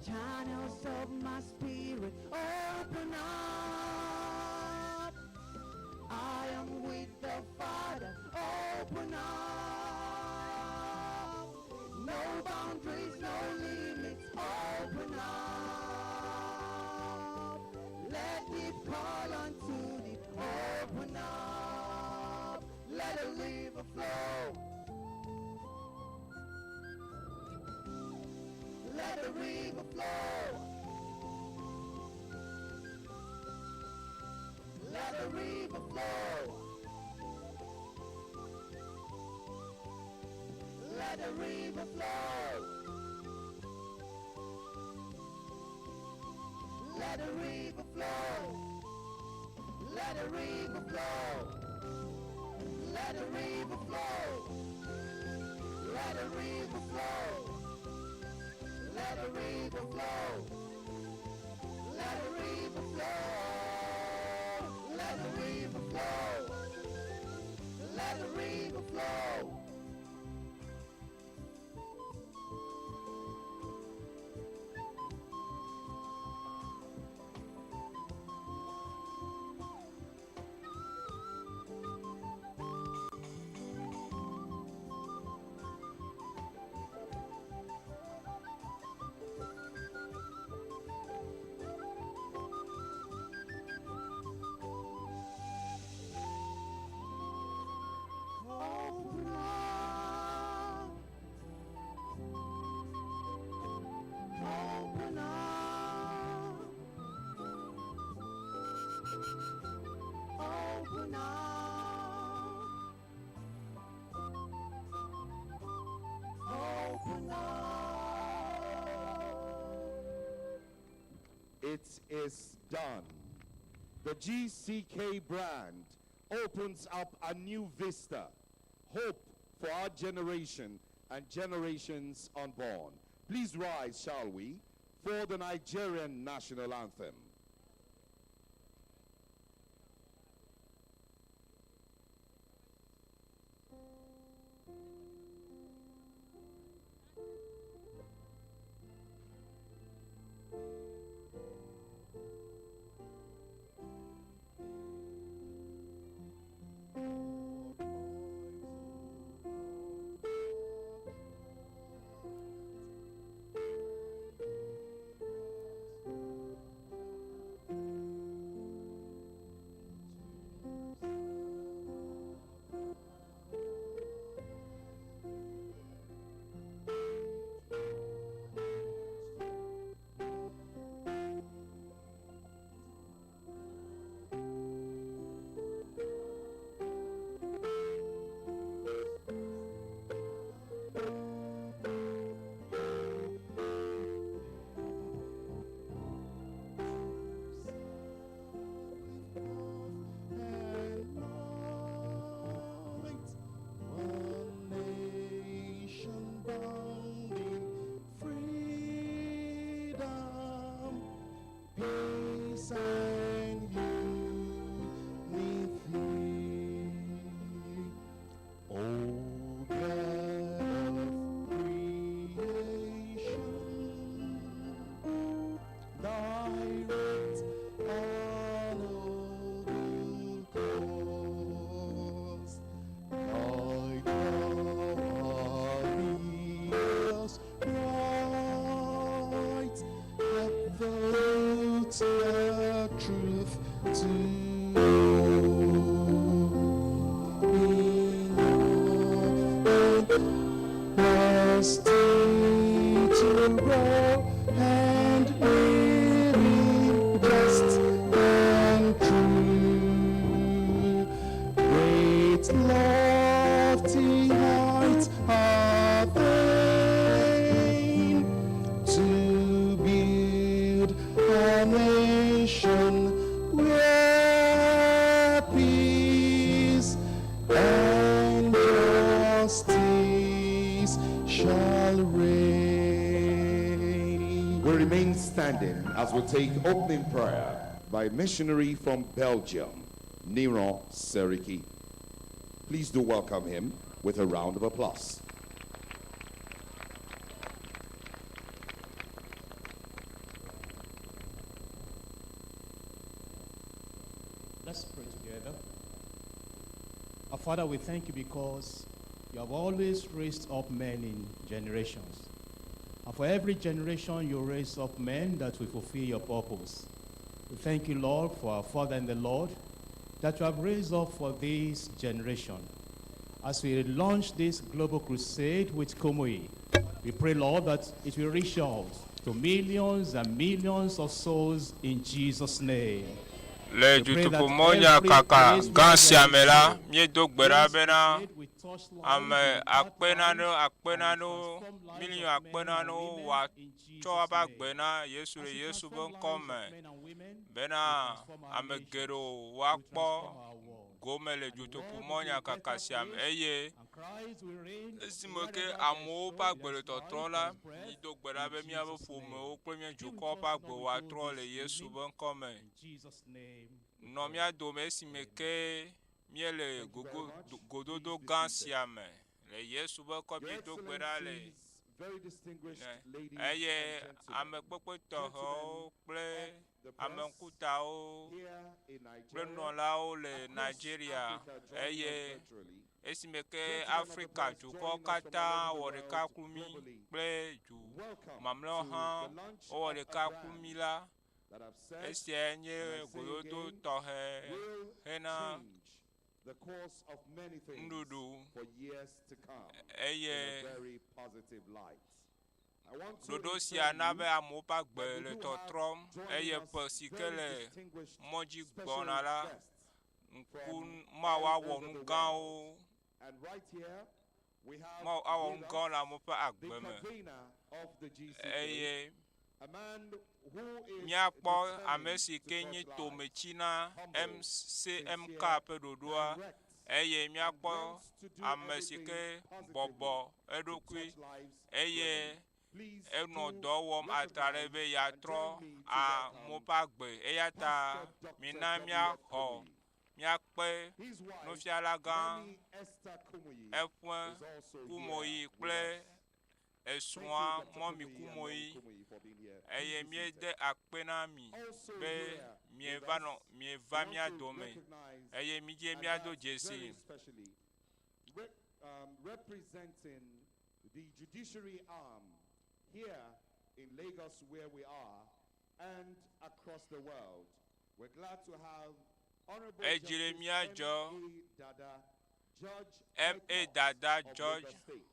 Channels of my spirit open up. I am with the Father. Open up. No boundaries, no limits. Open up. Let deep call unto deep. Open up. Let the river flow. Let the river flow. Let the river flow. Let the river flow. Let the river flow. Let the river flow. Let the river flow. Let the river flow. Let the river flow. Let the river flow. Let the river flow. Let the river flow. Open up. Open up. Open up. Open up. It is done. The GCK brand opens up a new vista, hope for our generation and generations unborn. Please rise, shall we, for the Nigerian national anthem. And might, one nation bound in freedom, peace and unity. O God of creation, direct our noble cause. Guide our leaders right, help the the truth to know. In all to grow and live in just and true. Great lofty heights are vain to build a nation where peace and justice shall reign. We remain standing as we take opening prayer by missionary from Belgium, Nero Seriki. Please do welcome him with a round of applause. Let's pray together. Our Father, we thank you because you have always raised up men in generations. And for every generation, you raise up men that will fulfill your purpose. We thank you, Lord, for our Father in the Lord, that you have raised up for this generation. As we launch this global crusade with Kumuyi, we pray, Lord, that it will reach out to millions and millions of souls in Jesus' name. Le dutoƒomɔ nyakaka gã sia me la, míedo gbe ɖa bena ame akpe nanewo, akpe nanewo, miliɔn akpe nanewo wòatsɔ woƒe agbe na Yesu le Yesu ƒe ŋkɔ me bena ame geɖewo woakpɔ gome le dutoƒomɔ nyakaka sia me eye esime ke amewo ƒe agbe le tɔtrɔm la, mído gbe ɖa be míaƒe ƒomewo kple mía dukɔ ƒe agbe wòatrɔ le Yesu ƒe ŋkɔ me. Nɔ mía dome esime ke míele gogo gododo gã sia me le Yesu ƒe ŋkɔ míedo gbe ɖa le eye ame kpekpe tɔxɛwo kple ame ŋkutawo kple nunɔlawo le Nigeria eye esime ke Afrika dukɔwo katã wɔ ɖeka kpli mí kple du mamlɛwo hã wowɔ ɖeka kpli mí la, esiae nye gododo tɔxɛ hena nuɖuɖu eye ɖoɖo sia na be amewo ƒe agbe le tɔtrɔm eye ƒe si ke le mɔ dzi gbɔna la, ŋku Mawu awɔ nu gãwo Mawu awɔ nu gãwo le amewo ƒe agbe me eye míakpɔ ame si ke nye tometsi na MCMK ƒe ɖoɖoa eye míakpɔ ame si ke bɔbɔ eɖokui eye enɔ dɔ wɔm atraɖe be yeatrɔ amewo ƒe agbe eya ta mina míaxɔ míakpe nufiala gã eƒe Kumuyi kple esrɔ̃a Mɔmi Kumuyi eye míede akpe na mi be mieva nɔ mieva mía dome eye mídze míado dzesi Representing the judiciary arm here in Lagos where we are and across the world. We're glad to have Honorable Edzi le Justice míadzɔ M.A. Dada, Judge M.A. High Court Dada, of Judge Lagos State.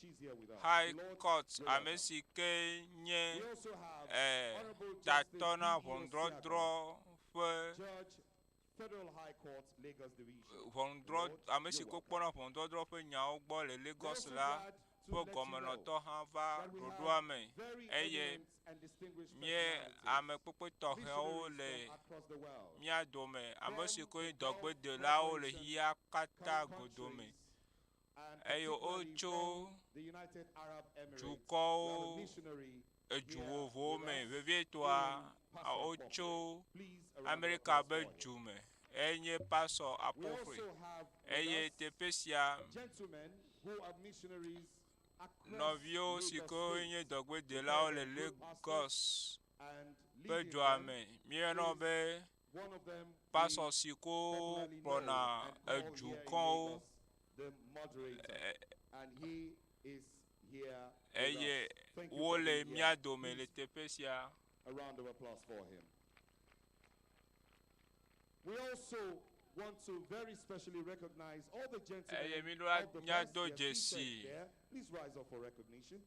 She's here with us. High Lord, Court you're ame welcome. si ke nye We also have eh, Honorable tatɔ na Justice D.D. ʋɔnudrɔdrɔ̃ ƒe Judge, Federal High Court, Lagos Division. ʋɔnudrɔ̃ ame si ke kpɔna ʋɔnudɔdrɔ̃ ƒe nyawo gbɔ le Lagos la ƒe gɔmenɔtɔ hã va ɖoɖoa me eye mía ame kpekpe tɔxɛwo le mía dome ame si ke nye dɔgbedelawo le xexea katã godome eye wotso dukɔwo edu vovovowo me vevietɔa wotso Amerika ƒe du me enye Pastor Apofre eye teƒe sia nɔviwo si ke nye dɔgbedelawo le Lagos ƒe dua me míeyɔna be pastor si ke kplɔna edukɔwo eye wole mía dome le teƒe sia. A round of applause for him. We also want to very specially recognize all the gentlemen Eye mi ɖo of the press. míado They are seated dzesi there. Please rise up for recognition.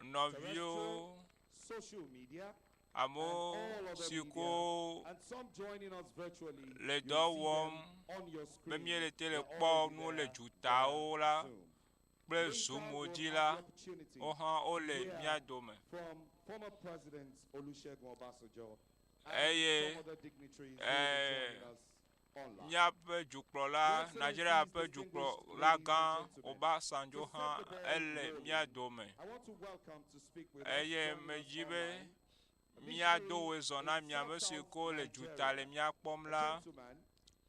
nɔviwo Social media amewo si ke and some joining us virtually. le You'll dɔ see wɔm them on your be screen. míele te le They're kpɔ already nuwo le there dutawo via la Zoom. kple Later, Zoom we'll dzi have la the opportunity wo hã wole hear mía dome. from former President Olusegun Obasanjo and Eye some other dignitaries who will be eh, joining us online. míaƒe dukplɔla Nigeria ƒe dukplɔla gã Obasanjo hã ele mía dome I want to welcome to speak with us, eye joining us medzi be online, a míado missionary wòezɔ na in mi ame si South ke le duta le Nigeria, mía kpɔm a la gentleman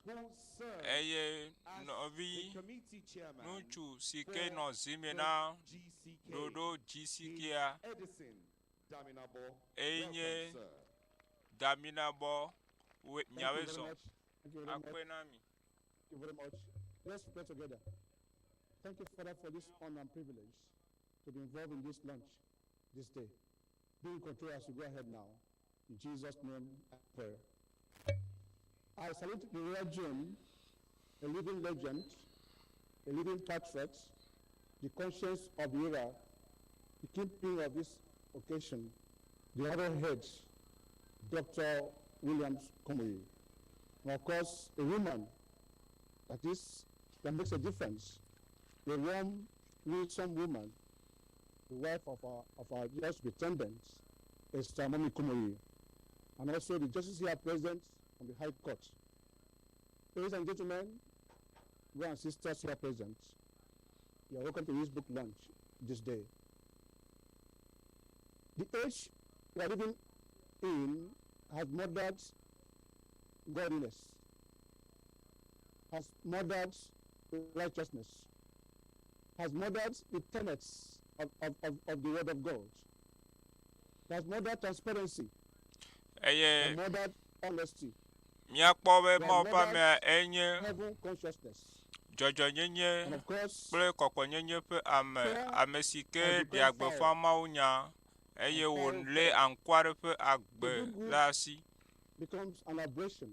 who served eye as nɔvi the committee chairman ŋutsu si for ke nɔ zime the na GCK. ɖoɖo GCK-a Edison Daminabo. eye Welcome, nye sir. Daminabɔ Thank you miawoe very zɔ. much. Thank you very much. Akpe na mi. Thank you very much. Let's pray together. Thank you, Father, for this honor and privilege to be involved in this lunch this day. Be in control as we go ahead now. In Jesus' name, I pray. I salute the Royal June, a living legend, a living patriot, the conscience of the era, the kingpin of this occasion, the other head, Dr. Williams Kumuyi. And of course, a woman that is, that makes a difference. A warm, winsome woman, the wife of our just superintendent, Esther Momi Kumuyi, and also the justice here present from the High Court. Ladies and gentlemen, brothers and sisters here present, you are welcome to this book launch this day. The age we are living in has murdered godliness, has murdered righteousness, has murdered the tenets of the Word of God, has murdered transparency, Eye has murdered honesty, míakpɔ be Mawu ƒe amea enye heaven consciousness, dzɔdzɔnyenye and of course, kple kɔkɔnyenye ƒe ame, ame si ke ɖea gbeƒã mawunya eye wòlé aŋkua ɖe ƒe agbe le asi. becomes an aberration.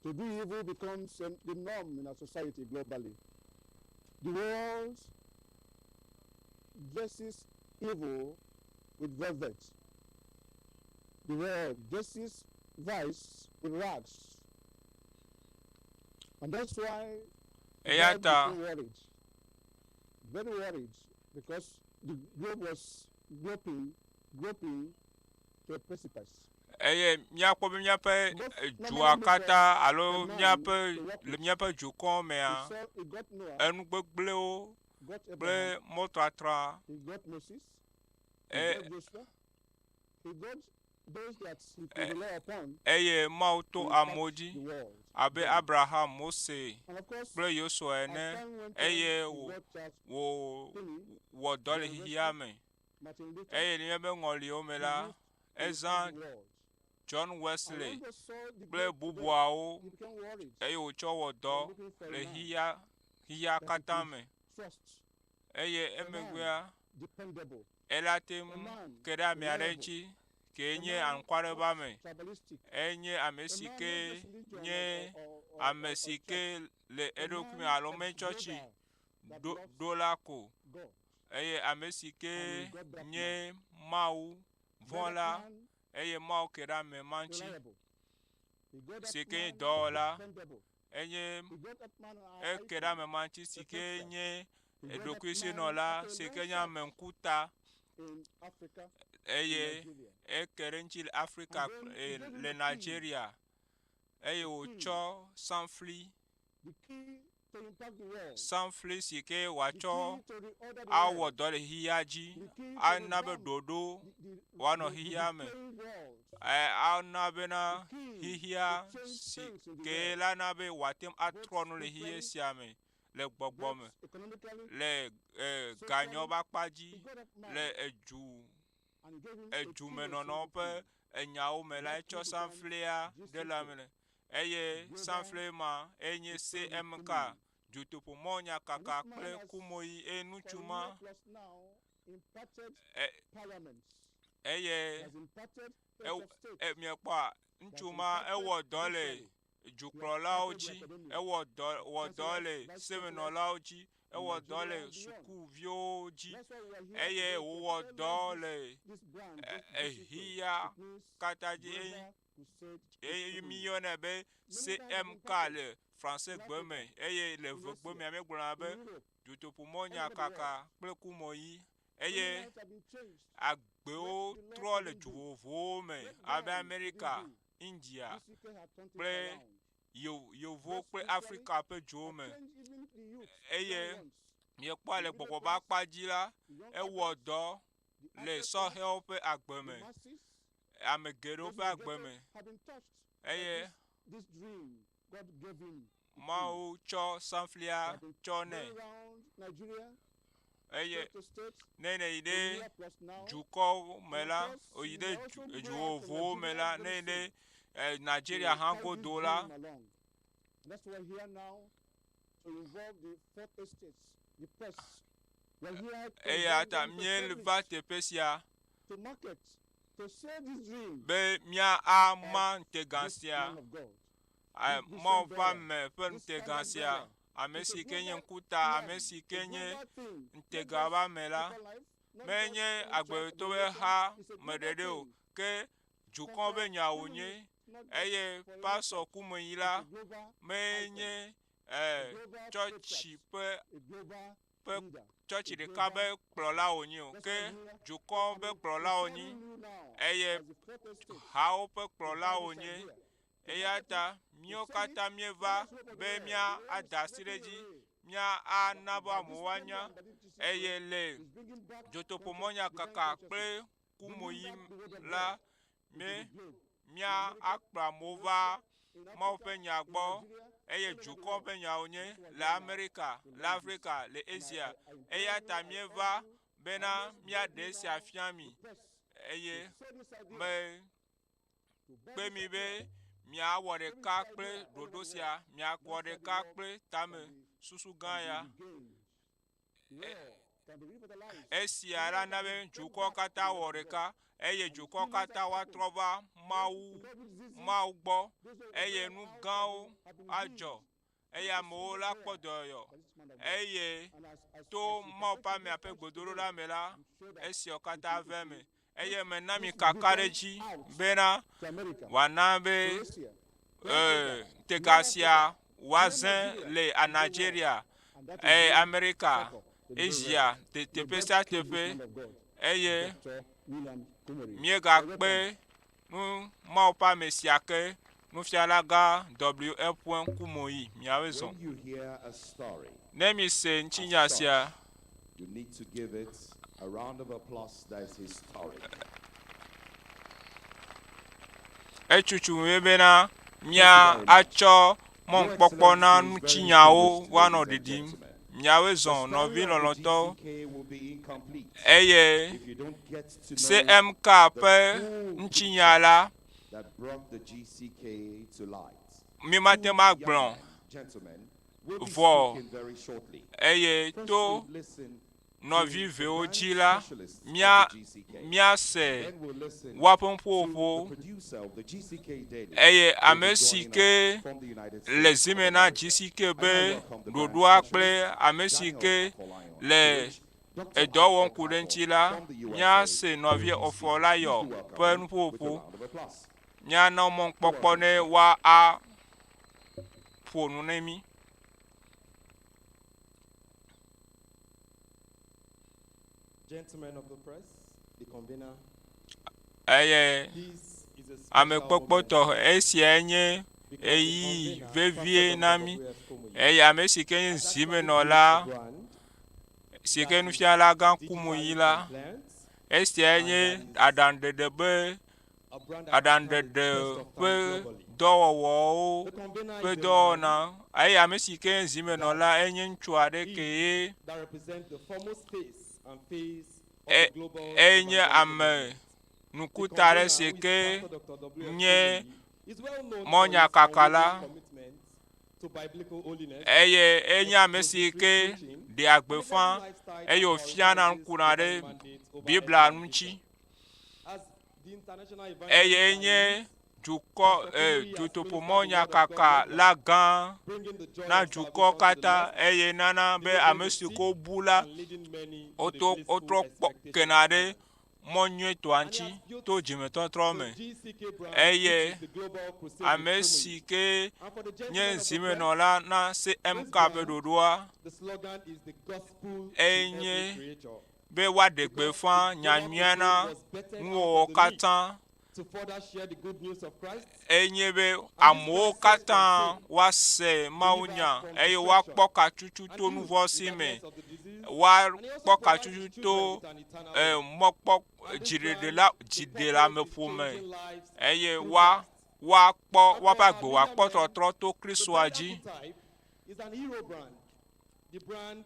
To do evil becomes the norm in our society globally. The world dresses evil with velvet. The world dresses vice with rags. And that's why Eya God ta became worried. Very worried because the globe was groping to a precipice. Eye míakpɔ be míaƒe dua katã alo míaƒe le míaƒe dukɔ mea He saw, he got Noah, enu gbegblẽwo got kple Abraham, mɔtratra he got Moses, he e got Joshua, he got those that he could rely upon eye Mawu to to impact amewo dzi the world. abe Abraham, Mose And of course, kple Yosua as ene time went on, eye he wò got Charles wò Finney, wɔ dɔ le xexea me. Martin Luther, Eye le míaƒe ŋɔliwo me la, he used to ezã impact the world. John And Wesley when God saw the kple great today, bubuawo he became worried eye wòtsɔ wɔ dɔ and looking for a le man xexea xexea that he katã could me. trust, Eye a man emegbea dependable, ela te a ŋu man ke ɖe ame aɖe reliable, ŋuti kee a nye man anukware not ƒe ame. tribalistic, Enye ame a si man ke not just religion nye or ame or si church, ke le a eɖokui me man alo that me is tsɔtsi global, that ɖo loves ɖo la ko. God. Eye ame si ke And he got that man. nye Mawu Got vɔ̃ that la man eye Mawu ke ɖe ame ma ŋuti reliable. He got that si ke nye man dɔwɔla dependable. enye He got that man an eke ɖe icon, ame ma ŋuti si ke protector. nye He got that man eɖokuisinɔla a si ke nye financier ame ŋkuta in Africa, in eye Nigeria. eke ɖe ŋuti le Afrika And then kple he gave him le the key, Nigeria eye the key, wòtsɔ sanfli the key to impact the world, sanfli si ke the wòatsɔ key to reorder the awɔ world, dɔ le xexea dzi the key to ana be revamp ɖoɖo the, wòanɔ the, the xexea me decaying world, ɛ ana bena the key to xexea change si things in the ke world, la na be wòate ŋu both atrɔ nu le xexe spiritually, sia me le gbɔgbɔ both me economically, le ɛ ganyɔ socially. ƒe akpa He dzi got that le man edu and he gave him a key to a edumenɔnɔ single ƒe key. enyawo me And la that key etsɔ becomes sanflia ɖe le GCK, ame le eye Global sanfli ma enye Crusade CMK Kumuyi. dutoƒomɔ And nyakaka this man kple has, kumoyi eye for ŋutsu a ma year plus now, impacted ɛ parliaments. eye He has impacted heads ew of state. ɛ miekpɔa He has ŋutsu ma impacted ewɔ dɔ le socially. He has dukplɔlawo impacted the dzi academia, ewɔ dɔ wɔ dɔ chancellors, le vice chancellors semenɔlawo dzi in ewɔ dɔ Nigeria le and beyond. sukuviwo dzi That's why we are here eye today to wòwɔ tell dɔ us le this, this brand, this GCK. exixia It means katã dzi eye Global Crusade eye with Kumuyi. míeyɔnɛ be Many times have CMK impacted le Fransegbe in Africa, me eye le in vegbe Asia, mea míegblɔna in be Europe, dutoƒomɔ all over the world. nyakaka kple kumɔyi Many eye lives have been changed. agbewo What the Lord trɔ le didn't du do, vovovowo me what abe man didn't Amerika, do, India GCK had turned things kple around. Yevo Both kple spiritually, Afrika ƒe duwo had me changed even the youth, eye young ones, míekpɔa the le middle gbɔgbɔ ƒe class, akpa dzi la the young ewɔ adults, dɔ the le upper class, sɔhɛwo ƒe agbe the me masses, ame geɖewo those ƒe agbe educated me have been touched by eye this, this dream God gave him. The key. Mawu tsɔ They sanflia have been tsɔ nɛ going round Nigeria, eye state to state, ne ne yi to ɖe Europe plus now. dukɔwo me And la of course, oyi we ɖe also du go out to vovovowo me Nigeria la very ne yi soon ɖe ɛ Nigeria to hã carry this godo la dream along. Eya ta míeva teƒe sia be míama ŋutega sia, Mawu ƒe ame ƒe ŋutega sia, ame si ke nye ŋkuta, ame si ke nye ŋutega ƒe ame la, menye agbetɔ ƒe ha me ɖeɖe o, ke dukɔ ƒe nya wònye eye pasɔ kumeyi la menye tsɔtsi ƒe ƒe tsɔtsi ɖeka ƒe kplɔla wònye o, ke dukɔ ƒe kplɔla wònye eye hawo ƒe kplɔla wònye. Eya ta míawo katã míeva be míada asi ɖe edzi, míana be amewo anya eye le dzotoƒomɔnyakaka kple kumoyi la, mí míakplɔ amewo va Mawu ƒe nya gbɔ eye dukɔ ƒe nya wonye le Amerika, le Afrika, le Asia. Eya ta míeva bena míaɖe esia fia mi eye mekpe mi be miawɔ ɖeka kple ɖoɖo sia, miawɔ ɖeka kple tame susu gã ya. Esia la na be dukɔ katã wɔ ɖeka eye dukɔ katã woatrɔ va Mawu, Mawu gbɔ eye nu gãwo adzɔ eye amewo la kpɔ dɔyɔyɔ eye to Mawu ƒe amea ƒe gbedodoɖa me la, esiawo katã va eme eye mena mi kakaɖedzi bena wòana be ŋutega sia woazẽ le Nigeria, Amerika, Asia, teƒe sia teƒe eye míegakpe nu Mawu ƒe ame sia ke Nufialagã W. F. Kumoyi miawoe zɔ. Ne mise ŋutinya sia, Etutu mí bena míatsɔ mɔnukpɔkpɔ na ŋutinyawo woanɔ ɖiɖim. Miawoe zɔ, nɔvi lɔlɔ̃tɔwo. Eye CMK ƒe ŋutinya la, mímate ŋu agblɔ vɔ eye to nɔvi vewo dzi la, mía, míase woaƒe nuƒoƒo eye ame si ke le zime na GCK be ɖoɖoa kple ame si ke le edɔ wɔm ku ɖe eŋuti la, míase nɔvi Ofolayɔ ƒe nuƒoƒo. Míana mɔnukpɔkpɔ ne woaƒo nu ne mí. Gentlemen of the press, the convener, Eye this is a special amekpɔkpɔ moment tɔxɛ esiae nye because the ɣeyiɣi convener, vevie Pastor na Dr. mí. W.F. Kumuyi, Eye ame si ke nye has actually built zimenɔla a brand si ke that is nufialagã Kumuyi digitally la, compliant esiae and nye that is aɖaŋuɖeɖe be a brand that can stand the aɖaŋuɖeɖe test of ƒe time globally. dɔwɔwɔwo The convener ƒe is a dɔwɔna. man Eye ame si ke nye zimenɔla enye ŋutsu aɖe that ke ye is that represents the foremost face and face of e the global enye evangelical ame movement. The nukuta aɖe convener, si who is ke Pastor Dr. W.F. nye Kumuyi, is well known for his mɔnyakakala unwavering commitment to biblical holiness, eye enye ame si expository ke preaching, ɖea and a gbeƒã godly lifestyle eye that wòfiana prioritizes ŋkuna ɖe divine mandate over Biblia earthly ŋuti. ambition. As the international Eye evangelist that enye he is, dukɔ Pastor e Kumuyi has dutoƒo ministered the word of God mɔnyakaka la worldwide, gã bringing the joy na of dukɔ salvation to the katã lost, eye nana be delivering ame the si sick, ko bu la and leading many to the woto blissful wotrɔ kpɔ expectation kena of ɖe heaven. mɔ nyuietɔa And he ŋuti has built to dzimetɔtrɔ the me. GCK brand, which Eye is the Global Crusade with ame Kumuyi. si ke And for the nye gentlemen of the press, zimenɔla na this CMK ƒe brand, ɖoɖoa the slogan is the gospel to every enye creature. be woaɖe Because gbeƒã the Global nyanyuia Crusade na was birthed out nuwɔwɔ of the need katã to further share the good news of Christ. enye be And this amewo Christ saves from katã sin, woase Mawu delivers nya from eye destruction, woakpɔ katsutu and to heals nuvɔ si me, regardless of the disease. woakpɔ And he also provides his katsutu children to with an eternal e, life. mɔkpɔ And this dziɖeɖe brand, la the purpose is dziɖeleameƒo me changing lives eye through woa Christ. woakpɔ And woaƒe for our agbe leader wòakpɔ men, tɔtrɔ to the Kristoa brand dzi. archetype is an hero brand. The brand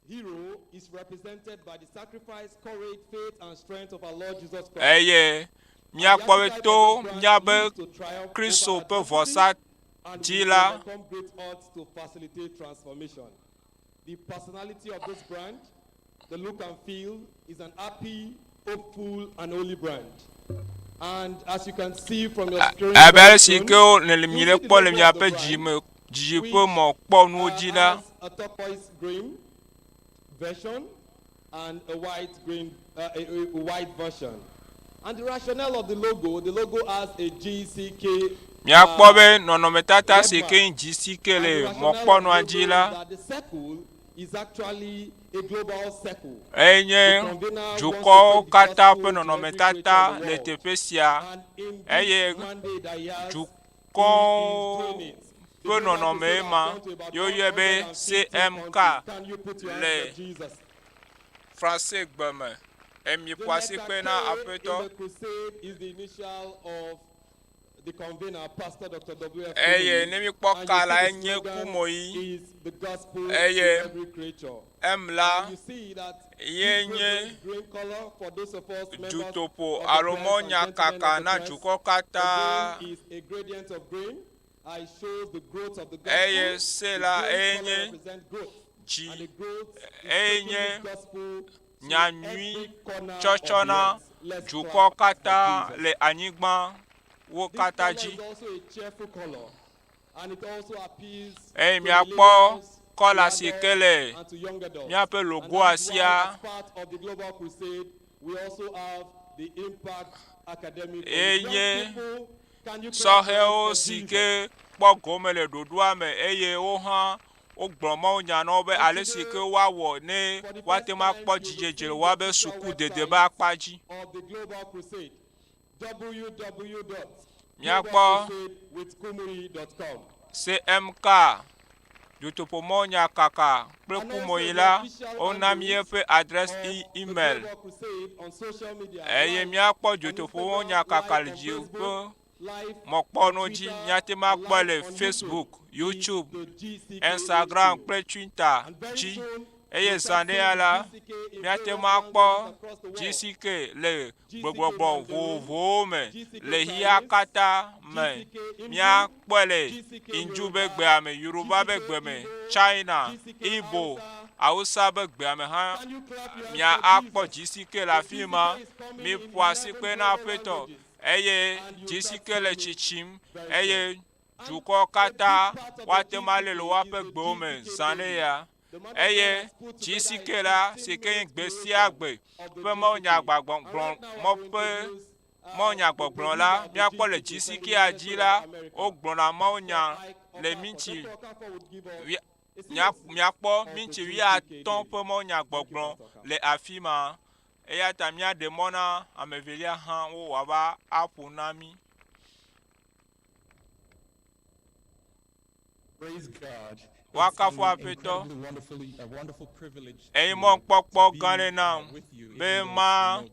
hero is represented by the sacrifice, courage, faith, and strength of our Lord Jesus Christ. Eye And the míakpɔ be archetype to of this brand míabe is to triumph Kristo over ƒe adversity, vɔsa And dzi we la, overcome great odds to facilitate transformation. The personality of this brand, the look and feel, is an happy, hopeful, and holy brand. And as you can see from your screen, Abe very ale si soon, ke wo le you mi see le the kpɔ le logo of miaƒe the brand, dzi me dzidzi which, ƒe mɔkpɔnuwo dzi la, has a turquoise green version and a white green, a white version. And the rationale of the logo has a GCK. Míakpɔ be nɔnɔmetata si ke nye GCK le mɔkpɔnua dzi la, That the circle is actually a global circle. enye dukɔwo katã ƒe nɔnɔmetata le teƒe sia eye dukɔwo ƒe nɔnɔme ma ye woyɔe be CMK le Fransegbe me. Emi The ƒo asi letter kpe na K in Aƒetɔ. the crusade is the initial of the convener, Pastor Dr. W.F. Eye Kumuyi. ne míkpɔ And ka you la see the enye slogan Kumuyi. is the gospel Eye to every creature. M la And you see that ye this nye vibrant green color for those of us members dutoƒo of the alo press and gentlemen mɔnyakaka of the na press, dukɔ the katã. green is a gradient of green. I shows the growth of the gospel. Eye se The la green eye color nye represent growth. dzi And the growth is eye taking nye this gospel to nyanyui every corner of tsɔtsɔ the na earth. Let's dukɔ clap for katã Jesus. le anyigba wo This katã color dzi. is also a cheerful color, and it also appeals Eye to míakpɔ millennials, to kɔla si ke adults, le and to young adults. míaƒe And logoa that is why, sia. as part of the Global Crusade, we also have the Impact Academy for Eye young nye people. Can you clap your sɔhɛwo hands for si Jesus? ke kpɔ gome le ɖoɖoa me eye wo hã wogblɔ mawunya na wo be And ale si today, ke woawɔ ne for the woate first ŋu time, akpɔ you will dzidzedze see le the woabe official sukudede be website akpa dzi. of the Global Crusade, Míakpɔ www.globalcrusadewithkumuyi.com. CMK dutoƒomɔnyakaka kple And also Kumuyi the la official wona handles míeƒe adresse of e- the email Global Crusade on social media, eye live míakpɔ on Instagram, dutoƒomɔnyakaka live le on dzi ƒe Facebook, live on mɔkpɔnu dzi. Twitter, Míate ŋu akpɔe live le on YouTube Facebook, is YouTube, the GCK Instagram HQ. kple Twitter And very dzi. soon, Eye you zã start ɖe seeing ya the la, GCK in míate various ŋu akpɔ languages across the world. GCK le GCK gbegbɔgbɔ Mandarin, vovovowo me GCK le xexea Chinese, katã me. GCK Hindu, Míakpɔe le GCK Hindu be Yoruba, gbea me, Yoruba be GCK gbe me, Igbo, China, GCK Igbo, Hausa. Hausa be gbea me hã Can you clap your hands mía for akpɔ Jesus? GCK le The afi ma. GCK is coming in Míƒo asi 11 kpe na global Aƒetɔ languages, eye and you start GCK le seeing it tsitsim very eye soon. And dukɔ a big katã part of the woate ŋu alé le GCK is woaƒe the gbewo me GCK zã ɖe daily. ya. The man of God Eye has put together a GCK la si ke nye 15-minute gbe sia duration gbe of the ƒe GCK. mawunyagbɔgblɔ And right now, I mɔ will ƒe introduce the mawunyagbɔgblɔ producer la of the míakpɔ le GCK from the GCK United dzi States la of America, wogblɔna Pastor mawunya Ike le Okafor. minti Dr. Okafor would give us wia- a mía synopsis míakpɔ of the minti GCK wuiatɔ̃ daily. ƒe Thank you, mawunyagbɔgblɔ Pastor Okafor. le afi ma. Eya ta míaɖe mɔ na ame evelia hã wo wòava aƒo na mí. Praise God. It's Woakafu an Aƒetɔ. incredibly wonderfully, a wonderful privilege Eye to, mɔkpɔkpɔ to be gã ɖe nam with you, be even though it's ma remote.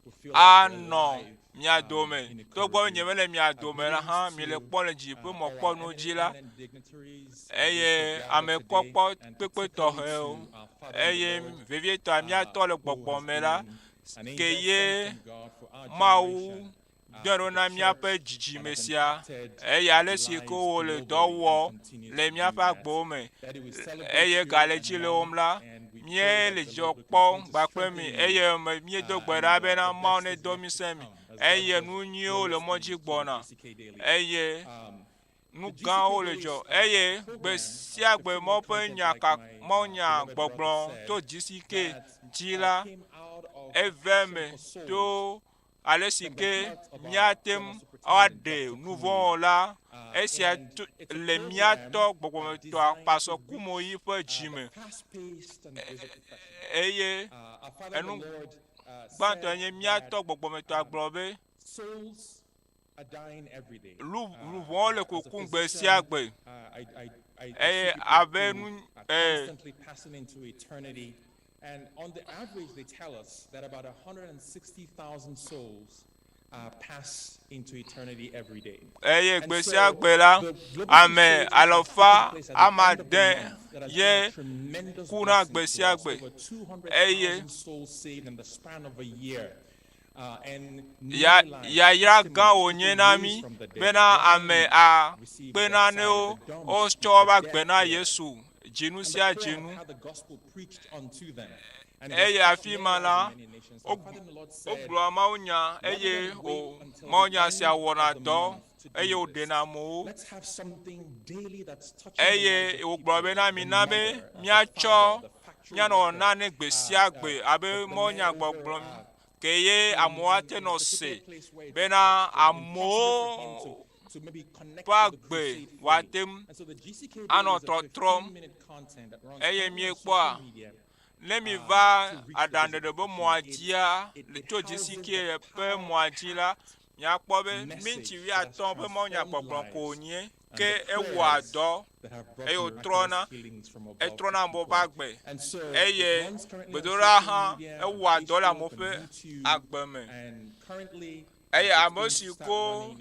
We feel like we're anɔ alive mia dome. in the Togbɔ be Caribbean. nyemele mia dome la hã, Greetings miele to kpɔ le dzi ƒe all our mɔkpɔnu dzi la eminent dignitaries, eye those who gathered ame today, kpɔkpɔ and kpekpe particularly tɔxɛwo to our Father in the eye Lord, vevietɔa míatɔ le who gbɔgbɔ has me la been an ke angel ye sent from God for our Mawu generation, de for ɖo the na míaƒe church, and dzidzime have sia impacted eye ale si ke lives wole dɔ globally wɔm and continues le to do míaƒe that. agbewo me Daddy, we celebrate eye you gale and dzi le mom, wɔm la and we pray míele that the dzidzɔ Lord will kpɔm continue to kpakple mi strengthen you, eye me míedo gbe and ɖa bena the Mawu best is nedo yet to ŋusẽ mi come as God eye does nu nyuiwo le glorious mɔ dzi things through the gbɔna GCK Daily. eye Um, nu the gãwo GCK le Daily dzɔ eye gbe program, sia gbe 15 mɔ minute ƒe content, nya like ka my mawunya beloved brother gbɔgblɔ said, to GCK that dzi la came out of eve passion me for souls to ale si from the ke heart of our míate general ŋu superintendent, aɖe Dr. nu Kumuyi. vɔ̃wo la esia And to it's a le program míatɔ gbɔgbɔmetɔa designed to Pastor reach Kumuyi ƒe the dzime fast-paced and busy profession. eye Our Father in enu the Lord gbãtɔe said nye that míatɔ gbɔgbɔmetɔa gblɔ be souls are dying every day. lu luʋɔwo le As a kukum gbe sia physician, gbe I see eye people abe who nu are ee constantly passing into eternity. And on the average, they tell us that about 160,000 souls pass into eternity every day. Eye And gbe so sia gbe la, the Global ame Crusade, which has alafa taken place at the ame end of the ade month, that has been ye a tremendous kuna blessing gbe to sia us. gbe. Over Eye 200,000 souls saved in the span of a year. Ya, yayra gã wònye na mí bena ame akpe nanewo wotsɔ woƒe agbe na Yesu dzinu sia dzinu. Eye afi ma la, wogblɔa mawunya eye wo mawunya sia wɔna dɔ eye wòɖena amewo. Eye wògblɔ bena mina be míatsɔ míanɔ nane gbe sia gbe abe mawunyagbɔgblɔ ke ye amewo ate nɔ se bena amewo ƒe agbe wòate ŋu anɔ tɔtrɔm eye míekpɔa ne miva aɖaŋɖeɖe be mɔa dzia tso GCK ƒe mɔa dzi la, miakpɔ be minti wuiatɔ̃ ƒe mawunyagbɔgblɔ ko wònye ke ewɔa dɔ eye wòtrɔna etrɔna amewo ƒe agbe eye gbedoɖa hã ewɔa dɔ le amewo ƒe agbe me eye ame si ko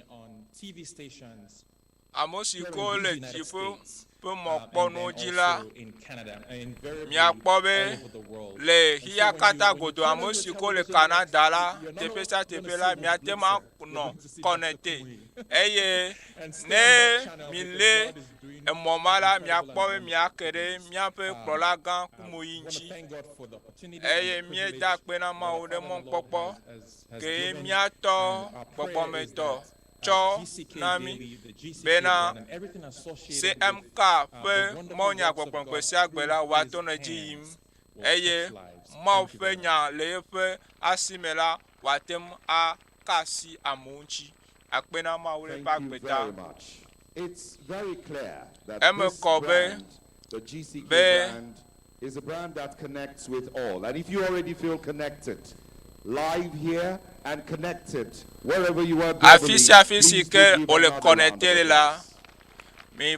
Ame si ke le dziƒo ƒe mɔkpɔnuwo dzi la, miakpɔ be le xexea katã godoo, ame si ke le Canada la, teƒe sia teƒe la, miate ŋu anɔ kɔnɛte. Eye ne milé emɔ ma la, miakpɔ be miake ɖe míaƒe kplɔla gã Kumuyi ŋuti. Eye míeda akpe na Mawu ɖe mɔnukpɔkpɔ ke míatɔ gbɔgbɔmetɔ tsɔ na mí bena CMK ƒe mawunyagbɔgblɔ gbe sia gbe la wòato nɔ edzi yim eye Mawu ƒe nya le eƒe asi me la wòate ŋu aka asi amewo ŋuti. Akpe na Mawu ɖe eƒe agbe ta. Eme kɔ be be is a brand that connects with all. And if you already feel connected, live here and connected wherever you are globally, Afi sia afi si please do ke give wòle another round kɔnɛte of le la, applause. mi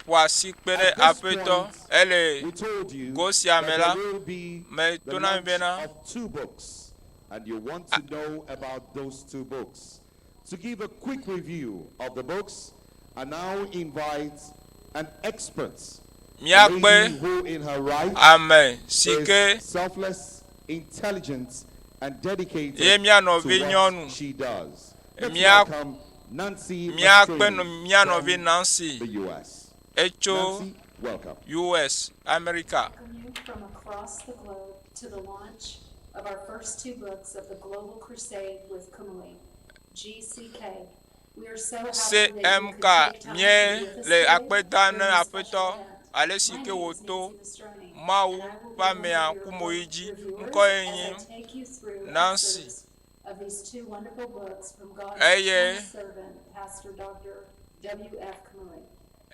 ƒo asi kpe ɖe At this Aƒetɔ point, ele we told you go sia me that la, there will be me the to na mi launch bena of two books, and you want to know about those two books. To give a quick review of the books, I now invite an expert, a míakpe lady who in her right ame si ke is selfless, intelligent, and dedicated ye mía to nɔvi what nyɔnu. she does. Let's Mía welcome Nancy míakpe Mastroni nɔ mía nɔvi from Nancy the US. etso Nancy, welcome. US, America. Welcome you from across the globe to the launch of our first two books of the Global Crusade with Kumuli, GCK. We are so happy that you could CMK take time to mie be with us le today akpe dam during na this Aƒetɔ special event. ale si My ke name is wòto Nancy Mastroni, Mawu and I will ƒe be one amea of your kumoyi book dzi. reviewers Ŋkɔe as nye I take you through Nancy. excerpts of these two wonderful books from God's Eye true servant, Pastor Dr. W.F. Kumuli.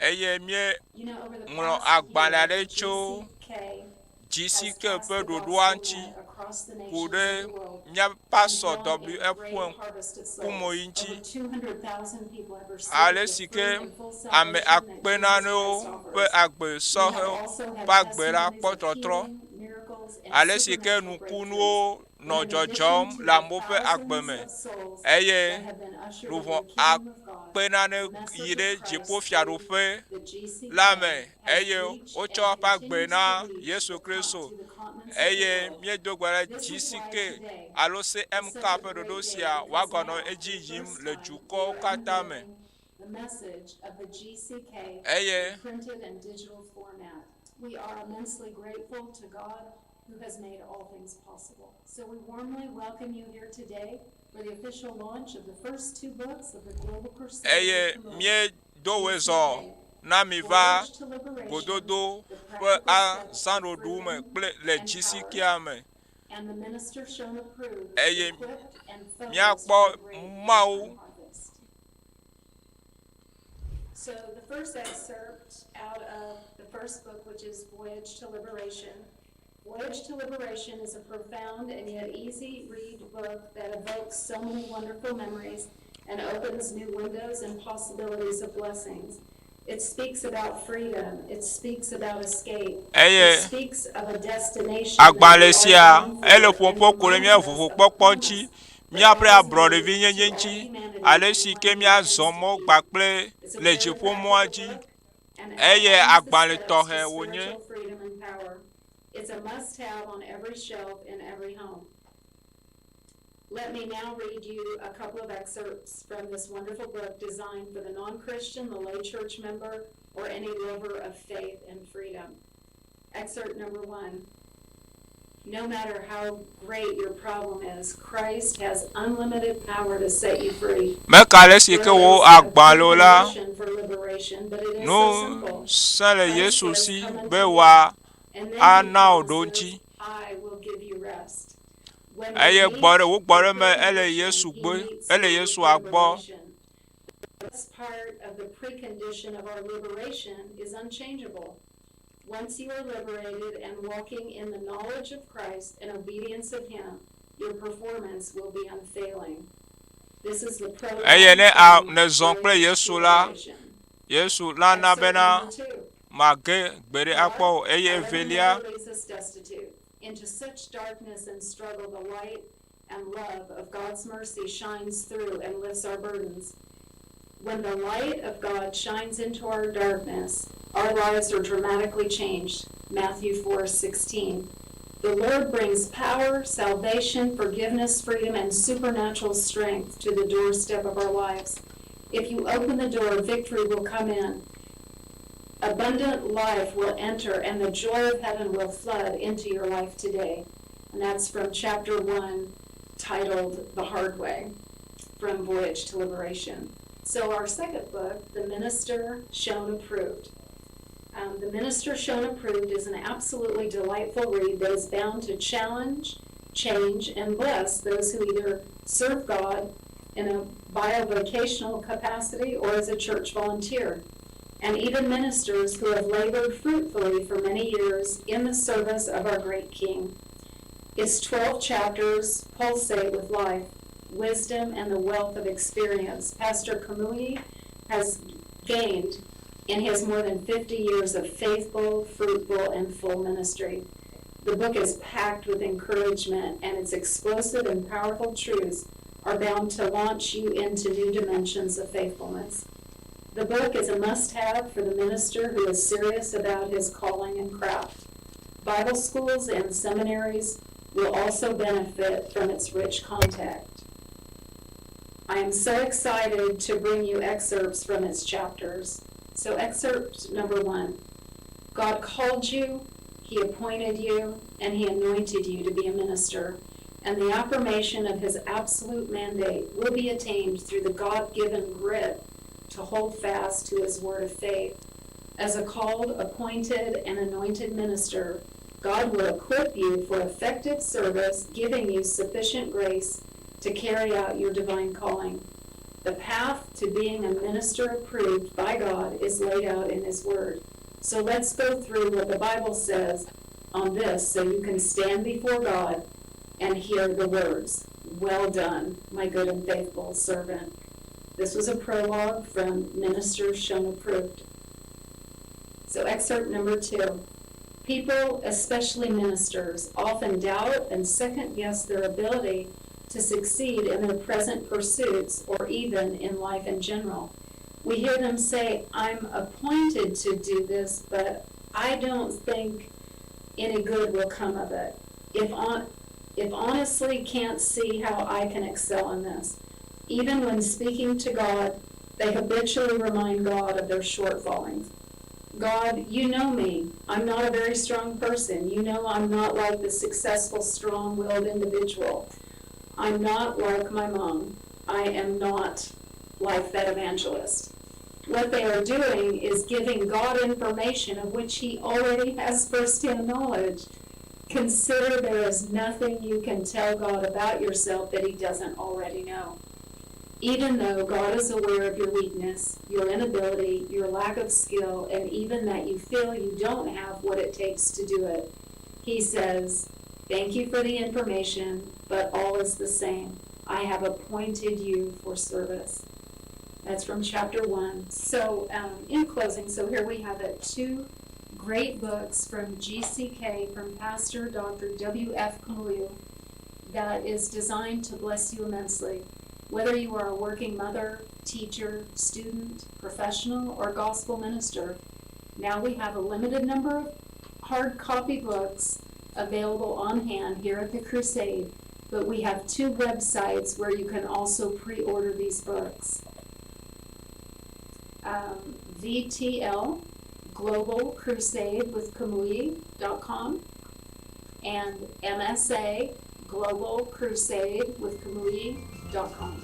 eye mie You know, over the ŋlɔ past agbalẽ year, aɖe tso GCK has GCK cast ƒe the ɖoɖoa gospel ŋuti net across the ku nations ɖe of the world mía and pastor brought in a W.F. great harvest of souls. Kumuyi Over ŋuti. 200,000 people have received Ale the si free ke and full ame salvation that akpe Jesus nanewo Christ ƒe offers. agbe We have sɔhɛwo also had ƒe agbe la testimonies kpɔ of tɔtrɔ. healing, miracles, and Ale si ke supernatural nukunuwo breakthroughs. nɔ In dzɔdzɔm addition to le the amewo ƒe agbe thousands me of souls eye that have been ushered into luʋɔ the kingdom of God, akpe nane the message yi of ɖe Christ dziƒofiaɖuƒe through the GCK la me has eye reached wotsɔ and woƒe agbe continues na to reach Yesu the Kristo to the continents of the eye world. míedo gbe ɖe This is why GCK today alo is CMK such a ƒe great ɖoɖo day sia because wòaganɔ now, for edzi the yim first le time, we dukɔwo are katã me. unveiling the message of the GCK Eye in printed and digital format. We are immensely grateful to God who has made all things possible. So we warmly welcome you here today for the official launch of the first two books of the Global Crusade eye with Kumuli, míedo wòezɔ GCK, na mi va Voyage to Liberation, gododo the ƒe Practical Steps to azãɖoɖo me Freedom kple le and Power, GCK me and the Minister Shown Approved, eye equipped and focused míakpɔ for the great end Mawu time harvest. So the first excerpt out of the first book, which is Voyage to Liberation. Voyage to Liberation is a profound and yet easy read book that evokes so many wonderful memories and opens new windows and possibilities of blessings. It speaks about freedom. It speaks about escape. Eye It speaks of a destination that we agbalẽ are sia bound ele for and ƒoƒo ku ɖe reminds mía us of the vovokpɔkpɔ promise ŋuti, that míaƒe God has made ablɔɖevinyenye to all ŋuti, humanity ale in si one ke míazɔ Christ mɔ Jesus. kpakple It's a le very dziƒomɔa practical dzi book and eye outlines the agbalẽ steps to tɔxɛ wònye. spiritual freedom and power. It's a must-have on every shelf in every home. Let me now read you a couple of excerpts from this wonderful book designed for the non Christian, the lay church member, or any lover of faith and freedom. Excerpt number one No matter how great your problem is, Christ has unlimited power to set you free. Meka ale si ke There wo is a agbalẽwo la, precondition for liberation, but it is nu so simple. sẽ le Christ Yesu says, si Come be unto me, wòa and then he ana wò ɖo promises, ŋuti. I will give you rest. When we Eye meet gbɔ ɖe wo gbɔ the ɖe me ele precondition, Yesu he gbɔe, meets ele the Yesu agbɔ. liberation. The best part of the precondition of our liberation is unchangeable. Once you are liberated and walking in the knowledge of Christ and obedience of Him, your performance will be unfailing. This is the Eye prologue ne a from nèzɔ kple Voyage to Yesu la, Liberation. Yesu la na Excerpt bena number two. mage gbeɖe akpɔ God, o. Eye however, evelia, never leaves us destitute. Into such darkness and struggle, the light and love of God's mercy shines through and lifts our burdens. When the light of God shines into our darkness, our lives are dramatically changed. Matthew 4:16. The Lord brings power, salvation, forgiveness, freedom, and supernatural strength to the doorstep of our lives. If you open the door, victory will come in. Abundant life will enter, and the joy of heaven will flood into your life today. And that's from chapter 1, titled The Hard Way, from Voyage to Liberation. So, our second book, The Minister Shown Approved. The Minister Shown Approved is an absolutely delightful read that is bound to challenge, change, and bless those who either serve God in a bivocational capacity or as a church volunteer, and even ministers who have labored fruitfully for many years in the service of our great King. Its 12 chapters pulsate with life, wisdom, and the wealth of experience Pastor Kumuyi has gained in his more than 50 years of faithful, fruitful, and full ministry. The book is packed with encouragement, and its explosive and powerful truths are bound to launch you into new dimensions of faithfulness. The book is a must have for the minister who is serious about his calling and craft. Bible schools and seminaries will also benefit from its rich content. I am so excited to bring you excerpts from its chapters. So, excerpt number one God called you, He appointed you, and He anointed you to be a minister. And the affirmation of His absolute mandate will be attained through the God given grit to hold fast to His word of faith. As a called, appointed, and anointed minister, God will equip you for effective service, giving you sufficient grace to carry out your divine calling. The path to being a minister approved by God is laid out in His Word. So let's go through what the Bible says on this so you can stand before God and hear the words, Well done, my good and faithful servant. This was a prologue from Minister Shown Approved. So, excerpt number two. People, especially ministers, often doubt and second guess their ability to succeed in their present pursuits or even in life in general. We hear them say, I'm appointed to do this, but I don't think any good will come of it. If, on, if honestly can't see how I can excel in this. Even when speaking to God, they habitually remind God of their shortfallings. God, you know me. I'm not a very strong person. You know I'm not like the successful, strong willed individual. I'm not like my mom. I am not like that evangelist. What they are doing is giving God information of which He already has firsthand knowledge. Consider there is nothing you can tell God about yourself that He doesn't already know. Even though God is aware of your weakness, your inability, your lack of skill, and even that you feel you don't have what it takes to do it, He says, Thank you for the information, but all is the same. I have appointed you for service. That's from chapter one. So, in closing, so here we have it two great books from GCK, from Pastor Dr. W.F. Kumuyi, that is designed to bless you immensely. Whether you are a working mother, teacher, student, professional, or gospel minister, now we have a limited number of hard copy books available on hand here at the Crusade. But we have two websites where you can also pre-order these books. VTL Global Crusade with Kumuyi.com and MSA Global Crusade with Kumuyi.com.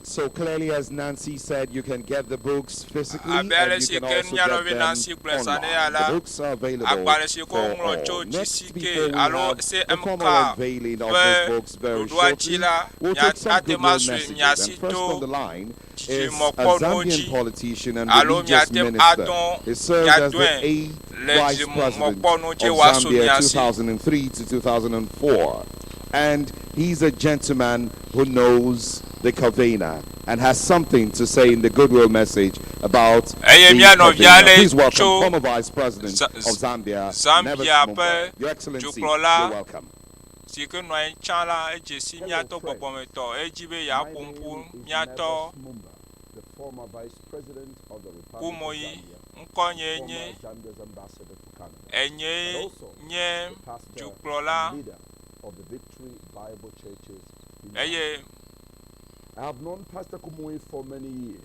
So clearly, as Nancy said, you can get the books physically Abe and ale you si can ke also mía get nɔvi them Nancy gblɔe sa ne ya online. la, The books are available agbalẽ si ke for woŋlɔ all. tso Next, GCK before we alo have the CMK formal unveiling of ƒe those books very ɖoɖoa dzi shortly, la, we'll mía take some ate ŋu goodwill asue messages. mia And si first to on the line is a dzidzimɔkpɔnuwo Zambian dzi politician and alo religious miate ŋu minister. adɔ He served as the miadɔe eighth le vice president dzimɔkpɔnuwo dzi of wòasu Zambia mia si. 2003 to 2004. And he's a gentleman who knows the Covena and has something to say in the goodwill message about Eye the mía nɔvia Covena. le Please welcome tso former Vice President Za- of Zambia, Zambia Neves ƒe Mumba. Your Excellency, dukplɔla you're welcome. si ke nɔ anyi tsã la, edze si Hello, míatɔ friends. gbɔgbɔmetɔ. Edzi be My yeaƒo name ƒu is míatɔ Neves Mumba, the former Vice President of the Republic of Kumoyi. Zambia, Ŋkɔnye former nye Zambia's ambassador to Canada, enye and also nye the pastor dukplɔla and leader of the Victory Bible Churches in eye Zambia. I have known Pastor Kumuyi for many years.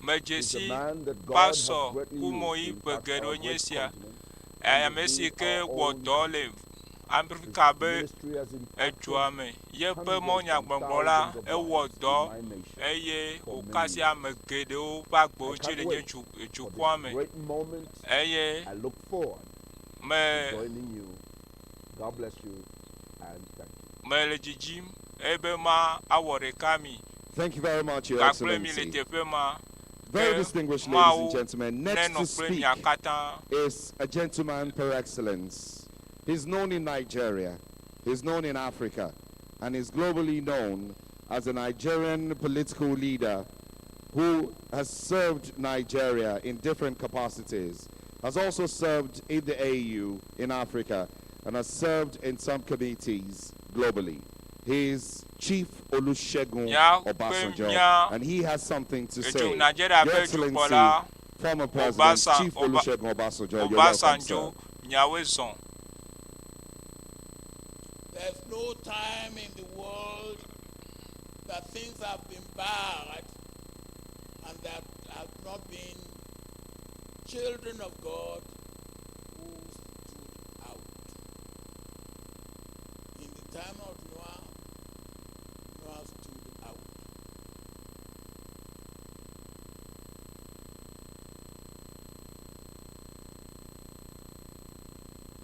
medze He's a si man that God has Pastor greatly used to Kumoyi ƒe impact our geɖewo nye great sia. continent and Ame si redeem ke our wɔ own dɔ le His Afrika be ministry has impacted edua me. Yeƒe hundreds and mɔnyagbɔgblɔ la thousands of ewɔ lives dɔ in my nation eye for many wòkasi years. ame geɖewo ƒe agbewo I dzi can't le nye wait du for this dukɔa me. great moment. Eye I look forward me to joining you. God bless you and thank you. mele dzidzim ebe ma awɔ ɖeka mi Thank you very much, Your gakple mi le Excellency. teƒe ma. Very Ke distinguished ladies and Mawu gentlemen, next nenɔ to kple speak mia katã. is a gentleman per excellence. He's known in Nigeria, he's known in Africa, and is globally known as a Nigerian political leader who has served Nigeria in different capacities, has also served in the AU in Africa, and has served in some committees globally. He is Chief Olusegun Mía kple Obasanjo, mía and he has something to edu say. Nigeria Your ƒe Excellency, dukplɔla former President Obasa Chief Oba Olusegun Obasanjo, you're welcome, sir. Obasanjo miawoe zɔn. There's no time in the world that things have been bad and that have not been children of God who stood out. In the time of Noah, Noah stood out.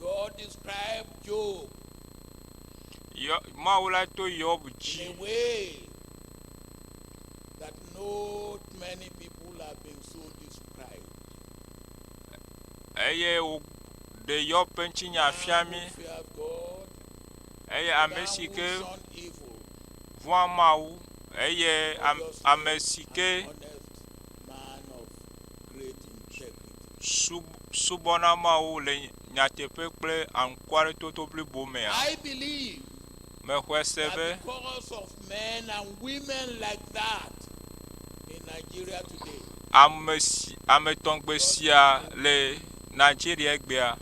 God described Job Yɔ Mawu la to Yob in dzi a way that not many people have been so described. eye wòɖe Yob ƒe ŋutinya Man fia who mí fears God, eye ame man si who ke shunned evil, vɔ̃a Mawu eye am- obviously ame si an ke honest man of great integrity. sub subɔna Mawu le nyateƒe kple anukwaretoto blibo mea. I believe Mexɔe se that be because of men and women like that in Nigeria today, ame si ame tɔgbe sia le Nigeria egbea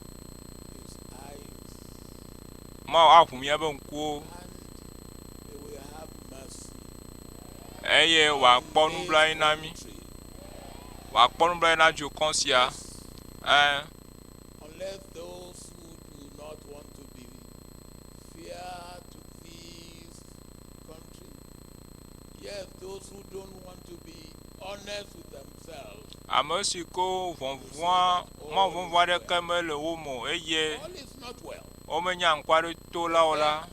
his eyes Mawu aʋu míaƒe ŋkuwo and he will have mercy eye on wòakpɔ this nublanui na mí. country. Wòakpɔ nublanui na dukɔ sia. Yes, Ẽ unless those who do not want to be fair to this country, yes, those who don't want to be honest with themselves, ame si ko will say vɔvɔ̃a that Mawu all is vɔvɔ̃ well. aɖeke mele wo me o eye All is not well. womenya anukware-tolawo But la, then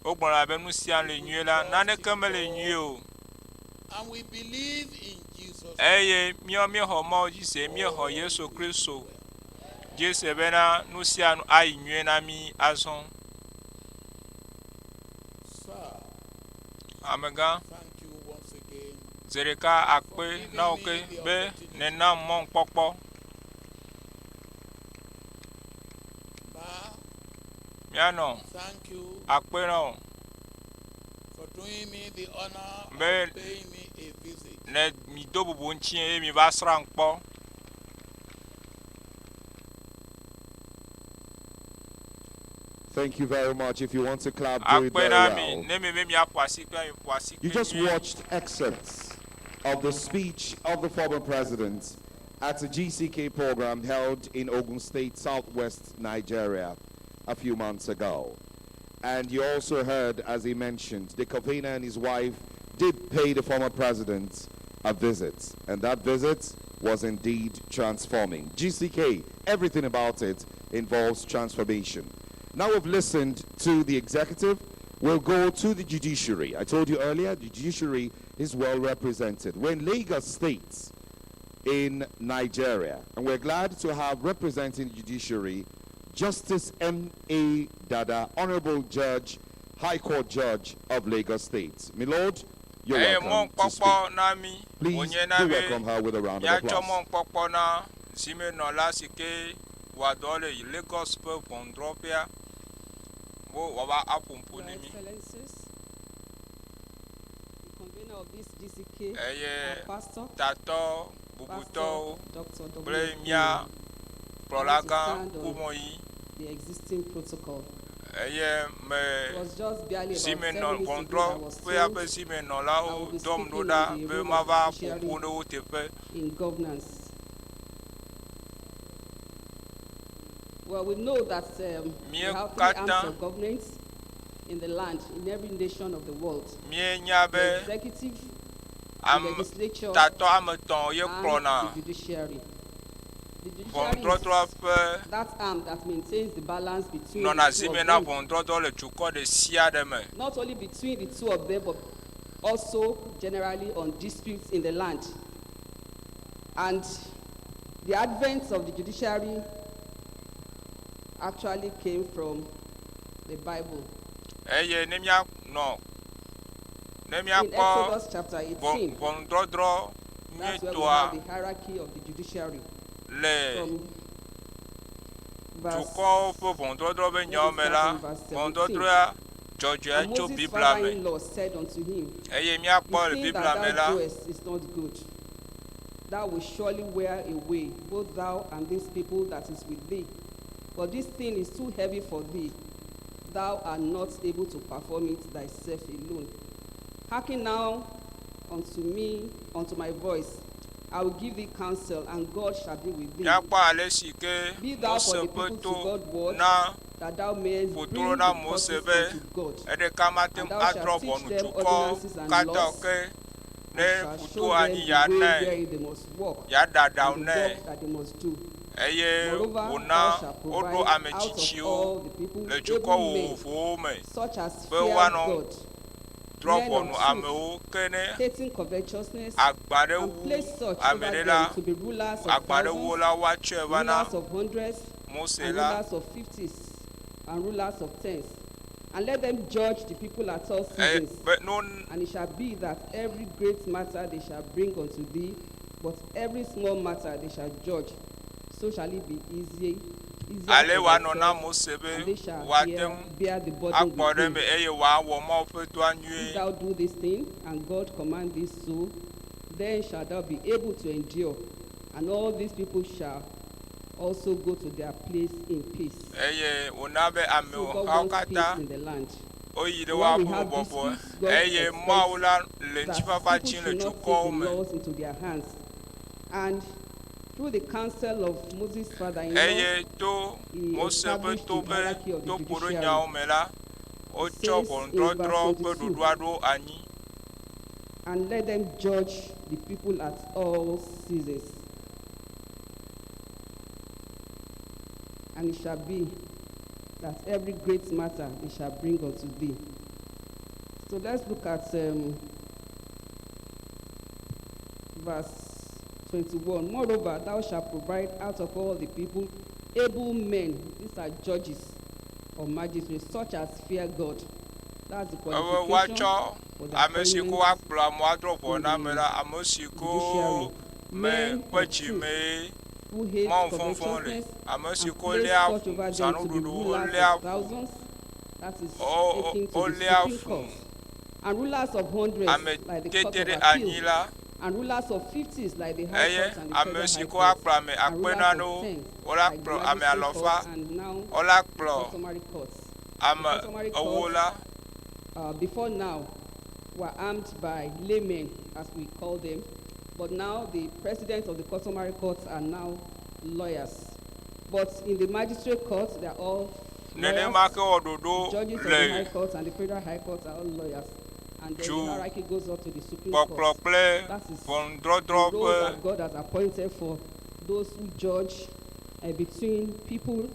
wogblɔna be nu sia we le will nyuie la, trust naneke in mele God nyuie o. and we believe in Jesus Christ. Eye míawo míexɔ Mawu dzi se, míexɔ All Yesu will be Kristo well. dzi se bena nu sia nu ayi nyuie na mí azɔ. Sir, Amegã, thank you once again zi ɖeka for akpe na giving wò me ke the be opportunity. nènam mɔnukpɔkpɔ. Ma, Míanɔ thank you akpe na wò for doing me the honor be of paying me a visit. ne mi do bubu ŋutinye eye mi va srãm kpɔ. Thank you very much. If you want to clap, do it Akpe very na mi well. ne mi be miaƒo asikpe mi ƒo asikpe You just nyuie. watched excerpts of the speech of the former president at a GCK program held in Ogun State, southwest Nigeria, a few months ago. And you also heard, as he mentioned, the convener and his wife did pay the former president a visit. And that visit was indeed transforming. GCK, everything about it involves transformation. Now we've listened to the executive, we'll go to the judiciary. I told you earlier, the judiciary is well represented. We're in Lagos State in Nigeria, and we're glad to have representing the judiciary Justice M.A. Dada, Honorable Judge, High Court Judge of Lagos State. My Lord, you're Eye welcome to speak. mɔkpɔkpɔ na mi Please wònye na do be welcome her with a round of míatsɔ applause. mɔkpɔkpɔ na zimenɔla si ke wɔa dɔ le Lagos ƒe ʋɔnudrɔ̃ƒea wo wòava aƒo ƒo Your ne mi. Excellencies, the convener of this GCK, Eye our pastor, tatɔ bubutɔwo Pastor Dr. kple W. mía kplɔlagã stand on Kumoyi the existing protocol. eye me It was just barely about 7 zimenɔ minutes ago I was ʋɔnudrɔ̃ƒea told ƒe I zimenɔlawo will be dɔm ɖo speaking ɖa on the be role of mava ƒo judiciary ƒo ɖe wo teƒe. in governance. Well, we know that we Mie have three arms katã of government in the land, in every nation of the world. míenya The be executive, the ame legislature, tatɔ ame etɔ̃ ye and kplɔna the judiciary. The judiciary ʋɔnudrɔ̃drɔ̃ is ƒe that arm that maintains the balance between nɔna the two zime of na them. ʋɔnudrɔ̃drɔ̃ le dukɔ ɖe sia ɖe me. Not only between the two of them, but also generally on disputes in the land. And the advent of the judiciary actually came from the Bible. Eye ne míanɔ ne In míakpɔ Exodus chapter 18, ʋɔnudrɔ̃drɔ̃ that's where we nyuitɔa have the hierarchy of the judiciary. le From verse dukɔwo ƒe ʋɔnudrɔ̃drɔ̃ ƒe nyawo me la, Let me start from verse 17. ʋɔnudɔdrɔ̃a dzɔdzɔe And tso Moses' Biblia me. father-in-law said unto him, Eye míakpɔ The le thing Biblia that me thou la, doest is not good. Thou wilt surely wear away, both thou and this people that is with thee. For this thing is too heavy for thee. Thou art not able to perform it thyself alone. Hearken now unto me, unto my voice. I will give thee counsel, and God shall be with thee. míakpɔ ale si ke Be thou Mose for the ƒe people to to God word, na that thou mayest ƒo bring to the na Mose causes be unto God. eɖeka mate And ŋu thou adrɔ̃ shalt teach ʋɔnu them dukɔ ordinances and katã o laws, ke ne and shall ƒo to show anyi them the way yeanae wherein they must walk, yeaɖe aɖaŋu and the nɛ work that they must do. eye Moreover, wòna thou shalt woɖo provide ame out of tsitsiwo all the people le dukɔ able men, vovovowo me such as be fear woanɔ God, drɔ̃ men ʋɔnu of truth, amewo ke ne hating covetousness, agba ɖe and wu place such ame over ɖe them la to be rulers of agba ɖe wu thousands, la woatsɔe va na rulers of hundreds, Mose and la rulers of fifties, and rulers of tens. And let them judge the people at all eye seasons. be no And it shall be that every great matter they shall bring unto thee, but every small matter they shall judge. So shall it be easy, easier ale for wòanɔ na thyself, Mose be and they shall wòate bear, ŋu bear the burden akpɔ with ɖe eme thee. eye wòawɔ Mawu ƒe dɔa If nyuie. thou do this thing, and God command thee so, then shalt thou be able to endure, and all these people shall also go to their place in peace. Eye wòna be So amewo God hawo wants peace katã in the land. woyi ɖe When we woaƒe have bɔbɔ disputes, God eye expects Mawu la le that ŋutifafa people tsim le should not take dukɔwo the me. laws into their hands. And through the counsel of Moses' father-in-law, Eye to he Mose ƒe established to the be hierarchy of the to ƒo ɖe judiciary. nyawo me la, wotsɔ Says in verse ʋɔnudrɔ̃drɔ̃ ƒe 22, ɖoɖoa ɖo anyi. and let them judge the people at all seasons. And it shall be that every great matter they shall bring unto thee. So let's look at verse 21. Moreover, thou shalt provide out of all the people able men, these are judges or magistrates, such as fear God. That's the Ebe qualification woatsɔ for the ame si ko appointment woakplɔ amewo adrɔ̃ ʋɔ in na ame the la, ame si ko judiciary. me Men ƒe of dzi truth mee who hate Mawu fɔfɔ le, covetousness ame si and ko place léa such fu over them to be zanuɖuɖu, rulers woléa of fu thousands, that is akin to the woléa Supreme fu Court, and rulers of hundreds ame like the Court tete of ɖe Appeal, anyi la and rulers of fifties like the High eye Court and the ame Federal si High ko Court, akplɔ ame and akpe rulers of nanewo tens wola like the kplɔ ame magistrate alɔfa court and now wola kplɔ customary courts. Ame customary ewo courts, la before now were armed by laymen, as we call them, but now the president of the customary courts are now lawyers. But in the magistrate court, they are all lawyers. Nenema ke wɔ ɖoɖo The judges of the le high court and the federal high court are all lawyers. And then tso the hierarchy goes up to the Supreme kpɔkplɔ Court. kple That is the ʋɔnudɔdrɔ̃ role ƒe that God has appointed for those who judge between people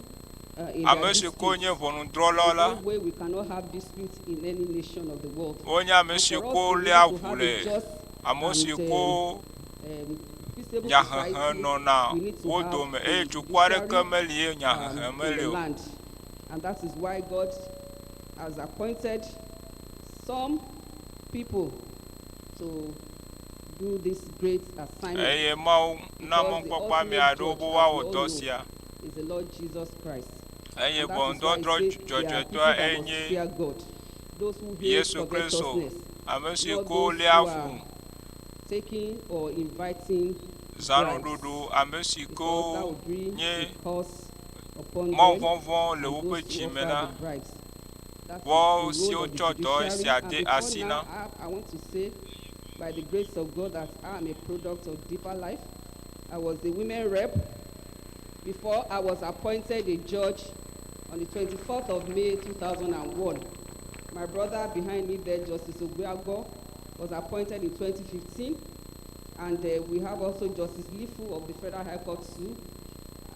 in their ame si ko disputes. nye ʋɔnudrɔ̃lawo la There's no way we cannot have disputes in any nation of the world. wonye ame And si for us ko to be léa able to ʋu have le a just ame and si ko peaceable nyahehe society, nɔna we need to wo have dome a eye dukɔ aɖeke judiciary meli ye nyahehe in meli the o. land. And that is why God has appointed some people to do this great assignment. Eye Mawu na Because the mɔkpɔkpɔ ame ultimate aɖewo judge, be as we woawɔ all dɔ know, sia. is the Lord Jesus Christ. Eye And that is why ʋɔnudɔdrɔ̃ it says there are people dzɔdzɔetɔa that must enye fear God, those who hate Yesu Kristo, covetousness, ame si not ko those léa who fu are taking or inviting bribes, zãnuɖuɖu, ame si because that ko will bring nye a curse upon them mɔvɔvɔ̃ le and woƒe those who dzime offer la, the bribes. That is woawo the role siwo of the tsɔ dɔ judiciary. sia And de before asi now, na. I want to say, by the grace of God, that I am a product of Deeper Life. I was the women rep before I was appointed a judge on the 24th of May 2001. My brother behind me there, Justice Ogbuago, was appointed in 2015. And we have also Justice Lifu of the Federal High Court too.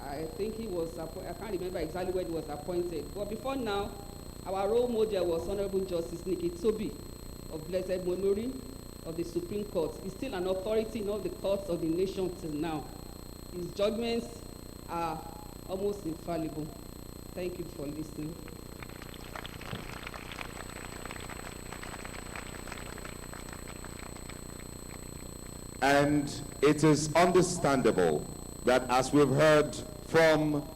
I think he was, I can't remember exactly when he was appointed. But before now, our role model was Honorable Justice Nikki Toby of Blessed Memory of the Supreme Court. He's still an authority in all the courts of the nation till now. His judgments are almost infallible. Thank you for listening. And it is understandable that, as we've heard from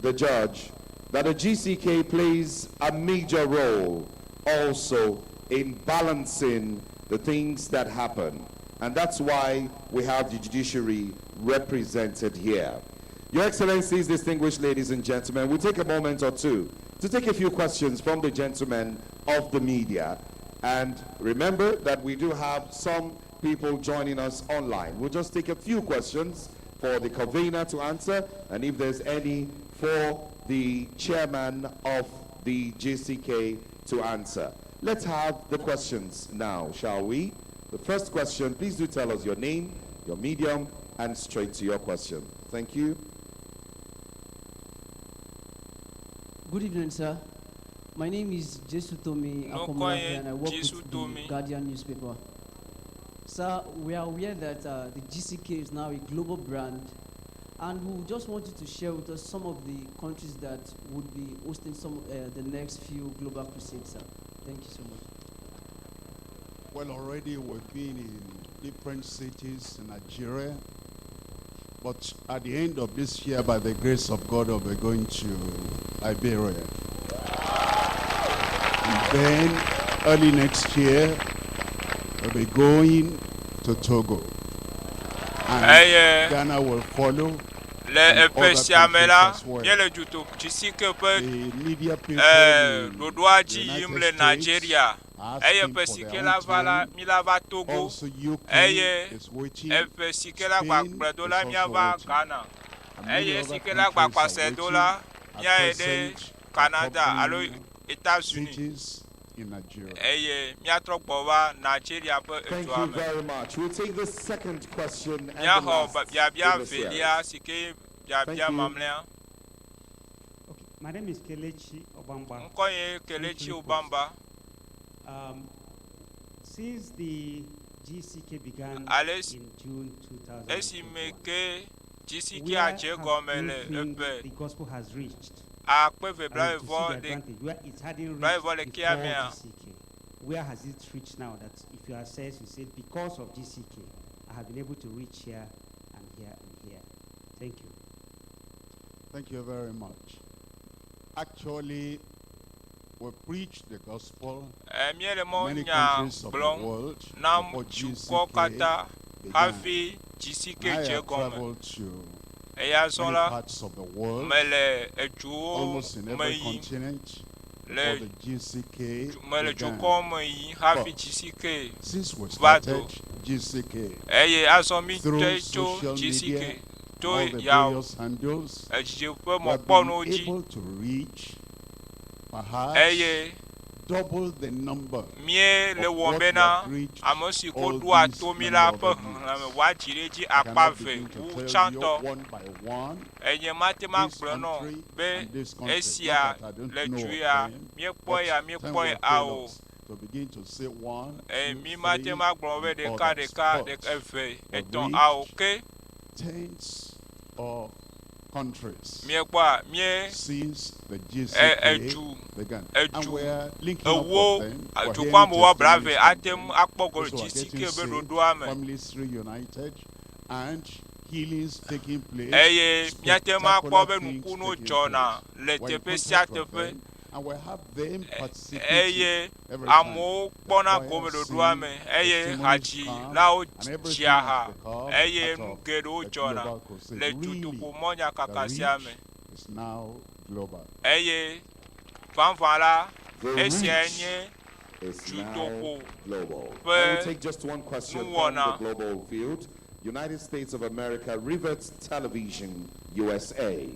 the judge, that the GCK plays a major role also in balancing the things that happen. And that's why we have the judiciary represented here. Your Excellencies, distinguished ladies and gentlemen, we'll take a moment or two to take a few questions from the gentlemen of the media. And remember that we do have some people joining us online. We'll just take a few questions for the convener to answer, and if there's any for the chairman of the GCK to answer. Let's have the questions now, shall we? The first question, please do tell us your name, your medium, and straight to your question. Thank you. Good evening, sir. My name is Jesu Tomi Ŋkɔe Akomolafe, nye and I work Jesu with Tomi. the Guardian newspaper. Sir, we are aware that the GCK is now a global brand, and we just want you to share with us some of the countries that would be hosting the next few global crusades, sir. Thank you so much. Well, already we've been in different cities in Nigeria, but at the end of this year, by the grace of God, we'll be going to Liberia. And then early next year, we'll be going to Togo. And Eye Ghana will follow. le and eƒe other sia me countries la, as well. míele dzuto GCK ƒe The media people eh, in ɖoɖoa the dzi yim United le States Nigeria. are Eye asking ƒe for si their ke own la va la, time. mi la va Togo. Also, UK Eye is waiting. eƒe si ke la gba Spain kplɔe do is la, also míava waiting. Ghana. And many Eye other si ke la gba countries are kpasɛ do waiting. la, At míayi ɖe present, Canada alo accompanying États-Unis. cities in Nigeria. Eye míatrɔ gbɔ va Nigeria ƒe Thank edua you me. very much. We'll take the second question and the Míaxɔ last biabia in the series. velia si ke Thank biabia you. mamlɛa. My name is Kelechi Obamba. Ŋkɔ ye Kelechi Weekly Post. Obamba. Since the GCK began Ale in June esime 2021, ke GCK where adze have gɔme you le think eƒe the gospel has reached? akpe eve I mean, to see blaeve the ɖe advantage, where it hadn't blaeve reached ɖekea before mea, GCK. Where has it reached now? That if you assess, you say, because of GCK, I have been able to reach here and here and here. Thank you. Thank you very much. Actually, we preach the gospel eh, míele in mɔ many nya countries of the gblɔm world na before dukɔ GCK katã began. hafi GCK I dze have gɔme. traveled to Eya zɔ many la, parts of the world, mele eduwo almost in me every yim continent. Le before the GCK mele began. dukɔ me yi hafi But GCK since we va do. started GCK Eye azɔ mi through te tso social media, GCK to all the ya various handles, edzidzi ƒe we have mɔkpɔnuwo been dzi able to reach perhaps eye double the number mie le of wɔm what we bena have reached ame si ko all ɖoa these to mi many la other ƒe years. xexlẽme woadzi ɖe edzi I akpa cannot ve begin to wu tell you tsãtɔ. one by one Enye mate ma this gblɔ nɔ country be and this country. Not esia that I don't le know du of ya them, míekpɔ but ya time míekpɔ will fail ao. us to begin to say one, Eye two, mi mate three, ma gblɔ be and ɖeka others. ɖeka But ɖeka eve we've etɔ̃ ao reached ke tens of countries míekpɔa mie since the e GCK edu began. And edu we're linking up ewo with them. We're dukɔ hearing amewɔ blaeve testimonies from ate them. ŋu akpɔ go le Those who are GCK getting be saved, ɖoɖoa me. families reunited, and healings taking place, Eye míate ŋu akpɔ spectacular be things nukunuwo taking dzɔna place. le We're in teƒe sia contact with teƒe. them, and we have them participating Eye every time. amewo The kpɔna choir gome ɖoɖoa sing, me eye testimonies come, hadzilawo and everything dzia has ha become eye part nu of geɖewo the dzɔna global crusade. le Really, dutoƒo the mɔnyakaka sia reach me. is now global. Eye vavã la The esiae reach nye is now dutoƒo global. ƒe I will take just one question from the nuwɔna. global field. United States of America, Rivet Television, USA.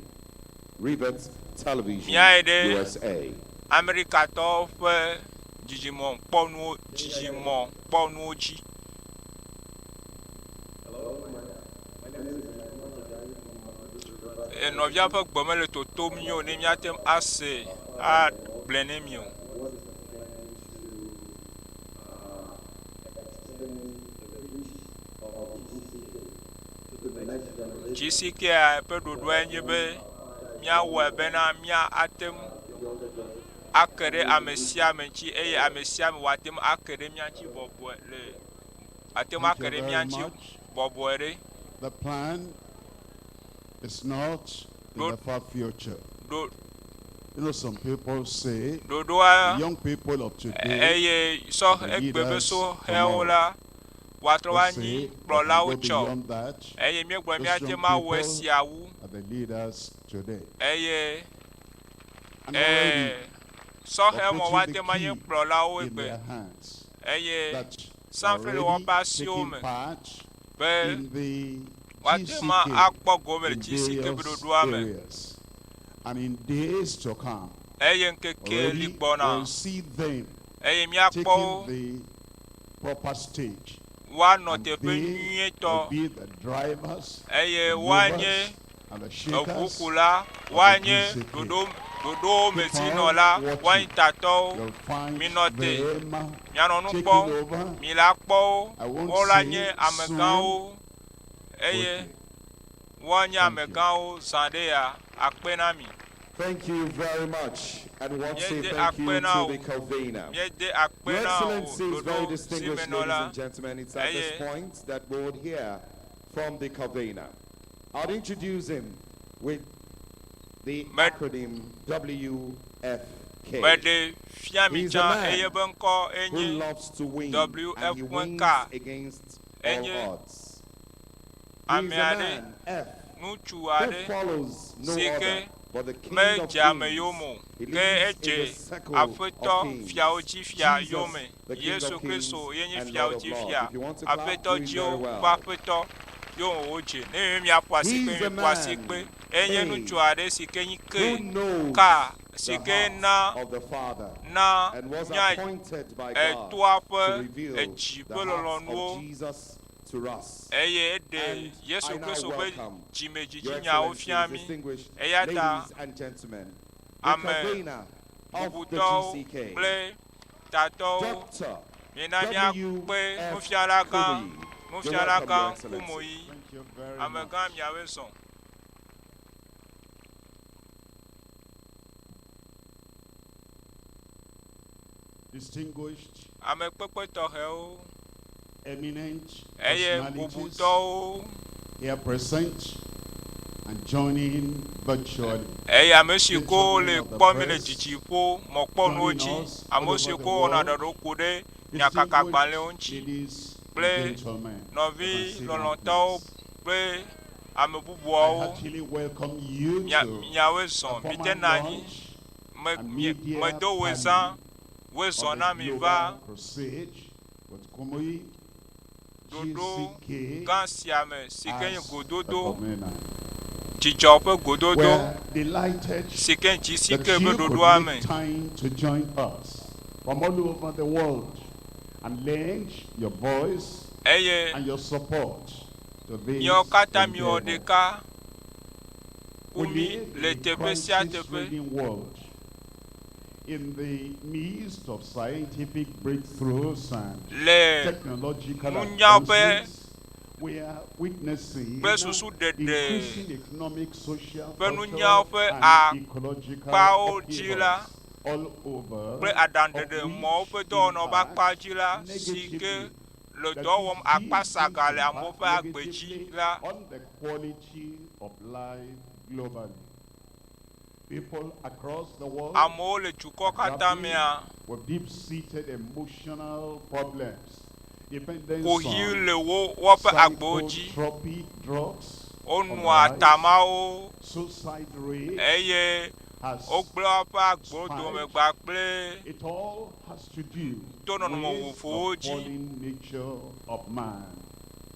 Rivet Television, Míayi ɖe USA. Amerikatɔwo ƒe dzidzimɔkpɔnuwo dzidzimɔkpɔnuwo dzi. E, Nɔvia ƒe gbe mele totom nyuie o ne míate ŋu ase agblɔe ne mi o. GCK ƒe ɖoɖoae nye be míawɔe bena mía ate ŋu ake ɖe ame sia ame ŋuti eye ame sia ame wòate ŋu ake ɖe mía ŋuti bɔbɔe le ate ŋu Thank ake you ɖe mía very ŋuti much. bɔbɔe ɖe. The plan is not in the far future. Ɖo You know, some people say ɖoɖoa the young people of today eye sɔ are the egbe be leaders sɔhɛwo tomorrow. la woatrɔ We va say nyi we can kplɔlawo go tsɔ beyond that. eye míegblɔ Those míate young ŋu awɔ people esia wu are the leaders today. eye And ee already sɔhɛ we're mɔ putting woate the ŋu anye key kplɔlawo in egbe their hands eye that sanfli le already woƒe asiwo taking me part be in the woate ŋu GCK akpɔ gome le in GCK ƒe various ɖoɖoa me areas. And in days to come, eye ŋkeke li already gbɔna we'll see them eye míakpɔ wo taking the proper stage. woanɔ And teƒe they nyuietɔ will be the drivers, eye the woanye movers, and the shakers eʋukula of the woanye GCK. ɖoɖo ɖoɖowo Keep on mezinɔla watching. woanye tatɔwo You'll find minɔ te them mianɔ nu taking kpɔm over. mi la kpɔ wo I won't wola say nye amegãwo soon. eye quickly. woanye Thank you. amegãwo zã ɖe ya akpe na mi Thank you very much. And want to say míede thank you akpe na to wo the convener. míede akpe Your na wo Excellencies, very ɖoɖo distinguished ladies zimenɔla and gentlemen, it's at this eye point that we would hear from the convener. I'll introduce him with the me acronym WFK. meɖe fia mi He's a tsã eye man be ŋkɔ who enye loves to win and he wins WFK against all enye odds. He ame is a aɖe man, F, ŋutsu who aɖe follows no si other ke but the King of medze ame Kings. yome o He ke lives in the edze circle of aƒetɔ kings. fiawo dzi fia Jesus, yome the King Yesu of Kings Kristo ye nye and fiawo Lord of dzi Lords. fia If you want to clap, aƒetɔ do it very dziwo ƒe well. aƒetɔ yome wodze ne mi miaƒo asikpe He's a miƒo asikpe man, enye A, ŋutsu aɖe si ke nyi who ke knows ka si the ke heart na of the Father na and was nya appointed by God etoa to ƒe reveal edzi the ƒe heart of lɔlɔ̃nuwo Jesus to us. eye eɖe And Yesu I now Kristo ƒe welcome Your dzimedzidzinyawo fia Excellencies, mi distinguished eya ta ladies and gentlemen, the ame convener of the bubutɔwo GCK, kple tatɔwo Dr. mina míakpe W.F. nufialagã Kumuyi. You're welcome, nufialagã Your Excellency. Kumuyi Thank you very amegã much. miawoe zɔ. Distinguished, Ame kpekpe tɔxɛwo eminent eye personalities bubutɔwo here present and joining virtually. eye ame si ko Gentlemen le of the kpɔ mi le press, dzidziƒo mɔkpɔnuwo joining dzi us all ame over si the ko wɔna world, ɖeɖo ku ɖe nyakakagbalẽwo distinguished ŋuti ladies and kple gentlemen, you nɔvi can sit down, lɔlɔ̃tɔwo please. kple ame I bubuawo heartily welcome you mia to miawoe the zɔ mite formal nɔ anyi launch Me, and mie, media medo wòe zã, panel wòe of zɔ the na mi va Global Crusade with Kumuyi ɖoɖo GCK gã sia me si ke nye as the gododo, convener. dzidzɔ ƒe gododo We're delighted si ke GCK that ƒe you could ɖoɖoa me. make time to join us from all over the world and lend your voice Eye and your support to this miawo katã miwɔ endeavor. ɖeka ku We mi live le in a teƒe sia teƒe. crisis-ridden world. In the midst of scientific breakthroughs and Le technological nunya ƒe advances, we are witnessing kple susuɖeɖe increasing economic, social, ƒe nunyawo cultural, ƒe and ecological akpawo dzi la upheavals all over, kple of aɖaŋuɖeɖe mɔwo which ƒe dɔwɔnɔwo ƒe impact akpa dzi la si ke negatively le that dɔ wɔm these akpa things saga le amewo impact ƒe agbe dzi negatively la on the quality of life globally. People across the world amewo le dukɔ are katã grappling mea with deep-seated emotional problems, dependence kuxi on le wo woƒe agbewo dzi. psychotropic drugs on the Wonɔa rise, tamawo suicide rate eye has wogblẽ woƒe agbewo dome spiked. gba kple It all has to do to nɔnɔme with the vovovowo dzi. fallen nature of man.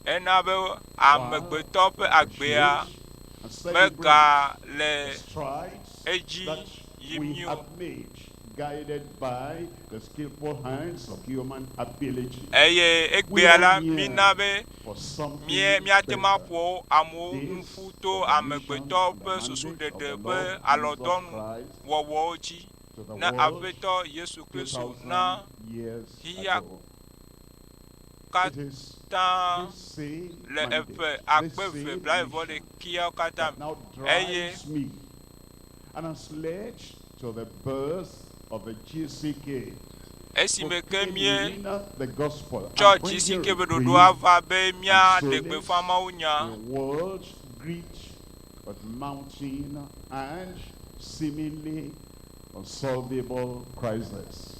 Ena be amegbetɔ ƒe agbea Appreciate and celebrate mega le the strides edzi that yim we o. have made, guided by the skillful hands of human ability. Eye We egbea all la, yearn mína be for something mía míate ŋu better. aƒo amewo nu This ƒu to is the mission amegbetɔ and the ƒe mandate of susuɖeɖe the ƒe Lord Jesus alɔdɔnu Christ wɔwɔwo dzi to the na world Aƒetɔ Yesu Kristo 2,000 na years xexea ago. It is katã this same le mandate, eƒe this akpe eve same blaeve mission ɖekeawo katã that now eye drives me and has led to the birth of the GCK, esime ke mie proclaiming the gospel tsɔ and bringing GCK ƒe ɖoɖoa reprieve va be and míaɖe solace gbeƒã mawunya in a world gripped with mounting and seemingly unsolvable crisis.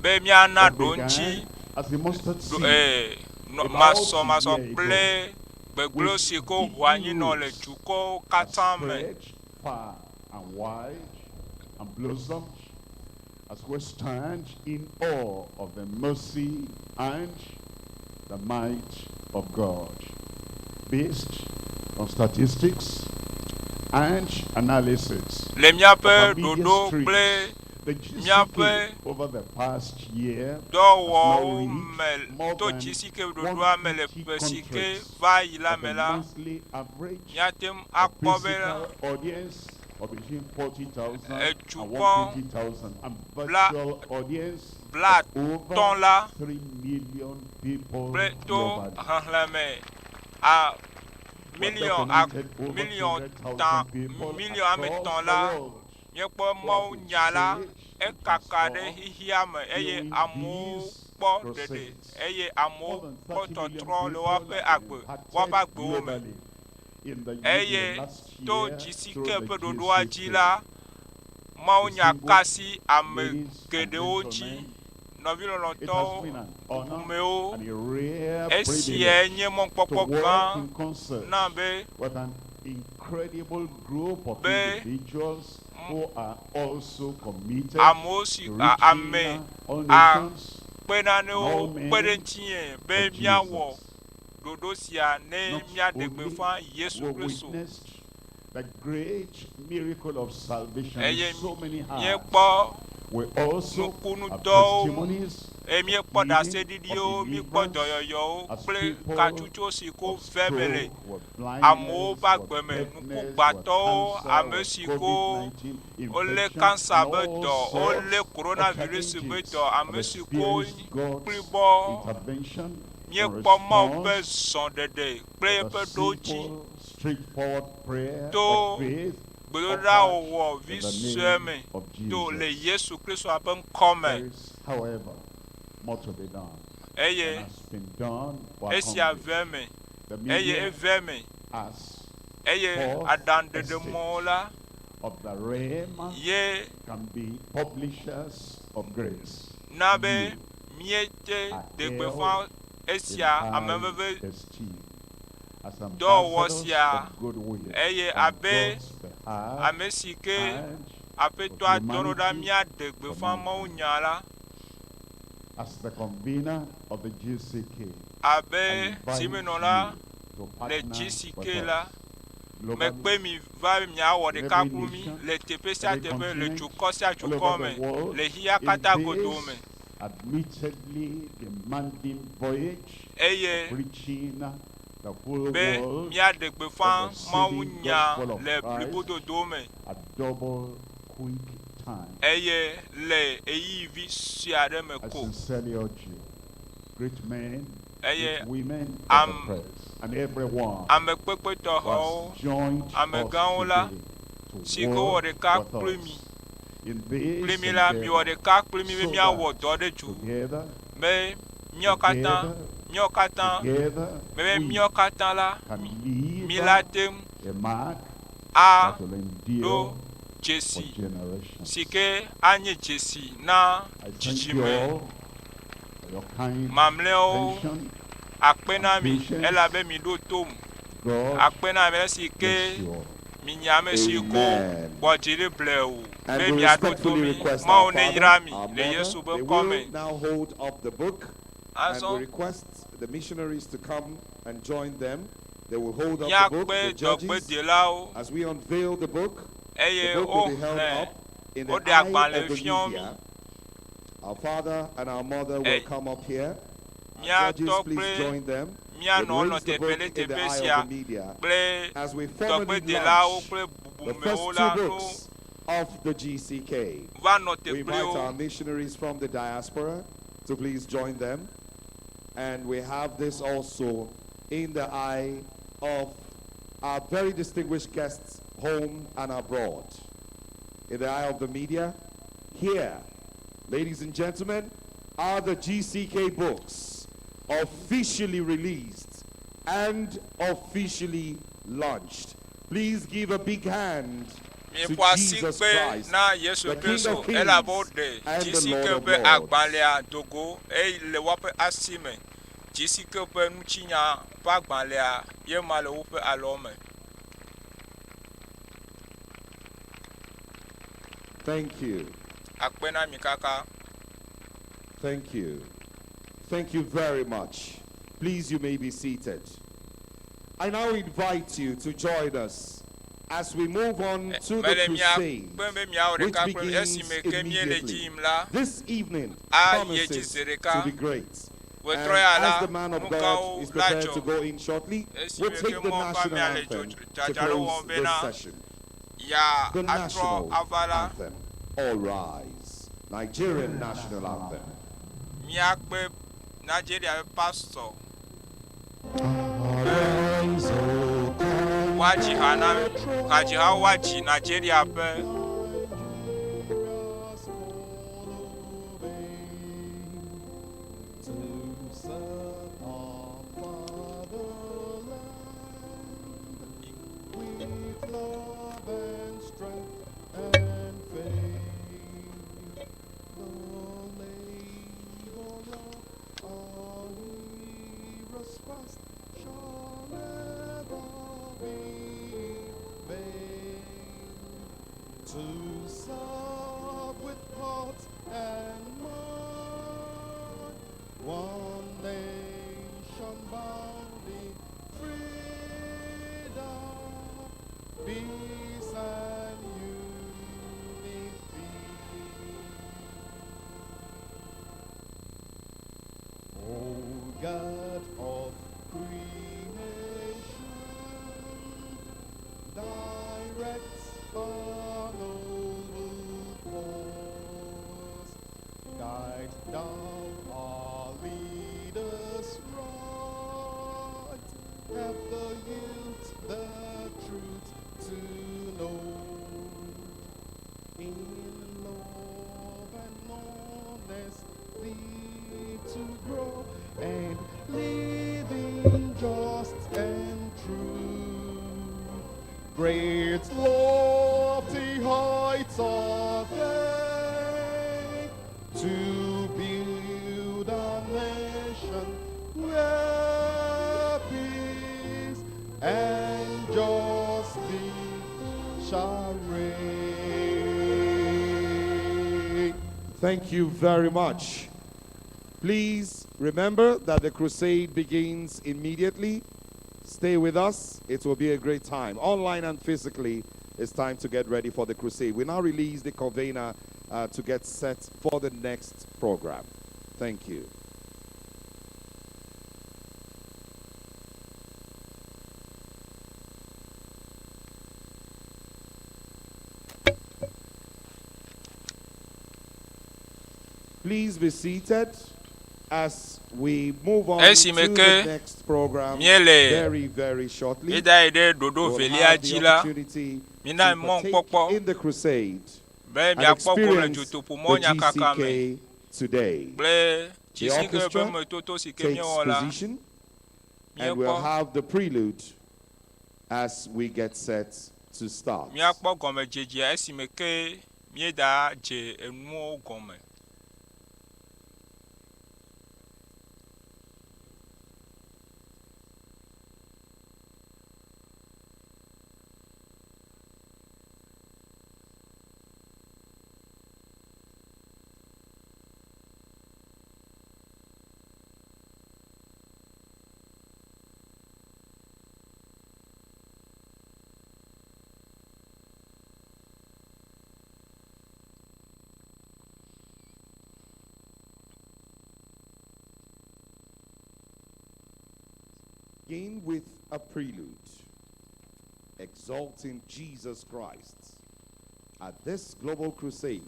be míana What ɖo ŋuti began as a mustard ɖo seed ee nɔ about a masɔmasɔ year kple ago, gbegblẽ with si ko deep ʋu anyi nɔ le roots dukɔwo has katã me spread far and wide and blossomed as we stand in awe of the mercy and the might of God. Based on statistics and analysis le of míaƒe our media ɖoɖo streams, kple the míaƒe GCK over the past year has now dɔwɔwɔwo reached me more to than GCK ƒe ɖoɖoa me le 150 ƒe si ke countries va yi la with me a la monthly average míate ŋu of akpɔ be physical audience of between 40,000 and edukɔ 150,000 and bla virtual audience bla of over tɔ̃ la 3 million people kple to globally. xexlẽme a We have miliɔn a documented over miliɔn tã 200,000 people miliɔn ame across tɔ̃ the la world míekpɔ who have Mawu been nya la saved and ekaka ɖe transformed xexea me eye during amewo these kpɔ ɖeɖe crusades. eye More amewo than kpɔ 30 million tɔtrɔ le people woƒe have been agbe woƒe impacted agbewo me globally in the, in eye the last to year GCK through the ƒe ɖoɖoa dzi GCK. la mawunya ka Distinguished asi ame ladies and geɖewo dzi gentlemen, nɔvi it has lɔlɔ̃tɔwo been an honor bubumewo and a rare esiae privilege nye to mɔkpɔkpɔ work gã in concert na be with an incredible group of be individuals who are also committed amewo si to a- ame reaching all a nations kpe and all nanewo kpe ɖe men ŋutinye be for míawɔ Jesus. ɖoɖo sia ne Not míaɖe only gbeƒã Yesu we Kristo witnessed the great miracle of salvation in eye so many hearts, míekpɔ we also have nukunudɔwo testimonies eye of míekpɔ healing, of ɖaseɖiɖiwo míekpɔ deliverance, dɔyɔyɔwo as kple people katsutso si ko of ve me le stroke, with amewo blindness, ƒe with agbe me deafness, with nukugbatɔwo cancer, ame with si ko COVID-19 wolé infection, kansa and ƒe all dɔ wolé sorts of coronavirus ƒe challenges dɔ have ame si ko experienced God's kplibɔ intervention in míekpɔ Mawu ƒe response zɔɖeɖe kple to eƒe the ɖodzi simple, straightforward prayer to of faith gbedoɖa offered wɔwɔ vi in the sue name me of to le Jesus. Yesu Kristo ƒe ŋkɔ There me is, however, more to be done eye than has been done or esia accomplished. ve me The eye media eve me as eye fourth aɖaŋuɖeɖe estate mɔwo la of the realm ye can be publishers of grace. na be You míete are de held gbeƒã in esia high ameveve esteem as dɔwɔwɔ ambassadors sia of goodwill eye on abe God's behalf ame si ke and Aƒetɔa dɔ ɖo ɖa míaɖe gbeƒã Mawu nya la. As the convener of the GCK, Abe I invite zimenɔla you to le partner GCK with la, us globally, mekpe mi va miawɔ in ɖeka every kpli mí nation, le teƒe sia every teƒe, le continent, dukɔ sia all dukɔ over me, the world, le xexea in katã godoo this me. admittedly demanding voyage Eye of reaching the whole be world míaɖe gbeƒã with the Mawu saving nya gospel of le Christ blibododo me at double quick time. eye le ɣeyiɣi vi sue aɖe me I ko. sincerely urge you, great men, Eye great women of am- the press, and everyone ame who kpekpetɔxewo, has joined us amegãwo la, today to si ke wɔ work ɖeka with kpli us mi in this kpli mi la, miwɔ endeavor, ɖeka kpli mi be so míawɔ that dɔ ɖe dzu together, be míawo katã, together, míawo katã, together, be be we míawo katã la, can leave mi la te ŋu a mark aɖo that will endure for dzesi generations. si ke anye dzesi na I thank you dzidzime all for your kind mamlɛawo. attention. Akpe na mi patience. elabe mi ɖo tom. God Akpe na mi esi ke bless you all. mi nye ame si ko Amen. gbɔ dzi ɖi blewu And be we miaɖo to respectfully mi. request Mawu our ne father, yra mi our le mother, Yesu ƒe they ŋkɔ will me. now hold up the book and Azɔ we request the missionaries to come and join them. They will hold up the book, míakpe the judges, dɔgbedelawo as we unveil the book. eye The book will be held woxlẽ up in the woɖe eye agbalẽ of the fiɔ mi. media. Our father and our mother will Ey. come up here. Our Mía judges, tɔ please kple join them. mía They nɔwo will nɔ raise the teƒe book ɖe in the teƒe eye sia of the media kple as we formally dɔgbedelawo launch kple the first bubumewo two la no books of the GCK. va nɔ We te kpli invite wo. our missionaries from the diaspora to please join them. And we have this also in the eye of our very distinguished guests home and abroad. In the eye of the media, here, ladies and gentlemen, are the GCK books officially released and officially launched. Please give a big hand to Miƒo asi Jesus kpe Christ, na Yesu the King Kristo of elabe Kings woɖe and the GCK Lord of ƒe Lords. agbalẽa dogo eye le woaƒe asi me. GCK ƒe ŋutinya ƒe agbalẽa ye ma le woƒe alɔ me. Thank you. Akpe na mi kaka. Thank you. Thank you very much. Please, you may be seated. I now invite you to join us as we move on to the Mele mia crusade, kpem be miawɔ which ɖeka kple mi begins esime ke míele dzi immediately. yim la, This evening ayi edzi promises zi to ɖeka. be great. And Wetrɔ ya as la, the man of nu God gãwo is la prepared dzɔ. to go in shortly, we'll Esime ke take the mɔ va national mía le anthem to dzadzraɖo close wɔm this bena session. ya The atrɔ national ava la, anthem. All rise. Nigerian national anthem. míakpe Nigeria ƒe pastor Arise, O woadzi ha na hadzihawo woadzi Nigeria ƒe To serve our fatherland with love and strength and faith. The labor of our heroes past shall never be in vain. To serve with heart and mind, one nation bound in freedom, peace and unity. O God of creation, direct our noble cause. Guide thou our leaders right. Help the youth the truth to know. In love and honesty to grow and live in just and true. Great lofty heights of faith to build a nation where peace and justice shall reign. Thank you very much. Please remember that the crusade begins immediately. Stay with us. It will be a great time. Online and physically, it's time to get ready for the crusade. We now release the convener to get set for the next program. Thank you. Please be seated as we move on to Esime the ke next program míele very, very shortly. míeda yi ɖe ɖoɖo We'll velia have the dzi la, opportunity mina to partake mɔnukpɔkpɔ in the crusade be and miakpɔ gome le experience dutoƒomɔ the nyakaka me GCK today. kple The GCK ƒe orchestra metoto si ke takes míewɔ la. position and we'll Míekpɔ have the prelude as we get set to start. míakpɔ gɔmedzedzea esime ke míeda dze enuwo gɔme. Begin with a prelude, exalting Jesus Christ. At this global crusade,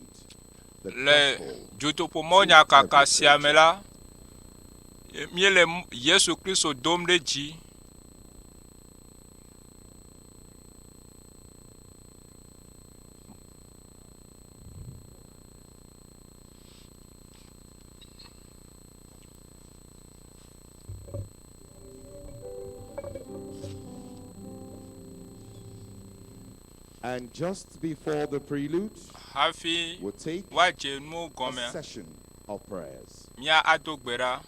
the Le gospel dutoƒomɔ nyakaka sia me la, míele Yesu Kristo dom ɖe dzi. And just before the prelude, Hafi we'll take woadze nuwo a gɔmea, session of prayers. mía ado gbe ɖa.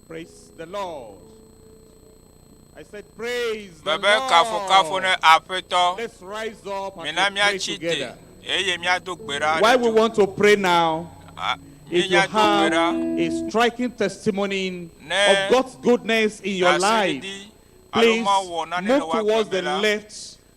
Praise the Lord. I said, Praise the Bebe kafukafu Lord. ne Aƒetɔ. Let's rise up and Mina we pray míatsi te together. eye míado gbe ɖa. Why we want to pray now? Ah, If you míanya do gbe have ɖa. a striking testimony Ne of God's goodness in your life, ɖaseɖiɖi alo please Mawu wɔ nane le move wò towards agbe the me la, left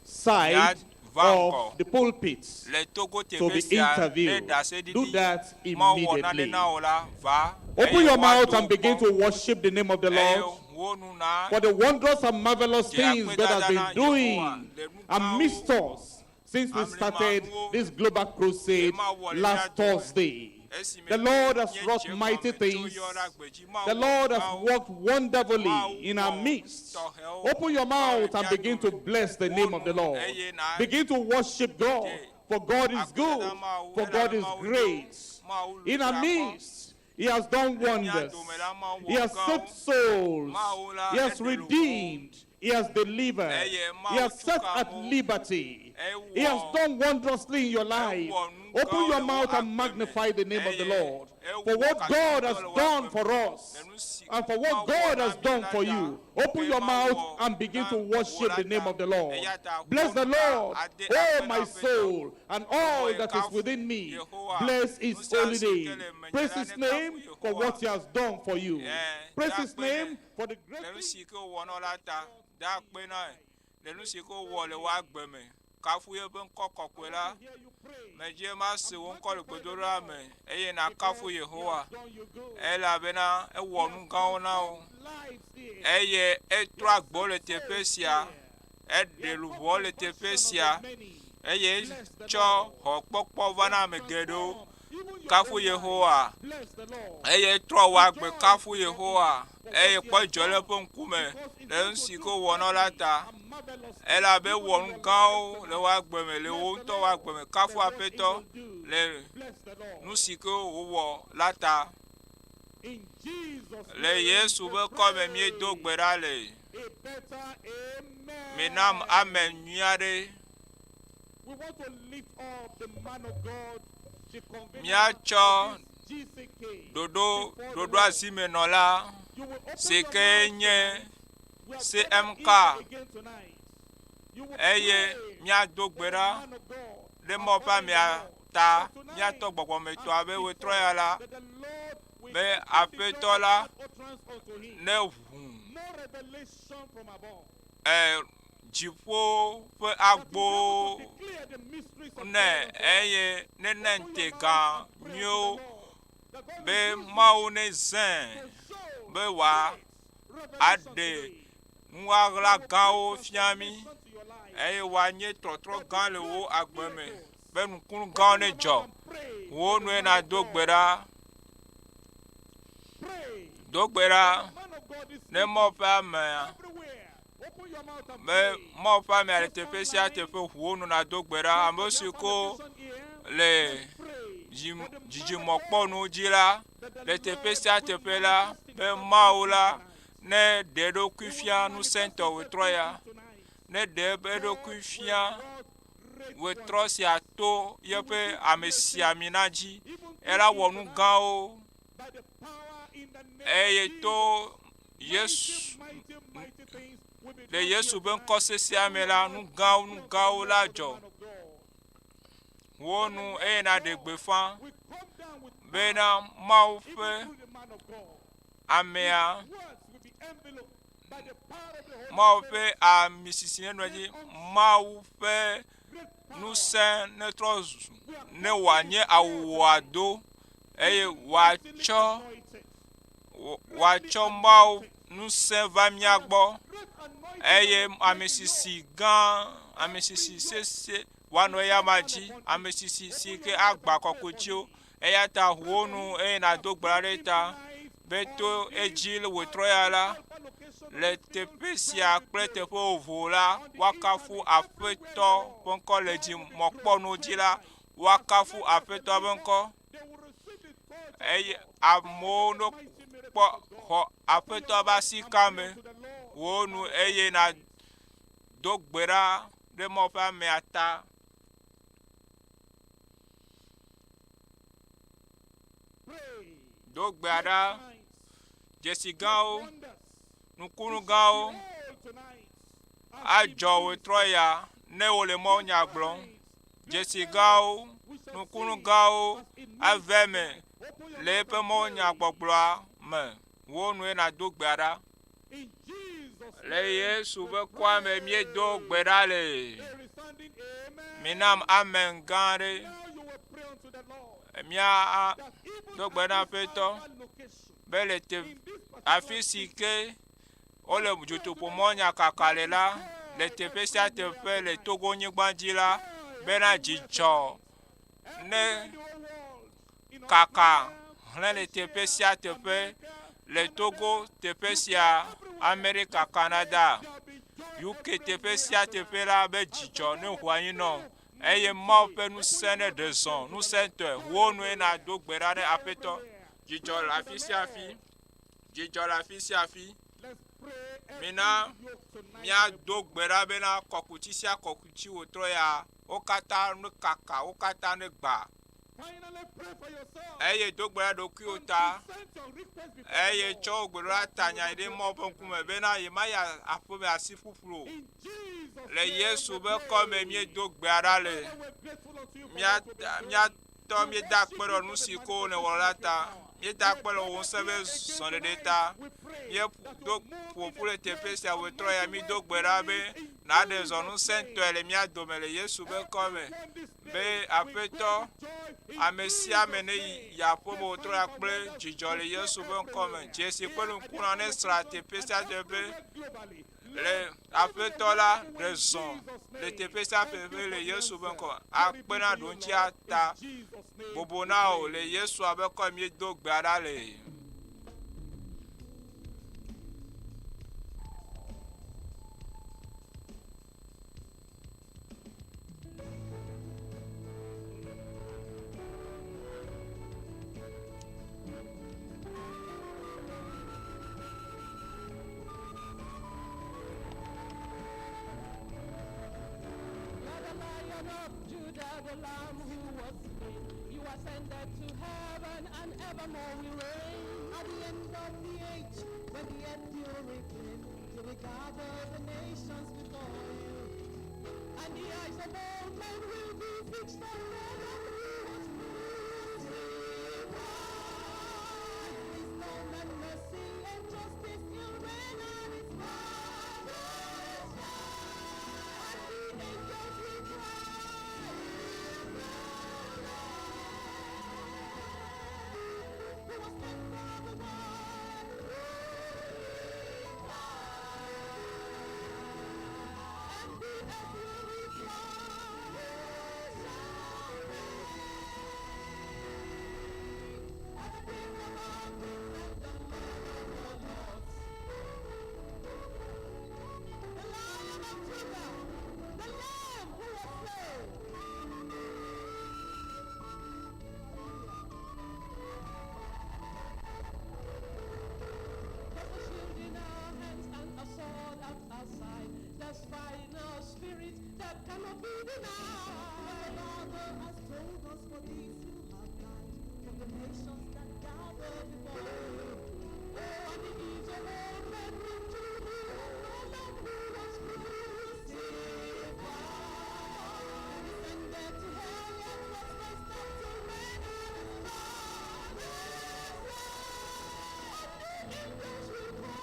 side míava ŋgɔ of the pulpit le Togo to teƒe be sia ne interviewed. Do ɖaseɖiɖi that Mawu wɔ nane immediately. na wò la, va Open eye your mouth woado and begin gbɔ to worship the name of the eye Lord wò nu na for the wondrous and marvelous dze things God has akpedada been na Yehowa doing le nu gãwo amidst us since we started this global crusade mawɔ le last mía dome. Thursday. Esime The Lord has míedze wrought gɔme mighty tso things. Yɔɖa gbedzi, Mawu The wɔ Lord nu has gãwo. worked wonderfully Mawu in our wɔ midst. tɔxɛwo Open your le mouth and mía begin to dome. bless the Wò name of the nu Lord. eye na Begin to worship God, dze for God is good, akpedada Mawu for God elabe is Mawu nyo. great. Mawu In our tra akɔ. midst, He has done Le mía wonders. dome la, Mawu He wɔ has gãwo. saved souls. Mawu la He has eɖe luʋɔwo. redeemed. He has delivered. Eye He Mawu has tso set at kamewo. liberty. He has Ewɔ done wondrously in your life. ewɔ nu Open gãwo your le wò mouth and agbe me. magnify the name of the Eye Lord. For ewɔ what God has kasinɔtɔ le wò done agbe me. for us Le nu si and for what Mawu wɔ God na has mí done la for ta, you. Open ke your Mawu mouth wɔ and begin na to wò worship la the name ta. of the Lord. Eya ta Bless wò the nu na Lord, ade oh akpe na my Aƒetɔ. soul, and all Luʋɔ that is kafu within me. Yehowa. Bless Nu his sia holy si ke name. le menye Praise la his ne kafu name for Yehowa. what he has done for you. Ɛ, Praise da his akpe nɛ name for the great le nu things si ke wòwɔ na wò la ta. Da akpe na le nu si ke wòwɔ le wò agbe me. Kafu yeƒe ŋkɔ kɔkɔe la. Medze mase wò ŋkɔ le gbedodoɖa me eye nakafu Yehowa elabena ewɔ nu gãwo na wò eye etrɔ agbo le teƒe sia. Eɖe luʋɔ le teƒe sia eye tsɔ xɔkpɔkpɔ va na ame geɖewo. Kafu Yehowa eye trɔ wò agbe kafu Yehowa eye kpɔ dzidzɔ le eƒe ŋkume le nu si ke wòwɔ na wò la ta. Elabe ewɔ nu gãwo le wò agbe me, le wò ŋutɔ wò agbe me. Kafu Aƒetɔ le nu si ke wòwɔ la ta. Le Yesu ƒe kɔme míedo gbe ɖa le. Minam amen nyui aɖe. We want to lift up the man of God, the convener Míatsɔ of this GCK ɖoɖo before the ɖoɖo Lord. asimenɔla You will open si your ke mouth nye tonight. We CMK eye míado gbe ɖa ɖe Mawu ƒe amea ta míatɔ gbɔgbɔmetɔa be wetrɔ ya la be aƒetɔ la ne ʋu e dziƒo ƒe agbo nɛ eye nene ŋutega nyuiwo be Mawu ne zãe be wòa aɖe nuɣaɣla gãwo fia mí eye wòanye trɔtrɔ gã le wò agbe me be nukunu gãwo ne dzɔ. Wò nue nàdo gbe ɖa. Do gbe ɖa ne Mawu ƒe amea be Mawu ƒe amea le teƒe sia teƒe ʋu wo nu nàdo gbe ɖa. Ame si ko le dzidzimɔkpɔnu dzi la le teƒe sia teƒe la be Mawu la ne ɖe eɖokui fia ŋusẽtɔ wòtrɔ ya ne ɖe eɖokui fia wòtrɔ sia to yeƒe amesiamina dzi ela wɔ nu gãwo eye to Yesu le Yesu ƒe ŋkɔ sesia me la nu gãwo nu gãwo la dzɔ wo nu eye naɖe gbeƒã bena Mawu ƒe amea Mawu ƒe amisisi nenɔ edzi Mawu ƒe ŋusẽ netrɔ zu ne wòanye awu wòado eye wòatsɔ wòatsɔ Mawu ŋusẽ va mía gbɔ eye amisisi gã amisisi sese wòanɔ eyama dzi amisisi si ke agba kɔkutsiwo eya ta ʋu wo nu eye nàdo gbe ɖa ɖe ta be to edzi le wòtrɔ ya la le teƒe sia kple teƒe vovovo la woakafu Aƒetɔ ƒe ŋkɔ le dzi mɔkpɔnu dzi la woakafu Aƒetɔ ƒe ŋkɔ eye amewo no kpɔ xɔ Aƒetɔ ƒe asi ka me wo nu eye nàdo gbe ɖa ɖe Mawu ƒe amea ta. Do gbe ɖa, dzesi gãwo, nukunu gãwo adzɔ wòtrɔ ya ne wole mawunya gblɔm. Dzesi gãwo, nukunu gãwo ave eme le eƒe mawunyagbɔgblɔa me. Wò nue nàdo gbea ɖa. Le Yesu ƒe kɔa me míedo gbe ɖa le. Minam amen gã aɖe. Mía do gbe na Aƒetɔ be le te afi si ke wole dutoƒomɔ nyakaka le la, le teƒe sia teƒe le Togo nyigba dzi la, bena dzidzɔ ne kaka hlẽ le teƒe sia teƒe le Togo teƒe sia, Amerika, Canada, UK teƒe sia teƒe la be dzidzɔ ne ʋu anyi nɔ eye Mawu ƒe ŋusẽ ne ɖe zɔ ŋusẽtɔe. Wò nue nàdo gbe ɖa ɖe Aƒetɔ. Dzidzɔ le afi sia afi. Dzidzɔ le afi sia afi. Mina míado gbe ɖa bena kɔkuti sia kɔkuti wòtrɔ ya wo katã ne kaka, wo katã ne gbã. Eye do gbe ɖa ɖokuiwò ta eye tsɔ wò gbedoɖa ta nya ɖe Mawu ƒe ŋkume bena yemayi aƒeme asi ƒuƒlu o. Le Yesu ƒe kɔme míedo gbea ɖa le. Mía míatɔ míeda akpe ɖe nu si ko nèwɔ la ta. Míeda akpe ɖe wò ŋusẽ ƒe zɔɖeɖe ta. Míedo ƒoƒu le teƒe sia wòtrɔ ya mído gbe ɖa be nàɖe zɔ ŋusẽtɔe le mía dome le Yesu ƒe kɔme be Aƒetɔ ame sia ame ne yi aƒeme wòtrɔ ya kple dzidzɔ le Yesu ƒe ŋkɔme. Dzesi kple nukuna ne sra teƒe sia teƒe le Aƒetɔ la ɖe zɔ le teƒe sia teƒe le Yesu ƒe ŋkɔme. Akpe na ɖoŋtsia ta bobo na wò le Yesu ƒe ŋkɔ míedo gbea ɖa le. You're the Lion of Judah, the Lamb who was slain. You ascended to heaven and evermore will reign. At the end of the age, when the earth you reclaim, you will gather the nations before you. And the eyes of all men will be fixed on the Lamb who was crucified. Wisdom and mercy and justice will reign on his father's side. And the angels will cry, Who was meant for the one And the earth will reply, shall reign as the King of all kings and the Lord of all lords. The Lion of Judah, the Lamb who was slain. There's a shield in our hands and a sword at our side. There's fire in our spirit that cannot be denied. The Father has told us for these who have died, from the nations that gather before you. Oh, and the ears of all men will to hear the Lamb who was crucified. Descended to hell, yet was raised up to reign on his Father's side. And the angels will cry.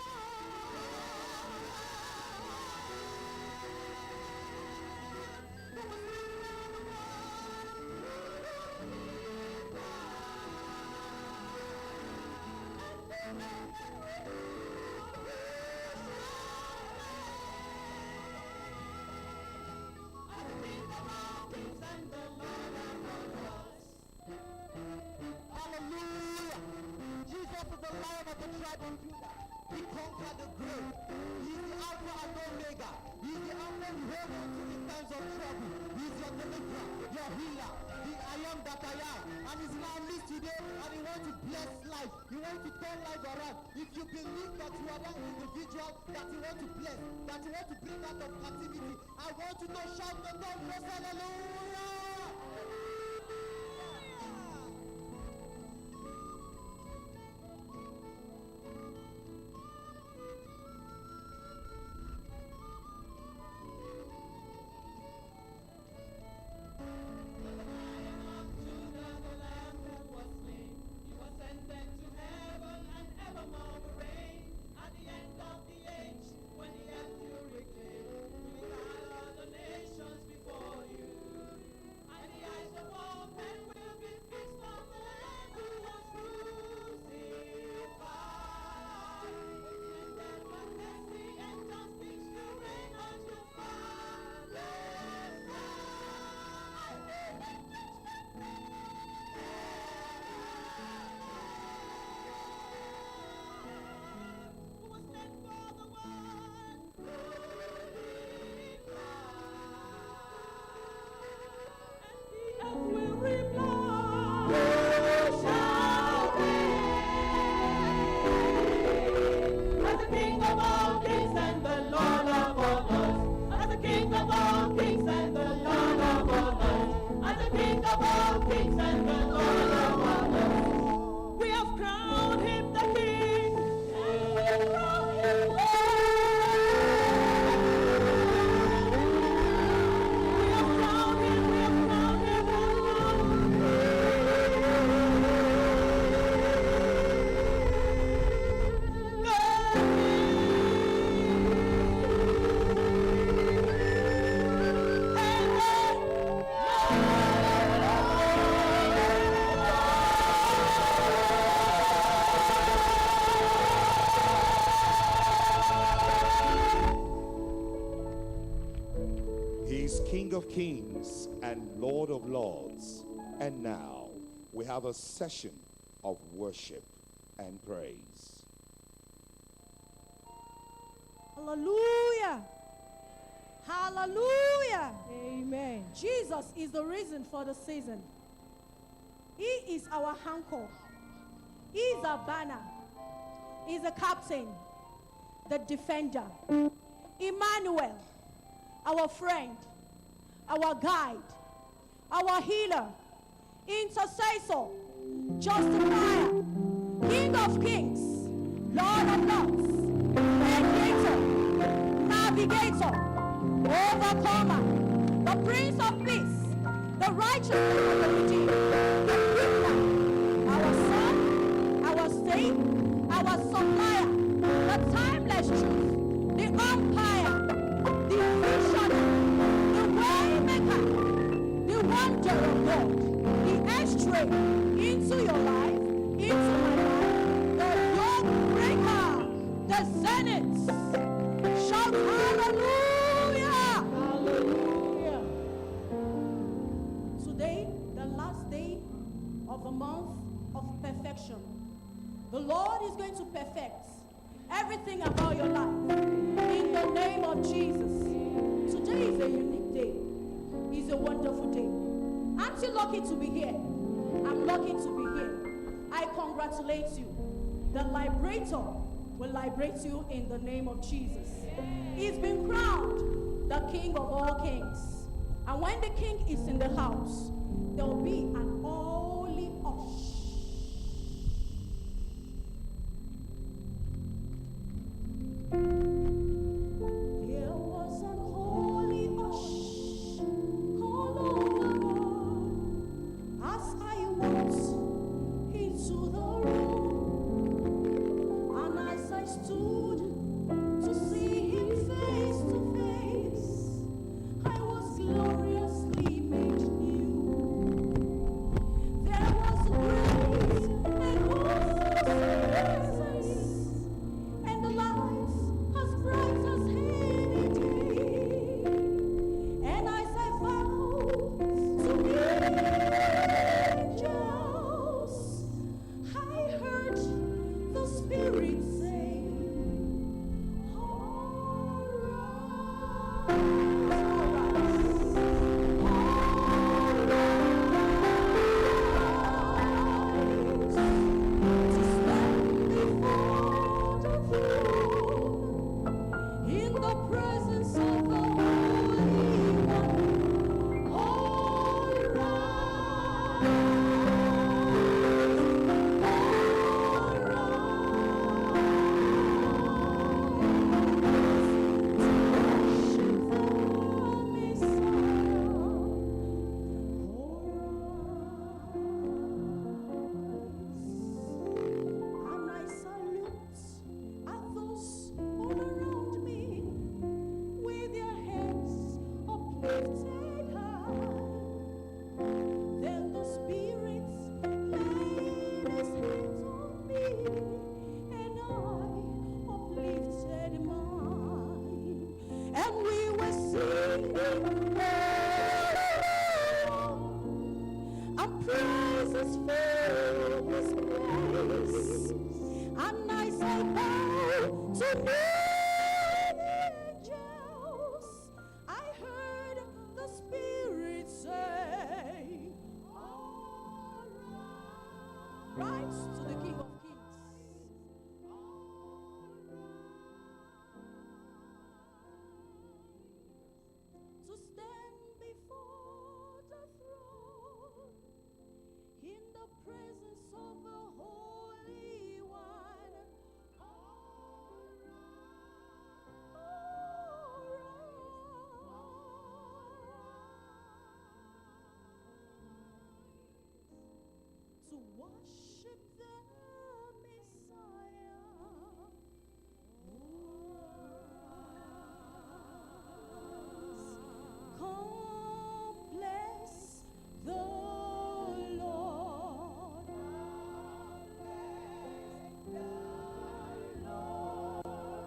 Who was meant for the one As the King of all kings and the Lord of all lords. Hallelujah. Jesus is the Lion of the tribe of Judah. He conquered the grave. He is the Alpha and Omega. He is the anchor you hold on to in times of trouble. He is your deliverer, your healer, the I am that I am. And he's in our midst today and he wants to bless life. He wants to turn life around. If you believe that you are that individual that he wants to bless, that he wants to bring out of captivity, I want you to shout the thunderous hallelujah. The Lion of Judah, the Lamb who was slain, you ascended to heaven and evermore will reign. At the end of the age, when the earth you reclaim, you will gather the nations before you. And the eyes of all men will be fixed on the Lamb who was crucified. Descended from mercy and justice to reign on your Father's side. Who was meant for the one And the earth will reply, Who shall reign? As the King of all kings and the Lord of all lords. As the King of all kings and the Lord of all lords. As the King of all kings and the Lord of all lords. We have crowned him the King. We have crowned him Lord. We have crowned him, we have crowned him He is King of kings and Lord of lords. And now we have a session of worship and praise. Hallelujah. Hallelujah. Amen. Jesus is the reason for the season. He is our anchor. He is our banner. He is the captain, the defender. Emmanuel, our friend, our guide, our healer, intercessor, justifier, King of kings, Lord of lords, mediator, Navigator, Overcomer, the Prince of Peace, the Righteousness of the Redeemed, the Quickener, our Son, our Stay, our Supplier, the Timeless Truth, the Umpire, the Visionary, the Waymaker, the Wonder of God, the X-ray into your life, into my life, the Yoke Breaker, the Zenith. Shout hallelujah! Hallelujah. Today, the last day of the month of perfection, the Lord is going to perfect everything about your life in the name of Jesus. Today is a unique day. It's a wonderful day. Aren't you lucky to be here? I'm lucky to be here. I congratulate you. The liberator will liberate you in the name of Jesus. He's been crowned the King of all kings. And when the king is in the house, there will be an holy hush. There was an holy hush all over as I walked into the room, and as I stood to see him face to face, I was gloriously made new. There was grace and awesome presence, and the light as bright as any day. And as I bowed to the angels, I heard the Spirit say, "All rise, all rise, to stand before the throne in the presence of the Holy One. All rise, all rise, to worship the Messiah. All rise. And I salute at those all around me with their hands uplifted high. Then the Spirit laid his hands on me, and I uplifted mine. And we were singing, oh, and praises fill this place. And I said, bow to the angels. I heard the Spirit say, All rise to the King of Kings. To stand before the throne in the presence of the Holy One. All rise, to worship the Messiah. Rise. Come bless the Lord.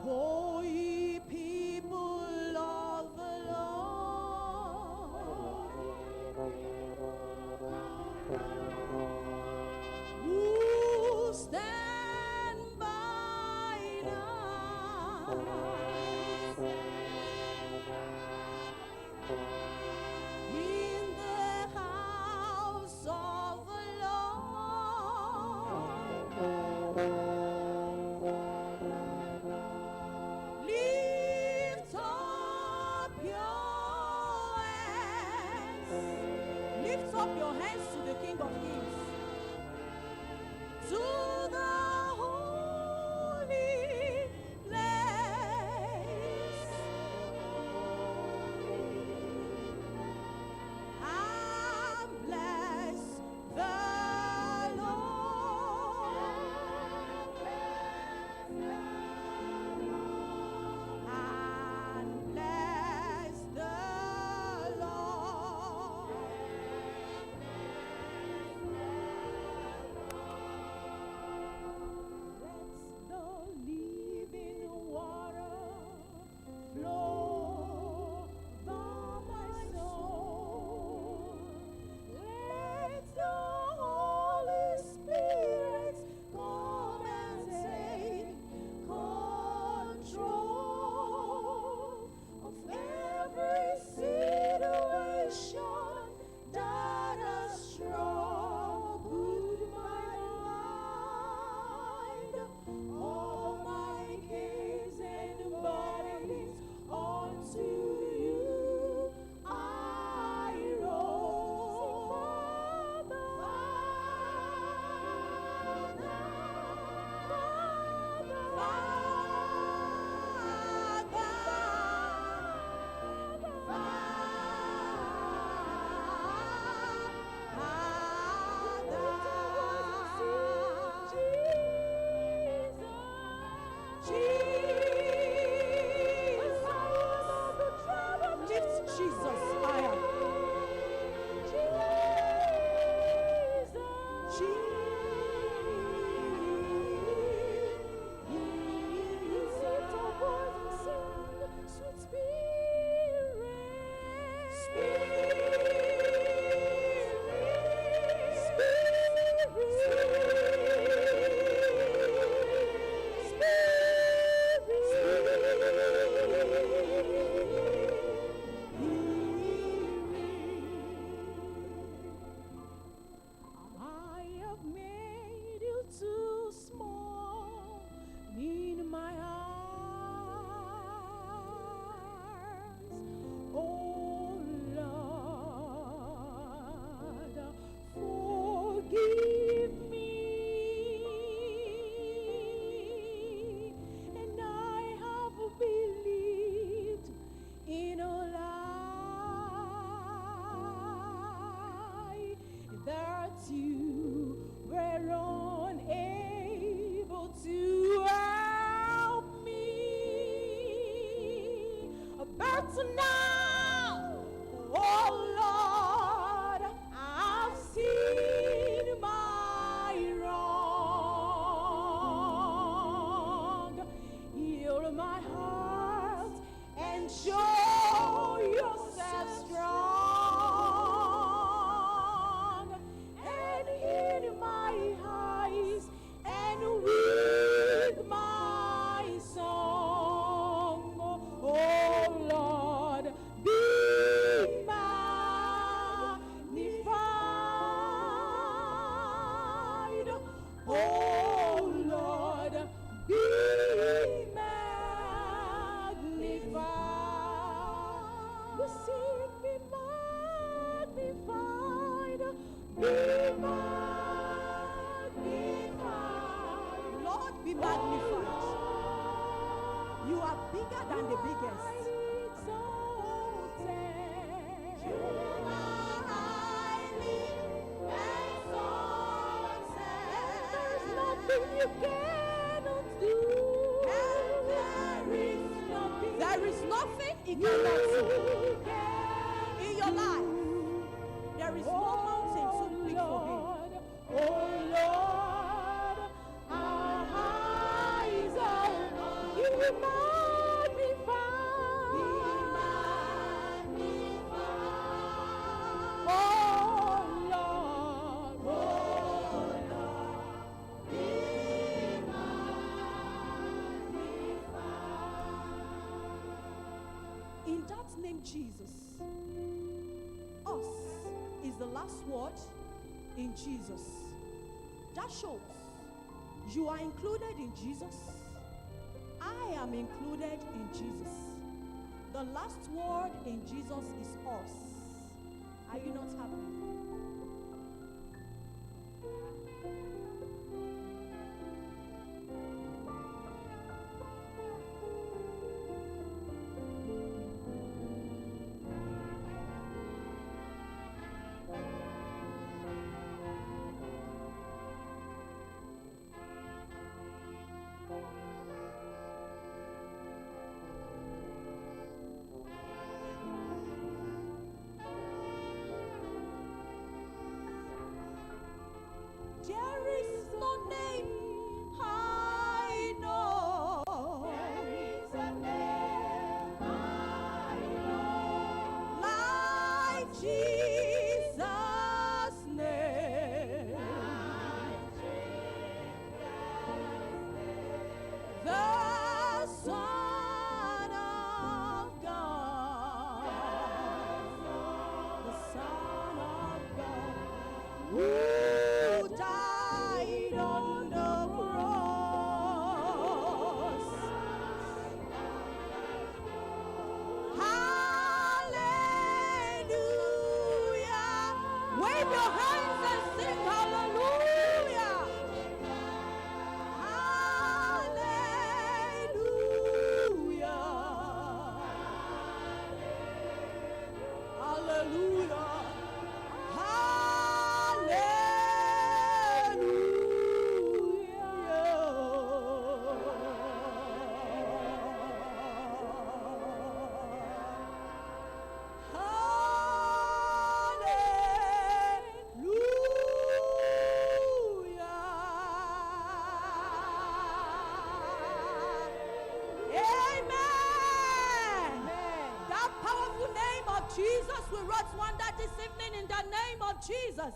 O ye people of the Lord, who stand by night in the house of the Lord. Lift up your hands. Lift up your hands to the King of Kings. To the holy place. I have made you too small in my eyes. Oh Lord, forgive me. And I have believed in a lie that you were unable to help me. But now, oh Lord, I've seen my wrong. Heal my heart and show yourself strong. And in my eyes and with my song, oh Lord, be magnified. Oh Lord, be magnified. You see, be magnified. Be magnified. Lord, be magnified. You are bigger than the biggest. Nothing you cannot do. There is nothing. There is nothing he cannot do. In your life, there is no mountain too big for him. Oh Lord, our eyes are on you. Be magnified. Be magnified. Oh Lord, oh Lord, be magnified. In that name, Jesus, us is the last word in Jesus. That shows you are included in Jesus. I am included in Jesus. The last word in Jesus is us. Are you not happy? There is no name I know. There is a name I know. Like Jesus' name. The Son of God. The Son of God. Who died on the cross. Hallelujah. Wave your hands and sing hallelujah. Hallelujah. Hallelujah. Hallelujah. Jesus will wrought wonder this evening in the name of Jesus.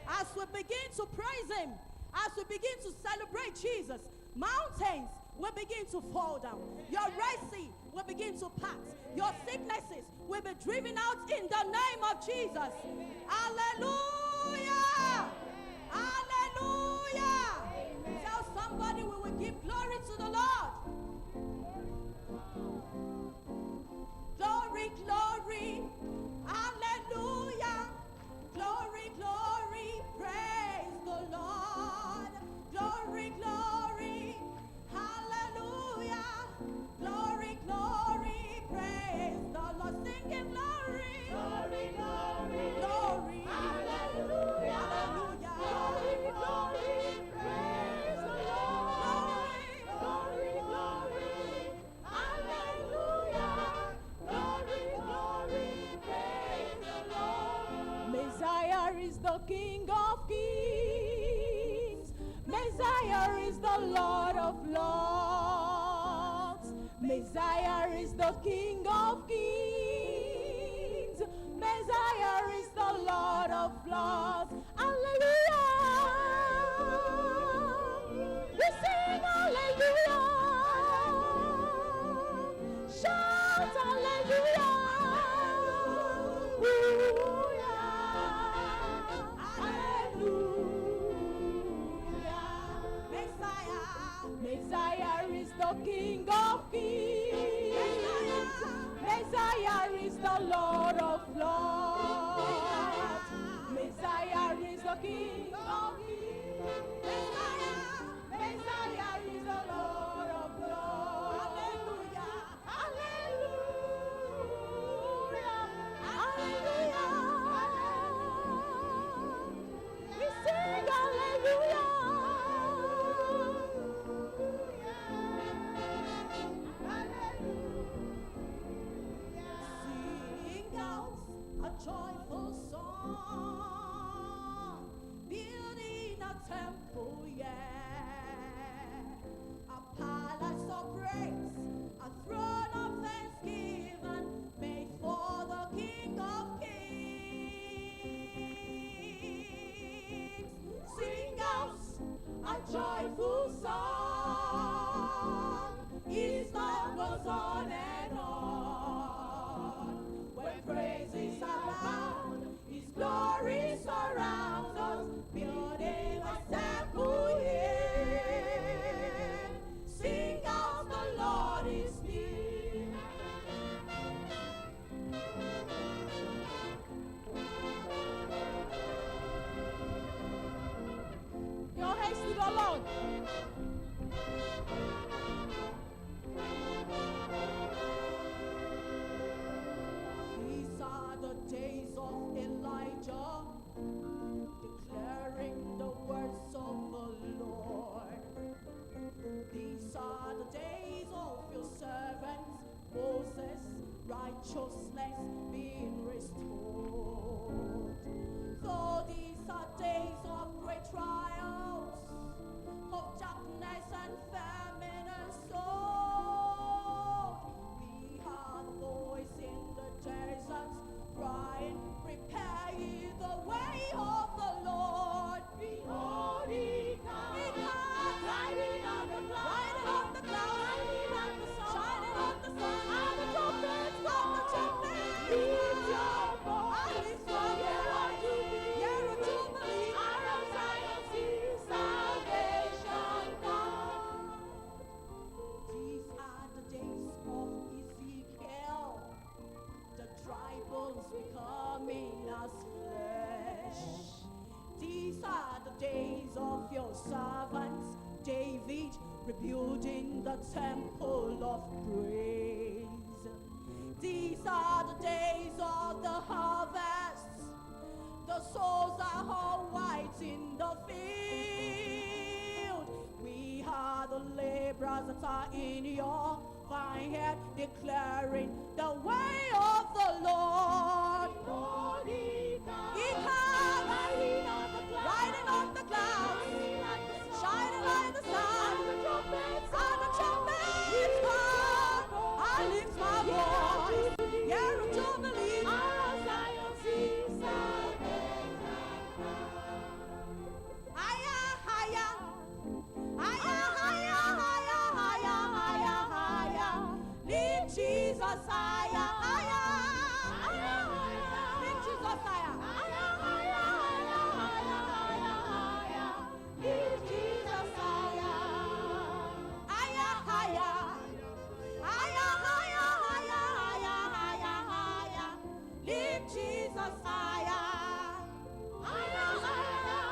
As we begin to praise him, as we begin to celebrate Jesus, mountains will begin to fall down. Your Red Sea will begin to part. Your sicknesses will be driven out in the name of Jesus. Hallelujah! Hallelujah! Tell somebody we will give glory to the Lord. Glory, glory, hallelujah. Glory, glory, praise the Lord. Glory, glory, hallelujah. Glory, glory, praise the Lord. Sing him glory. Glory, glory, glory, hallelujah. Hallelujah. Glory, glory, praise the Lord. Glory, glory, hallelujah. Glory, glory, praise the Lord. Messiah is the King of kings. Messiah is the Lord of lords. Messiah is the King of kings. Messiah is the Lord of lords. Hallelujah. We sing hallelujah. Shout hallelujah. Hallelujah. Messiah. Messiah is the King of kings. Messiah is the Lord of lords. Messiah is the King of kings. Messiah is the Lord of lords. Hallelujah. Hallelujah. Hallelujah. We sing hallelujah. Sing out a joyful song, building a temple, yeah, a palace of praise, a throne of thanksgiving, made for the King of Kings. Sing out a joyful song. His love goes on and on. When praises abound, His glory surrounds us, building a temple here. Sing out, the Lord is near. Your hands to the Lord. These are the days of Elijah, declaring the words of the Lord. These are the days of your servant Moses, righteousness being restored. Though these are days of great trials, of darkness and famine and sword, we are the voice in the desert, crying, prepare ye the way of the Lord. Behold, he comes, he comes, riding on the cloud, riding on the cloud, shining like the sun, shining like the sun, and the trumpets, of the trumpets, lift your voice, I lift my voice, year of jubilee, out of Zion, see salvation come. These are the days of Ezekiel, the dry bones becoming as flesh. These are the days of your servants, David, rebuilding the temple of praise. These are the days of the harvest. The souls are all white in the field. We are the laborers that are in your vineyard, declaring the way of the Lord. Lord, he comes, he comes, riding on the clouds, riding on the clouds, shining like the sun. And the trumpets, and the trumpets come. I lift my voice, year of jubilee. higher, higher, higher. Lift Jesus higher. Higher, higher, higher, higher, higher, higher. Lift Jesus higher. Higher, higher. Higher, higher, higher, higher, higher, higher. Lift Jesus higher. Higher, higher.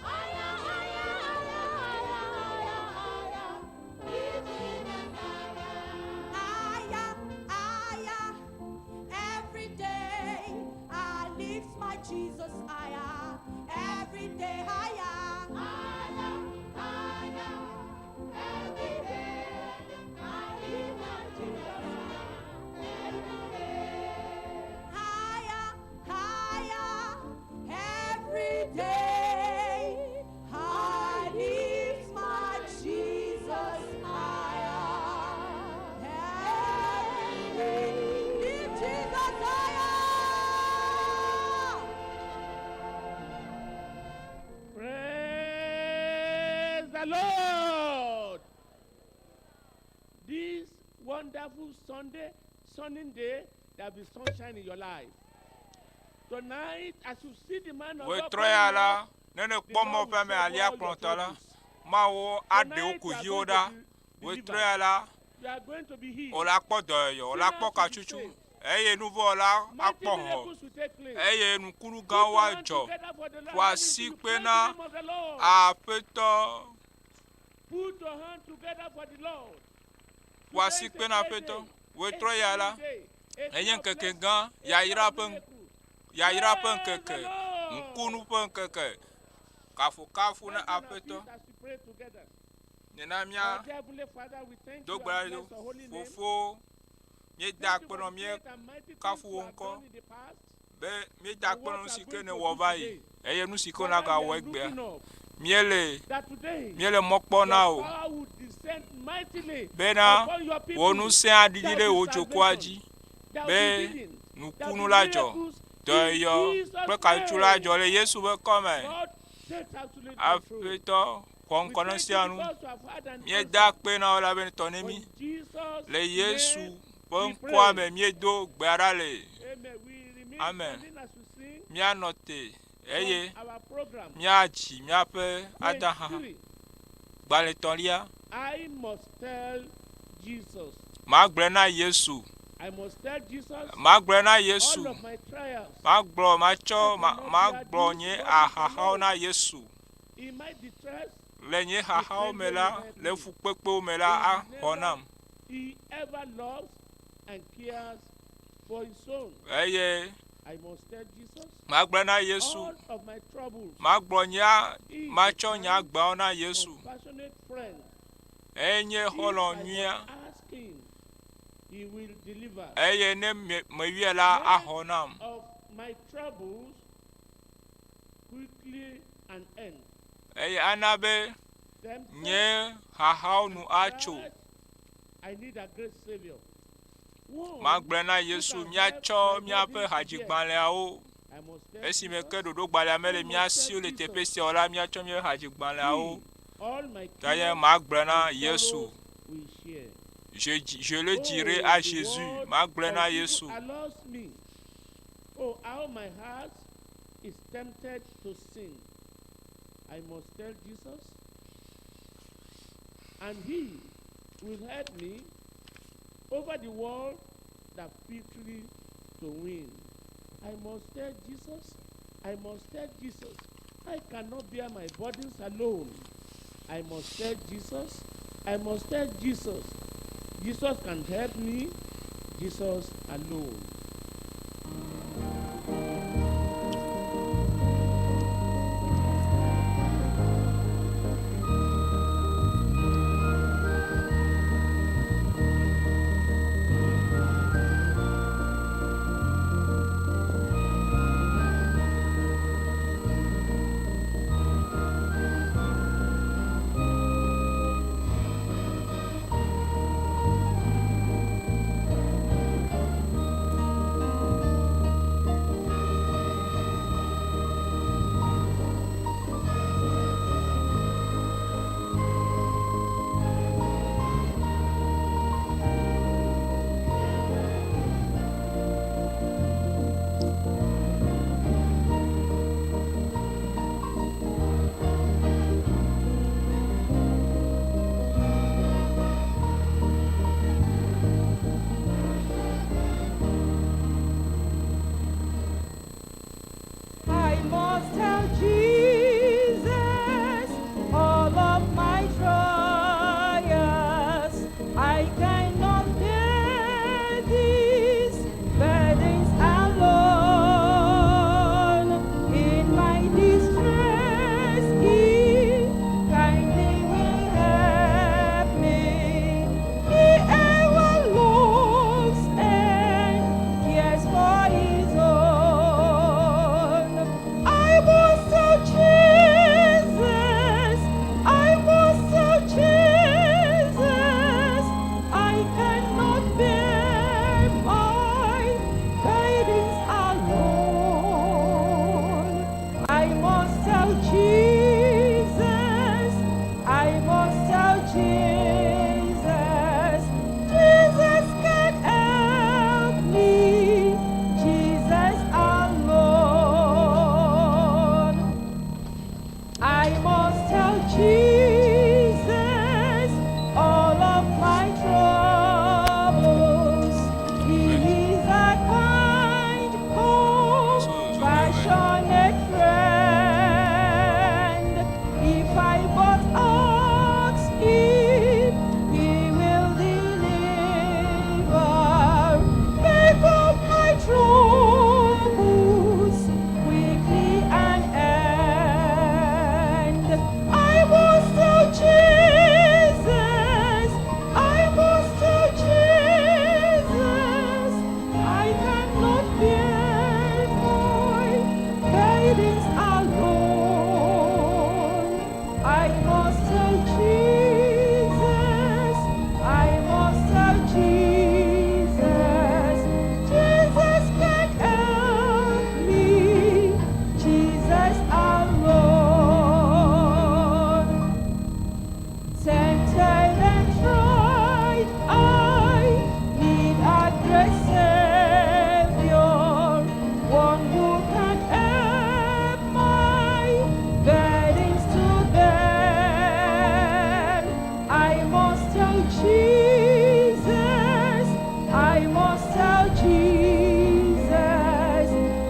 Higher, higher, higher, higher, higher, higher. Lift Jesus higher. Higher, higher. Every day I lift my Jesus higher. Every day higher. Higher, higher. Every day I lift my Jesus higher. Every day. Higher, higher. Every day I lift my Jesus higher. Every day, lift Jesus higher. Praise the Lord. This wonderful Sunday, sunny day, there will be sunshine in your life. Tonight, as you see the man of God, Wetrɔ ya la, ne ne kpɔ mɔ ƒe ame alia kplɔtɔ la, Mawu aɖe wo kuxiwo ɖa. Wetrɔ ya la, you are going to be healed. wòle akpɔ dɔyɔyɔ, wòle akpɔ katsutsu eye nuvɔwɔla akpɔ hɔ eye nukunu gãwo adzɔ. Ƒo asi kpe na Aƒetɔ. Put your hand together for the Lord. Ƒo asi kpe na Aƒetɔ. Wetrɔ ya la, enye ŋkeke gã, yayra ƒe yayra ƒe ŋkeke, ŋkunu ƒe ŋkeke. Kafukafu na Aƒetɔ. As we pray together. Nena mía Our dear Heavenly Father, we thank do you gbe ɖa and ɖo. bless your holy name. Fofo, míeda akpe nɔ mía kafu wò ŋkɔ be míeda akpe nɔ nu si ke nèwɔ va yi eye nu si ke wòagawɔ egbea. Míele That today, míele mɔ kpɔm na your wò power will descend mightily bena upon your people. wò ŋusẽ aɖiɖi There ɖe will wò be dzokoa salvation. dzi There be will be healing. There will nukunu be la dzɔ, miracles in dɔyɔyɔ Jesus' kple katsutsu la name. dzɔ le Yesu ƒe kɔme. God takes absolute control. Aƒetɔ, xɔ ŋkɔ na sia nu. Because you have had an Míeda akpe na wò elabe tɔ ne mí. Jesus Le Yesu name ƒe we ŋkɔa pray. me míedo gbe ɖa le. Amen. We remain Amen. standing as we sing Míanɔ te eye from our program. míadzi míaƒe Page adaha. three. Gbalẽ etɔ̃lia, I must tell Jesus. magblɔe na Yesu. I must tell Jesus Magblɔe na Yesu. all of my trials. Magblɔ matsɔ ma magblɔ nye ahahawo na Yesu. In my distress, Le nye xaxawo me la, le fukpekpewo me la, axɔ nam. he ever loves and cares for his own. Eye I must tell Jesus magblɔe na Yesu. all of my troubles. Magblɔ nye He is matsɔ a nye agbawo na Yesu. compassionate friend. Eye nye If xɔlɔ̃ I nyuia. but ask him, he will deliver. Eye ne me meyɔe la, axɔ nam. Of my troubles quickly and end. Eye ana be Tempted nye xaxawo nu atso. tried, I need a great savior. One Magblɔe na who Yesu can míatsɔ help my míaƒe body to bear. hadzigbalẽawo. I must tell Esime ke Jesus, ɖoɖogbalẽa mele I mía must si tell o le Jesus, teƒe sia o la, míatsɔ míaƒe hadzigbalẽawo. all my Ta ye cares magblɔe na and Yesu. sorrows will share. Je, je le dirai Oh, à the Jésus. world Magblɔe na of evil Yesu. allures me. Oh, how my heart is tempted to sin. I must tell Jesus, and he will help me over the world that victory to win. I must tell Jesus, I must tell Jesus, I cannot bear my burdens alone. I must tell Jesus, I must tell Jesus, Jesus can help me, Jesus alone. Thank great Savior, one who can help my burdens to bear. I must tell Jesus, I must tell Jesus,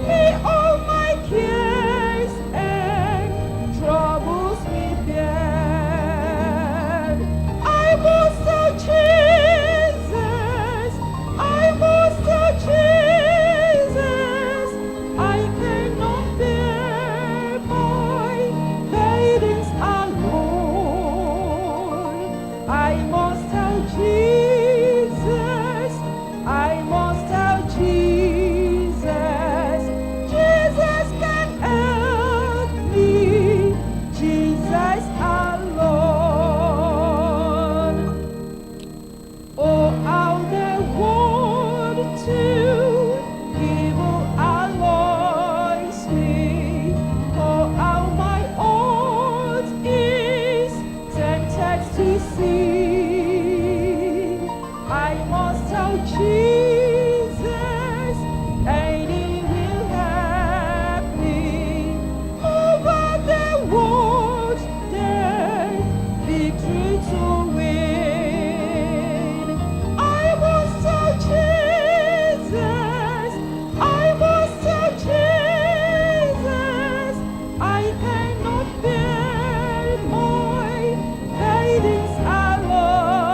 He all my cares and troubles me bear. I must tell Jesus, I must tell Jesus, I cannot bear my burdens alone. I must tell Jesus, I must tell Jesus, Jesus can help me, Jesus alone. Oh, how the world to evil alloys me. Oh, how my heart is tempted to sin. I must tell Jesus, and He will help me over the world. The victory to win. I must tell Jesus. I must tell Jesus. I cannot bear my burdens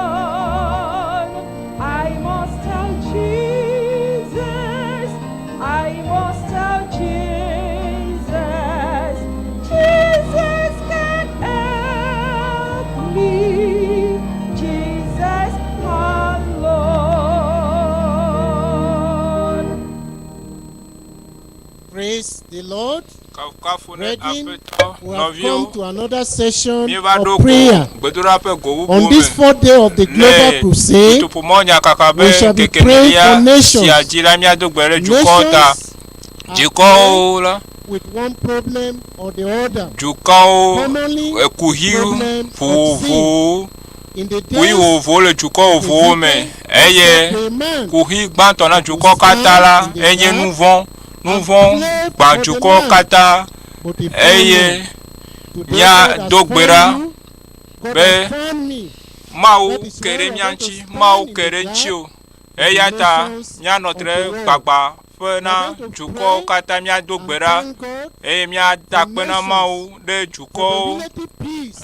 alone. I must tell Jesus. I must tell Jesus. Jesus can help me. Jesus alone. Praise the Lord. Kafukafu ne Brethren, Aƒetɔ we have nɔviwo. come to another session Míeva ɖo of go prayer. gbedoɖa ƒe go bubu On me. this fourth day of the global Le crusade, dutoƒomɔnyakaka we be shall be ŋkeke praying for enelia nations. sia dzi la míado gbe ɖe dukɔwo ta. Nations are Dukɔwo la, with one problem or the other. dukɔwo Commonly, ekuhi problem of vovovowo sin. In the kuhi days vovovowo le dukɔ vovovowo me eye kuhi gbãtɔ na dukɔ katã la enye nu vɔ̃. Nu vɔ̃ gbã dukɔ katã eye míado gbe ɖa be Mawu ke ɖe mía ŋuti, Mawu ke ɖe ŋutiwò. Eya ta míanɔ te ɖe gbagba ƒe na dukɔwo katã míado gbe ɖa eye míada akpe na Mawu ɖe dukɔwo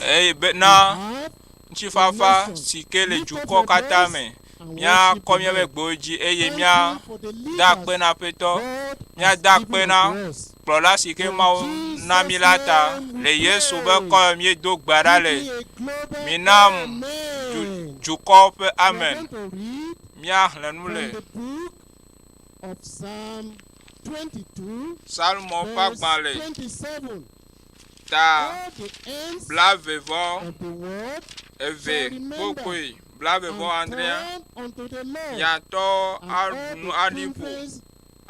eye be na ŋutifafa si ke le dukɔ katã me. Míakɔ míaƒe gbewo dzi eye míada akpe na Aƒetɔ. Míada akpe na kplɔla si ke Mawu na mí la ta. Le Yesu ƒe ŋkɔ me míedo gbe ɖa le. Mina du, dukɔ ƒe amen. Míaxlẽ nu le the book of Psalm 22, Salmo ƒe verse agbalẽ 27. ta All the ends blaeve vɔ of the world eve kpokpoe blaeve vɔ and adrea. turn unto the Lord, Miatɔ and all aɖu nu the aɖi ƒo. countries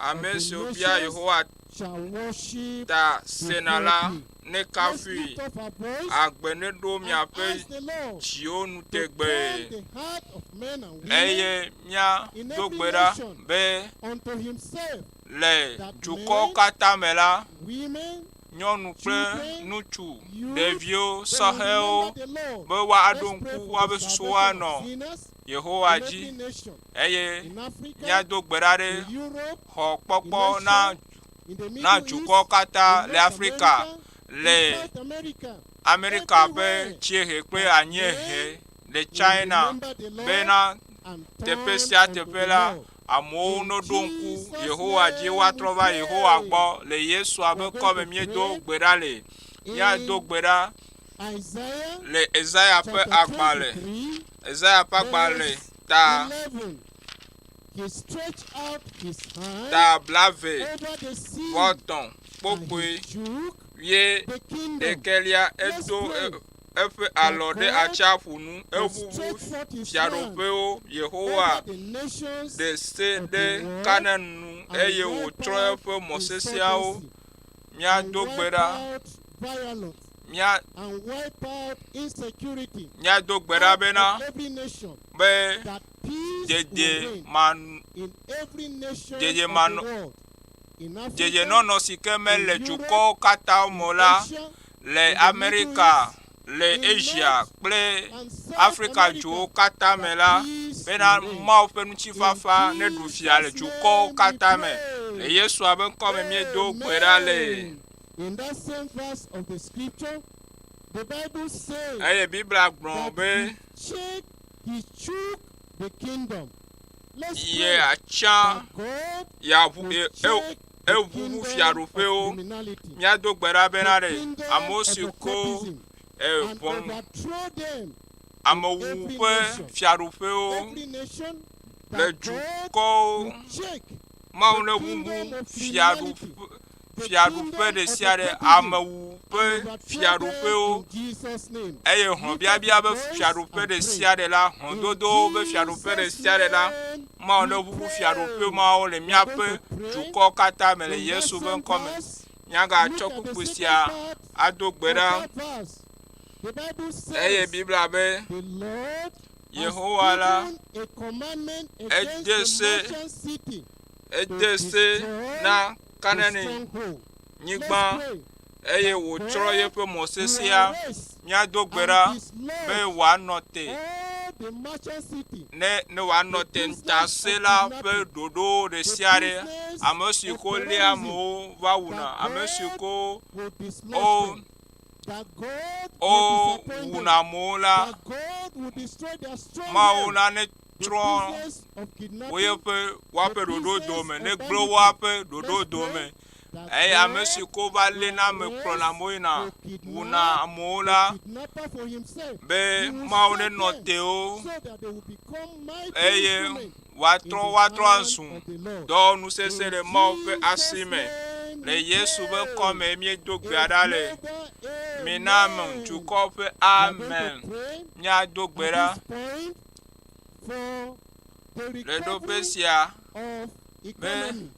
Ame of the siwo bia nations Yehowa shall worship ta sena before la thee. ne Let's kafui. lift up our voice Agbe neɖo miaƒe ask the Lord dziwo nu to turn tegbee. the heart of men and women Eye in míado every gbe ɖa nation be unto himself, le that dukɔ men, katã me la, women, nyɔnu kple children, ŋutsu, youth, ɖeviwo, they will sɔhɛwo remember the Lord. be woaɖo Let's pray ŋku for woaƒe the susuwo salvation of anɔ sinners Yehowa in dzi every nation, eye in Africa, míado gbe ɖa ɖe in Europe, xɔ in kpɔkpɔ na Asia, in the na Middle dukɔ East, katã in le North Afrika, America, in le South America, Amerika ƒe everywhere dziehe kple that anyiehe, men le will China remember the Lord bena and teƒe turn sia unto teƒe the la Lord. amewo In noɖo ŋku Jesus' Yehowa dzi name woatrɔ we va Yehowa pray. gbɔ le Yesua We ƒe are going kɔme to míedo pray gbe ɖa le. Míado in gbe ɖa Isaiah le Esaya ƒe chapter agbalẽ, 23, Esaya ƒe agbalẽ verse ta 11. He stretched out his hand ta blaeve over the sea vɔ etɔ̃ and kpokpoe he shook ye the kingdom. ɖekɛlia Let's edo pray e- eƒe that alɔ ɖe God atsiaƒu nu will eʋuʋu stretch forth his hand fiaɖoƒewo Yehowa over the nations ɖe se of the ɖe world Kanaan nu and eye wipe wòtrɔ out eƒe mɔ sesẽawo. insurgency and Míado gbe wipe ɖa out violence mía and wipe out insecurity míado gbe ɖa out bena of every nation be that peace will dede reign man in every nation Dzedze of manɔ the world. In Africa, dzedzenɔnɔ si ke mele in Europe, dukɔwo katã me o la Asia, le in the Middle Amerika, East, le in Asia North kple and South Afrika America, dzuwo katã me la that peace bena will reign. Mawu ƒe In ŋutifafa neɖu fia le Jesus' dukɔwo name we katã me. Le pray. Yesua be ŋkɔ me míedo gbe ɖa le. Amen. In that same verse of the scripture, the Bible says Eye Biblia gblɔ that be he shake, he shook the kingdom. Let's ye pray atsã that God yeaʋu will ye shake the eʋuʋu kingdom of fiaɖuƒewo. criminality, Míado gbe ɖa bena the ɖe kingdom amewo of si ko occultism, e and ʋɔnu overthrow them in amewu every ƒe nation. fiaɖuƒewo Every nation le that God dukɔwo will shake Mawu the ne kingdom ʋuʋu of criminality, fiaɖuƒe the fiaɖuƒe kingdom ɖe of sia ɖe occultism, amewu and ƒe overthrow them fiaɖuƒewo in Jesus' name. eye Lift up hlɔ̃biabia your be voice fiaɖuƒe and ɖe pray. sia ɖe la In hlɔ̃dodowo be fiaɖuƒe ɖe Jesus' sia ɖe la name Mawu we ne ʋuʋu fiaɖuƒe pray. mawo le We are going míaƒe to pray dukɔ katã me le in that Yesu be same ŋkɔ me. verse. Míagatsɔ Look at the kpukpui second sia part ado gbe of ɖa that verse. The Bible eye says Biblia be the Lord has Yehowa la given a commandment against ede the se merchant city to ede se destroy na the Kanani stronghold. Let's nyigba pray eye that wòtsrɔ̃ God yeƒe mɔ will sesẽa. arrest Míado gbe and ɖa be dislodge wòanɔ te all the merchant city, ne ne wòanɔ the te business of ŋutasẽla ƒe kidnapping, ɖoɖowo ɖe the sia ɖe business ame si of ko léa terrorism, amewo va wuna that ame si God ko will dislodge wo them, that God will wo disappoint them, wuna amewo la that God will destroy their Mawu stronghold, la ne the trɔ business of wo kidnapping, yeƒe the woaƒe ɖoɖo business dome of ne gblẽ banditry. woaƒe ɖoɖo Let's pray dome that eye ame God si ko va will léna ame kplɔna arrest, amewo yina will wuna kidnap amewo the la kidnapper for himself. be He will Mawu set nenɔ them te wo so that they will become mighty eye instruments in woatrɔ the woatrɔ hand azu of the Lord. dɔwɔnu sesẽ In le Mawu ƒe Jesus' asi me. name Le we Yesu ƒe pray. ŋkɔ me míedo A gbea ɖa le. global Mina me amen. dukɔ ƒe We are going to amen. pray Míado gbe at ɖa this point for the le ɖoƒe recovery sia of be economy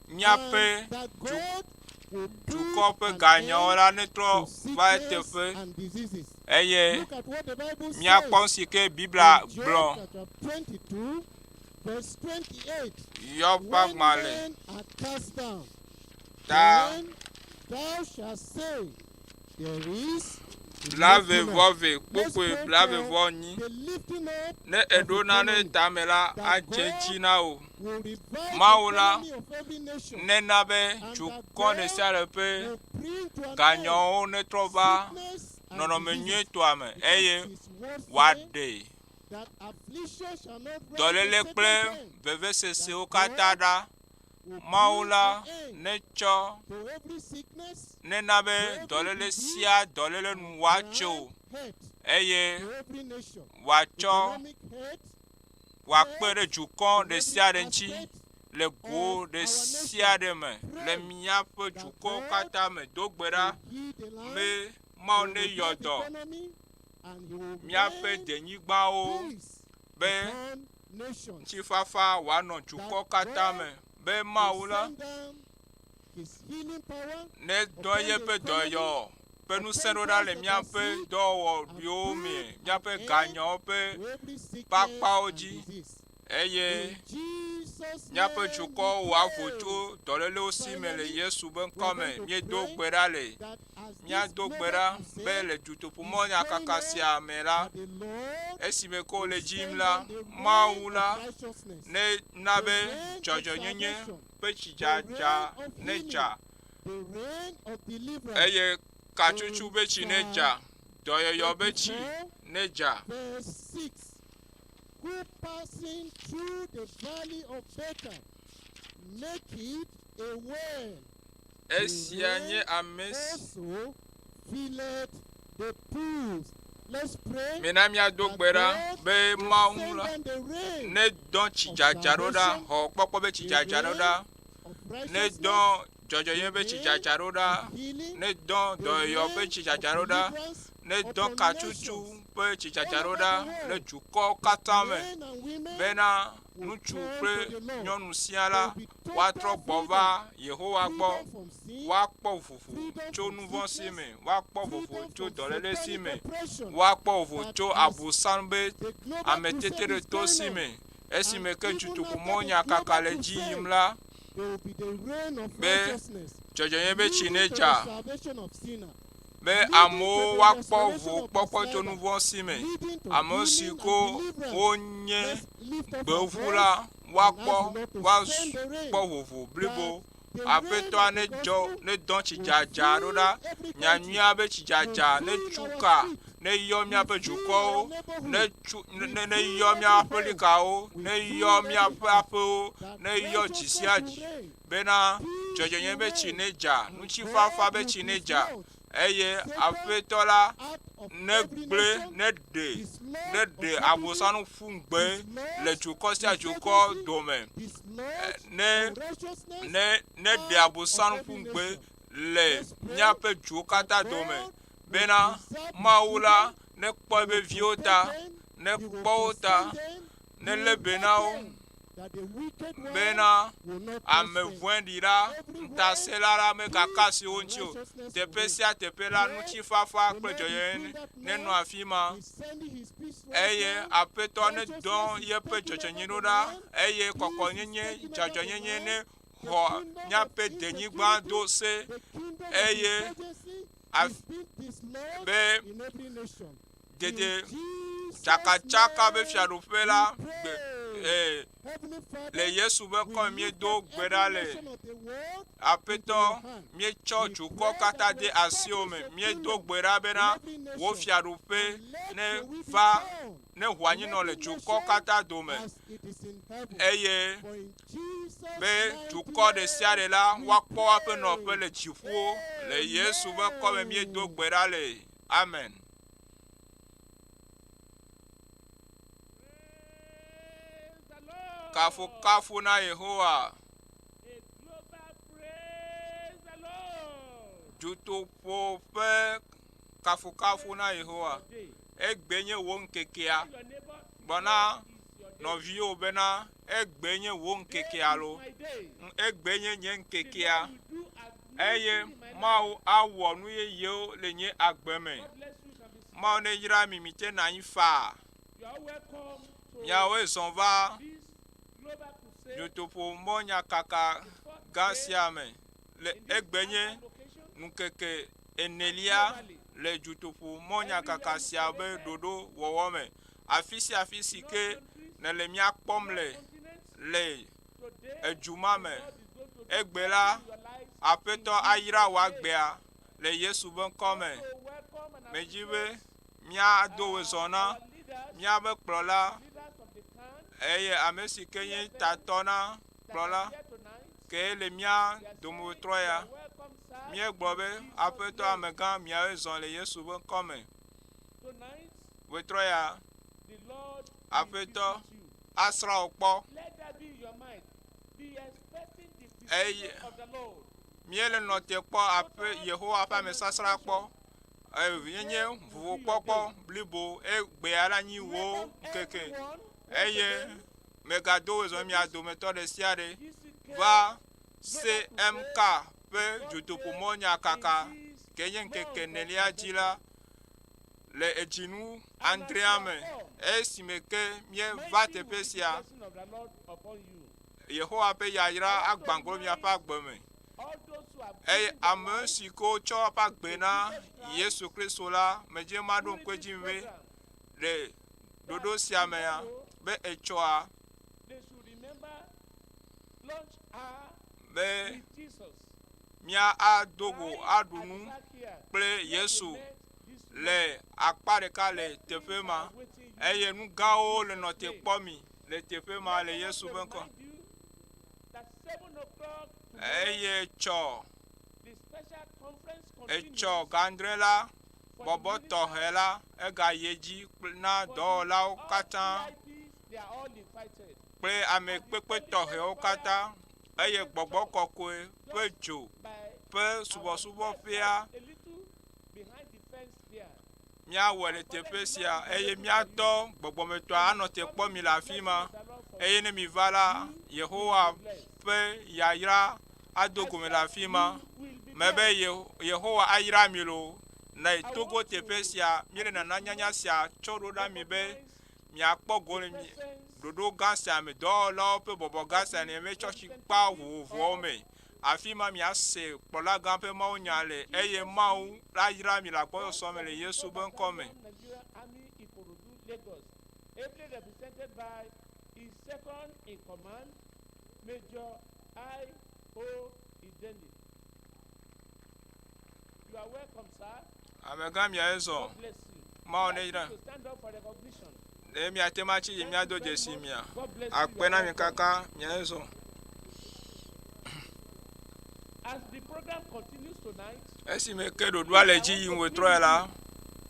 míaƒe and that du God will dukɔ put ƒe an ganyawo end la netrɔ to va sickness eteƒe and diseases. eye Look at what the Bible míakpɔ nu says si ke Biblia in Job gblɔ. chapter 22, verse 28. Yɔ ƒe When agbalẽ men are cast down, ta then thou shalt say, There is a blave lifting vɔ up. ve Let's kpukpui pray blave for vɔ nyi. the lifting up Ne of eɖo nane economy, tame la, that adze God dzi na wò. will revive the Mawu la economy of every nation, nena be and that dukɔ ɖe God sia ɖe ƒe will bring to an end ganyawo netrɔ va sickness and nɔnɔme diseases. nyuietɔa me Because eye his word say wòaɖe that affliction shall not rise the dɔléle second kple time, vevesesewo that katã God ɖa. will Mawu bring la an end netsɔ to every sickness, nena to be every dɔléle disease, sia dɔléle nu and wòatso grant health eye to every nation, wòatsɔ economic health, wòakpe health ɖe dukɔ in ɖe every sia ɖe ŋuti aspect le go of ɖe our sia nation. ɖe me le Pray míaƒe that dukɔwo God katã me. Do gbe will ɖa heal the land, be Mawu will neyɔ revive dɔ economy, and he will míaƒe bring denyigbawo peace be upon nations. ŋutifafa wòanɔ dukɔ That katã God me be will Mawu la send down his healing power nedɔ upon the yeƒe economy, dɔyɔ ƒe ŋusẽ upon ɖo ɖa those le that are míaƒe sick, and dɔwɔɖuiwo me, put an míaƒe end ganyawo ƒe to every sickness kpakpawo and dzi disease. eye In Jesus' míaƒe name dukɔ we wòavo pray. tso dɔlélewo si me le Finally, Yesu ƒe we ŋkɔ are me. going to Míedo pray gbe ɖa le. that as this Míado gbe global ɖa be crusade le is dutoƒomɔnyakaka going on, sia me la, that the Lord esime ke wole will dzi yim send la, down the rain Mawu of la righteousness, nena the be rain of dzɔdzɔnyenye salvation, ƒe the tsidzadza rain of nedza healing, the rain of deliverance eye katsutsu in be tsi Psalm nedza, dɔyɔyɔ be tsi 34, nedza. verse 6. Who passing through the valley of Baca, make it a well. The Esia nye rain ame si also filleth the pools. Let's pray Mina míado that gbe ɖa God be will Mawu send la down the rain nedɔ of tsidzadza ɖo ɖa, salvation, xɔkpɔkpɔ be the tsidzadza ɖo rain ɖa, of righteousness, nedɔ the dzɔdzɔnyenye be rain tsidzadza ɖo ɖa, of healing, nedɔ the dɔyɔyɔ ƒe rain of tsidzadza ɖo ɖa, deliverance nedɔ upon katsutsu nations ƒe tsidzadza all ɖo over ɖa the le world. dukɔwo That katã me men and women bena will ŋutsu turn kple to the Lord. nyɔnu sia There la will be woatrɔ total gbɔ freedom, va Yehowa gbɔ, freedom from sin, woakpɔ vovo freedom tso from nu vɔ̃ si sickness, me, woakpɔ vovo freedom tso from dɔléle si satanic me, oppression woakpɔ vovo that tso as abosam be the global crusade is ameteteɖeto going si on, me. Esime ke dutoƒomɔ nyakaka le dzi yim la, be dzɔdzɔenyenye be tsi nedza, be amewo woakpɔ vo kpɔkpɔ tso nu vɔ̃ si me. Ame si ko wonye gbevu la, woakpɔ woakpɔ vovo blibo. Aƒetɔa nedzɔ nedɔ tsidzadza ɖo ɖa, nyanyuia be tsidzadza netsu ka, neyɔ míaƒe dukɔwo, netsu ne neyɔ míaƒe aƒelikawo, neyɔ míaƒe aƒewo, neyɔ dzi sia dzi bena dzɔdzɔenyenye be tsi nedza, ŋutifafa be tsi nedza, eye Aƒetɔ la negblẽ, neɖe, neɖe Abosam ƒu gbe le dukɔ sia dukɔ dome, ne, ne, neɖe Abosam ƒu gbe le míaƒe duwo katã dome, bena Mawu la nekpɔ eƒe viwo ta, nekpɔ wo ta, nelé be na wo bena ame vɔ̃ɖi la, ŋutasẽla la megaka asi wo ŋuti o. Teƒe sia teƒe la, ŋutifafa kple dzɔdzɔenyenye nenɔ afi ma. Eye Aƒetɔ nedɔ yeƒe dzɔdzɔenyenye ɖo ɖa, eye kɔkɔenyenye, dzɔdzɔenyenye nexɔ míaƒe denyigba do se, eye be dede tsakatsaka be fiaɖuƒe la gbe ee, le Yesu ƒe ŋkɔ me míedo gbe ɖa le. Aƒetɔ, míetsɔ dukɔ katã de asiwò me. Míedo gbe ɖa bena wò fiaɖuƒe neva, neho anyinɔ le dukɔ katã dome eye be dukɔ ɖe sia ɖe la woakpɔ woaƒe nɔƒe le dziƒo. Le Yesu ƒe ŋkɔ me míedo gbe ɖa le. Amen. Kafukafu na Yehowa. Dutoƒo ƒe kafukafu na Yehowa. Egbe nye wò ŋkekea. Gblɔ na nɔviwò bena egbe nye wò ŋkekea lo. Egbe nye nye ŋkekea. Eye Mawu awɔ nu yeyewo le nye agbe me. Mawu neyra mi, mite nɔ anyi faa. Miawoe zɔ va dutoƒo mɔnyakaka gã sia me le egbe nye ŋkeke enelia le dutoƒo mɔnyakaka sia be ɖoɖo wɔwɔ me. Afi sia afi si ke nèle mía kpɔm le le edu ma me. Egbe la, Aƒetɔ ayra wò agbea le Yesu ƒe ŋkɔ me. Medzi be míado wòezɔ na míaƒe kplɔla eye ame si ke nye tatɔ na kplɔla kee le mía dome wetrɔ ya. Míegblɔ be, Aƒetɔ amegã, miawoe zɔ le Yesu ƒe ŋkɔ me. Wetrɔ ya, Aƒetɔ asrã wò kpɔ. Eye míele nɔ te kpɔ aƒe Yehowa ƒe amesasra kpɔ. Enye vovokpɔkpɔ blibo egbea la nyi wò ŋkeke. Eye mègado wòezɔ mia dometɔ ɖe sia ɖe va CMK ƒe dutoƒomɔ nyakaka ke nye ŋkeke enelia dzi la le edzinu adrea me esime ke míeva teƒe sia. Yehowa ƒe yayra agbã go miaƒe agbe me. Eye ame si ke wotsɔ woƒe agbe na Yesu Kristo la, medze maɖo ŋku edzi be le ɖoɖo sia mea, be etsɔa be mía ado go aɖu nu kple Yesu le akpa ɖeka le teƒe ma eye nu gãwo le nɔ te kpɔ mi le teƒe ma le Yesu ƒe ŋkɔ. Eye tsɔ etsɔ gãdre la bɔbɔ tɔxɛ la egayi edzi na dɔwɔlawo katã kple ame kpekpe tɔxɛwo katã eye gbɔgbɔ kɔkɔe ƒe dzo ƒe subɔsubɔƒea míawɔe le teƒe sia eye míatɔ gbɔgbɔmetɔa anɔ te kpɔ mi le afi ma eye ne miva la Yehowa ƒe yayra ado gome le afi ma mebe Yehowa ayra mi loo le Togo teƒe sia míele nana nyanya sia tsɔ ɖo ɖa mi be. Miakpɔ go le mi ɖoɖo gã sia me, dɔwɔlawo ƒe bɔbɔ gã sia ne me tsɔtsi kpa vovovowo me. Afi ma miase kplɔla gã ƒe mawunya le eye Mawu la yra mi le agbɔsɔsɔ me le Yesu ƒe ŋkɔ me. Nigerian Army Ikorodu, Lagos, ably represented by his second in command, Major I. O. Ideni. You are welcome, sir. Amegã miae zɔ. God bless you. Mawu We ne ask yra. you to stand up for recognition. Ɖe miate ŋu atsi dzi miado dzesi mia. Akpe na mi kaka miae zɔ. As the program continues tonight, Esime ke ɖoɖoa le dzi yim wetrɔe la,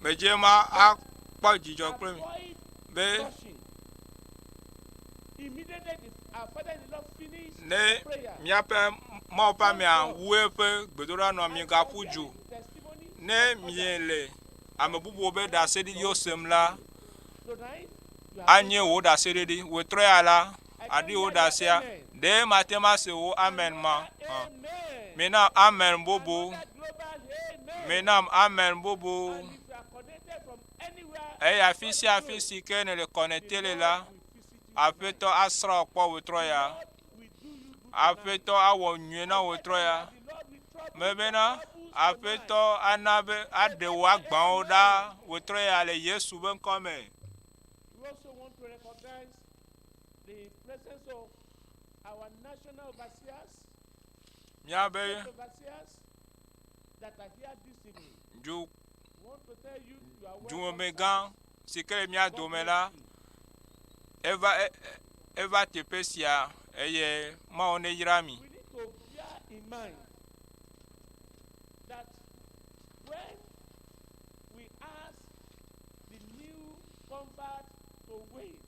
medze ma akpɔ dzidzɔ kple mi be rushing. Immediately, the, our father-in-law finished ne prayer. míaƒe Mawu ƒe amea wu eƒe gbedoɖa nɔ migaƒu du. Ne miele ame bubuwo ƒe ɖaseɖiɖiwo sem la, Tonight, you are anye wò ɖaseɖiɖi. Wetrɔ ya la, aɖi wò ɖasea. Ɖe mate ŋu ase wò amen ma? Hã. Mina amen bubu. Mina amen bubu. if you are connected from anywhere, Eye afi sia afi si ke nèle kɔnɛte le la, Aƒetɔ asrã wò kpɔ wetrɔ ya. Aƒetɔ awɔ nyuie na wetrɔ ya. Mebena Aƒetɔ ana be aɖe wò agbawo ɖa wetrɔ ya le Yesu ƒe ŋkɔ me. We also want to recognize the presence of our national overseers, Míabe state overseers that are here this evening. du We want to tell you you are welcome. dumegã si ke le mía dome la, eva e- e- eva teƒe sia eye Mawu ne yra mi. We need to bear in mind that when we ask the new convert to wait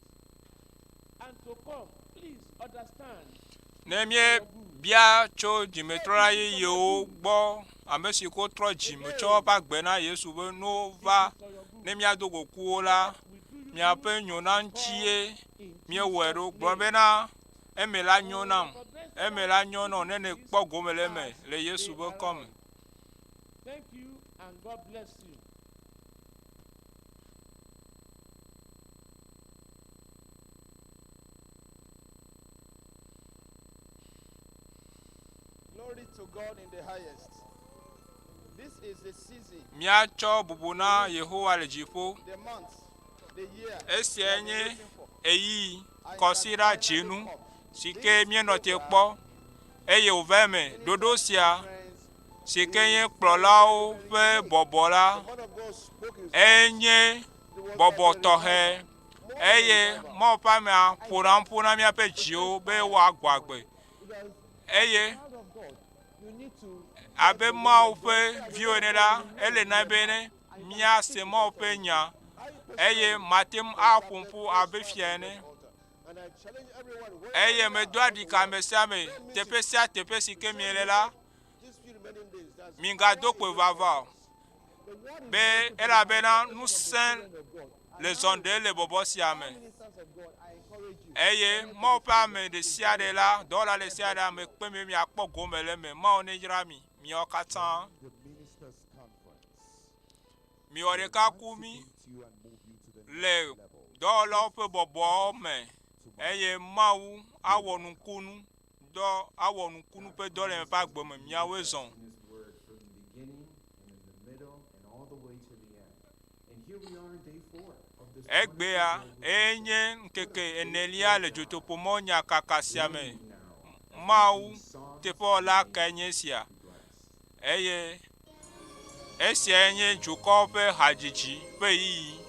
and to come, please understand Ne míebia tso dzimetrɔla yeyewo gbɔ, ame si ko trɔ dzime tsɔ woƒe agbe na Yesu be ne wova ne míado go ku wo la, miaƒe nyona ŋutie míewɔe ɖo. Gblɔ bena eme la nyo nam, eme la nyo na wò ne nèkpɔ gome le eme le Yesu ƒe ŋkɔ me. Thank you and God bless you. Glory to God in the highest. This is the season, Míatsɔ bubu na Yehowa le dziƒo. the month, the year. Esiae nye ɣeyiɣi kɔsiɖa dzinu si ke míenɔ te kpɔ eye wòva eme. Ɖoɖo sia si ke nye kplɔlawo ƒe bɔbɔ la enye bɔbɔ tɔxɛ eye Mawu ƒe amea ƒona nu ƒo na míaƒe dziwo be woagbɔ agbe eye abe Mawu ƒe viwo ene la, ele na be ne míase Mawu ƒe nya eye mate ŋu aƒo nu ƒu abe fia ene. Eye medoa ɖika ame sia ame teƒe sia teƒe si ke miele la, migado kpoe vava o. Be elabena ŋusẽ le zɔ ɖe le bɔbɔ sia me. Eye Mawu ƒe ame ɖe sia ɖe la, dɔwɔla ɖe sia ɖe ame kpe mi be miakpɔ gome le eme. Mawu ne yra mi, miawo katã. The Ministers' Conference. Miwɔ ɖeka ku mi le dɔwɔlawo ƒe bɔbɔwo me eye Mawu awɔ nukunu dɔ awɔ nukunu ƒe dɔ le miaƒe agbe me. Miawoe zɔ. in His Word from the beginning and in the middle and all the way to the end. And here we are on day 4 of this Egbea enye ŋkeke enelia le dzotoƒomɔ nyakaka sia me. Mawu teƒewɔla kae nye esia? Eye esiae nye dukɔwo ƒe hadzidzi ƒe ɣeyiɣi.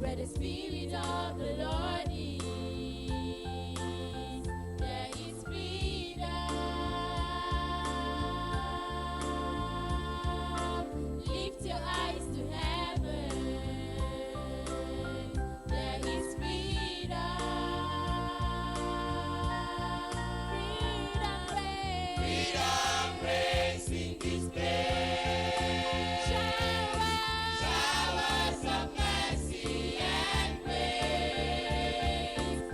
Where the Spirit of the Lord is, there is freedom. Lift your eyes to heaven. There is freedom. Freedom reigns. Freedom reigns in this place. Showers, showers of mercy and grace.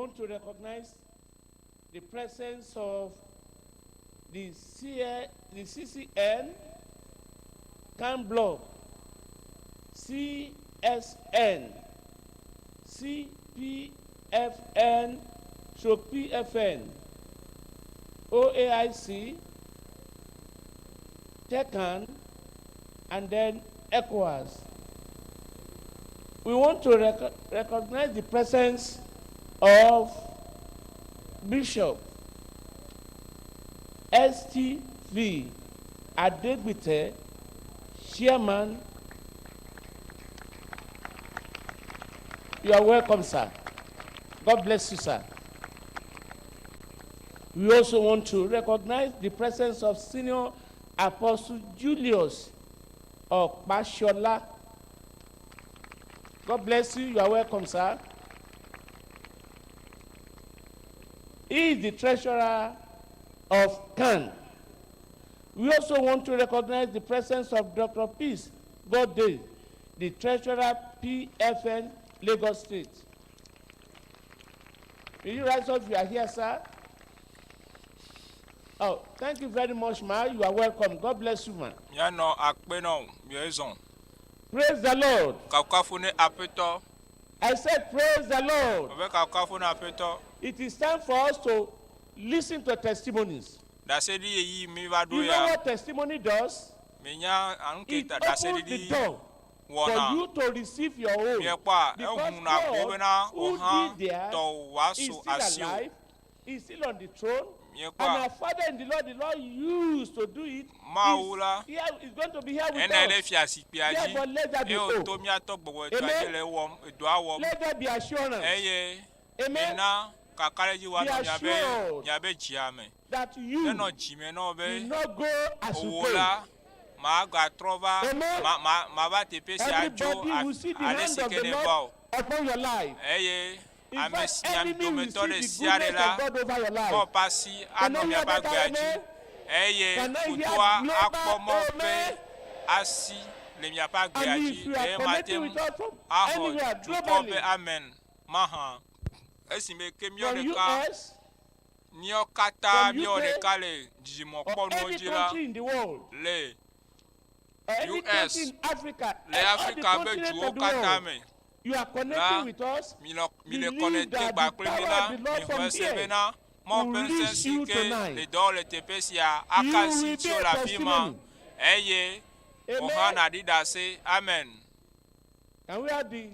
want to recognize the presence of the, C- the CCN, CAN Block, CSN, CPFN, stroke PFN, OAIC, TECAN, and then ECOWAS. We want to rec- recognize the presence of Bishop STV Adegbite, Chairman. You are welcome, sir. God bless you, sir. We also want to recognize the presence of Senior Apostle Julius Okpashola. God bless you. You are welcome, sir. He is the treasurer of CAN. We also want to recognize the presence of Dr. Peace Godday, the treasurer PFN Lagos State. Will you rise up if you are here, sir? Oh, thank you very much, ma. You are welcome. God bless you, ma. Míanɔ akpe na wò, míezɔn. Praise the Lord. Kafukafu ne Aƒetɔ. I said, Praise the Lord. Mebe kafukafu ne Aƒetɔ. It is time for us to listen to testimonies. Ɖaseɖi ɣeyiɣi mi va ɖo You know ya. what testimony does? Minya anu ke It ta opens the ɖaseɖiɖi door for wɔna. you to receive your own. Miekpɔa, Because ehuna agbo God, bena who wò hã did theirs, tɔwò wòasu is still asiwò. alive, is still on the throne, Miekpɔa, and our Father in the Lord, the Lord used to do it, Mawu la, is, here, is going to be here with ene ɖe us. fiazikpuia dzi Therefore, let there be eye hope. wòto míatɔ gbɔgbɔtɔa Amen. dzi le ewɔm, edɔa wɔm. Let there be assurance Eye Amen. mina kakaɖedzi Be woanɔ miabe assured miabe dzia me. that you Nenɔ dzime na wò be will not go as you owò came. la, magatrɔ va, Amen. ma ma mava teƒe sia tso Everybody will see the ale hand si of ke the ne va Lord o. upon your life. Eye In ame fact, si mia enemy will dometɔ see ɖe the sia ɖe goodness la, of God over your life. Mawu ƒe asi Can anɔ I hear miaƒe better agbea dzi. amen? Eye Can I hear futɔa global akpɔ Mawu ƒe amen? asi le miaƒe agbea And dzi. if you are Eye mate connecting ŋu with us from axɔ anywhere dukɔ globally, ƒe amen mahã. Esime ke míawo from ɖeka US, míawo katã from míawo UK, ɖeka le or dzidzimɔkpɔnuwo any dzi la country in the world, le or any US, country in Africa, le and all the Afrika ƒe continents duwo of the katã world, me you are la connecting with us. míle míle Believe connecte that gba the kple mi power la of the Lord mixɔe from se here bena Mawu will ƒe ŋusẽ reach si you ke tonight. le dɔ le teƒe sia You aka asi will be tso a le afi ma testimony. eye wò hã Amen. nàɖi ɖase. Amen. Can we have the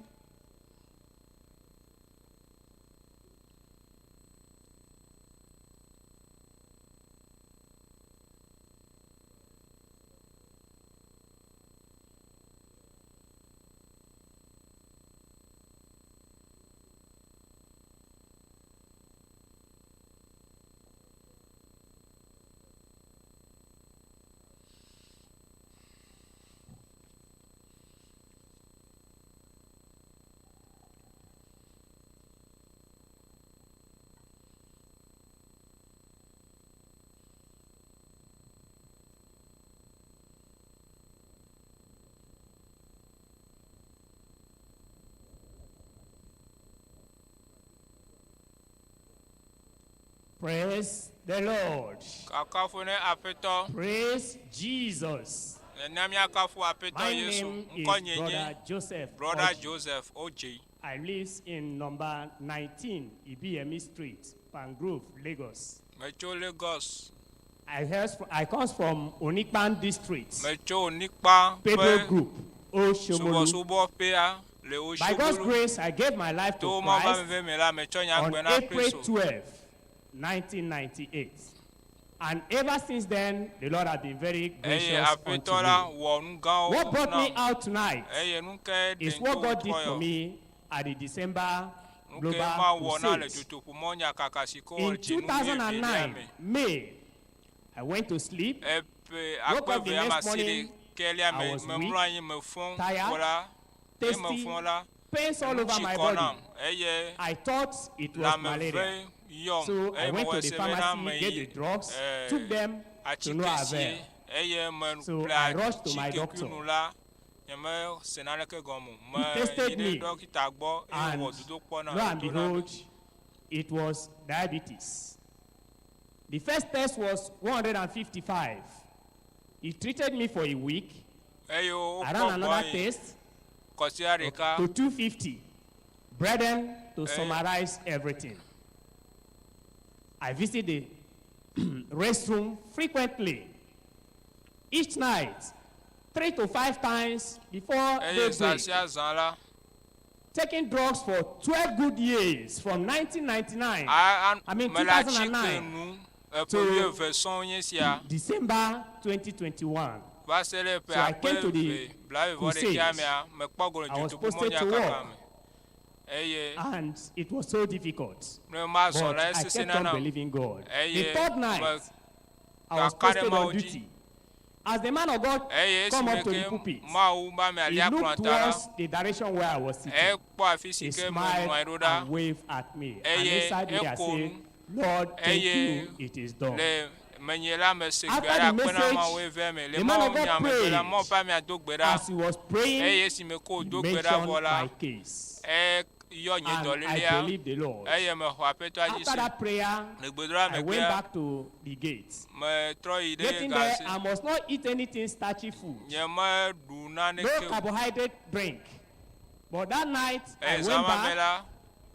Praise the Lord. Kakafu ne Aƒetɔ. Praise Jesus. Nena míakafu Aƒetɔ My Yesu. name is Ŋkɔ nye nye Brother Joseph. Brother Oji. Joseph Oji. I live in number 19 Ibiyemi Street, Pangrove, Lagos. Metso Lagos. I, hails fr- I comes from Onikpan District, Metso Onikpa Pedro ƒe Group, Oshomolu. subɔsubɔƒea le By God's Oshomolu. grace, I gave my life To to Mawu ƒe Christ ameve me la, metsɔ nye on agbe na April Kristo. 12, 1998. And ever since then, the Lord has been very Eye gracious unto Aƒetɔ la me. wɔ nu gãwo What brought me nam. out tonight Eye nu kae is ɖem what tso God did trɔ for yɔ? me at the December Nu ke Global Mawu wɔ na le Crusade. dutoƒomɔnyakaka si ke wɔ In dzinu wuievelia 2009, me. May, I went to sleep. Eƒe Woke up akpe the eve ame next morning, asiɖekelia I me was memlɔ weak, anyi mefɔ tired, kpɔ la, ye thirsty, mefɔ la, pains all nu over tsi my kɔ body. nam eye I thought it was lãme malaria. ve yɔm So I eye went mewɔ to the se bena pharmacy, meyi get the drugs, took them to no atike sie avail. eye me So ƒle I rushed to my doctor. atikekui nu la nyemese naneke gɔme o. He Meyi tested ɖe me ɖɔkita gbɔ eye and wòwɔ dodokpɔ nam lo and wòdo nam behold, It was diabetes. The first test was 155. He treated me for a week. Eye I wokpɔ ran another gbɔnye test kɔsia ɖeka. to 250. Brethren, to Eh. summarize everything, I visit the restroom frequently. Each night, three to five times before Eye zã daybreak. sia zã la, Taking drugs for 12 good years from 1999, a, a, I mean mele atike 2009, nu eƒe to wuieve sɔŋ nye sia December 2021. va se ɖe ƒe So I akpe came to the eve blaeve vɔ ɖekea crusades. mea, mekpɔ gome I was dzotoƒe posted to mɔnyakaka work. me. Eye And it was so difficult. ne mazɔ But la I esesẽ kept on nanam. believing God. The Eye third night, me I was kaka ɖe posted Mawu on dzi. duty. As the man of God Eye come esime up to the ke pulpit, Mawu be ame he alia looked kplɔ ta la, towards the direction where I was sitting. ekpɔ afi si He ke menɔ smiled anyi ɖo ɖa and waved at me. And eye inside me, I eko said, nu Lord, thank eye you, it is done. le menye la mese gbe After ɖe the akpe na message, Mawu eve me. Le the man Mawu of God nya megbe la, Mawu prayed. ƒe amea do gbe ɖa As he was praying, eye esime ke wòdo he gbe ɖa vɔ mentioned la, my case. eyɔ nye And I dɔlélea believed the Lord. eye mexɔ Aƒetɔa dzi After se. that prayer, Le gbedoɖa I went megbea, back to the gate. metrɔ yi ɖe Getting there, gasi. I must not eat anything starchy food. Nyemeɖu No naneke o. carbohydrate drink. But that night, I Eye went zã ma me back. la,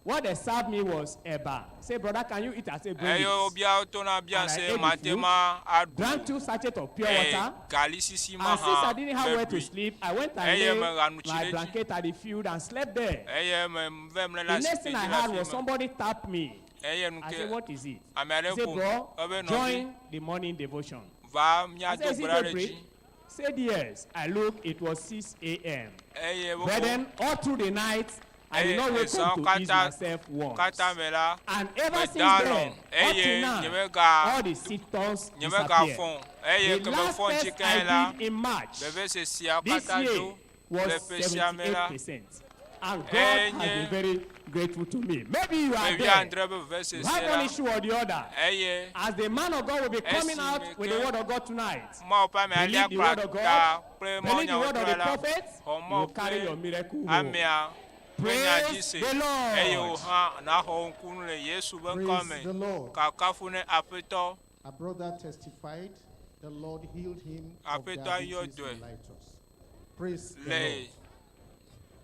What they served me was eba. Say, brother, can you eat? I said, bring eye it. wobia wotona bia And I se ate the mate food, ma aɖu drank two sachets of pure eye water. gali sisi ma And since hã I didn't have where to meɖui. sleep, I went and Eye laid meganu tsi my ɖe edzi. blanket at the field and slept there. Eye me ve mlɔ The le next asikpe thing I dzi le heard afi was ma. somebody tap me. Eye nu I ke said, what is it? ame aɖe He said, ƒom bro, ebe nɔvi join the morning devotion. va I míado said, is gbe it ɖa ɖe daybreak? dzi. Said yes. I look, it was 6 a.m. Eye woƒo Brethren, all through the night, I eye did not wake ezã up to ease katã myself once. katã me la And ever since meda then, alɔ up eye till now, nyemega all the symptoms nyemegafɔ disappeared. o. Eye The ke last mefɔ ŋtsi test ke I la did in March vevesesia this katã year dzo le was ƒe sia me la 78%. And God has enye been very grateful to me. Maybe you are ƒe there. wuiadre be You vevesese have one la issue or the other. eye As the man of God will be coming out esime with the ke word of God tonight, Mawu ƒe ame alia believe the word kplɔ of ta God, kple believe the word of mawunyawɔtrɔ the la prophet, xɔ you Mawu will carry ƒe your miracle home. amea ƒe nya dzi Praise se the eye wò Lord. hã naxɔ ŋkunu le Yesu ƒe ŋkɔ Praise me. the Lord. Kakafu ne Aƒetɔ. A brother testified the Lord healed him of Aƒetɔ yɔ diabetes dɔe mellitus. Praise the le Lord.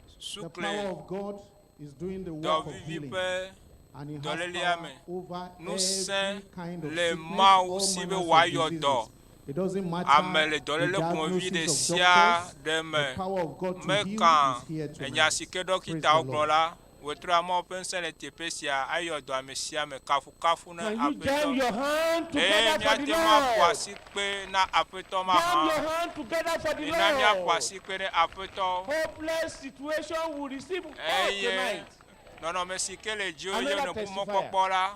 The sukle power of God is doing the work of dɔvivi healing. ƒe And he has dɔlélea power me. over Ŋusẽ every kind of le sickness, Mawu all si be manners of wòayɔ dɔ diseases. It doesn't matter ame le the dɔléle ƒomevi ɖe diagnosis of sia doctors, ɖe the me. power of God to heal Meka is here enya tonight. si ke Praise the ɖɔkitawo gblɔ Lord. la, wòtrɔ Mawu ƒe ŋusẽ le teƒe sia ayɔ dɔ ame sia ame. Kafukafu ne Can you jam Aƒetɔ. your hand Eye together for the míate ŋu aƒo Lord? asi kpe na Aƒetɔ Jam mahã. your hand together for the Mina míaƒo Lord. asi kpe ɖe Aƒetɔ. Hopeless situation will receive hope Eye tonight. nɔnɔme si ke le dziwò ye Another nèbu testifier. mɔkpɔkpɔ la,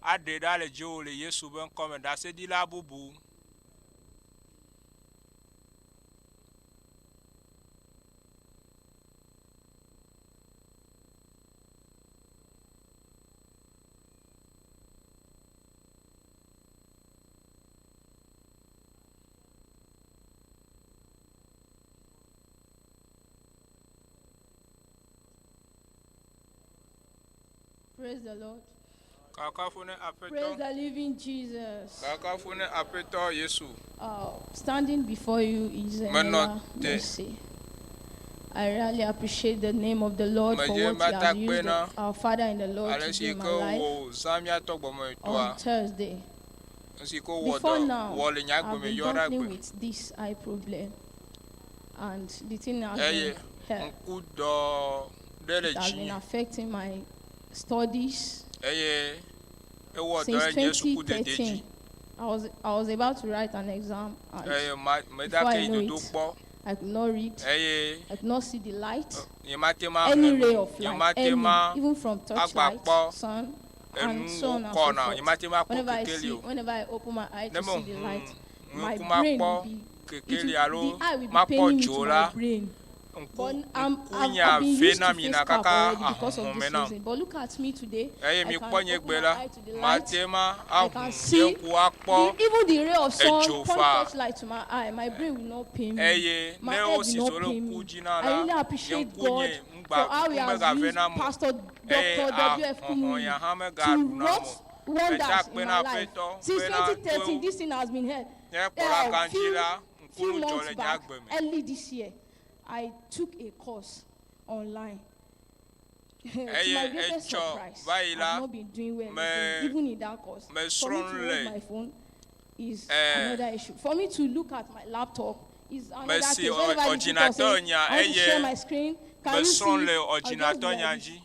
aɖe ɖa le dziwò le Yesu ƒe ŋkɔ me. Ɖaseɖila bubu. Praise the Lord. Kakafu ne Praise Aƒetɔ. the living Jesus. Kakafu ne Aƒetɔ Yesu. Standing before you is Menɔ Enola te. Mercy. I really appreciate the name of the Lord for Medze what He has matakpe used na our Father in the Lord ale to do si in ke my life wò zã mía tɔ gbɔmetɔa, on Thursday. nu si ke wowɔ Before dɔ now, wɔ le nye I've agbe me been yɔ ɖe battling agbe. with this eye problem, and the thing has Eye been hell. ŋku dɔ ɖe le It has been dzinye affecting my studies eye ewɔ dɔ since ɖe nye sukudede 2013. dzi. I was about to write an exam, and Eye ma before medake I yi know dodo it, kpɔ I could not read. eye I could not see the light. nyemate ma Any xlẽ ray nu, of light, nyemate any, ma even from torchlight, agbakpɔ sun, and enu so on and so wokɔna, forth. nyemate ma kpɔ Whenever I kekeli see, o. whenever I open my eye Ne to see the mehu light, my ŋku brain makpɔ will be, it kekeli will, alo the eye will be makpɔ paining me dzo to la, my brain. Ŋku But I'm, I've, ŋkunya I've been ve used na to mi face na cap kaka already because of ahɔhɔme this nam. reason. But look at me today. Eye I mi can kpɔ nye open gbe my la, eye to the light. mate ma I ahu can nye see ŋku akpɔ the, even the ray of sun, edzo point fa. torchlight to my eye. My brain will not pain me. Eye My ne head will wosi not dzo le pain ŋku me. dzi na I la, really nye appreciate ŋku God nye for ŋgba how He ŋku has megave used nam o. Pastor Eye Dr. W.F. ahɔhɔnya Kumuyi hã to megaɖu nam wrought o. Metsa wonders akpe in na my life. Aƒetɔ Since bena 2013, to this thing has been here. nye kplɔla gã dzi Few, la, few ŋku nu dzɔ months le nye back, agbe me. early this year, I took a course online. To my Eye greatest etsɔ surprise, va yi I've la, not been doing well me again, even in that course. For me mesrɔ̃ to nu hold le my phone is eh, another issue. For me to look at my laptop is another mesi case. Whenever the people ɔdzinatɔ say, nya I want to share eye my screen, can you see mesrɔ̃ it? le I'll just be ɔdzinatɔ like nya this. dzi.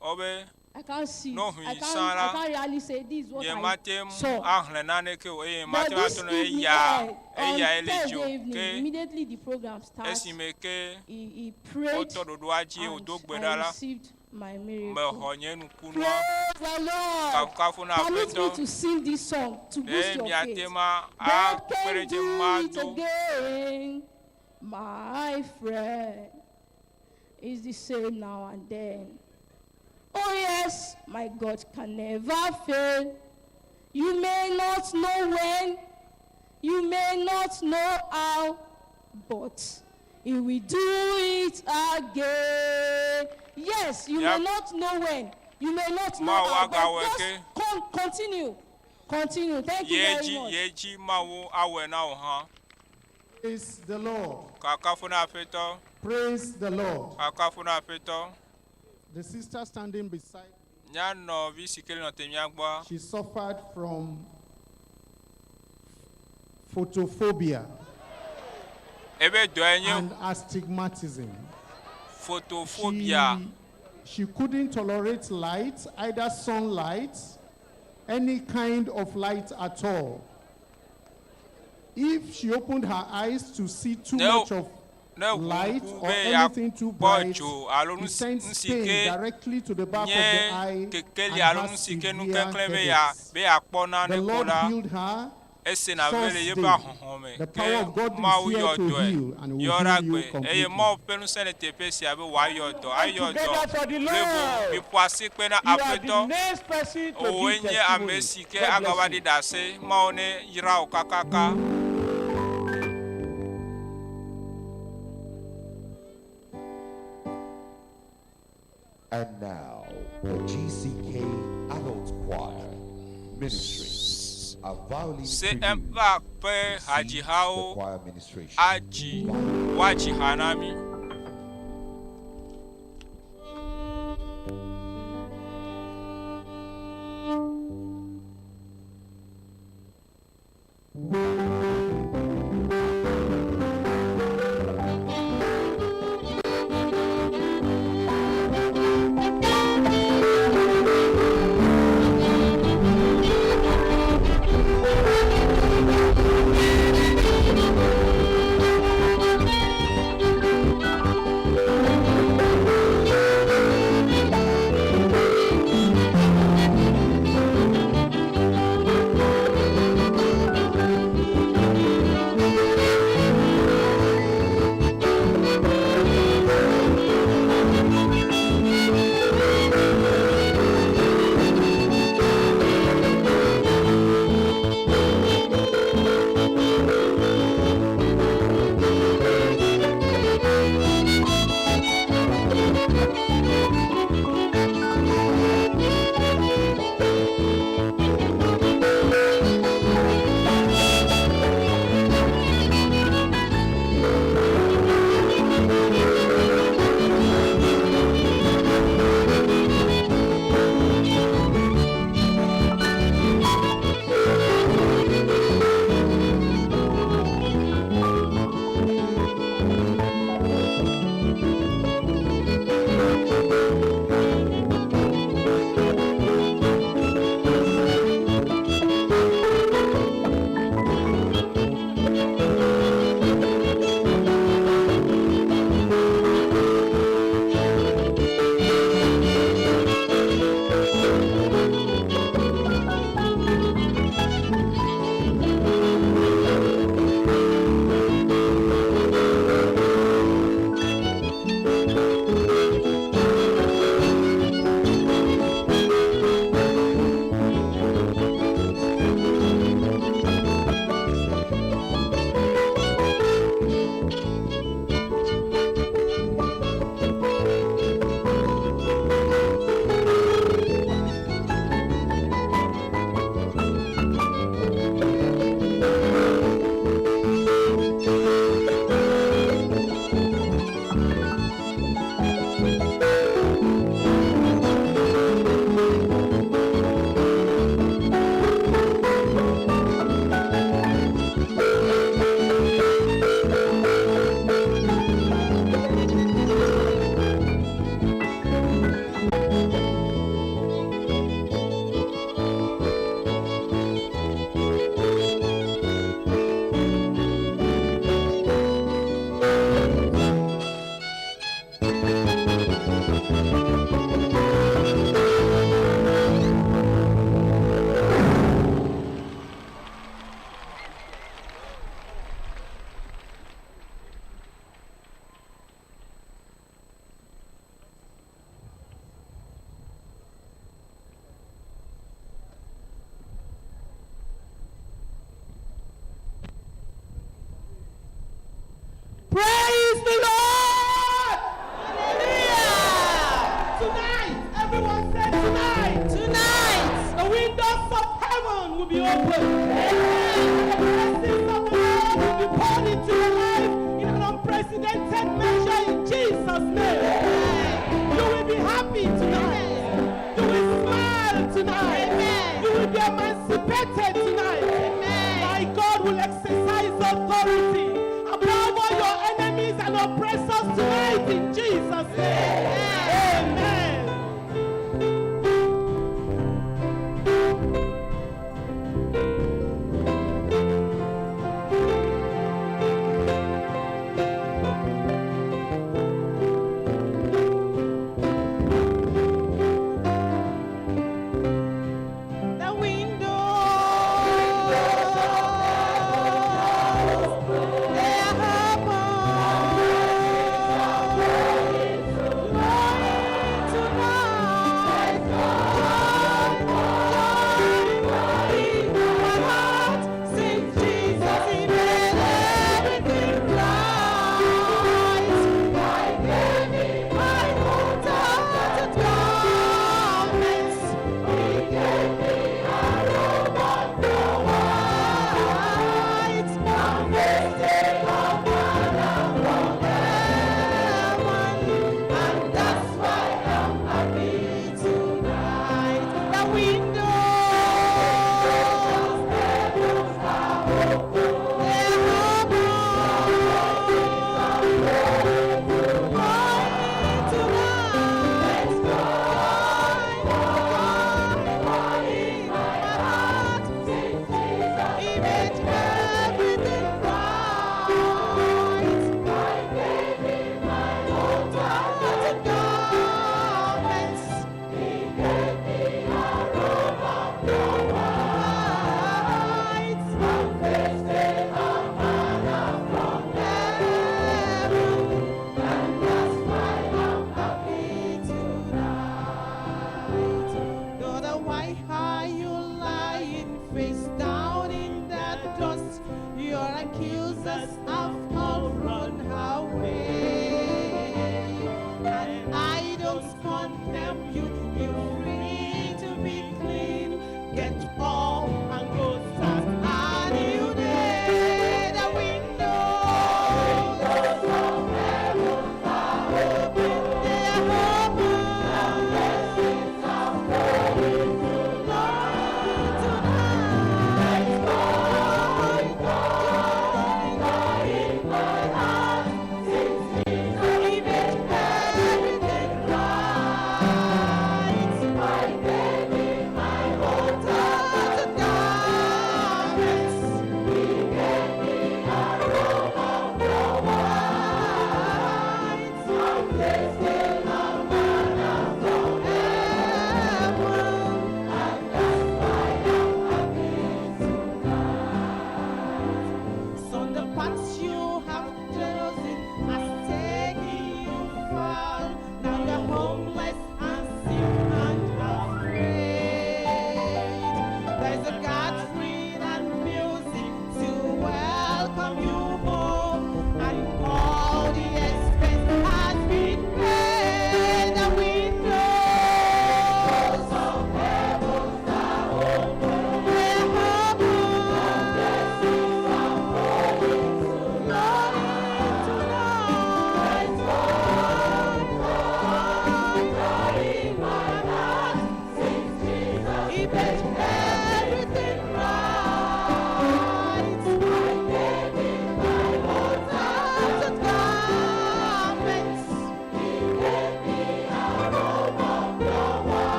Wobe I can't see ne it. hui I can't, sã I la, can't really say this is what nye I mate ŋu saw. ahlẽ naneke o eye But mate ŋu this ato ne evening, eya on eyae le dzi o. Thursday evening, Ke immediately the program starts, esime ke he prayed wotɔ ɖoɖoa dzi and wòdo gbe I ɖa la, received my miracle. mexɔ nye nukunua. Praise the Lord. Kafukafu na Permit me Aƒetɔ. to sing this song to Ɖe boost your miate faith. ma God akpe ɖe can dzi do it mado. again, my friend. It's the same now and then. Oh yes, my God can never fail. You may not know when, you may not know how, but he will do it again. Yes, you Yep. may not know when, you may not know Mawu how, but agawɔ just ke. continue. Continue. Thank you Ye very dzi much. ye dzi Mawu awɔe na wò hã. Praise the Lord. Kakafu na Aƒetɔ. Praise the Lord. Kakafu na Aƒetɔ. The sister standing beside, Mía nɔvi si ke le nɔ te mía gbɔa, she suffered from photophobia ebe dɔe nye and astigmatism. photophobia. She couldn't tolerate light, either sunlight, any kind of light at all. If she opened her eyes to see too Ne much of ne ʋu light ŋku or be anything too yeakpɔ bright, dzo alo nu it si sends nu si pain ke directly to the back of nye the eye kekeli and alo nu has si ke severe nukeklẽ be ya headaches. be yeakpɔ nane The ko Lord la, healed her. esena ve le Source yeƒe day. ahɔhɔ̃ me. The Ke power of God is Mawu here yɔ to dɔe, heal and will yɔ ɖe heal you agbe eye completely. Mawu ƒe ŋusẽ le teƒe sia be wòayɔ dɔ, ayɔ dɔ Together for the blibo. Lord. Miƒo asi kpe na You are the Aƒetɔ. next person to Wòe give nye testimony. ame si ke God bless agava you. ɖi ɖase. Mawu ne yra wò kakaka. And now, the GCK Adult Choir Ministry, a violin CMPAC prelude ƒe to see the hadzihawo choir ministration. adzi woadzi ha na mí. Thank you. open. The blessings of the Lord will be poured into your life in an unprecedented measure in Jesus' name. You will be happy tonight. You will smile tonight. You will be emancipated tonight. My God will exercise authority above all your enemies and oppressors tonight in Jesus' name. Amen. The windows, they are open. Glory tonight. Joy, joy in my heart. Sing Jesus, He made everything right. I gave him my tattered garments. He gave me a robe of the white. I'm wasting of manna from heaven, and that's why I'm happy tonight. The windows are open. They're open. Glory tonight. Joy, in my heart. He made everything right. I gave him my old tattered garments.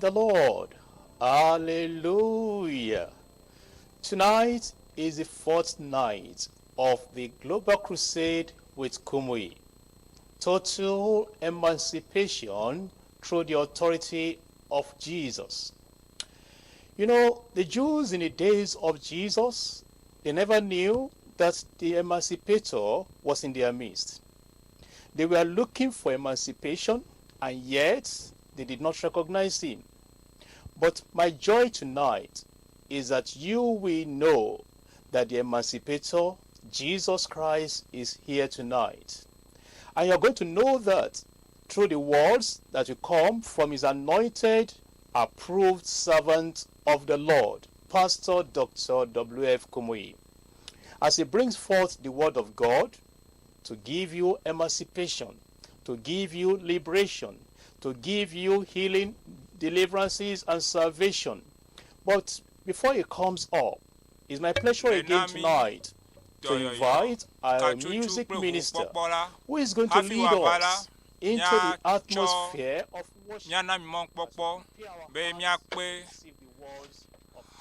the Lord. Hallelujah. Tonight is the fourth night of the Global Crusade with Kumuyi. Total emancipation through the authority of Jesus. You know, the Jews in the days of Jesus, they never knew that the emancipator was in their midst. They were looking for emancipation, and yet they did not recognize him. But my joy tonight is that you will know that the emancipator, Jesus Christ, is here tonight. And you're going to know that through the words that will come from his anointed, approved servant of the Lord, Pastor Dr. W.F. Kumuyi. As he brings forth the word of God to give you emancipation, to give you liberation, to give you healing, deliverances, and salvation. But before he comes up, it's my pleasure again tonight to invite our music minister who is going to lead us into the atmosphere of worship. Míana mi mɔkpɔkpɔ be míakpe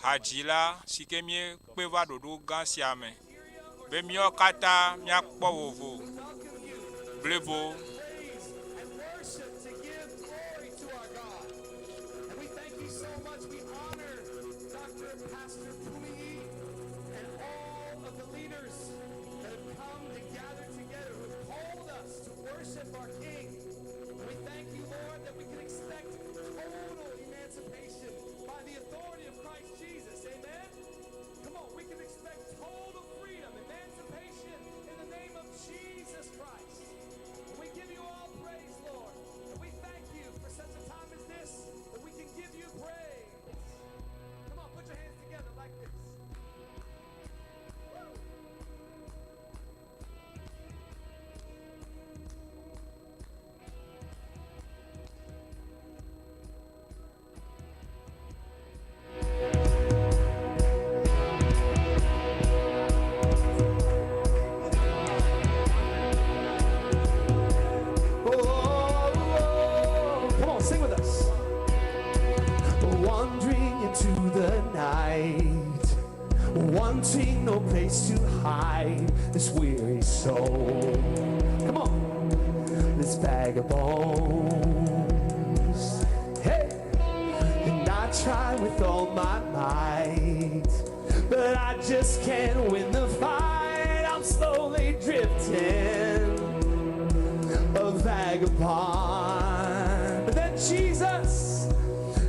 hadzila si ke míekpe va ɖoɖo gã sia me be míawo katã míakpɔ vovo blibo. Oh, come on, sing with us. Wandering into the night, wanting no place to hide this weary soul. Come on, this bag of bones. Hey, and I try with all my might, but I just can't win the fight. I'm slowly drifting a vagabond. But then Jesus,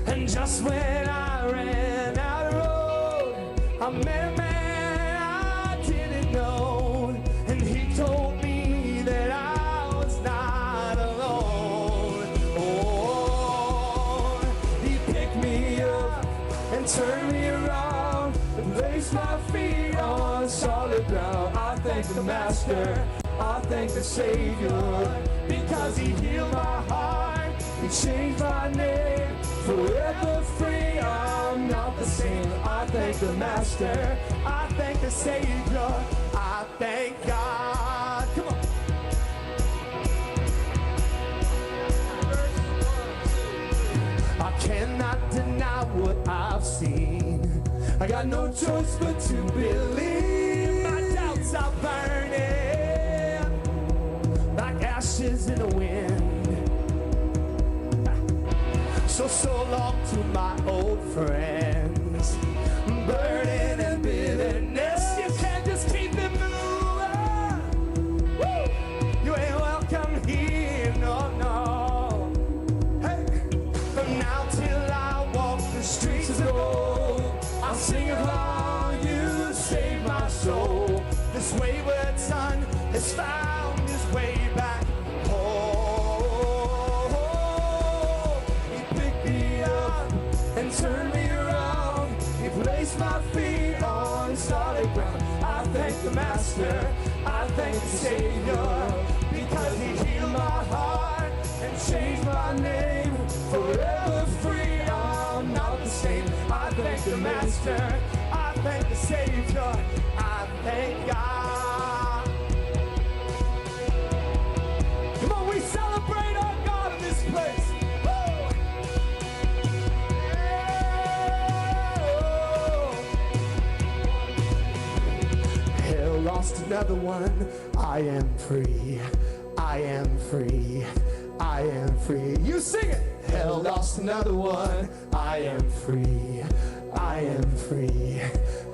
and just when I ran out of road, I met a man I didn't know, and he told me that I was not alone. Oh, he picked me up and turned me around and placed my feet on solid ground. I thank the Master, I thank the Savior, because he healed my heart, he changed my name. Forever free, I'm not the same. I thank the Master, I thank the Savior, I thank God. Come on. I cannot deny what I've seen. I got no choice but to believe. My doubts are burning like ashes in the wind. So, so long to my old friends. Burden and bitterness, you can't just keep it moving. Woo! You ain't welcome here, no, no. Hey, from now till I walk the streets of gold, I'll sing of how you saved my soul. This wayward son has found his way back home. He picked me up and turned me around. He placed my feet on solid ground. I thank the Master, I thank the Savior, because he healed my heart and changed my name. Forever free, I'm not the same. I thank the Master, I thank the Savior, I thank God. Come on, we celebrate our God in this place. Woo! lost another one. I am free. I am free. I am free. You sing it. Hell lost another one. I am free. I am free.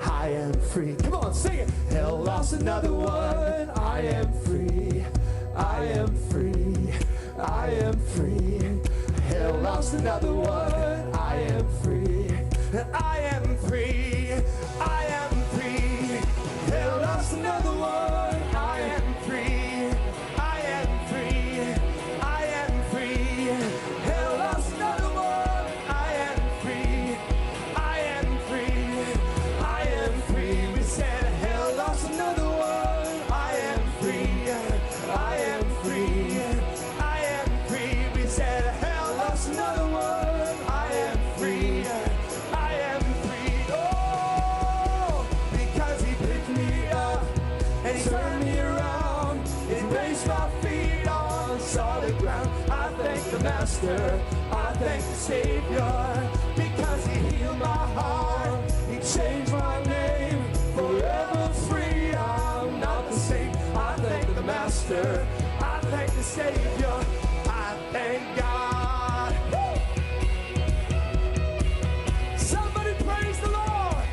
I am free. Come on, sing it. Hell lost another one. I am free. I am free. I am free. Hell lost another one. I am free. I am free. I am free. Hell lost another one. I am free. I am free. I am free. Hell lost another one. I am free. I am free. I am free. We said hell lost another one. I am free. I am free. I am free. We said hell lost another one. I am free. I am free. Oh, because he picked me up and he turned me around. He placed my feet on solid ground. I thank the Master. I thank the Savior because he healed my heart. He changed my name. Forever free. I'm not the same. I thank the Master. I thank the Savior. I thank God. Woo! Somebody praise the Lord.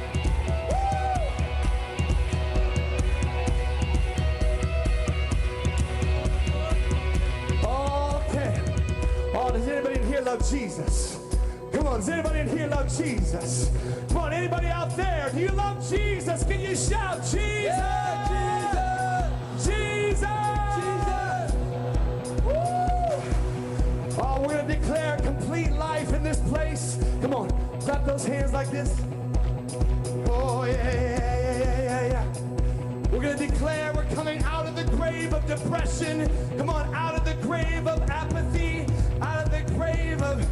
Okay. Oh, does anybody in here love Jesus? Come on, does anybody in here love Jesus? Come on, anybody out there? Do you love Jesus? Can you shout, Jesus? Jesus! Jesus! Woo! Oh, we're going to declare complete life in this place. Come on, clap those hands like this. Oh, yeah, yeah, yeah, yeah, yeah, yeah. We're going to declare we're coming out of the grave of depression. Come on, out of the grave of apathy, out of the grave of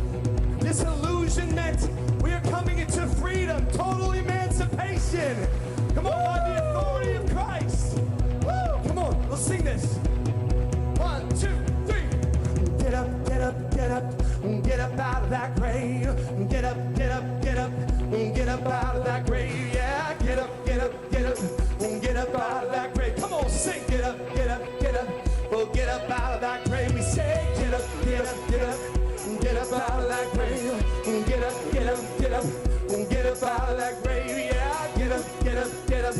disillusionment. We are coming into freedom, total emancipation. Come on, by the authority of Christ. Woo! Come on, let's sing this. 1, 2, 3. Get up, get up, get up, get up out of that grave. Get up, get up, get up, get up out of that grave. Yeah, get up, get up, get up, get up out of that grave. Come on, sing. Get up, get up, get up, oh, get up out of that grave. We say, get up, get up, get up, get up out of that grave. Get up, get up, get up, get up out of that grave. Yeah, get up, get up, get up,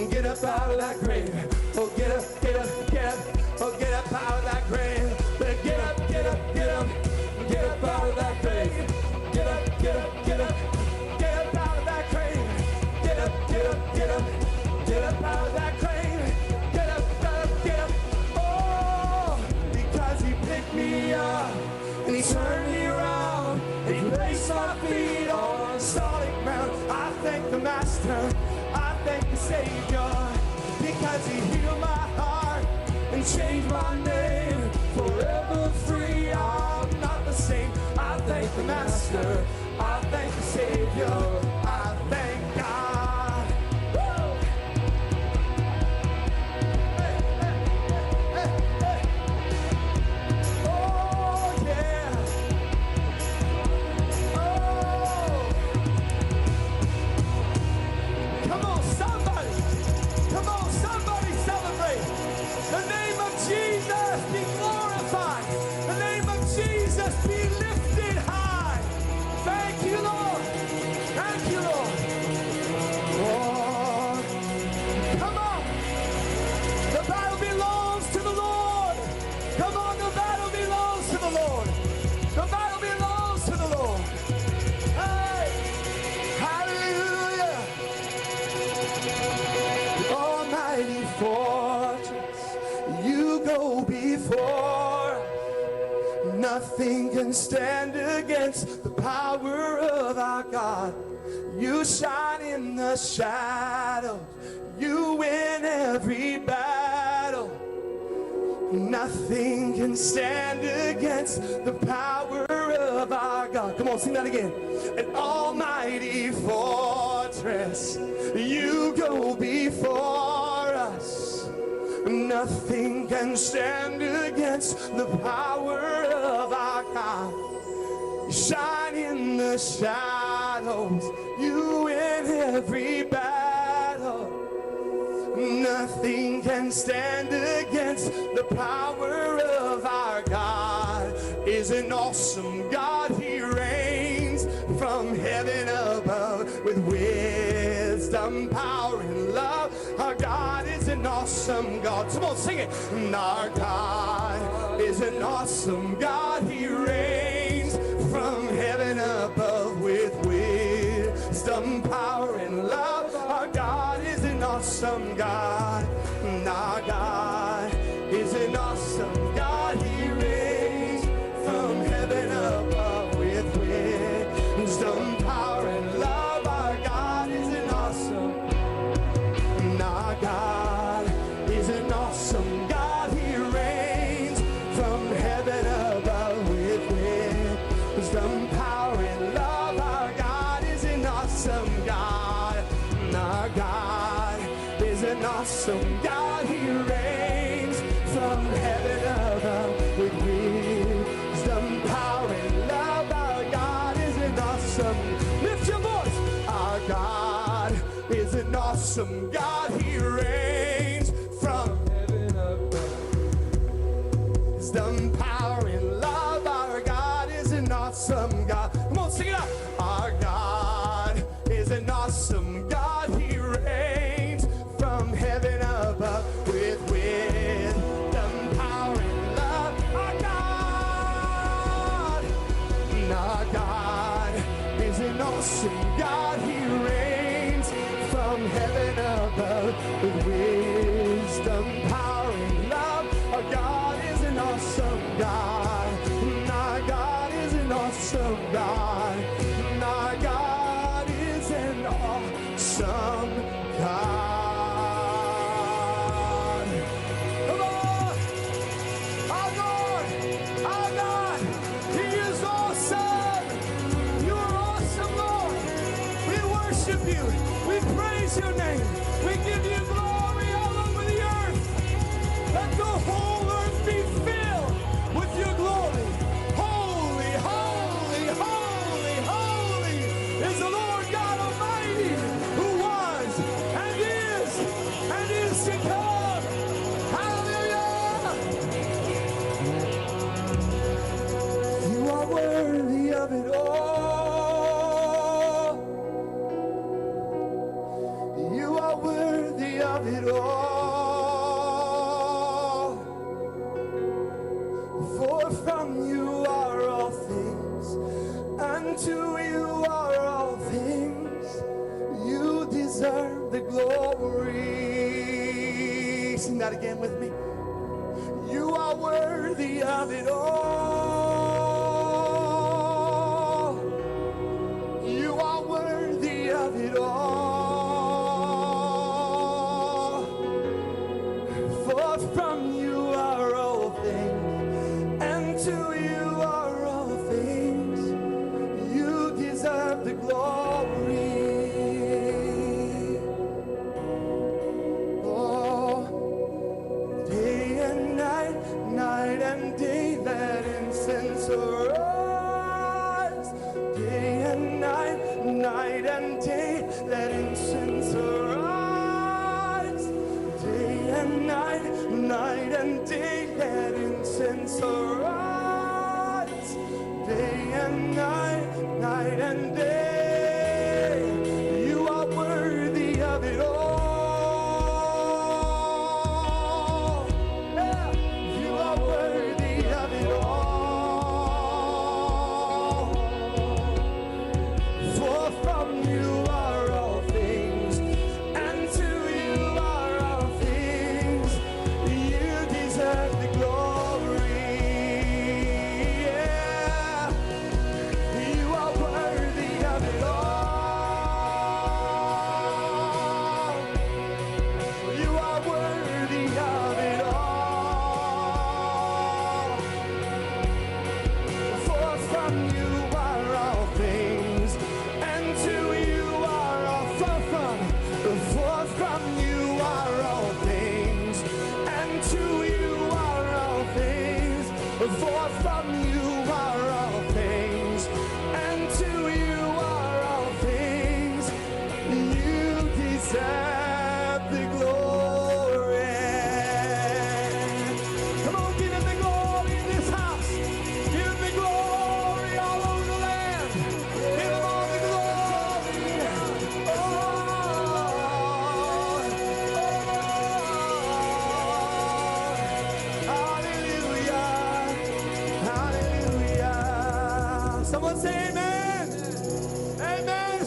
get up out of that grave. Oh, get up, get up, get up, oh, get up out of that grave. But get up, get up, get up, get up out of that grave. Get up, get up, get up, get up out of that grave. Get up, get up, get up, get up out of that grave. Get up, get up, get up. Oh, because he picked me up and he turned me around and he placed my feet on solid ground. I thank the Master, I thank the Savior, because he healed my heart and changed my name. Forever free, I'm not the same. I thank the Master, I thank the Savior, I thank God. Woo! Hey, hey, hey, hey, hey. Oh, yeah. Oh. Come on, somebody. Come on, somebody celebrate. The name of Jesus be glorified. The name of Jesus be lifted high. Thank you, Lord. Thank you, Lord. Oh, come on. The battle belongs to the Lord. Come on, the battle belongs to the Lord. The battle belongs to the Lord. Hey, hallelujah. Almighty fortress, you go before us. Nothing can stand against the power of our God. You shine in the shadows. You win every battle. Nothing can stand against the power of our God. Come on, sing that again. An almighty fortress, you go before us. Nothing can stand against the power of our God. You shine in the shadows, you win every battle. Nothing can stand against the power of our God. Is an awesome God. He reigns from heaven above with wisdom, power, and love. Our God is an awesome God. Come on, sing it. And our God is an awesome God. He reigns from heaven above with wisdom, power, and love. Our God is an awesome God. And our God is an awesome God. He reigns from heaven above with wisdom, power, and love. Our God is an awesome. And our God is an awesome God. He reigns from heaven above with wisdom, power, and love. Our God is an awesome God. And our God is an awesome God. He reigns from heaven above with wisdom, power, and love. Our God is an awesome. Lift your voice. Our God is an awesome God. He reigns from heaven above. Wisdom, power, and love. Our God is an awesome God. Come on, sing it out. Our God is an awesome God. He reigns from heaven above with wisdom, power, and love. Our God, and our God is an awesome God. He reigns from heaven above with wisdom, power, and love. Our God is an awesome God. And Our God is an awesome God. And Our God is an awesome God. Come on! Our God! Our God! He is awesome! You are awesome, Lord! We worship you! We praise your name! We give you glory all over the earth! Let the whole earth be filled with your glory! Holy, holy, holy, holy is the Lord God Almighty, who was and is to come! Hallelujah! You are worthy of it all. You are worthy of it all. For from you are all things, and to you are all things. You deserve the glory. Sing that again with me. You are worthy of it all. You are worthy of it all. For from you are all things, and to you are all things. You deserve the glory. Oh, day and night, night and day, let incense arise. Day and night, night and day, let incense arise. Day and night, night and day, let incense arise. Day and night, night and day, you are worthy of it all. Yeah, you are worthy of it all. For from you are all things, and to you are all things. You deserve the glory. Yeah. You are worthy of it all. You are worthy of it all. For from you are all things, and to you are all for from. For from you are all things, and to you are all things. For from you are all things, and to you are all things. You deserve the glory.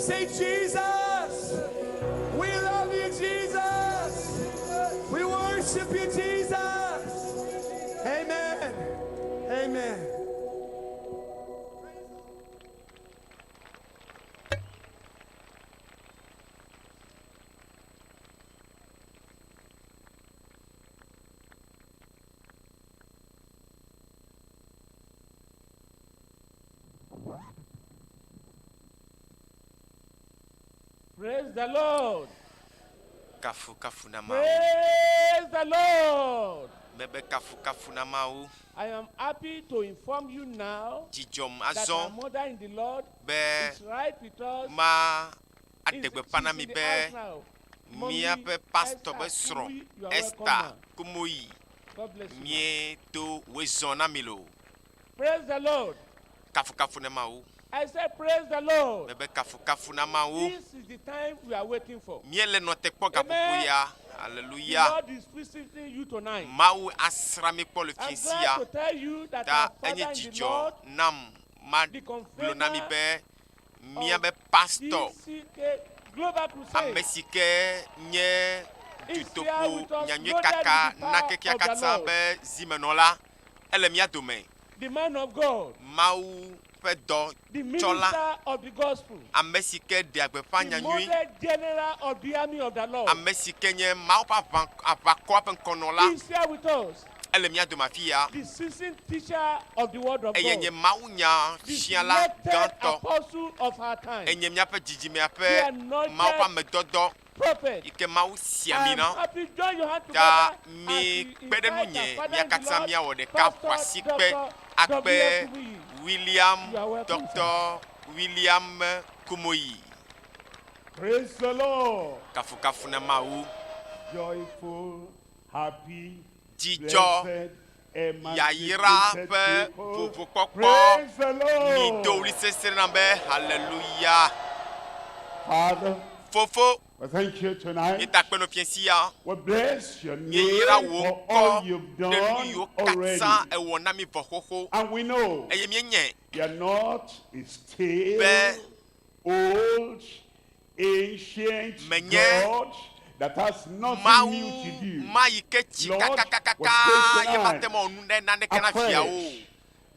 Say, Jesus. We love you, Jesus. We worship you, Jesus. Amen. Amen. Praise the Lord. Kafukafu na Mawu. Praise the Lord. Mebe kafukafu na Mawu. I am happy to inform you now Dzidzɔm that azɔ our mother in the Lord be is right with us. ma Is- aɖe gbeƒã na she's mi in the be house now. Mommy míaƒe pastor be Esther srɔ̃ Kumuyi, you are welcome, Esther ma. Kumuyi God bless you. ma. míedo wòezɔ na mi lo. Praise the Lord. Kafukafu na Mawu. I said, Praise the Lord. Mebe kafukafu na Mawu. This is the time we are waiting for. Míele nɔ te kpɔ gaƒoƒo Amen. ya. The Hallelujah. Lord is visiting you tonight. Mawu asra mi kpɔ le I'm fiẽ glad sia. to tell you that Ta our enye father in the dzidzɔ Lord, nam ma the gblɔ na mi confirmer be míaƒe of pastor GCK Global Crusade, ame si ke nye is here dutoƒo with us, nyanyui loaded kaka with the na power kekea of the katã Lord. be zimenɔla ele mía dome. The man of God, Mawu ƒe the dɔtsɔla minister of the gospel, ame si ke ɖea gbeƒã the nyanyui model general of the army of the Lord. ame si ke nye Mawu ƒe aʋa aʋakɔa ƒe ŋkɔnɔla He is here with us, ele mía dome afi ya. the seasoned teacher of the word of Eye God, nye mawunya the fiala selected gãtɔ. apostle of our time, Enye míaƒe dzidzimea the ƒe anointed Mawu ƒe amedɔdɔ prophet. yi ke Mawu si I ami am na. happy join your hand Ta together mi as we kpe ɖe invite our ŋunye father mía in the katã Lord, míawɔ ɖeka Pastor ƒo asi kpe Dr. akpe W.F. Kumuyi. William You are welcome, sir. Dr. William Kumuyi. Praise the Lord. Kafukafu na Mawu. Joyful, happy, Dzidzɔ, blessed, yayra emancipated ƒe people. vovokpɔkpɔ. Praise the Lord. Mido ɣli sesẽ na be hallelujah. Father, Fofo, we thank you tonight. míeda akpe nɔ fiẽ sia. We bless your Míeyra name wò for ŋkɔ all you've ɖe nu done yiwo already. katã ewɔ na mi vɔ xoxo. And we know Eye míenye you are not a stale, Be- old, ancient Menye God that has nothing Mawu new to do. ma yi ke tsi Lord, we kakakakaka pray ye mate tonight. ma wɔ nu ɖe naneke na Afresh. fiawo.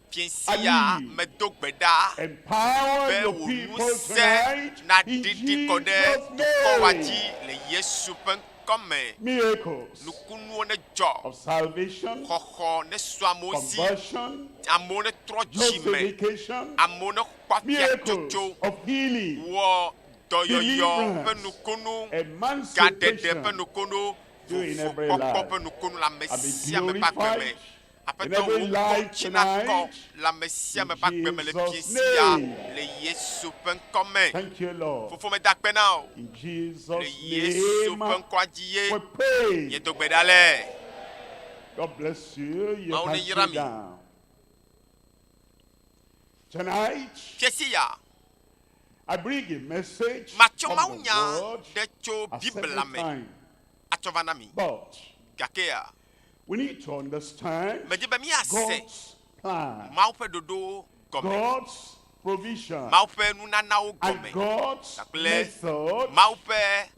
Fiẽ sia Anew. medo gbe ɖa Empower be your wò people ŋusẽ tonight in naɖiɖi kɔ ɖe Jesus' dukɔwa name. dzi le Yesu ƒe ŋkɔme. Miracles Nukunuwo ne dzɔ. of salvation, Xɔxɔ ne su amewo si. conversion, Amewo ne trɔ dzime. justification, Amewo ne kpɔ miracles afiatsotso. of healing, Wɔ dɔyɔyɔ ƒe Deliverance, nukunu. Gaɖeɖe ƒe emancipation nukunu. do in every Vovokpɔkpɔ life. ƒe nukunu le ame And be sia ame ƒe agbe me. glorified in Aƒetɔ every wò ŋkɔ life ŋuti nakɔ tonight. le ame sia ame In ƒe agbe me le fiẽ Jesus' sia name. le Yesu ƒe ŋkɔme. Thank you, Lord. Fofo meda akpe na wò. In Jesus' Le Yesu ƒe name, ŋkɔa dzi ye. we pray. Míedo gbe ɖa le. God bless you. You Mawu can ne yra sit mi. down. Tonight, Fiẽ sia, I bring a message matsɔ of Mawu the nya word ɖe tso as Biblia every me time. atsɔ va na mi. But Gakea, we need to understand medi be míase God's plan, Mawu ƒe ɖoɖowo gɔme, God's provision, Mawu ƒe nunanawo and gɔme God's kpakple method Mawu ƒe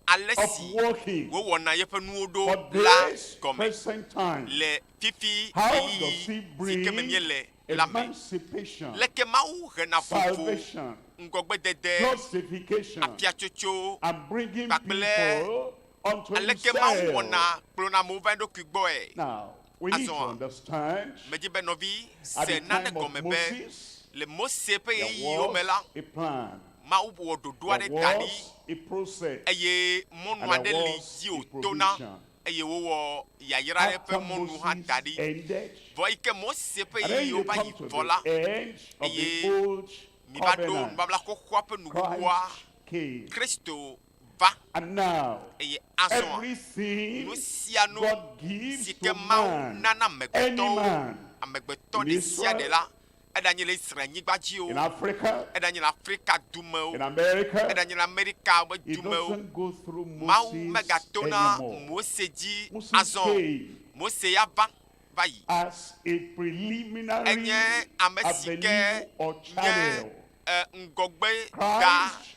ale of si working wowɔna yeƒe nuwo ɖo for la this gɔme present time. le fifi How does ɣeyiɣi he si ke me bring míele la me. emancipation, Leke Mawu hena vovo, salvation, ŋgɔgbedede, justification, afiatsotso and bringing kpakple people unto aleke Mawu himself? wɔna kplɔna amewo va eɖokui gbɔe. Now, we need to Azɔa, understand medzi be nɔvi at se the nane time of gɔme be Moses, le Mose ƒe there ɣeyiɣiwo me la, was a plan, Mawu wɔ ɖoɖo there aɖe da ɖi was a process, eye mɔnu and aɖe there li was dzi a wòtona provision. eye wowɔ yayra ɖe ƒe After mɔnu hã Moses da ɖi. ended, Vɔ yi ke Mose ƒe and then ɣeyiɣiwo you va come yi to vɔ la, the end of the eye old miva ɖo covenant. nubabla xoxoa ƒe nuwuwua, Christ came. Kristo va And now, eye azɔa everything nu sia nu God gives si ke to Mawu man, nana any amegbetɔwo, man, amegbetɔ in ɖe sia ɖe Israel, la, eɖanye le Israel nyigba dzi o, in Africa, eɖanye le Afrika dumewo, in America, eɖanye le Amerika ƒe it dumewo, doesn't go through Mawu Moses megatona anymore. Mose dzi Moses azɔ. came Mose ya va va yi. as a preliminary Enye ame si ke avenue or nye channel. ɛ, ŋgɔgbe ga Christ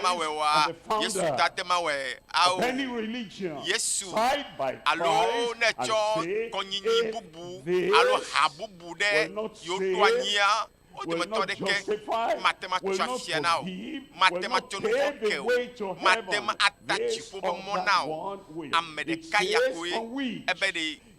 te ma wɔe oa, and the Yesu founder ta te ma wɔe. Ao, of any religion Yesu side by alo Christ ne and tsɔ say, kɔnyinyi if bubu this alo ha bubu ɖe will not yewo ɖo save, anyia, wo will dometɔ not ɖeke justify, mate ma will tsɔ not afia na o, forgive, mate will ma not tsɔ nu vɔ pave ke the o, way to mate heaven, ma ata this dziƒo ƒe or mɔ that na o. one will. Ame It ɖeka ya says koe on which ebe ɖe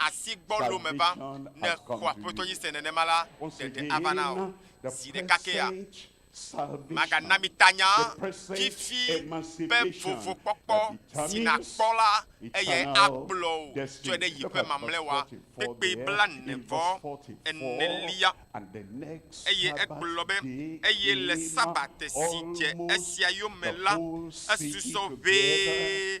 asi gbɔlo me va. Salvation Ne has come xɔ to Aƒetɔ you. dzi se nenema la, Once ɖeɖe ava na wò. again, the Zi ɖeka kea, present salvation, magana mi tanya the present fifi ƒe emancipation vovokpɔkpɔ that si determines nakpɔ la, eye eternal akplɔ wò destiny. tsɔe ɖe yi Look ƒe at verse mamlɛwa. 44 Kpekpe there, bla in ne verse vɔ 44, enelia. and the next Eye Sabbath egblɔ be day eye le came Sabate si dze almost esia yome the la, whole city esusɔ together ʋee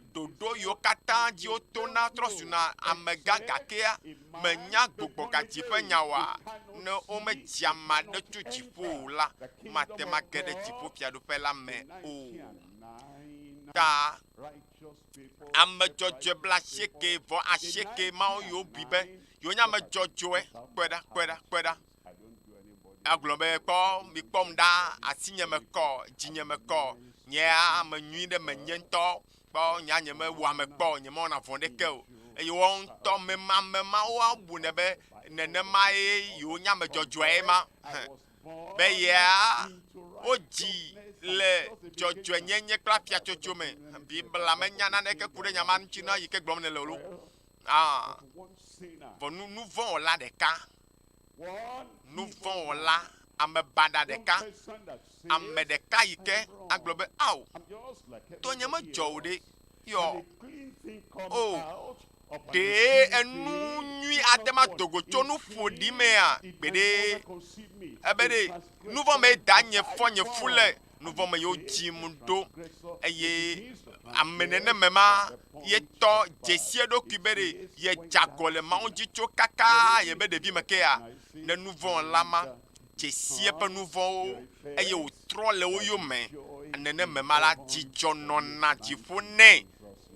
Ɖoɖo yiwo katã dzi wotona trɔ zuna amegã gakea, menya gbugbɔgadzi ƒe nya oa? Ne womedzi ame aɖe tso dziƒo o la, mate ŋu age ɖe dziƒofiaɖuƒe la me o. Ta ame dzɔdzɔe blaasieke vɔ asieke mawo yiwo bui be yewonye ame dzɔdzɔe, kpɔe ɖa, kpɔe ɖa, kpɔe ɖa. Agblɔ be, Kpɔ, mikpɔm ɖa, asinye me kɔ, dzinye me kɔ, nye ame nyui ɖe menye ŋutɔ, kpɔ, nye nye mewɔ ame kpɔ o, nyemewɔna vɔ̃ ɖeke o. Eye woawo ŋutɔ mema ame mawo abunɛ be nenemae yewonye ame dzɔdzɔe ma. Hẽ. Be yea wodzi le dzɔdzɔenyenye kple afiatsotso me. Biblia menya naneke ku ɖe nya ma ŋuti na yi ke gblɔm nèle o lo. Ah, vɔ nu nuvɔ̃wɔla ɖeka, nuvɔ̃wɔla, ame baɖa ɖeka, ame ɖeka yi ke agblɔ be, Ao, tɔnye medzɔ o ɖe, yɔ. O, ɖe enu nyui ate ma do go tso nu ƒoɖi mea? Gbeɖe. Ebe ɖe, nuvɔ̃ mee danye fɔ nye fu le, nuvɔ̃ me ye wodzim ɖo, eye ame neneme ma ye tɔ dzesi eɖokui be ɖe yedze agɔ le Mawu dzi tso kaka yebe ɖevime kea? Ne nuvɔ̃wɔla ma dzesi eƒe nuvɔ̃wo eye wòtrɔ le wo yome neneme ma la, dzidzɔ nɔna dziƒo nɛ.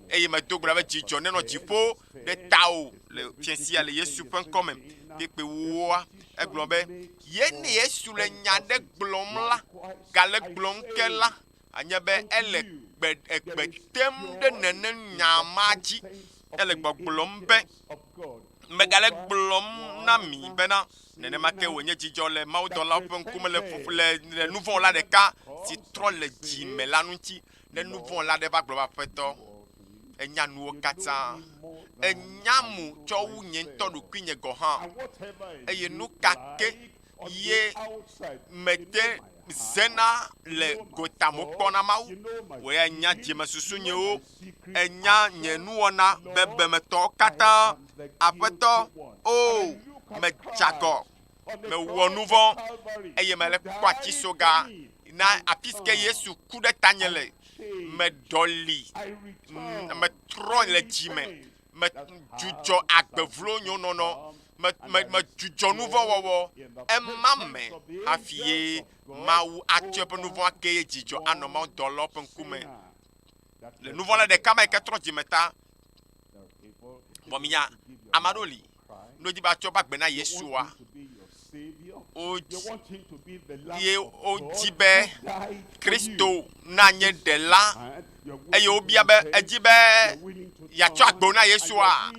Eye medo gbe ɖa be dzidzɔ nenɔ dziƒo ɖe tawò le fiẽ sia le Yesu ƒe ŋkɔ me. Kpekpe woa, egblɔ be, ye ne Yesu le nya ɖe gblɔm la, gale gblɔm ke la, anye be ele gbe, egbe tem ɖe nene nya ma dzi. Ele gbɔgblɔm be, Megale gblɔm na mi bena, nenema ke wònye dzidzɔ le mawudɔlawo ƒe ŋkume le fofo le, le nuvɔ̃wɔla ɖeka si trɔ le dzi me la ŋuti. Ne nuvɔ̃wɔla aɖe va gblɔ be, Aƒetɔ, ènya nuwo katã. Ènya mu tsɔ wu nye ŋutɔ ɖokuinye gɔ̃ hã. Eye nu ka ke ye mete zena le gota mo kpɔ na Mawu. Wò ya ènya dzimesusunyewo, ènya nye nuwɔna bebemetɔwo katã. Aƒetɔ, oo, medze agɔ, mewɔ nuvɔ̃, eye mele kpɔ atisoga na afi si ke Yesu ku ɖe tanye le. Meɖɔli, metrɔ le dzi me, medzudzɔ agbe vlo nyonɔnɔ, me, me, medzudzɔ nu vɔ̃ wɔwɔ. Ema me hafi ye Mawu atsɔ eƒe nu vɔ̃ ake ye dzidzɔ anɔ Mawu dɔlawo ƒe ŋkume. Le nu vɔ̃ la ɖeka ma yi ke trɔ dzime ta. Vɔ minya, ame aɖewo li, ne wodi be atsɔ eƒe agbe na Yesua, wodzi, ye wodzi be Kristo nanye ɖela eye wobia be edzi be yeatsɔ agbewo na Yesua,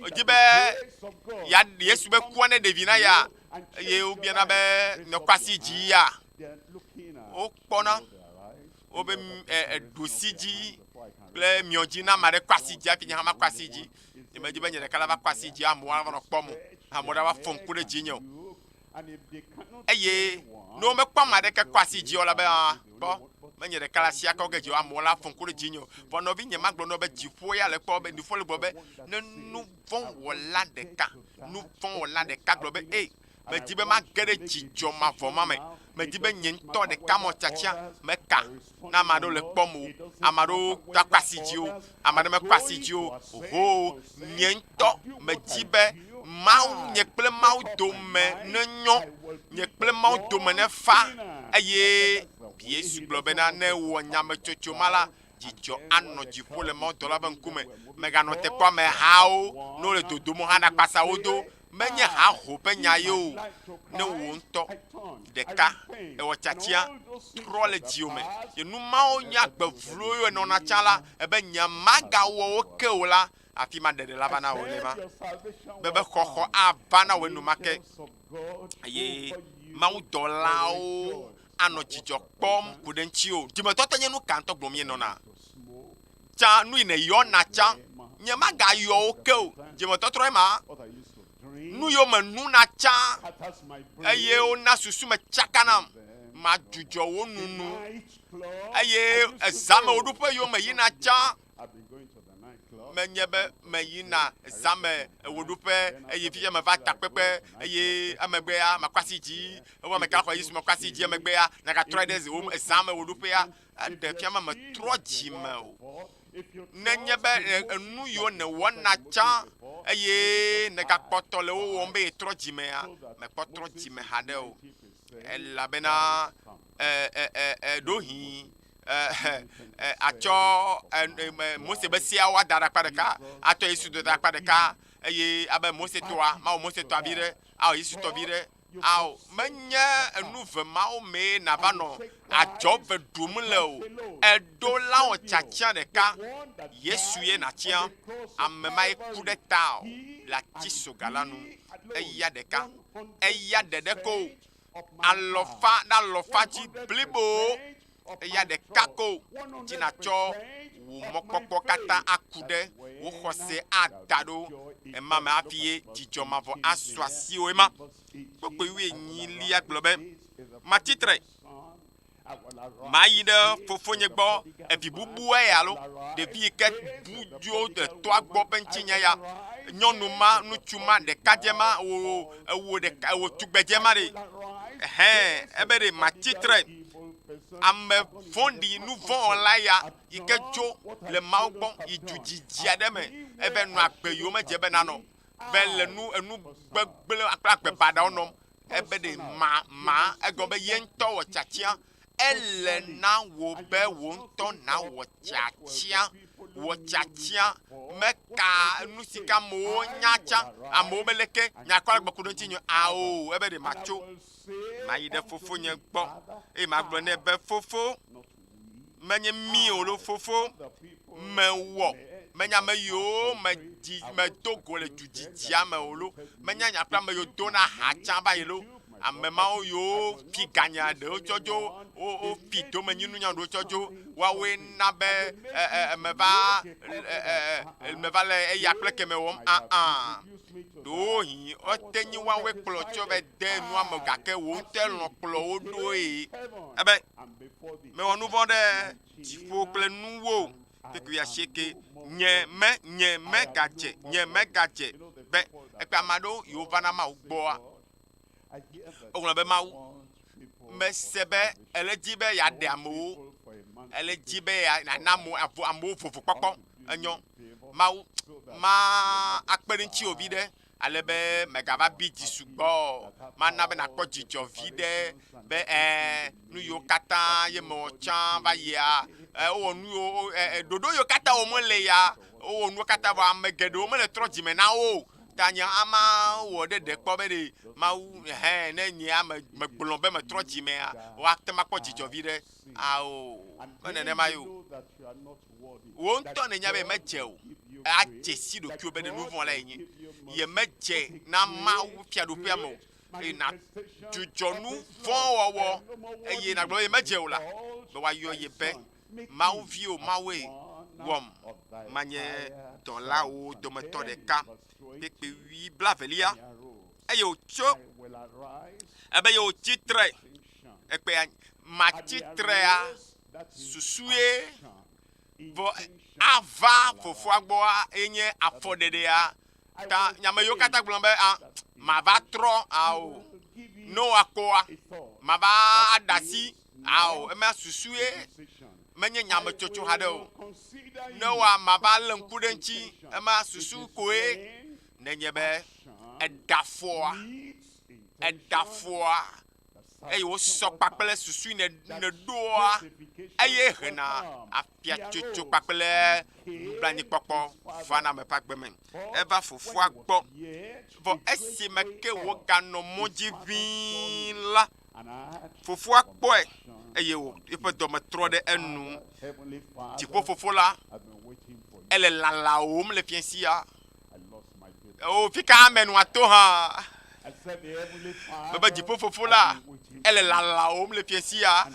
edzi be ya Yesu be kua ne ɖevi na ya eye wobiana be nɔkɔ asi dzi ya. Wokpɔna wobe ɖusi dzi kple miɔ dzi na ame aɖe kɔ asi dzi hafi nye hã makɔ asi dzi. Nyemedi be nye ɖeka la va kɔ asi dzi amewo ava nɔ kpɔm o. Amewo ɖe va fɔ ŋku ɖe dzinye o. Eye ne womekpɔ ame aɖeke kɔ asi dzi o la be, ah, kpɔ, menye ɖeka le asia kɔ ge dzi o, amewo la fɔ ŋku ɖe dzinye o. Vɔ nɔvinye magblɔ na wo be dziƒo ya le kpɔ be, dziƒo le gblɔ be, ne nuvɔ̃wɔla ɖeka, nuvɔ̃wɔla ɖeka gblɔ be, ei, medi be mage ɖe dzidzɔ mavɔ ma me. Medi be nye ŋutɔ ɖeka mɔ tiatia meka ne ame aɖewo le kpɔm o, ame aɖewo akɔ asi dzi o, ame aɖe mekɔ asi dzi o. Oho, nye ŋutɔ medi be Mawu, nye kple Mawu dome nenyo, nye kple Mawu dome nefa. Eye Yesu gblɔ bena, ne wɔ nyametsotso ma la, dzidzɔ anɔ dziƒo le mawudɔla ƒe ŋkume. Mèganɔ te kpɔ amehawo ne wole dodom hã nakpasa wo do. Menye haho ƒe nya ye o. Ne wò ŋutɔ ɖeka èwɔ tiatia trɔ le dziwò me ye nu mawo nye agbe vlo ye nɔna tsã la, ebe nye magawɔ wo ke o la, afi ma ɖeɖe la va na wò nenema. Be be xɔxɔ ava na wò enumake eye mawudɔlawo anɔ dzidzɔ kpɔm ku ɖe ŋutiwò. Dzimetɔtɔ nye nu ka ŋutɔ gblɔm míenɔna? Tsã, nu yi nèyɔna tsã, nyemagayɔ wo ke o. Dzimetɔtrɔe ma. Nu yiwo menuna tsã eye wona susu me tsaka nam, madzudzɔ wo nunu. Eye ezã me woɖuƒe yiwo meyina tsã, menye be meyina zã me wɔɖuƒe eye fifia meva takpekpe eye emegbea mekɔ asi dzi ewɔ ame ka xɔ Yesu mekɔ asi dzi emegbea nagatrɔe ɖe zã me wɔɖuƒea eɖe fia be metrɔ dzi me o. Nenye be enu yiwo nèwɔna tsã eye nègakpɔtɔ le wo wɔm be yetrɔ dzi mea, mèkpɔ trɔ dzi me haɖe o. Elabena ɖewohĩ atsɔ Mose be seawo ada ɖe akpa ɖeka, atɔ Yesu do ɖe akpa ɖeka eye abe Mose tɔa, mawɔ Mose tɔa vi ɖe, awɔ Yesu tɔ vi ɖe. Ao, menye enu ve mawo mee nàva nɔ adzɔ ve ɖum le o. Èɖo la wɔ tiatia ɖeka. Yesu ye nàtia. Ame ma ye ku ɖe tawò le atisoga la nu. Eya ɖeka. Eya ɖeɖe ko. Alɔfa ɖe alɔfa dzi blibo. Eya ɖeka ko dzi nàtsɔ wò mɔkpɔkpɔ katã aku ɖe, wò xɔse ada ɖo ema me hafi ye dzidzɔ mavɔ asu asiwò. Ema kpukpui wuienyilia gblɔ be, Matsi tre, mayi ɖe fofonye gbɔ, evi bubue alo ɖevi yi ke bu dzo le tɔa gbɔ ƒe ŋutinya ya, nyɔnu ma, ŋutsu ma, ɖekadze ma, wò, ewò ɖeka, wò tugbedze ma ɖe, ɛhɛn, ebe ɖe matsi tre. Ame vɔ̃ɖi nuvɔ̃wɔla ya yi ke tso le Mawu gbɔ yi du didi aɖe me eve nɔ agbe yiwo medze be nanɔ be le nu enu gbegblẽ kple agbe baɖawo nɔm ebe ɖe ma ma egɔme be ye ŋutɔ wɔ tiatia. Ele na wò be wò ŋutɔ nawɔ tiatia. Wɔ tiatia meka nu si ke amewo nya tsã amewo be leke nyakɔ la gbe ku ɖe ŋuti nyo ao ebe ɖe matso Mayi ɖe fofonye gbɔ eye magblɔ nɛ be, Fofo, menye mí o lo, fofo, mewɔ, menye ame yiwo medzi, medo go le dudzidzia me o lo, menye nya kple ame yiwo dona ha tsã va yi lo, ame mawo yiwo fi ganya ɖewo tsɔ dzo, wo, wofi domenyinunya ɖewo tsɔ dzo, woawoe na be e, e, meva, e, e, meva le eya kple keme wɔm. Aa, ɖewohĩ wote nyi woawoe kplɔ tsɔ va de nua me gake wò ŋutɔe lɔ̃ kplɔ wo ɖoe. Ebe, Mewɔ nu vɔ̃ ɖe dziƒo kple nuwò kpekpeasieke. Nye me, nye megadze, nye megadze be ekpe ame aɖewo yiwo va na Mawu gbɔa. Wogblɔ be Mawu, mese be ele di be yeaɖe amewo, ele di be yeana amewo vovokpɔkpɔ. Enyo, Mawu, ma akpe ɖe ŋutiwò viɖe. ale be mègava bi dzi sugbɔ o. Mana be nàkpɔ dzidzɔ viɖe be ɛ̃, nu yiwo katã ye mewɔ tsã va yia, ɛ, wowɔ nu yiwo, ɛ, ɛ, ɖoɖo yiwo katã wɔm mele ya, wowɔ nuwo katã vɔ ame geɖewo mele trɔ dzime na wo o. Ta nye hã mawɔ ɖe ɖe kpɔ be ɖe Mawu, ɛhɛ̃, ne nyea me, megblɔ be metrɔ dzimea, woate ŋu akpɔ dzidzɔ viɖe. Ao, me nenema ye o. Wò ŋutɔ nènya be yemedze o. Adze si ɖokuiwò be ɖe nu vɔ̃ lae nye. Yemedze na Mawu Fiaɖuƒea me o. Eye nàdzudzɔ nu vɔ̃ wɔwɔ eye nàgblɔ be yemedze o la, be woayɔ ye be Mawu viwò Mawue wɔm manye dɔlawo dometɔ ɖeka. Kpekpe wui blavelia. Eye wòtso ebe yewotsi tre ekpea matsi trea susue vɔ ava fofoa gbɔa enye afɔɖeɖea ta nyame yiwo katã gblɔ be a mava trɔ ao noa koa mava aɖe asi ao ema susue menye nyametsotso haɖe o noa mava lé ŋku ɖe ŋuti ema susu koe nenye be eɖe afɔa eɖe afɔa eye wosɔ kpakple susu yi nèɖoa, eye hena afiatsotso kpakple nublanuikpɔkpɔ vana ame ƒe agbe me. Eva fofoa gbɔ, vɔ esime ke wòganɔ mɔ dzi ʋĩi la, fofoa kpɔe eye eƒe dɔme trɔ ɖe enu. Dziƒofofo la, ele lalawòm le fiẽ sia. O, fi ka ame nua to hã? Mebe dziƒofofo la, ele lalawòm le fiẽ sia.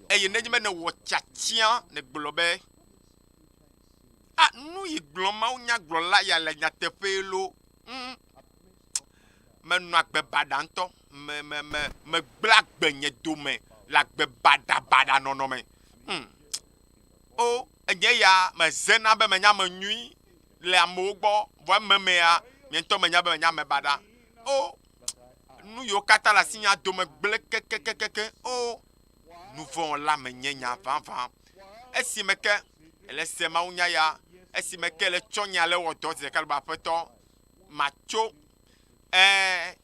Eye nenye be nèwɔ tiatia, nègblɔ be, A, nu yi gblɔm mawunyagblɔla ya le nyateƒee loo. Ŋ, menɔ agbe baɖa ŋutɔ. Me, me, me, megblẽ agbe nye dome le agbe baɖabaɖa nɔnɔ me. Ŋ, O, enye ya mezena be menye ame nyui le amewo gbɔ, vɔ ememea, nye ŋutɔ menya be menye ame baɖa. O, nu yiwo katã le asinyea dome gblẽ kekekekekeŋ. O, nuvɔ̃wɔla menye nya vavã. Esime ke ele se mawunya ya, esime ke ele tsɔ nya le wɔ dɔ zi ɖeka le be Aƒetɔ, matso. Ẽ,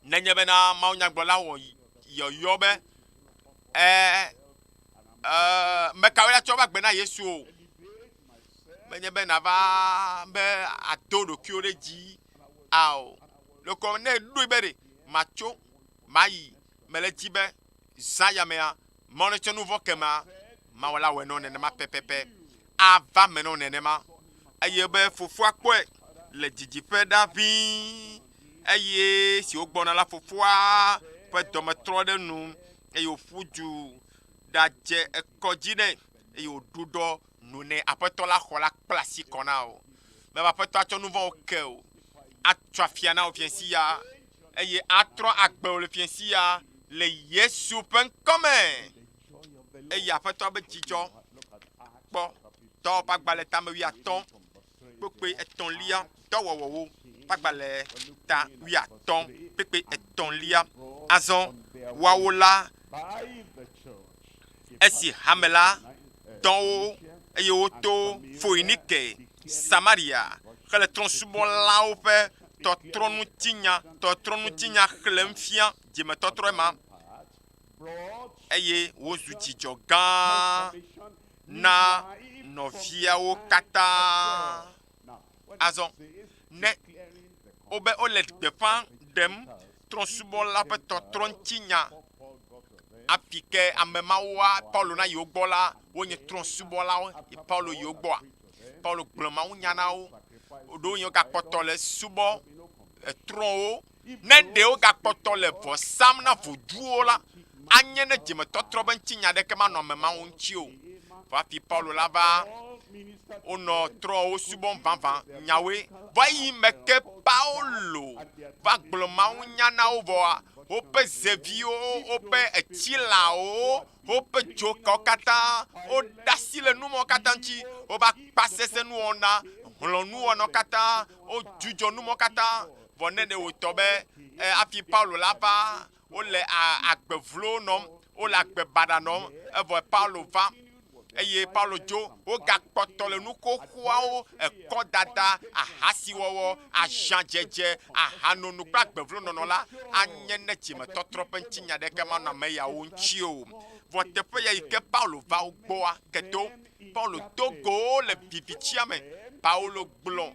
nenye bena mawunyagblɔla wɔ yɔyɔ be, ẽ, Ee, mekawoe atsɔ va gbe na Yesu o. Menye be nàva be ado ɖokuiwò ɖe dzi ao. Ɖeko ne eɖoe be ɖe matso mayi mele dzi be zã ya mea Mawu netsɔ nu vɔ̃ ke mea, Mawu la wɔe nɔ nenema pɛpɛpɛ. Ava me nɔ nenema. Eye be fofoa kpɔe le didiƒe ɖa ʋĩi eye si wogbɔna la fofoa ƒe dɔme trɔ ɖe nu eye wòƒu du ɖadze ekɔ dzi nɛ eye wòɖuɖɔ nu nɛ. Aƒetɔ la xɔ la kpla asi kɔ na wò. Mebe Aƒetɔ atsɔ nu vɔ̃wo ke wò, atsɔ afia na wò fiẽsi ya eye atrɔ agbe wò le fiẽsi ya le Yesu ƒe ŋkɔ me. Eye Aƒetɔ be dzidzɔ kpɔ dɔwɔƒe agbalẽ tame wuiatɔ̃ kpukpui etɔ̃lia, dɔwɔwɔwo ƒe agbalẽ ta wuiatɔ̃ kpukpui etɔ̃lia. Azɔ woawo la, esi hame la dɔ wo eye woto Foinike, Samaria hele trɔ̃subɔlawo ƒe tɔtrɔŋutinya tɔtrɔŋutinya xlẽm fia dzimetɔtrɔe ma, eye wozu dzidzɔ gã na nɔviawo katã. Azɔ ne wobe wole gbeƒã ɖem trɔ̃subɔla ƒe tɔtrɔŋutinya afi ke ame mawoa Paulo na yewo gbɔ la, wonye trɔ̃subɔlawo ye Paulo yi wo gbɔa? Paulo gblɔ mawunya na wo. Ɖewohĩ wogakpɔtɔ le subɔ trɔ̃wo. Ne ɖe wogakpɔtɔ le vɔ sam na voduwo la, anye ne dzimetɔtrɔ ƒe ŋutinya aɖeke manɔ ame mawo ŋuti o. Vɔ hafi Paulo la va, wonɔ trɔ̃wo subɔm vavã nyawoe. Vɔ eyi me ke Paulo va gblɔ mawunya na wo vɔa, woƒe zeviwo, woƒe etsilawo, woƒe dzokawo katã, woɖe asi le nu mawo katã ŋuti, woƒe akpasesẽnuwɔna, hlɔ̃nuwɔnawo katã, wodzudzɔ nu mawo katã. Vɔ ne ɖe wòtɔ be e, hafi Paulo la va, wole agbe vlo nɔm, wole agbe baɖa nɔm, evɔ Paulo va eye Paulo dzo, wogakpɔtɔ le nu xoxoawo, ekɔdada, ahasiwɔwɔ, aziãdzedze, ahanono kple agbe vlo nɔnɔ la, anye ne dzimetɔtrɔ ƒe ŋutinya aɖeke manɔ ame yawo ŋuti o. Vɔ teƒe ya yi ke Paulo va wo gbɔa, keto Paulo do go wo le vivitia me. Paulo gblɔ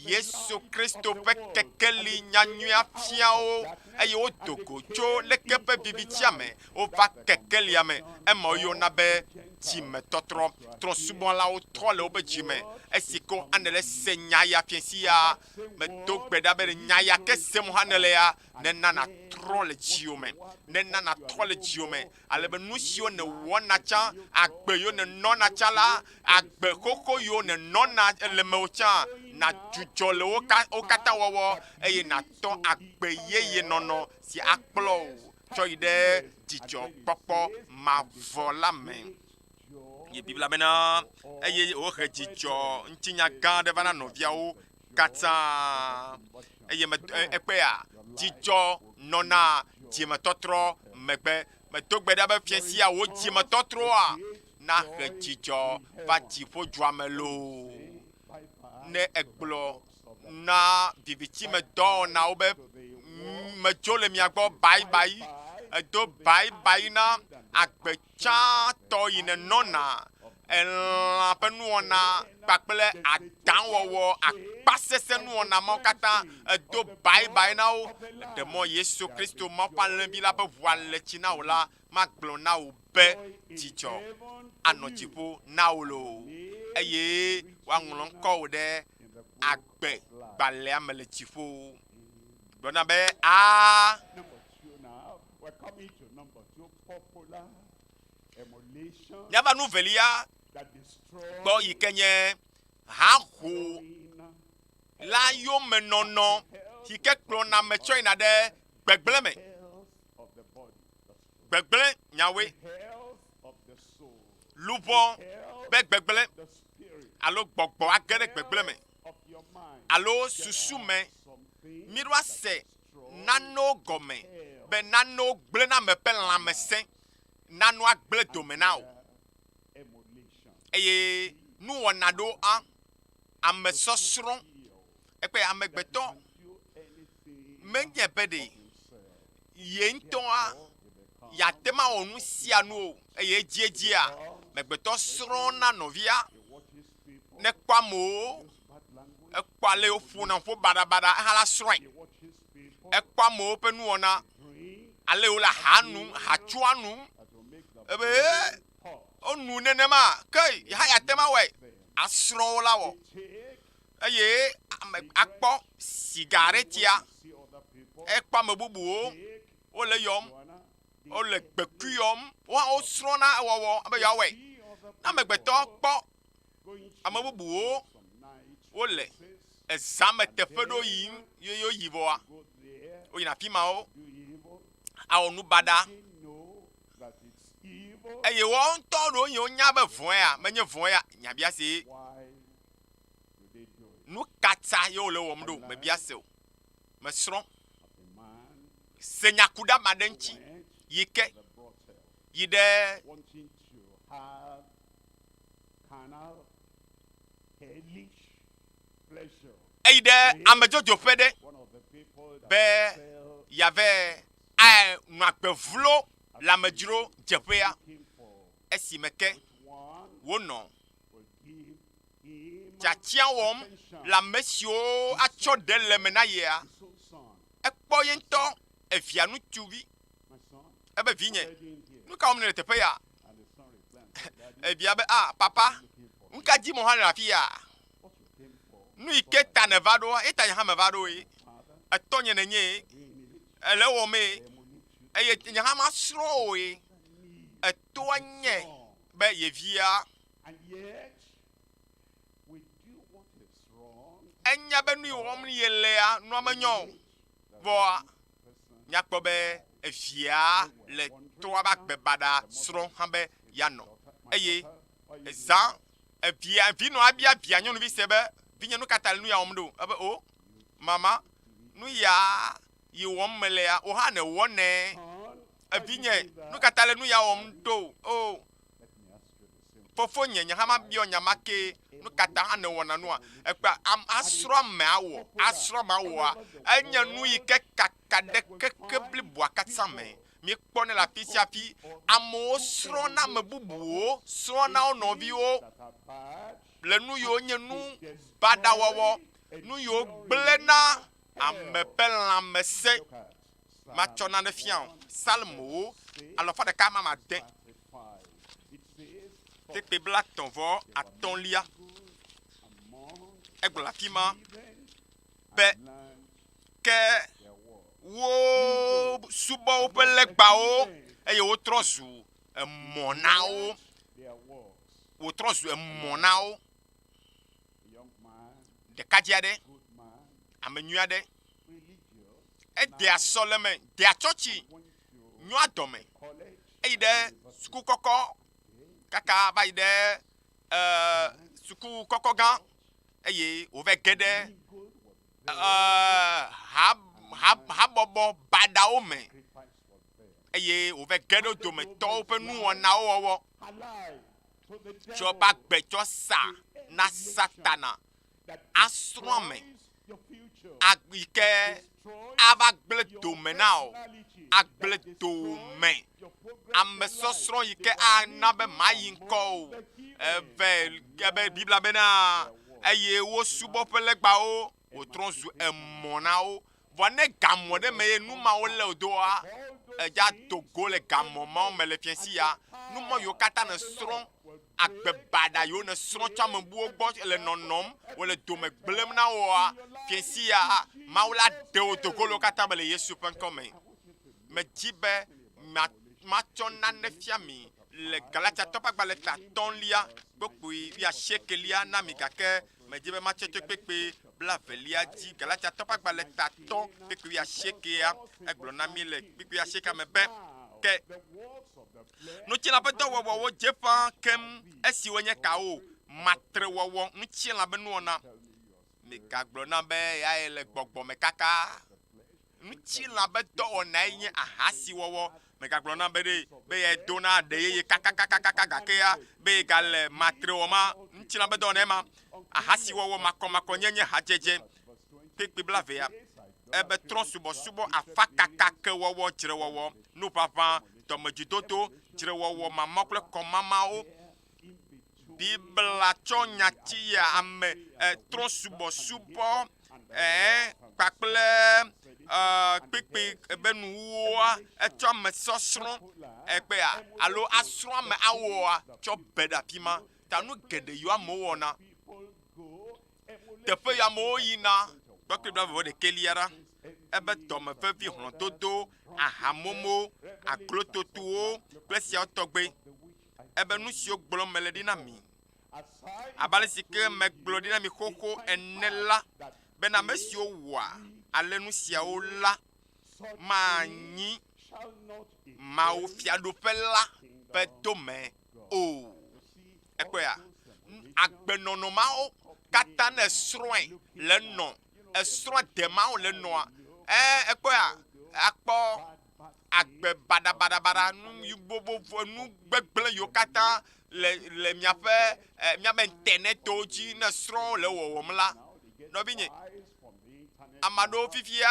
Yesu Kristo ƒe kekeli nyanyuia fia wo eye wodo go tso leke ƒe vivitia me wova kekelia me. Ema woyɔna be dzimetɔtrɔ. Trɔ̃subɔlawo trɔ le woƒe dzi me. Esi ko Anele se nya ya fiẽsi ya, medo gbe ɖa be nya ya ke sem Anele ya nena nàtrɔ le dziwò me, nena nàtrɔ le dziwò me ale be nu siwo nèwɔna tsã, agbe yiwo nènɔna tsã la, agbe xoxo yiwo nènɔna le mewò tsã, nàdzudzɔ le wo ka, wo katã wɔwɔ eye nàtɔ agbe yeye nɔnɔ si akplɔ wò tsɔ yi ɖe dzidzɔkpɔkpɔ mavɔ la me. Ye Biblia bena, eye wòhe dzidzɔ ŋutinya gã aɖe va na nɔviawo katã. Eye me, ekpea, dzidzɔ nɔna dzimetɔtrɔ megbe. Medo gbe ɖa be fiẽ sia wò dzimetɔtrɔa nahe dzidzɔ va dziƒodzua me loo. Ne ègblɔ na viviti me dɔwɔnawo be medzo le mia gbɔ bayibayi, èdo bayibayi na agbe tsãtɔ yi nènɔna, elã ƒe nuwɔna kpakple adãwɔwɔ, akpasesẽ nuwɔna mawo katã, èdo bayibayi na wo. Ɖe mɔ Yesu Kristo, Mawu ƒe Alẽvi la ƒe ʋua le tsi na wò la, magblɔ na wò be dzidzɔ anɔ dziƒo na wò loo, eye woaŋlɔ ŋkɔwò ɖe agbe gbalẽa me le dziƒo. Gblɔ na be, A. Míava nu velia gbɔ yi ke nye haho la yomenɔnɔ yi ke kplɔna ame tsɔ yina ɖe gbegblẽ me. Gbegblẽ nyawoe. Luʋɔ be gbegblẽ alo gbɔgbɔ age ɖe gbegblẽ me alo susu me. Míɖo ase nanewo gɔme be nanewo gblẽna ame ƒe lãmesẽ, nanewo agblẽ dome na wò. Eye nuwɔna ɖewo a ame sɔsrɔ̃ ekpe amegbetɔ menye be ɖe ye ŋutɔa yeate ŋu awɔ nu sia nu o eye edziedzia amegbetɔ srɔ̃na nɔvia ne ekpɔ amewo ekpɔ ale woƒona ƒo baɖabaɖa eha la srɔ̃e. Ekpɔ amewo ƒe nuwɔna, ale wole aha num, hatsoa num. Ebe ee, wonu nenema ke yeha yeate ŋu awɔe. Asrɔ̃ wo la wɔ. Eye ame akpɔ sigaretia, ekpɔ ame bubuwo wole yɔm, wole gbekui yɔm, wo hã wosrɔ̃na ewɔwɔ be yewoawɔe. Ne amegbetɔ kpɔ ame bubuwo wole ezã me teƒe ɖewo yim ye woyi vɔa, woyina afi mawo awɔ nu baɖa. Eye woawo ŋutɔ ɖewo yi wonya be vɔ̃ea menye vɔ̃ ya, nyabia se nu ka ta ye wole wɔm ɖo? Mebia se o. Mesrɔ̃ se nya ku ɖe ame aɖe ŋuti yi ke yi ɖe eyi ɖe amedzodzoƒe ɖe be yeave anɔ agbe vlo le amedzro dzeƒea esime ke wonɔ tiatia wɔm le ame siwo atsɔ ɖe le eme na yea. Ekpɔ ye ŋutɔ evia ŋutsuvi ebe vinye, nu ka wɔm nèle teƒe ya? Evia be, ah, papa, nu ka dim hã le afi ya? Nu yi ke ta nèva ɖoa, ye ta nye hã meva ɖo ye. Etɔnye nènye, ele ewɔmee, eye nye hã masrɔ̃ wò ye. Etoa nye be yevia enya be nu yi wɔm yelea, nua menyo o. Vɔa míakpɔ be evia le tɔa ƒe agbe baɖa srɔ̃m hã be yeanɔ. Eye ezã evia, vinɔa bia via nyɔnuvi se be, Vinye, nu ka ta le nu ya wɔm ɖo? Ebe, O, mama, nu ya yi wɔm melea, wò hã nèwɔnɛ. Evinye, nu ka ta le nu ya wɔm ɖo? O, Fofonye, nye hã mabiɔ nya ma ke, nu ka ta hã nèwɔna nua? Ekpea, am, asrɔ̃ ame awɔ, asrɔ̃ ame awɔa, enye nu yi ke kaka ɖe keke bliboa katã me. Míekpɔnɛ le afi sia afi. Amewo srɔ̃na ame bubuwo, srɔ̃na wo nɔviwo le nu yiwo nye nu baɖa wɔwɔ, nu yiwo gblẽna ame ƒe lãmesẽ. Matsɔ nane fia wò. Psalmowo alafa ɖeka mamade, kpekpe blatɔ̃ vɔ atɔ̃lia. Egblɔ le afi ma be, Ke wosubɔ woƒe legbawo eye wotrɔ zu emɔ na wo. Wotrɔ zu emɔ na wo. Ɖekadze aɖe, ame nyui aɖe, edea sɔleme, dea tsɔtsi, nyoa dɔme, eyi ɖe suku kɔkɔ kaka va yi ɖe eh, suku kɔkɔ gã eye wòva ge ɖe eh, ha, ha, habɔbɔ baɖawo me eye wòva ge ɖe wo dometɔwo ƒe nuwɔnawo wɔwɔ tsɔ eƒe agbe tsɔ sa na Satana asrɔ̃ ame yi ke ava gblẽ dome na wò, agblẽ dowòme, amesɔsrɔ̃ yi ke ana be màyi ŋkɔ o. Eve ebe Biblia bena, eye wosubɔ ƒe legbawo wòtrɔ zu emɔ na wo. Vɔ ne gamɔ ɖe me ye nu mawo lé wò doa, èdza do go le gamɔ mawo me le fiẽsi ya. Nu ma yiwo katã nèsrɔ̃, agbe baɖa yiwo nèsrɔ̃ tso ame bubuwo gbɔ le nɔnɔm, wole dome gblẽm na wòa, fiẽsi ya, Mawu la ɖe wò do go le wo katã me le Yesu ƒe ŋkɔ me. Medi be matsɔ nane fia mi le Galatiatɔ ƒe agbalẽ ta atɔ̃lia kpukpui wuiasiekelia na mi gake medi be matsɔe tso kpekpe blaevelia dzi. Galatiatɔ ƒe agbalẽ ta atɔ̃ kpukpui wuiasiekea, egblɔ na mí le kpukpui wuiasiekea me be, Ke ŋutilã ƒe dɔwɔwɔwo dze ƒãa keŋ, esiwo nye kawo? Matrewɔwɔ, ŋutilã ƒe nuwɔna. Migagblɔ nam be eyae le gbɔgbɔ me kaka. Ŋutilã ƒe dɔwɔnae nye ahasiwɔwɔ. Mègagblɔ nam be ɖe be yedona aɖe yeye kakakakaka gakea be yegale matre wɔma. Ŋutilã ƒe dɔwɔnae ma. Ahasiwɔwɔ, makɔmakɔnyenye, hadzedze, kpekpe blaevea, ebe trɔ̃subɔsubɔ, afakakakewɔwɔ, dzrewɔwɔ, nuʋaʋã, dɔmedzoedodo, dzrewɔwɔ, mamã kple kɔmamãwo. Biblia tsɔ nyati ya ame trɔ̃subɔsubɔ ɛɛ kpakple Kpekpe be nuwuwua etsɔ ame sɔsrɔ̃ ekpea alo asrɔ̃ ame awɔa tsɔ be ɖe afi ma. Ta nu geɖe yiwo amewo wɔna, teƒe yiwo amewo yina kpekpe blaeve vɔ ɖekɛlia ɖa, ebe dɔme vevi, hlɔ̃dodo, ahamomo, aglototowo kple esiawo tɔgbe. Ebe nu siwo gblɔm mele ɖi na mi Abe ale si ke megblɔ ɖi na mi xoxo ene la, bena ame siwo wɔa ale nu siawo la manyi Mawu fiaɖuƒe la ƒe dome o. Ekpɔea? Agbenɔnɔ mawo katã ne esrɔ̃e le enɔ, esrɔ̃ ade mawo le enɔa, ɛ ekpɔea? Akpɔ agbe baɖabaɖabaɖa, nu vovovo, nu gbegblẽ yiwo katã le le miaƒe eh, miaƒe internetwo dzi ne srɔ̃wo le wɔwɔm la, nɔvinye, ame aɖewo fifia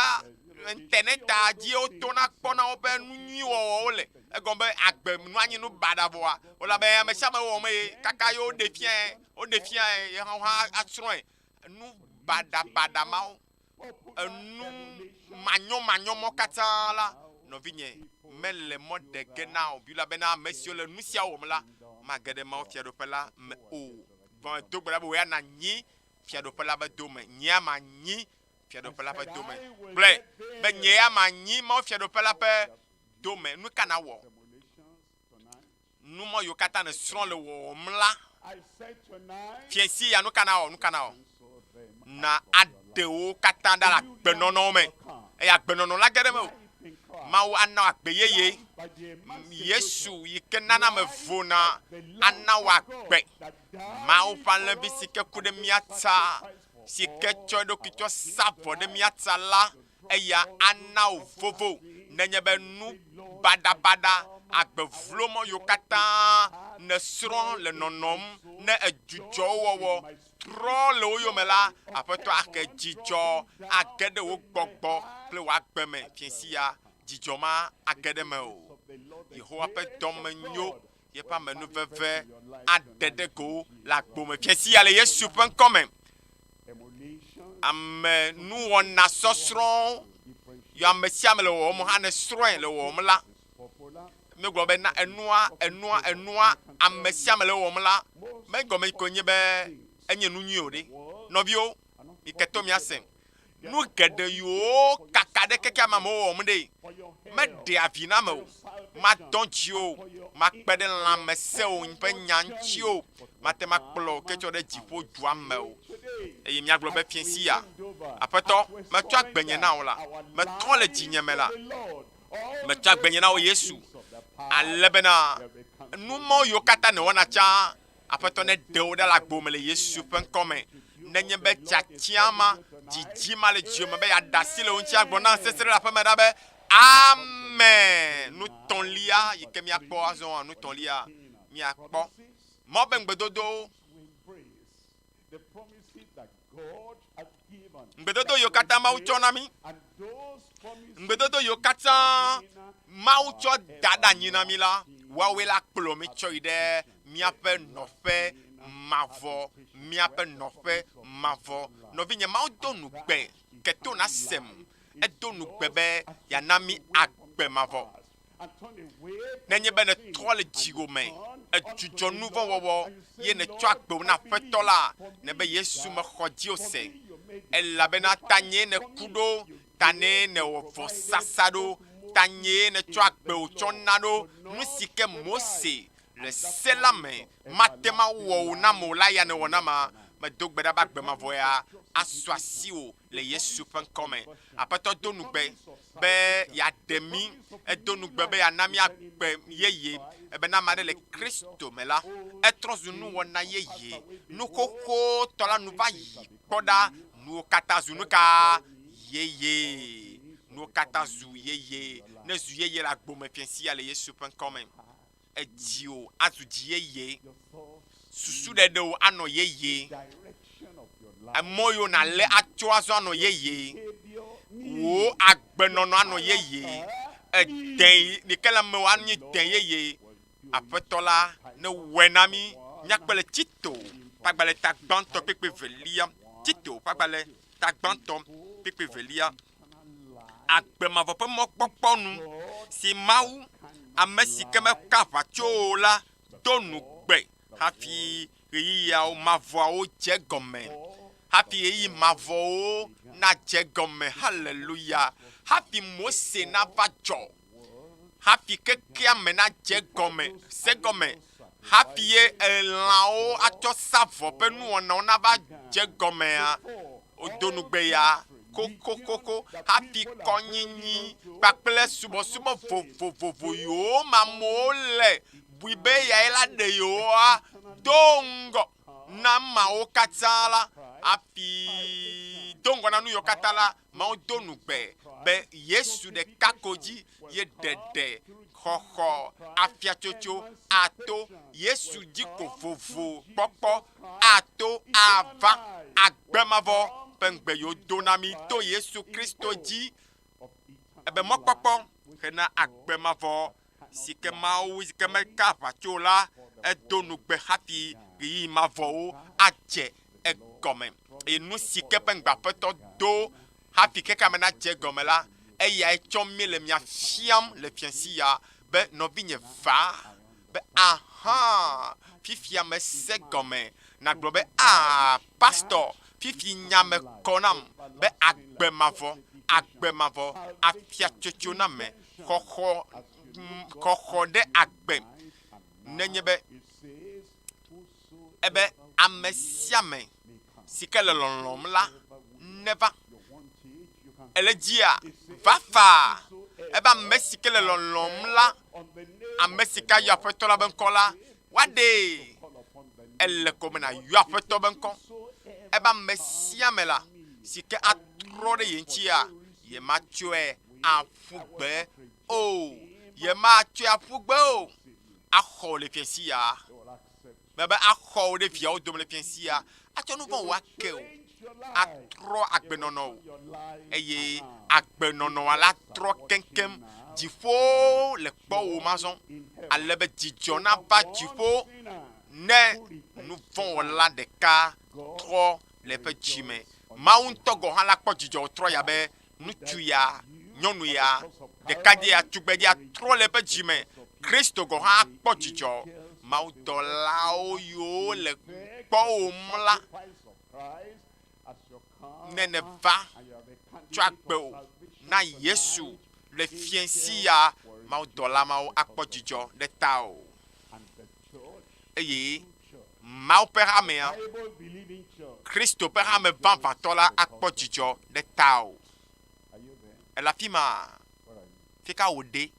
interneta dzi wotona kpɔna woƒe nu nyui wɔwɔwo le. Egɔme be agbe nu anyi nu baɖa vɔa, wole be ame sia ame wɔm eye kaka ye woɖe fiae, woɖe fiae ye hã wohã asrɔ̃e. Nu baɖabaɖa mawo. Enu manyɔmanyɔ mɔ katã la, nɔvinye, mele mɔ ɖe ge na wò Biblia bena ame siwo le nu sia wɔm la mage ɖe Mawu Fiaɖuƒe la me o. Vɔ do gbe ɖa be wò ya nànyi Fiaɖuƒe la ƒe dome. Nye ya manyi Fiaɖuƒe la ƒe dome. Gblɔe be nye ya manyi Mawu Fiaɖuƒe la ƒe dome. Nu ka nàwɔ? Nu mɔ yiwo katã nèsrɔ̃ le wɔwɔm la, fiẽsi ya nu ka nawɔ? Nu ka nawɔ? Na aɖe wo katã ɖa le agbenɔnɔwo me. Eye agbenɔnɔ la ge ɖe mewò. Mawu ana wò agbe yeye. Yesu yi ke nana ame vona ana wò agbe. Mawu ƒe alẽvi si ke ku ɖe mía ta, si ke tsɔ eɖokui tsɔ sa vɔ ɖe mía ta la, eya ana wò vovo nenye be nu baɖabaɖa, agbe vlo mɔ yiwo katã nèsrɔ̃ le nɔnɔm ne èdzudzɔ wo wɔwɔ trɔ le wo yome la, Aƒetɔ ahe dzidzɔ age ɖe wò gbɔgbɔ kple wò agbe me. Fiẽ sia, dzidzɔ ma age ɖe mewò. Yehowa ƒe dɔme nyo, yeƒe amenuveve aɖe ɖe go le agbo me. Fiẽ sia le Yesu ƒe ŋkɔ me. Ame nuwɔna sɔsrɔ̃ yɔ ame sia ame le wɔwɔm hã ne srɔ̃e le wɔwɔm la, míegblɔ be na enua, enua, enua ame sia ame le wɔwɔm la, megɔme ko nye be enye nu nyui o ɖe. Nɔviwo, mike to míase. Nu geɖe yiwo kaka ɖe keke ame amewo wɔm ɖe, meɖea vi na ame o, madɔ dzi o, makpe ɖe lãmesẽwo ƒe nya ŋuti o, mate ŋu akplɔ wò ke tsɔ ɖe dziƒo dua me o. Eye míagblɔ be fiẽ sia, Aƒetɔ, metsɔ agbenye na wò la, metrɔ le dzinye me la, metsɔ agbenye na wò Yesu, ale bena nu mawo yiwo katã nèwɔna tsã, Aƒetɔ neɖe wò ɖa le agbo me le Yesu ƒe ŋkɔ me. Nenye be tiatia ma, didi ma le dziwò me be yeaɖe asi le wo ŋuti agblɔ na sese ɖe le aƒeme ɖa be, Amen! Nu tɔ̃lia yi ke míakpɔ azɔ, nu tɔ̃lia míakpɔ. Mawu ƒe ŋugbedodowo. Ŋugbedodo yiwo katã Mawu tsɔ na mí, ŋugbedodo yiwo katã Mawu tsɔ da ɖe anyi na mí la, woawoe la kplɔ mí tsɔ yi ɖe míaƒe nɔƒe mavɔ, míaƒe nɔƒe mavɔ. Nɔvinye, Mawu do ŋugbe, ke to nasem, edo ŋugbe be yeana mí agbe mavɔ. Nenye be nètrɔ le dziwò me, èdzudzɔ nu vɔ̃ wɔwɔ, ye nètsɔ agbe na Aƒetɔ la, nebe Yesu mexɔ dziwò se, elabena tanyee nèku ɖo, tanee nèwɔ vɔsasa ɖo, tanyee nètsɔ agbe wò tsɔ na ɖo, nu si ke Mose le se la me mate ŋu awɔ wò nam o la ya nèwɔ nama? Medo gbe ɖa be agbe mavɔ ya asu asiwò le Yesu ƒe ŋkɔ me. Aƒetɔ do ŋugbe be yeaɖe mí. Edo ŋugbe be yeana mí agbe yeye. Ebe ne ame aɖe le Kristo me la, etrɔ zu nuwɔna yeye. Nu xoxotɔ la nu va yi. Kpɔ ɖa, nuwo katã zu nuka? Yeye. Nuwo katã zu yeye. Ne zu yeye le agbo me fiẽ sia le Yesu ƒe ŋkɔ me. Edziwò azu dzi yeye. Susuɖeɖewò anɔ yeye. Emɔ yiwo nàlé atso azɔ anɔ yeye. Wò agbenɔnɔ anɔ yeye. Edẽ yi ke le mewò anyi dẽ yeye. Aƒetɔ la newɔe na mí míakpɔe le Tito ƒe agbalẽ ta gbãtɔ kpekpe velia. Tito ƒe agbalẽ ta gbãtɔ kpekpe velia. Agbe mavɔ ƒe mɔkpɔkpɔ nu si Mawu, ame si ke meka aʋatso o la, do ŋugbe hafi ɣeyiɣiawo mavɔawo dze egɔme. Hafi ɣeyiɣi mavɔwo nadze egɔme. Haleluya! Hafi Mose nava dzɔ. Hafi kekea me nadze egɔme, se egɔme. Hafi ye elãwo atsɔ sa vɔ ƒe nuwɔnawo nava dze egɔmea, wodo nugbe ya kokokoko hafi kɔnyinyi kpakple subɔsubɔ vovovovo yiwo me amewo le bui be eyae la ɖe yewoa do ŋgɔ na mawo katã la, hafi do ŋgɔ na nu yiwo katã la, Mawu do ŋugbe be Yesu ɖeka ko dzi ye ɖeɖe, xɔxɔ, afiatsotso ato. Yesu dzi ko vovo kpɔkpɔ ato ava. Agbe mavɔ ƒe ŋugbe yi wodo na mí to Yesu Kristo dzi. Ebe mɔkpɔkpɔ hena agbe mavɔ si ke Mawu si ke meka aʋatso o la, edo ŋugbe hafi ɣeyiɣi mavɔwo adze egɔme. Eye nu si ke ƒe ŋugbe Aƒetɔ do hafi xexeame nadze egɔme la, eyae tsɔm míele mia fiam le fiẽsi ya be, Nɔvinye, va. Be, Ahã, fifia mese gɔme. Nàgblɔ be, Aa, pastɔ, fifi nya me kɔ nam be agbe mavɔ, agbe mavɔ, afiatsotso na ame, xɔxɔ, xɔxɔ ɖe agbe, nenye be ebe ame sia ame si ke le lɔlɔ̃m la neva. Ele dzia? Va faa. Ebe ame si ke le lɔlɔ̃m la, ame si ke ayɔ Aƒetɔ la be ŋkɔ la, woaɖee. Ele ko be nàyɔ Aƒetɔ be ŋkɔ. Ebe ame sia ame la si ke atrɔ ɖe ye ŋutia, yematsɔe aƒu gbe o. Yematsɔe aƒu gbe o. Axɔ wò le fiẽsi ya. Mebe axɔ wò ɖe viawo dome le fiẽsi ya. Atsɔ nu vɔ̃ wò ake wò. Atrɔ agbenɔnɔ wò. Eye agbenɔnɔa la trɔ keŋkeŋ. Dziƒo le kpɔwòm azɔ. Ale be dzidzɔ nava dziƒo ne nu vɔ̃ wɔla ɖeka trɔ le eƒe dzi me. Mawu ŋutɔ gɔ̃ hã la kpɔ dzidzɔ wòtrɔ ya be ŋutsu ya, nyɔnu ya, ɖekadze ya, tugbedze ya trɔ le eƒe dzi me. Kristo gɔ̃ hã akpɔ dzidzɔ. Mawudɔlawo yiwo le gbɔwòm la, ne nèva tsɔ agbe wò na Yesu le fiẽsi ya, mawudɔla mawo akpɔ dzidzɔ ɖe tawò. Eye Mawu ƒe hamea, Kristo ƒe hame vavãtɔ la akpɔ dzidzɔ ɖe tawò. Èle afi ma? Fi ka wòɖe?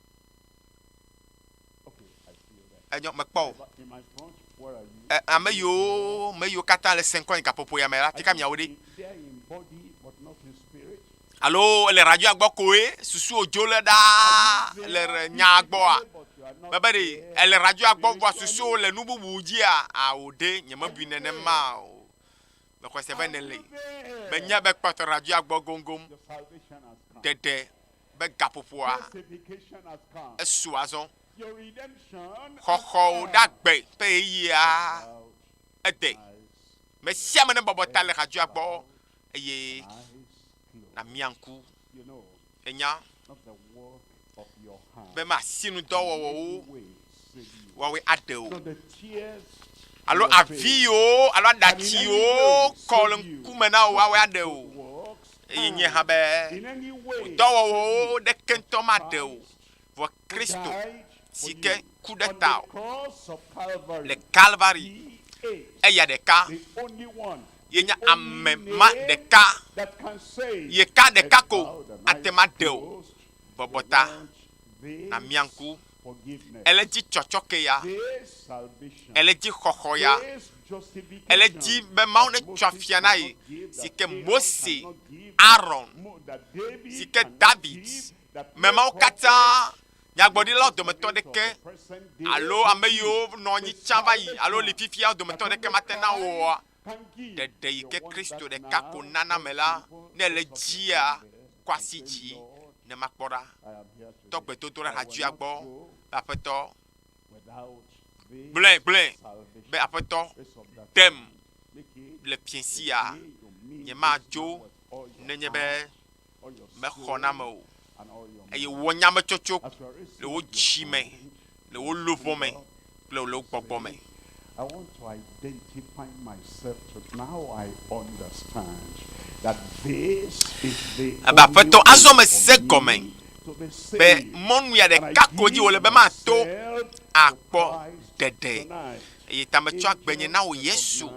Enyo, mekpɔ wò. E, ame yiwo, me yiwo katã le se ŋkɔ yi gaƒoƒo ya me la, fi ka miawo ɖe? Alo ele radioa gbɔ koe susuwò dzo le ɖaa le nyaa gbɔa? Mebe ɖe ele radioa gbɔ vɔa susuwò le nu bubu dzia? Ao ɖe, nyemebui nenema o. Mexɔe se be nèle. Menye be kpɔtɔ radioa gbɔ goŋgoŋ. Ɖeɖe be gaƒoƒoa esu azɔ. Xɔxɔwò ɖe agbe ƒe ɣeyiɣia ede. Me sia ame nebɔbɔ ta le radioa gbɔ eye nàmia ŋku. Ènya be asinudɔwɔwɔwo woawoe aɖe wò alo avi yiwo alo aɖatsi yiwo kɔ le ŋkume na wò woawoe aɖe wò. Eye nye hã be dɔwɔwɔwo ɖeke ŋutɔ maɖe wò, vɔ Kristo si ke ku ɖe tawò le Kalvari, eya ɖeka ye nye ame ma ɖeka, yeka ɖeka ko ate ŋu aɖe wò. Bɔbɔ ta nàmia ŋku. Ele dzi tsɔtsɔke ya, ele dzi xɔxɔ ya, ele dzi be Mawu netsɔ afia na ye si ke Mose, Aron, si ke David, me mawo katã, nyagblɔɖilawo dometɔ ɖeke alo ame yiwo nɔ anyi tsã va yi alo li fifia dometɔ ɖeke mate na woa, ɖeɖe yi ke Kristo ɖeka ko nana me la, ne ele dzia, kɔ asi dzi ne makpɔ ɖa. Tɔ gbedodo ɖe hadzia gbɔ be Aƒetɔ, gblɔe, gblɔe be Aƒetɔ, ɖem le fiẽsi ya, nyemadzo nenye be mexɔ na ame o. Eye wɔ nyametsotso le wò dzi me, le wò luʋɔ me kple le wò gbɔgbɔ me. I want to identify myself to now I understand that this is the Ebe aƒetɔ only azɔ way mese for gɔme me to be be saved. mɔnu ya And I ɖeka ko dzi give wòle be mato myself akpɔ ɖeɖe. Eye ta metsɔ agbenye na wò Yesu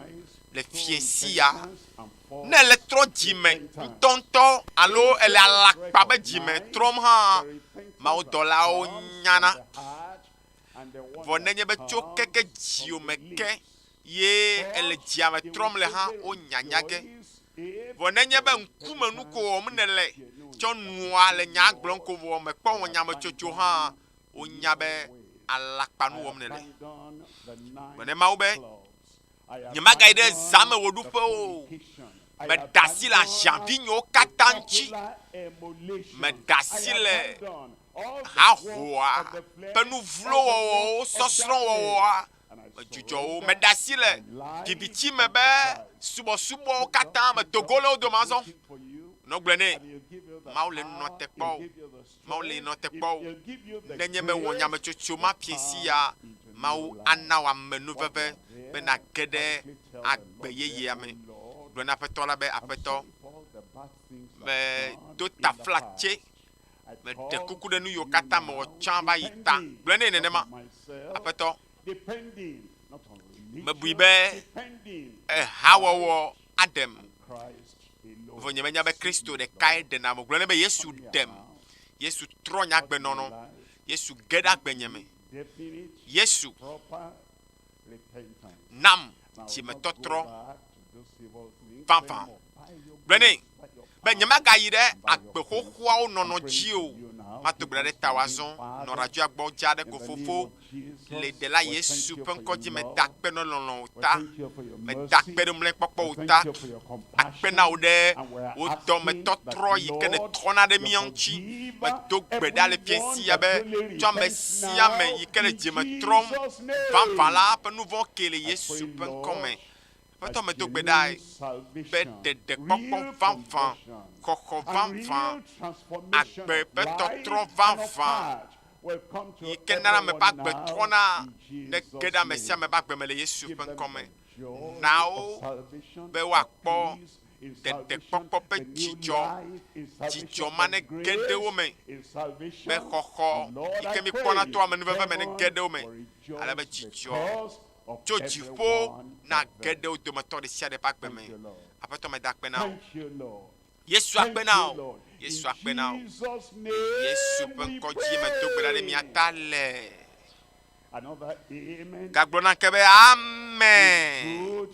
le fiẽ sia. Ne ele trɔ dzime ŋutɔŋutɔ alo ele alakpa be dzime trɔm hã, mawudɔlawo nyana. Vɔ nenye be tso keke dziwò me ke ye ele dzia me trɔm le hã, wonyanya ge. Vɔ nenye be ŋkume nu ko wɔm nèle tsɔ nua le nya gblɔm ko vɔ mèkpɔ wɔ nyametsotso hã, wonya be alakpanu wɔm nèle. Gblɔ ne Mawu be, Nyemagayi ɖe zãmewɔɖuƒewo o. Meɖe asi le aziãvinyewo katã ŋuti. Meɖe asi le hahoa ƒe nu vlo wɔwɔwo sɔsrɔ̃ wɔwɔa medzudzɔ wo. Meɖe asi le viviti me be subɔsubɔwo katã medo go le wo dome azɔ. Nɔ gblɔe nɛ, Mawu le nɔ te kpɔ wò. Mawu le nɔ te kpɔ wò. Nenye be wɔ nyametsotso ma fiẽ sia, Mawu ana wò amenuveve be nàge ɖe agbe yeyea me. Gblɔ na Aƒetɔ la be, Aƒetɔ, medo taflatse, meɖe kuku ɖe nu yiwo katã mewɔ tsã va yi ta. Gblɔe nɛ nenema, Aƒetɔ, mebui be ehawɔwɔ aɖem, vɔ nyemenya be Kristo ɖekae ɖenam o. Gblɔ nɛ be, Yesu ɖem. Yesu trɔ nye agbenɔnɔ. Yesu ge ɖe agbenye me. Yesu nam dzimetɔtrɔ vavã. Gblɔ nɛ be nyemagayi ɖe agbe xoxoawo nɔnɔ dzi o. Mato gbe ɖa ɖe tawò azɔ. Nɔ radioa gbɔ dza ɖe ko fofo le Ɖela Yesu ƒe ŋkɔ dzi. Meda akpe nɔ lɔlɔ̃wò ta. Meda akpe ɖe mlɔekpɔkpɔwò ta. Akpe na wò ɖe wò dɔmetɔtrɔ yi ke nètrɔna ɖe mía ŋuti. Medo gbe ɖa le fiẽ sia be tsɔ ame sia ame yi ke le dzime trɔm vavã la ƒe nu vɔ̃ kee le Yesu ƒe ŋkɔ me. Aƒetɔ, medo gbe ɖa be ɖeɖekpɔkpɔ vavã, xɔxɔ vavã, agbe ƒe tɔtrɔ vavã yi ke nana ame ƒe agbe trɔna nege ɖe ame sia ame ƒe agbe me le Yesu ƒe ŋkɔ me. Na wo be woakpɔ ɖeɖekpɔkpɔ ƒe dzidzɔ, dzidzɔ ma nege ɖe wo me, be xɔxɔ yi ke míkpɔna to amenuveve me nege ɖe wo me, ale be dzidzɔ tso dziƒo nage ɖe wo dometɔ ɖesiaɖe ƒe agbe me. Aƒetɔ, meda akpe na wò. Yesu akpe na wò. Yesu akpe na wò. Yesu ƒe ŋkɔ dzi medo gbe ɖa ɖe mia ta le. Gagblɔ na ke be amen.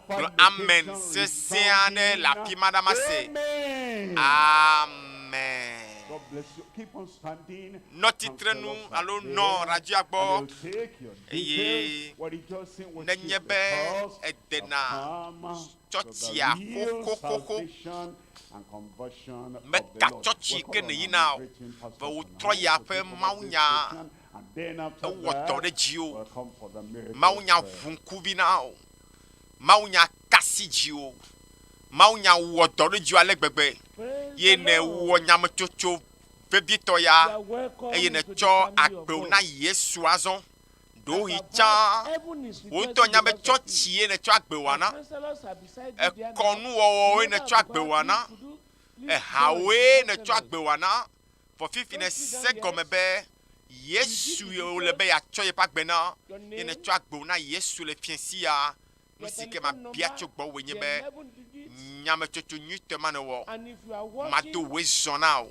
Gblɔ amen sesẽ aɖe le afi ma ɖa mase. Amen. Nɔ tsitrenu alo nɔ radioa gbɔ eye nenye be edena tsɔtsia xoxoxoxo meka tsɔtsi ke nèyina o, vɔ wòtrɔ yi aƒe mawunya ewɔ dɔ ɖe dziwò. Mawunya ʋu ŋkuvi na wò. Mawunya kasi dziwò. Mawunya wɔ dɔ ɖe dziwò ale gbegbe ye nèwɔ nyametsotso vevietɔ ya eye nètsɔ agbewo na Yesu azɔ. Ɖewohĩ tsã wò ŋutɔ nya be tsɔtsi ye nètsɔ agbe wɔa na, ekɔnuwɔwɔwoe nètsɔ agbe wɔa na, ehawoe nètsɔ agbe wɔa na. Vɔ fifi nèse gɔme be Yesu ye wòle be yeatsɔ yeƒe agbe na, ye nètsɔ agbewo na Yesu le fiẽ sia. Nu si ke mabia tso gbɔwòe nye be nyametsotso nyuitɔe ma nèwɔ. Mado wòe zɔ na wò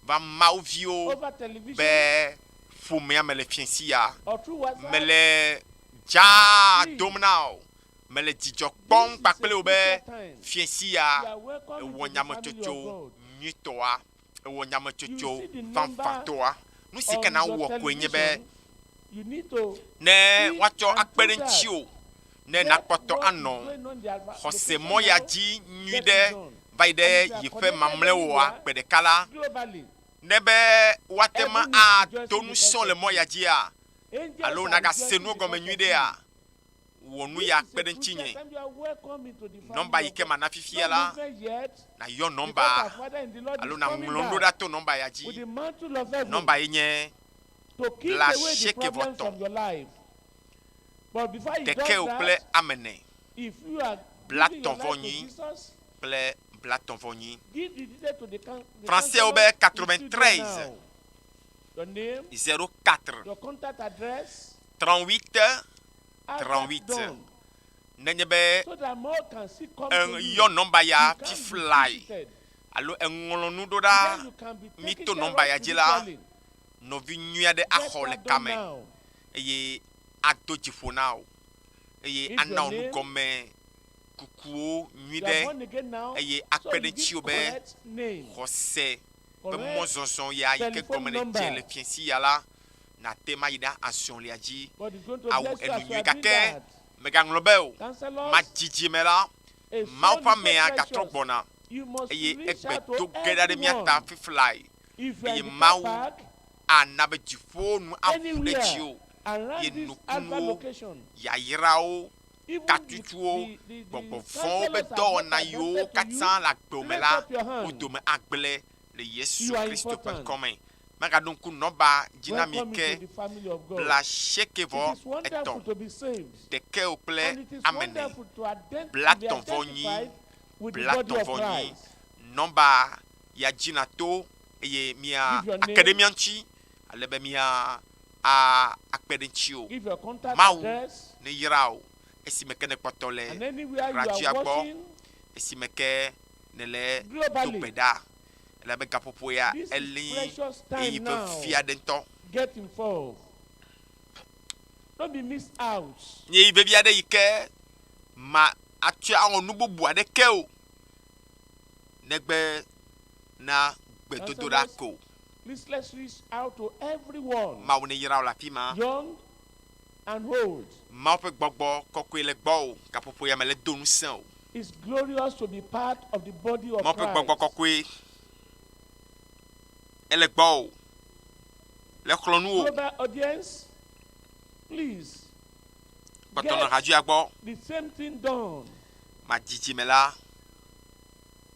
va Mawu viwo be ƒomea me le fiẽ sia. Mele dzaa dom na wò. Mele dzidzɔ kpɔm kpakple wò be fiẽ sia èwɔ nyametsotso nyuitɔa. Èwɔ nyametsotso vavãtɔa. Nu si ke nàwɔ koe nye be ne woatsɔ akpe ɖe ŋutiwò ne nàkpɔtɔ anɔ xɔsemɔ ya dzi nyuiɖe va yi ɖe yeƒe mamlɛwoa gbe ɖeka la, ne be woate ŋu ado ŋusẽ le mɔ ya dzia, alo nàgase nuwo gɔme nyuiɖea, Wɔ nu This ya is kpe a ɖe crucial ŋutinye. time. You are welcome into the family Nɔmba yi of ke God. mana fifia No la, movement yet, nàyɔ because nɔmba our Father in the Lord alo is coming nàŋlɔ nu back ɖa to nɔmba ya with dzi. the mantle of heaven Nɔmba ye nye to keep bla away the asieke vɔ problems tɔ̃, from your life. But before he does ɖekɛwo kple that, ame ene, if you are bla giving your tɔ̃ vɔ life to nyi Jesus, kple bla tɔ̃ vɔ nyi. give the detail to the, coun- the Français wo be counselors in studio 93 now. Your name, 04 your contact address, 38 have that 38. done Nenye be so that more can see come to you. eyɔ nɔmba ya You can be fiflae visited. alo eŋlɔ nu ɖo Then ɖa you can be mi taken to care nɔmba of ya dzi la, spiritually. nɔvi nyui aɖe Get axɔ le that done kame now. eye ado dziƒo na wò eye If ana your wò name, nugɔme kukuwo nyui you are ɖe born again now, eye so akpe you ɖe give ŋutiwò be correct name, xɔse ƒe correct mɔzɔzɔ ya yi ke telephone gɔme nèdze number. le fiẽsi ya la, nàte ma yi ɖe azɔlia dzi God is going to awu bless you enu as you nyui are doing gake that. mègaŋlɔ be o. Counselors, Madzidzi me la, a Mawu soul ƒe is so amea gatrɔ precious. gbɔna You must eye reach egbe out to do ge ɖa ɖe mía ta everyone. fiflae If you are eye in the car Mawu park, ana be dziƒo nu aƒu ɖe anywhere dziwò around ye this Alpha nukunuwo, location, yayrawo, even the, katutuwo, the, the, the gbɔgbɔvɔ̃wo ƒe counselors have not dɔwɔna yiwo attended to katã you, le agbewo me lift la, up your wo hand. dome agblẽ le Yesu You are Kristo ƒe important. ŋkɔme. Megaɖo ŋku nɔmba dzi na mi Welcome ke into the family of God. bla asieke It vɔ is wonderful etɔ̃, to be saved. ɖekɛwo kple And it is ame ene, wonderful to ident- bla to be tɔ̃ vɔ nyi, identified with the bla body tɔ̃ of vɔ nyi. Christ. Nɔmba ya dzi nàto eye mía Give your ake ɖe name, mía ŋuti ale be mía a akpe ɖe ŋutiwò. give your contact Mawu address, ne yra wò esime ke nèkpɔtɔ le and anywhere you are radioa gbɔ watching esime ke nèle do globally. gbe ɖa elabe gaƒoƒo ya This is eli precious time ɣeyiɣi now. vevi aɖe ŋutɔ. Get involved. Don't be missed out. Nye ɣeyiɣi vevi aɖe yi ke ma atsɔe awɔ nu bubu aɖeke o negbe na gbedodoɖa Counselors, ko. please let's reach out to everyone, Mawu ne yra wò le afi ma. young and old. Mawu ƒe gbɔgbɔ kɔkɔe le gbɔwò gaƒoƒo ya me le do ŋusẽ o. It's glorious to be part of the body of Mawu ƒe gbɔgbɔ Christ. kɔkɔe ele gbɔwò le xlɔ nu wò. Global audience, please Kpɔtɔ nɔ get hadzoea gbɔ. the same thing done. Madzidzi me la,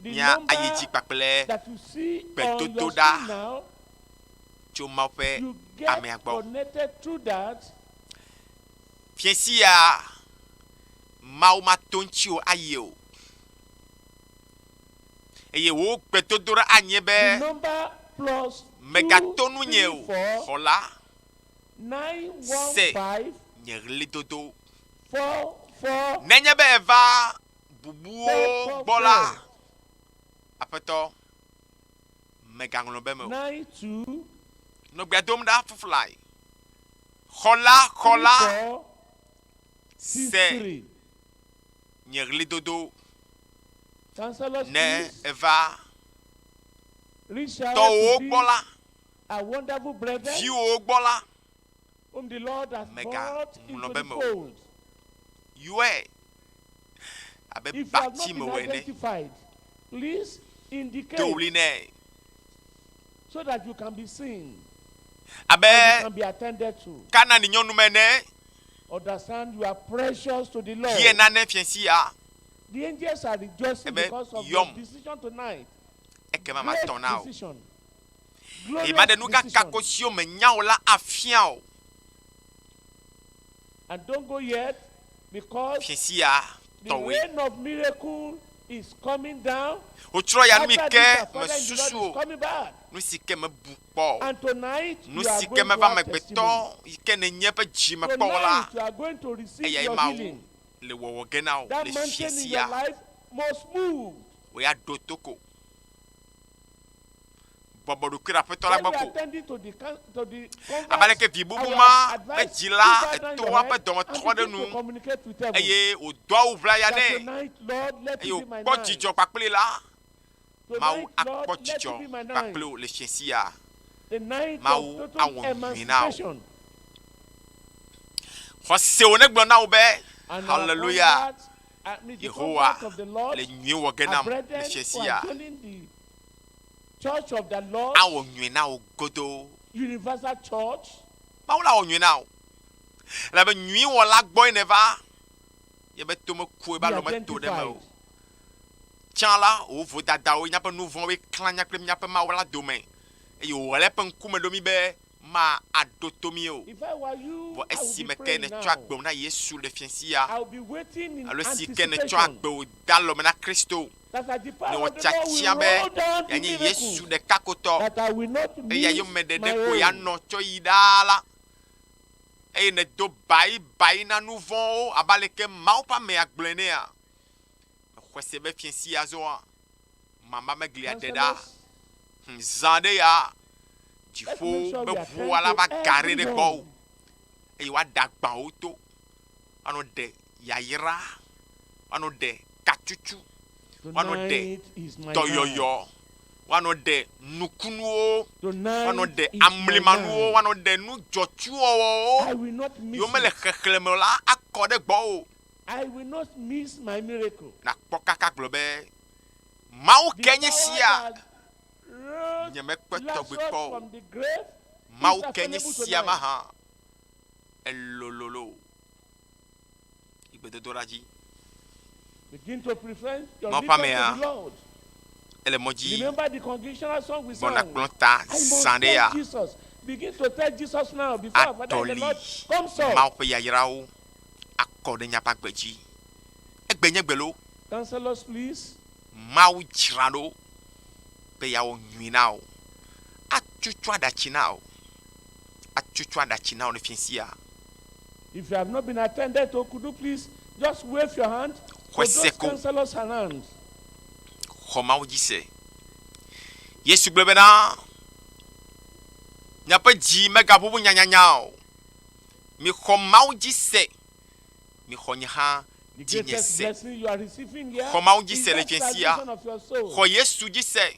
The mía ayi number dzi kpakple that you see on your gbedodoɖa screen now, tso Mawu ƒe you get amea gbɔ. connected through that. Fiẽsi ya, Mawu mato ŋutiwò ayi o. Eye wò gbedodoɖa anye The be number plus 2 mègato nunye 3 o, 4 xɔla, 9 1 se 5 nye ɣlidodo. 4 4 Nenye be eva 4 bubuwo 4 gbɔ la, 4 aƒetɔ, mègaŋlɔ be me o. 9 2 Nɔ gbea dom ɖa fuflae. Xɔla, 3 xɔla, 4 6 se 3. nye ɣlidodo. Counselors, Ne please eva reach out tɔwòwo to gbɔ la, these our wonderful brethren viwòwo gbɔ la, whom the Lord has brought mègaŋlɔ into be the me o. fold. Yɔe abe If you have not batsi been me wɔ ene. identified, please Do indicate ɣli nɛ so that you can be seen abe and you can be attended to. Kanani nyɔnu me ene. Understand you are precious to the Bie Lord. nane fiẽsi ya The angels are rejoicing ebe because of your yɔm decision tonight. ekema Great matɔ na wò. decision. Eye ma Glorious ɖe nu kaka decision. ko siwo menya o la afia o. And don't go yet because Fiẽsi ya the tɔwoe. rain of miracle is coming down. Wotrɔ ya nu yi After ke this, our Father in the mesusu Lord is o. coming back. Nu si ke mebu kpɔ o. And tonight Nu you are si ke going to meva have amegbetɔ testimony. yi ke nenye ƒe dzi me kpɔ o la, Tonight you are going to receive eyae your Mawu healing. le wɔwɔ ge na wò That le mountain fiẽsi in your ya. life must move. Wò ya ɖo to ko. Bɔbɔ ɖokui ɖe aƒetɔ la When gbɔ we are ko. attending to the con- to the Abe conference, aleke vi I bubu will ma advise ƒe you dzila bow down eto your eƒe head and dɔmetɔ ɖe begin to nu communicate with heaven. eye wòdo awu ʋlaya That nɛ tonight, Lord, let eye it be my wòkpɔ night. dzidzɔ kpakpli la, Mawu Tonight, akpɔ Lord, let dzidzɔ it be my night. kpakpli wò le fiẽsi ya. The night of Mawu total awɔ nyui na wò. emancipation. Xɔse wò negblɔ na wò be And our hallelujah converts, I mean, the Yehowa converts of the Lord, le nyui wɔ ge our nam le brethren who fiẽsi are ya. joining the church of the Lord, Awɔ nyui na wò godoo. Universal Church, Mawu la wɔ nyui na wò. Elabe nyuiwɔla gbɔe nèva. Yebe tome ku ebe Be alɔ meto ɖe eme o. identified. Tsã la, wò vodadawoe míaƒe nu vɔ̃woe klã mía kple míaƒe Mawu la dome, eye wòɣla eƒe ŋkume ɖo mí be ma aɖo to mí o. If I were you, Vɔ I would be esime ke praying nètsɔ now. agbewò na Yesu le fiasia, I will be waiting in alo esi ke nètsɔ anticipation agbewò de alɔme na Kristo, that at the power nèwɔ of the Lord tiatia will be roll down the yeanye miracles Yesu ɖeka ko tɔ, that I will not eya miss yome ɖeɖe my ko own. yeanɔ tsɔ yi ɖaa la, eye nèdo bayibayi na nu vɔ̃wo abe aleke Mawu ƒe amea gblɔe nɛa, mexɔe se be fiẽsi azɔa, mama meglia ɖe ɖa. Counselors, Hm, zã ɖe ya, let's dziƒo make sure be we ʋua attend la to va ga ɖe ɖe gbɔwò everyone. eye woaɖe agbawo to, woanɔ ɖe yayra, woanɔ ɖe katutu, woanɔ ɖe Tonight is my night. dɔyɔyɔ, woanɔ ɖe nukunuwo, woanɔ Tonight ɖe is my amlimanuwo, night. woanɔ ɖe nudzɔtsuwɔwɔwo I will not miss yiwo mele it. xexlẽme o la akɔ ɖe gbɔwò. I will not miss my miracle. Nakpɔ kaka gblɔ be, Mawu The ke nye power sia, that rose nyemekpɔ tɔgbi Lazarus kpɔ o. from the grave is Mawu ke nye available sia tonight. mahã. Elololo. Yi gbedodoɖa dzi. Begin to present your Mawu ƒe request amea to the Lord. ele mɔ dzi Remember the congregational song we gbɔna sang. kplɔ ta I must zã ɖe tell ya Jesus. Begin to tell Jesus now before our Father in the atɔli Lord comes up. Mawu ƒe yayrawo akɔ ɖe míaƒe agbe dzi. Egbe nye gbe lo. Counselors, please. Mawu dzra ɖo be yeawɔ nyui na wò. Atutu aɖatsi na wò. Atutu aɖatsi na wò ne fiasia. If you have not been attended to, could you please just wave your hand to those Xɔse ko. counselors around? Xɔ Mawu dzi se. Yesu gblɔ bena, miaƒe dzi megaʋuʋu nyanyanya o. Mixɔ Mawu dzi se. Mixɔ nye hã The dzinye greatest se. blessing you are receiving here Xɔ Mawu dzi is se le that fiasia. salvation of your soul. Xɔ Yesu dzi se.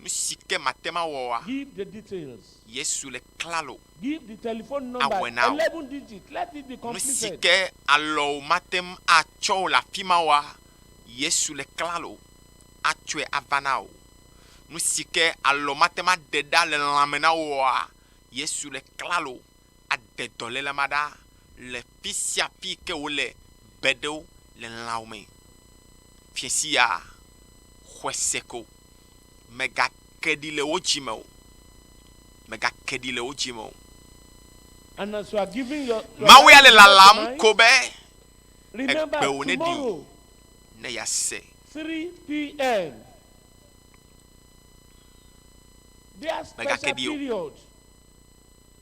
Nu si ke mate ma wɔ oa, Give the details. Yesu le klalo. Give the telephone number. Awɔe na wò. 11 digits. Let it be Nu si completed. ke alɔwò mate ŋu atsɔ wò le afi ma oa, Yesu le klalo atsɔe ava na wò. Nu si ke alɔ mate ŋu aɖe ɖa le lãme na wò oa, Yesu le klalo aɖe dɔléle ma ɖa le fi sia fi ke wòle be ɖo le lãwò me. Fiẽsi ya, xɔe se ko. Mègake ɖi le wò dzi me o. Mègake ɖi le wò dzi me o. And as you are giving your, your Mawu ya life le to the Lord lalam tonight, ko be remember egbewo neɖi tomorrow, ne yease. 3 p.m. Their special Mègake ɖi o. period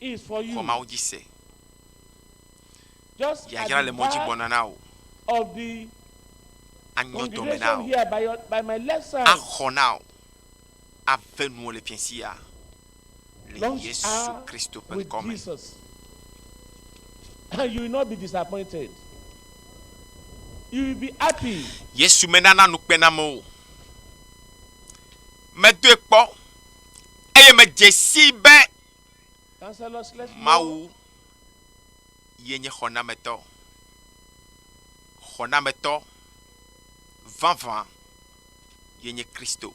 is for Xɔ you. Mawu dzi se. Just at Yayra the le mɔ dzi back gbɔna na wò. of the Anyɔ dɔme na congregation wò. here by, your, by my left side. Axɔ na wò. Ave nuwò le fiẽsi ya. Le Launch Yesu her Kristo ƒe with ŋkɔ me. Jesus. And you will not be disappointed. You will be happy. Yesu menana nukpe nam o. Medoe kpɔ eye medze sii be Counselors, let's know Mawu ye nye xɔnametɔ. Xɔnametɔ vavã ye nye Kristo.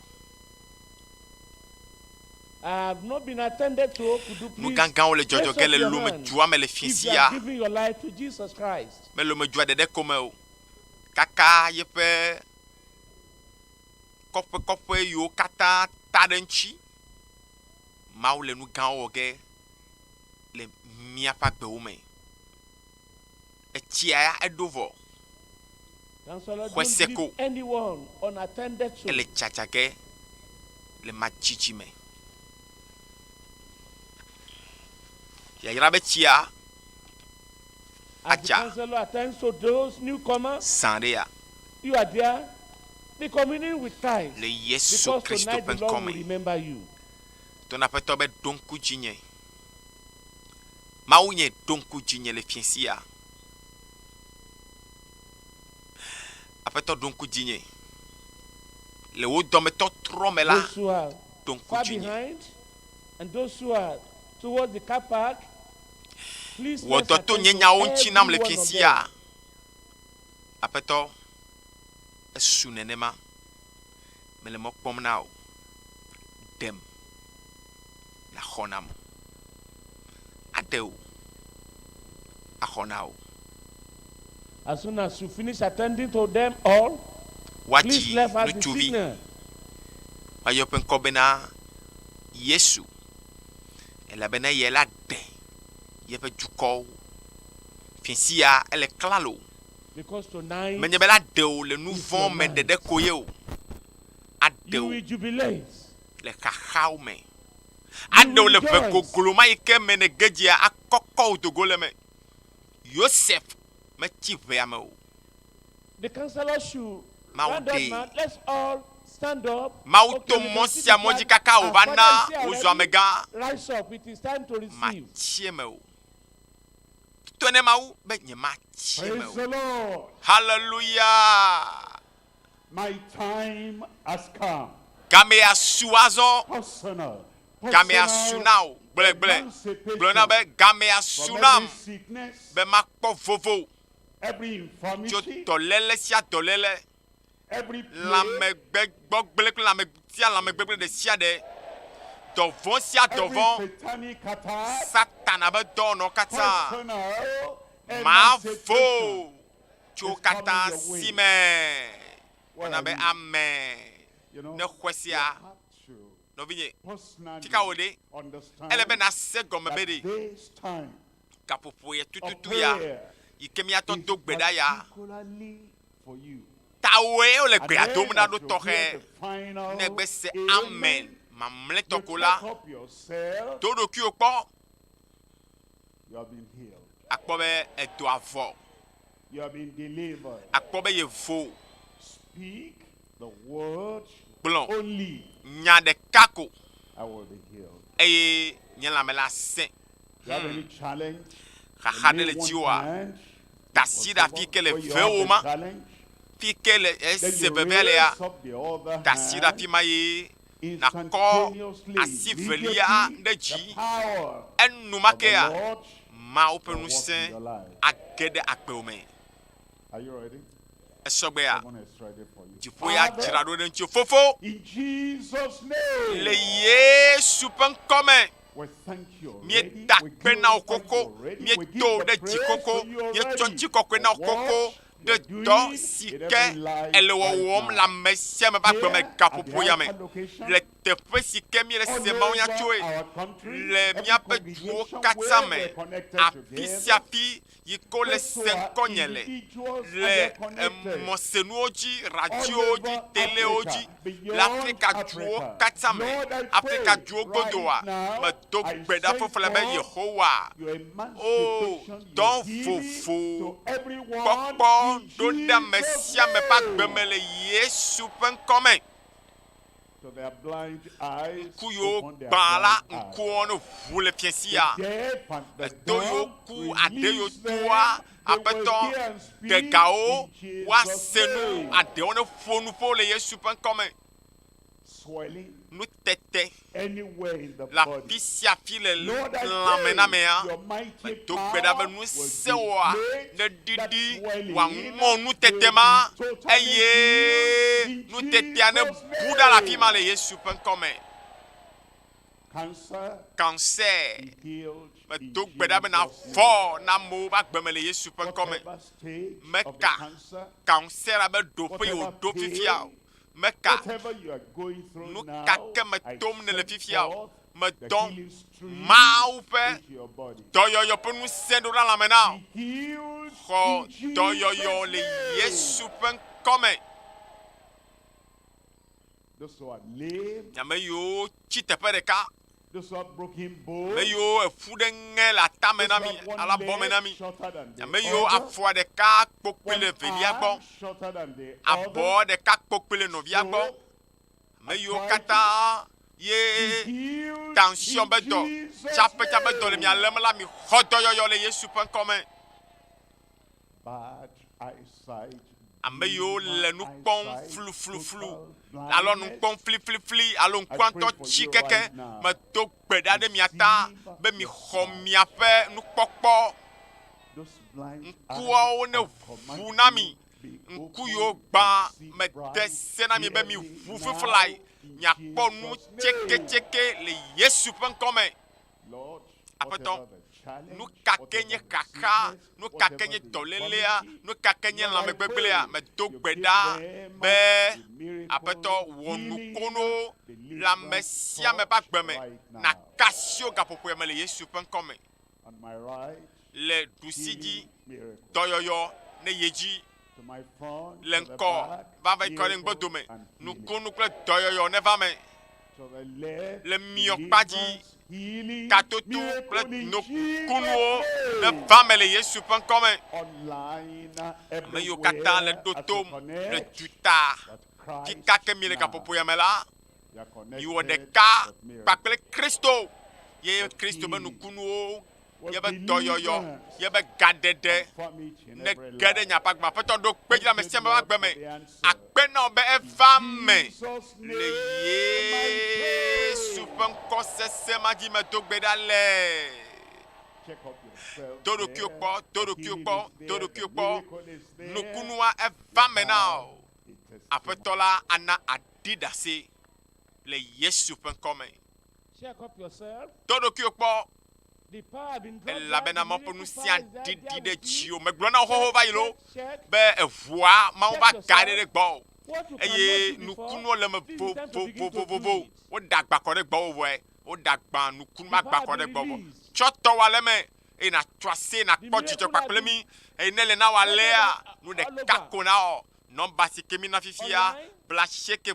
I have not been attended to. Could you Nu please gãgãwo le raise dzɔdzɔ up ge le your Lome hand dua me le if fiẽsi you ya. are giving your life to Jesus Christ? Mele Lome dua ɖeɖe ko me o. Kaka yeƒe kɔƒekɔƒe yiwo katã ta ɖe eŋuti. Mawu le nu gãwo wɔ ge le míaƒe agbewo me. Etsia ya eɖo vɔ. Counselor, Xɔe don't se leave ko. anyone unattended to. Ele dzadza ge le madzidzi me. Yayra be tsia As the adza counselor attends to those newcomers, zã ɖe ya you are there. Be communing with Christ. le Yesu Because Kristo tonight ƒe the Lord ŋkɔ will me. remember you. Tɔnaƒetɔ be ɖo ŋku dzinye. Mawu nye ɖo ŋku dzinye le fiẽsi ya. Aƒetɔ ɖo ŋku dzinye. Le wò dɔmetɔtrɔ me la, Those who are ɖo ŋku far dzinye. behind and those who are towards the car park, please Wɔ let's dɔ to attend nye to nyawo ŋuti nam le every one of fiẽsi them. ya. Aƒetɔ, esu nenema. Mele mɔ kpɔm na wò. Ɖem. Nàxɔ nam. Aɖe wò. Axɔ na wò. As soon as you finish attending to them all, please Woadzi let us the ŋutsuvi. signal. Woayɔ eƒe ŋkɔ bena Yesu, elabena eyae la ɖe yeƒe dukɔwo. Fiasia ele klalo. Because tonight Menye be la ɖe wò le nu is vɔ̃ your me night. ɖeɖe ko ye o. Aɖe You wò will jubilate. le xaxawo me. You Aɖe wò will le ʋe rejoice. goglo ma yi ke me nège dzia akɔkɔ wò do go le eme. Yosef metsi ʋea me o. The counselor should Mawu round up ɖee. now. Let's all stand up. Mawu Okay, to we mɔ can see sia the mɔ dzi flag. kaka Our wòva father na is here wòzu already. amegã. Rise up. It is time to receive. Matsi eme o. Tɔe ne Mawu be nyematsi eme Praise the o. Lord. Hallelujah. My time has come. Gamea su azɔ. Personal. Gamea su na wò. Gblɔe gblɔe. Gblɔ na be gamea su From nam every sickness, be makpɔ vovo every tso infirmity, dɔléle sia dɔléle, every plague, lãmegbɔgblẽ kple lãme sia lãmegbegblẽ ɖe sia ɖe, dɔvɔ̃ sia every dɔvɔ̃, satanic attack, Satana be dɔwɔnɔ katã. personal Mavo emancipation tso is katã coming your way. si me. Where Wɔna are be you? ame You know, ne xɔe sia. you have to Nɔvinye, personally tika wò ɖe. understand Ele be nase gɔme be that ɖe this time gaƒoƒo ye of tututu ya prayer yi ke míatɔ is do gbe ɖa ya. particularly for you. Tawoe wole And gbea then dom ɖa as ɖo you tɔxɛ. hear the final Ne egbe se amen, amen mamlɛtɔ you ko la, check up yourself, do ɖokuiwò kpɔ you have been healed. akpɔ be edo avɔ, You have been delivered. akpɔ be yevo. Speak the word Gblɔ only. nya ɖeka ko I will be healed. eye nye lãme la sẽ. You have any challenge? Xaxa You ɖe lay le one dziwòa, hand da asi ɖe afi ke le where you ve have wo the ma. challenge, Fi ke le then ese you veve le ya, raise up the other da asi ɖe afi hand ma ye nakɔ instantaneously, asi velia immediately, ɖe the dzi. power of Enumake the ya, Lord Mawu ƒe will work in ŋusẽ your life. age ɖe agbewò me. Are you ready? Esɔgbea, Heaven is ready for you. dziƒo ya Father, dzra ɖo ɖe ŋutiwò. Fofo, in Jesus' name, le Yesu ƒe ŋkɔ me, we thank you already. míeda We akpe na wò glorify koko, you already. We give míedo the ɖe dzi praise koko, to you míetsɔ already ŋutikɔkɔe na for wò koko what ɖe you're dɔ doing si in ke every life ele right wɔwɔm le now. ame sia ame ƒe agbe me Here at the gaƒoƒo ya me. Alpha location, Le teƒe si ke míele all se Mawu nya over tsoe, our country, le every míaƒe duwo congregation katã where me, we're connected afi together, sia fi yi ke wole those who se are ŋkɔnye le, individuals and le they're connected, emɔsenuwo dzi, all radiowo dzi, over telewo Africa, dzi, le beyond Afrika duwo Africa. katã me, Lord, I Afrika pray duwo right godoa, now, medo I gbe ɖa send fofo le be forth Yehowa, your o emancipation, dɔ your healing vovo to everyone kpɔkpɔ in ɖo ɖe ame Jesus' sia ame ƒe agbe name. me le Yesu ƒe ŋkɔ me. To their blind eyes, Ŋku yiwo open their gbã la, blind eyes. ŋkuwo ne ʋu le fiẽ The sia. deaf and the Eto yiwo dumb, ku, aɖe yiwo release toa, them. They will aƒetɔ hear and speak ɖegawo in Jesus' woase nu, name. aɖewo ne ƒo nu ƒo le Yesu ƒe ŋkɔ me. Swelling Nutete anywhere in the le body. afi sia afi le Lord, I lãme pray na mea. your mighty Medo gbe ɖa be power will ŋusẽwoa display ne that ɖiɖi swelling wòaŋɔ nutete will ma be totally eye healed in nutetea ne Jesus' bu ɖa le afi ma name. le Yesu ƒe ŋkɔ me. Cancer Cancer be healed in medo gbe ɖa bena Jesus' name. vɔ na amewo ƒe agbe me le Yesu ƒe ŋkɔ me. Whatever stage of the Meka cancer, cancer abe ɖoƒe yi whatever wòɖo fifia o. pain, Meka whatever you are going through nu now, ka ke me I tom nèle send fifia o. forth the Medɔ healing stream Mawu ƒe into your body. dɔyɔyɔ ƒe ŋusẽ ɖo ɖa lãme na wò. Be healed Xɔ in dɔyɔyɔ Jesus' le name. Yesu ƒe ŋkɔ me. Those who are lame, Ame yiwo tsi teƒe ɖeka, those who have broken ame bones, yiwo eƒu ɖe ŋe le atame those na who mi have one alo abɔ me na leg mi, shorter than the ame yiwo other, afɔa ɖeka kpokpui one le velia arm gbɔ, shorter than the other, abɔ ɖeka kpokpui le nɔvia gbɔ, stroke, ame yiwo arthritis, katã be ye healed tension in be dɔ, Jesus' tsapetsape dɔ le mia name. lém la, mi xɔ dɔyɔyɔ le Yesu ƒe ŋkɔ me. Bad eyesight, Ame yiwo dim le nu kpɔm eyesight, flufluflu total alo nu blindness. kpɔm fliflifli alo I ŋkua pray ŋutɔ for tsi you keke right now. medo gbe ɖa ɖe mia ta Receive be mi your xɔ sight. miaƒe nukpɔkpɔ. Those blind eyes, Ŋkuawo ne I ʋu command na you, mi. be Ŋku open yiwo and gbã see mede bright se na mi be mi clearly ʋu now fiflae in miakpɔ nu Jesus' name. tseketseke le Yesu ƒe ŋkɔ me. Lord, Aƒetɔ, nu ka ke nye xaxa, nu ka ke nye dɔlélea, nu ka ke nye lãmegbegblẽa, medo gbe ɖa be Aƒetɔ wɔ nukono le ame sia ame ƒe agbe me. Naka asi wo gaƒoƒoea me le Yesu ƒe ŋkɔ me. Le ɖusi dzi, dɔyɔyɔ ne yi edzi le ŋkɔ va va kɔ ɖe ŋgbodome. Nukunu kple dɔyɔyɔ neva me le miɔ kpa dzi. Katoto kple nukunuwo neva me le Yesu ƒe ŋkɔ me. Ame yiwo katã le ɖo tom le duta fika ke mi le gaƒoƒo ya me la, miwɔ ɖeka kpakple Kristo ye Kristo be nukunuwo yebe dɔyɔyɔ, yebe gaɖeɖe ne ge ɖe nye aƒe agbe me. Aƒetɔ ɖo kpe dzi le ame sia ame ƒe agbe me. Akpe na wò be eva me le Yesu ƒe ŋkɔ sese ma dzi medo gbe ɖa le. Do ɖokuiwò kpɔ, do ɖokuiwò kpɔ, do ɖokuiwò kpɔ. Nukunua eva me na wò. Aƒetɔ la ana aɖi ɖase le Yesu ƒe ŋkɔ me. Do ɖokuiwò kpɔ. Elabena Mawu ƒe ŋusẽa ɖiɖi ɖe dziwò. Megblɔ na wò xoxo va yi loo be eʋua Mawu va ga ɖe ɖe gbɔwò eye nukunuwo le eme vovovovovo. Woɖe agba kɔ ɖe gbɔwò vɔe. Woɖe agba nukunu ƒe agba kɔ ɖe gbɔwò. Tsɔ tɔwòa le eme eye nàtso aseye nàkpɔ dzidzɔ kpakple mí. Eye ne ele na wò alea, nu ɖeka ko nawɔ. Nɔmba si ke mína fifia, 90 ɖekɛ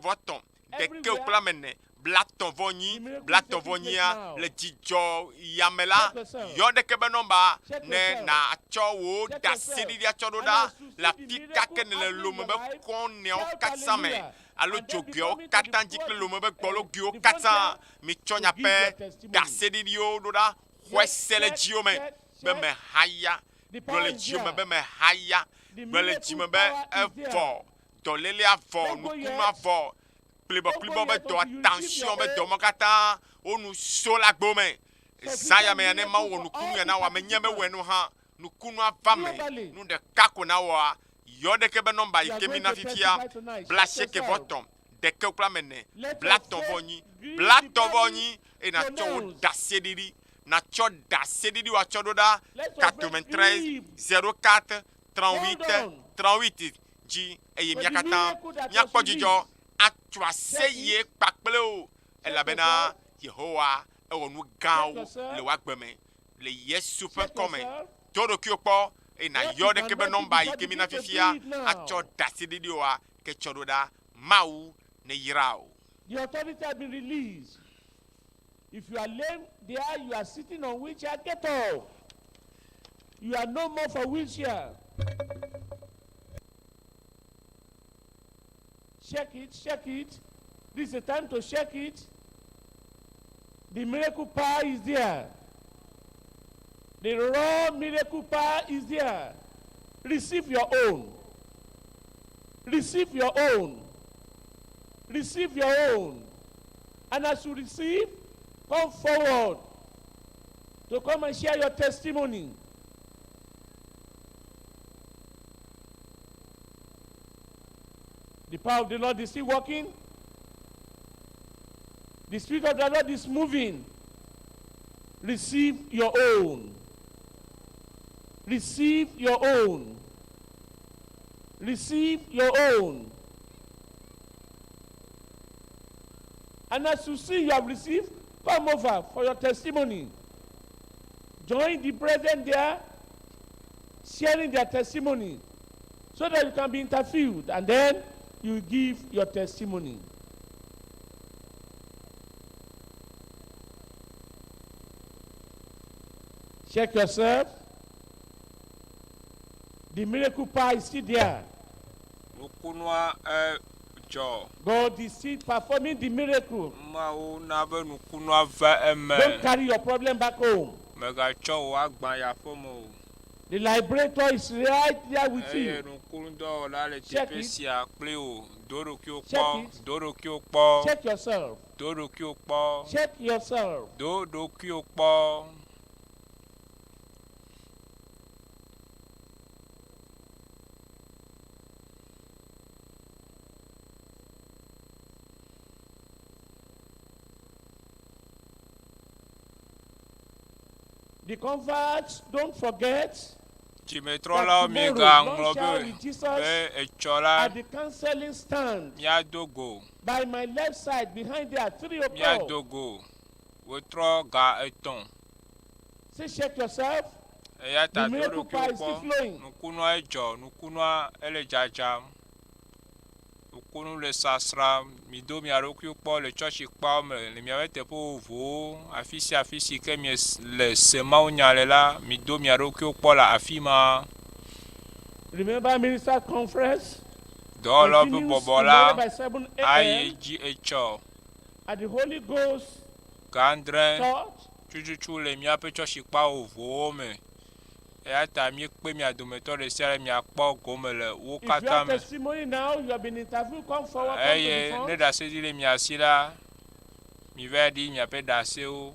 kple ame ene, 39, 39 nyia le dzidzɔ ya me la, yɔ ɖeke be nɔmba ne nàtsɔ wò ɖaseɖiɖia tsɔ ɖo ɖa le afi ka ke nèle lome be kɔnɛawo katã me alo dzogoeawo katã dzi kple lome be gbɔlogoewo katã. Mitsɔ miaƒe ɖaseɖiɖiwo ɖo ɖa. Xɔe se le dziwò me be mehaya. Gblɔ le dziwò me be mehaya. Gblɔ le dzime be evɔ. Dɔlélea vɔ, nukunua vɔ, kplibɔkplibɔ be dɔ, atansiɔn be dɔ mɔ katã wonu so le agbo me. Zã ya me ya ne Mawu wɔ nukunu ya na wòa, menye mewɔe no hã. Nukunua va me. Nu ɖeka ko na wɔa, yɔ ɖeke be nɔmba yi ke mina fifia, 93 ɖeke kple ame ene, 34, 34 eye natsɔ wò ɖaseɖiɖi, natsɔ ɖaseɖiɖi woatsɔ ɖo ɖa 93 04 38 38 dzi eye mía katã míakpɔ dzidzɔ atso aseye kpakple wò, elabena Yehowa ewɔ nu gãwo le wò agbe me. Le Yesu ƒe ŋkɔ me, do ɖokuiwò kpɔ eye nàyɔ ɖeke be nɔmba yi ke mína fifia atsɔ ɖaseɖiɖi oa ke tsɔ ɖo ɖa. Mawu neyra wò. The authority has been released. If you are lame there, you are sitting on wheelchair, get up. You are no more for wheelchair. Check it, check it. This is the time to check it. The miracle power is there. The raw miracle power is there. Receive your own. Receive your own. Receive your own. And as you receive, come forward to come and share your testimony. The power of the Lord is still working. The Spirit of the Lord is moving. Receive your own. Receive your own. Receive your own. And as you see you have received, come over for your testimony. Join the brethren there, sharing their testimony, so that you can be interviewed and then you give your testimony. Check yourself. The miracle power is still there. Nukunua edzɔ. God is still performing the miracle. Mawu na be nukunua va eme. Don't carry your problem back home. Mègatsɔ wò agba yi aƒeme o. The liberator is right there with Eye you. nukunudɔwɔla le Check teƒe it. sia kpli wò. Do ɖokuiwò Check kpɔ. it. Do ɖokuiwò kpɔ. Check yourself. Do ɖokuiwò kpɔ. Check yourself. Do ɖokuiwò kpɔ. The converts, don't forget Dzimetrɔlawo that mi tomorrow, gaŋlɔ lunch hour be with Jesus be etsɔ la at the counseling stand míado go. by my left side behind there, 3 o'clock. Míado go. Wotrɔ ga etɔ̃. Say, check yourself. Eya ta The do miracle power ɖokuiwo is still kpɔ. flowing. Nukunua edzɔ, nukunua ele dzadzam. Nukunu le sasram. Mido mia ɖokuiwo kpɔ le tsɔtsikpawo me le miaƒe teƒe vovovowo. Afi sia afi si ke mie le se mawunya le la, mido mia ɖokuiwo kpɔ le afi ma. Remember minister conference Dɔwɔlawo ƒe continues bɔbɔ la tomorrow by 7 ayi a.m. edzi etsɔ at the Holy Ghost ga adre Church. tututu le míaƒe tsɔtsikpa vovovowo me. Eya ta míekpe mia dometɔ ɖe sia ɖe miakpɔ gome le wo If you katã have me. testimony now, you have been interviewed, come forward, come to the Eye ne front. ɖaseɖi le mia si la, miva ɖi miaƒe ɖasewo.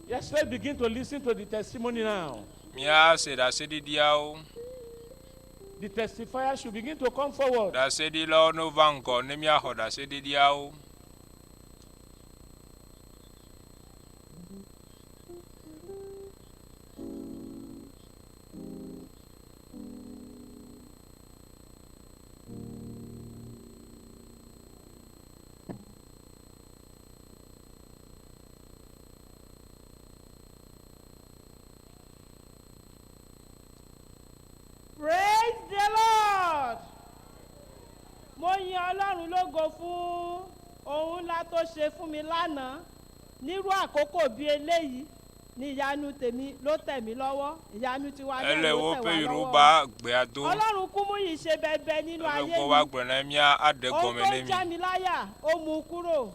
Yes, let's begin to listen to the testimony now. Míase ɖaseɖiɖiawo. The testifier should begin to come forward. Ɖaseɖilawo nova ŋgɔ ne míaxɔ ɖaseɖiɖiawo. Praise the Lord. Mo yin Ọlọ́run lógo fún ohun ńlá tó ṣe fún mi lánàá. Nírú àkókò bíi eléyìí ni ìyanu tèmi ló tẹ̀ mí lọ́wọ́. Ìyanu tiwa náà Ele ló tẹ̀ woƒe wá lọ́wọ́. Yoruba gbea do. Ọlọ́run Kúmúyì ṣe bẹbẹ nínú Ebe ayé gbɔ mi. va gblɔ na mía aɖe Ohun gɔme tó ne ń mi. já mi láyà, ó mú un kúrò.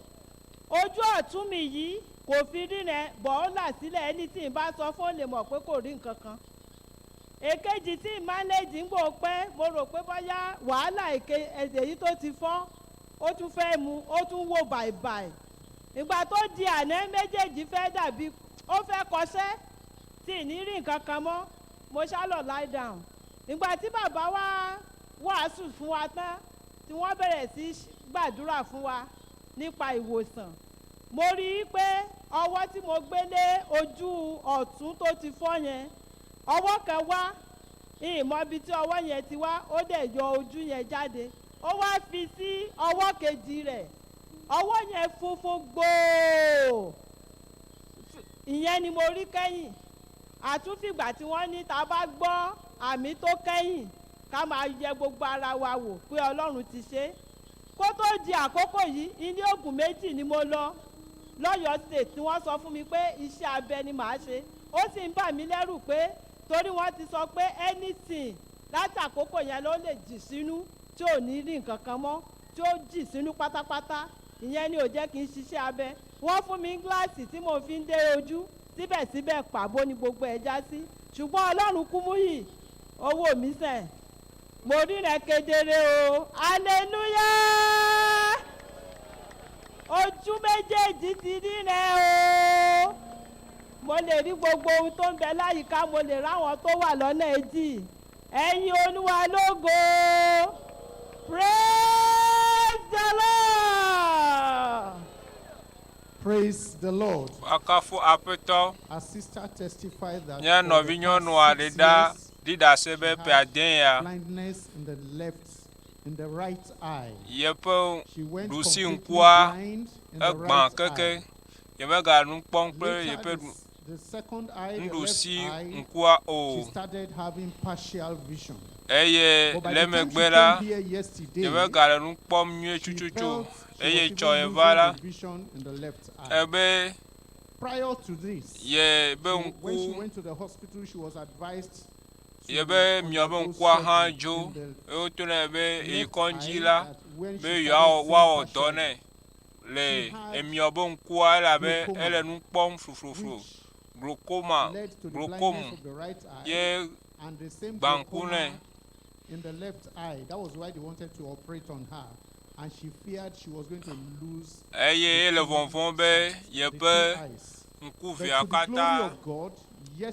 Ojú ọ̀tún mi yìí kò fi ríran bọ̀ ó là sílẹ̀ ẹni tí ì bá sọ fún lè mọ̀ pé kò rí nǹkan kan. Èkejì tí ìmáléjì ń gbò pé mo rò pé bóyá wàhálà èké ẹsẹ̀ yìí tó ti fọ́ ó tún fẹ́ mu ó tún wò bàìbàì. Ìgbà tó di àná méjèèjì fẹ́ dàbí ó fẹ́ kọsẹ́ tí ì ní rí nǹkan kan mọ́ mo ṣá lọ lie down. Ìgbà tí bàbá wa wàásù fún wa tán tí wọ́n bẹ̀rẹ̀ sí í gbàdúrà fún wa nípa ìwòsàn. Mo rí i pé ọwọ́ tí mo gbé lé ojú ọ̀tún tó ti fọ́ yẹn ọwọ́ kan wá ìmọ̀ ibi tí ọwọ́ yẹn ti wá ó dẹ̀ yọ ojú yẹn jáde ó wá fi sí ọwọ́ kejì rẹ̀ ọwọ́ yẹn funfun gbòò ìyẹn ni mo rí kẹ́yìn àtúnfìgbà tí wọ́n ní tá bá gbọ́ àmì tó kẹ́yìn ká máa yẹ gbogbo ara wa wò pé ọlọ́run ti ṣe é kó tó di àkókò yìí ilé oògùn méjì ni mo lọ lọ́yọ̀ọ́ state tí wọ́n sọ fún mi pé iṣẹ́ abẹ ni màá ṣe ó sì ń bà mí lẹ́rù pé torí wọ́n ti sọ pé anything láti àkókò yẹn ló lè jì sínú tí ò ní rí nǹkan kan mọ́ tí ó jì sínú pátápátá ìyẹn ni ò jẹ́ kí n ṣiṣẹ́ abẹ wọ́n fún mi ní gíláàsì tí mo fi ń dé ojú síbẹ̀síbẹ̀ pàbó ni gbogbo ẹ̀ já sí ṣùgbọ́n ọlọ́run Kúmúyì owó mi sẹ̀ mo ríran kedere o hallelujah ojú méjèèjì ti ríran o mo lè rí gbogbo ohun tó ń bẹ láyìíká mo lè ráwọn tó wà lọ́nà èjì ẹ̀yin olúwa lógo praise the lord. Praise the Lord. Woakafu Aƒetɔ. Our sister testified that Mía for the nɔvinyɔnua past ɖe six ɖa years, ɖi ɖase be she ƒe had ade ya blindness in the left, in the right eye. yeƒe She went ɖusi completely ŋkua blind in the egbã right keke eye. yemega nu kpɔm kple Later, yeƒe the, ɖu- the second eye, the left nuɖusi eye, ŋkua she o started having partial vision. eye But by le the time she megbe la came here yesterday, yemegale nu kpɔm nyuie she tututu felt she eye was tsɔ even ye va la losing the vision in the left eye. ebe Prior to this, ye be she, when she ŋku went to the hospital, she was advised to ye be miɔ be undergo ŋkua hã surgery dzo in the eye woto nɛ be eyi left kɔndzi eye la that when be she yewoawɔ started seeing woawɔ dɔ partially, nɛ le she had emiɔ be ŋkua elabe glaucoma, ele nu kpɔm flufluflu which glaucoma led to the glaucome blindness of the right eye, ye and the same gbã ŋku glaucoma nɛ. in the left eye. That was why they wanted to operate on her. And she feared she was going to lose Eye ele vɔvɔ̃m be the two yeƒe eyes. But ŋkuvia to the glory katã of God,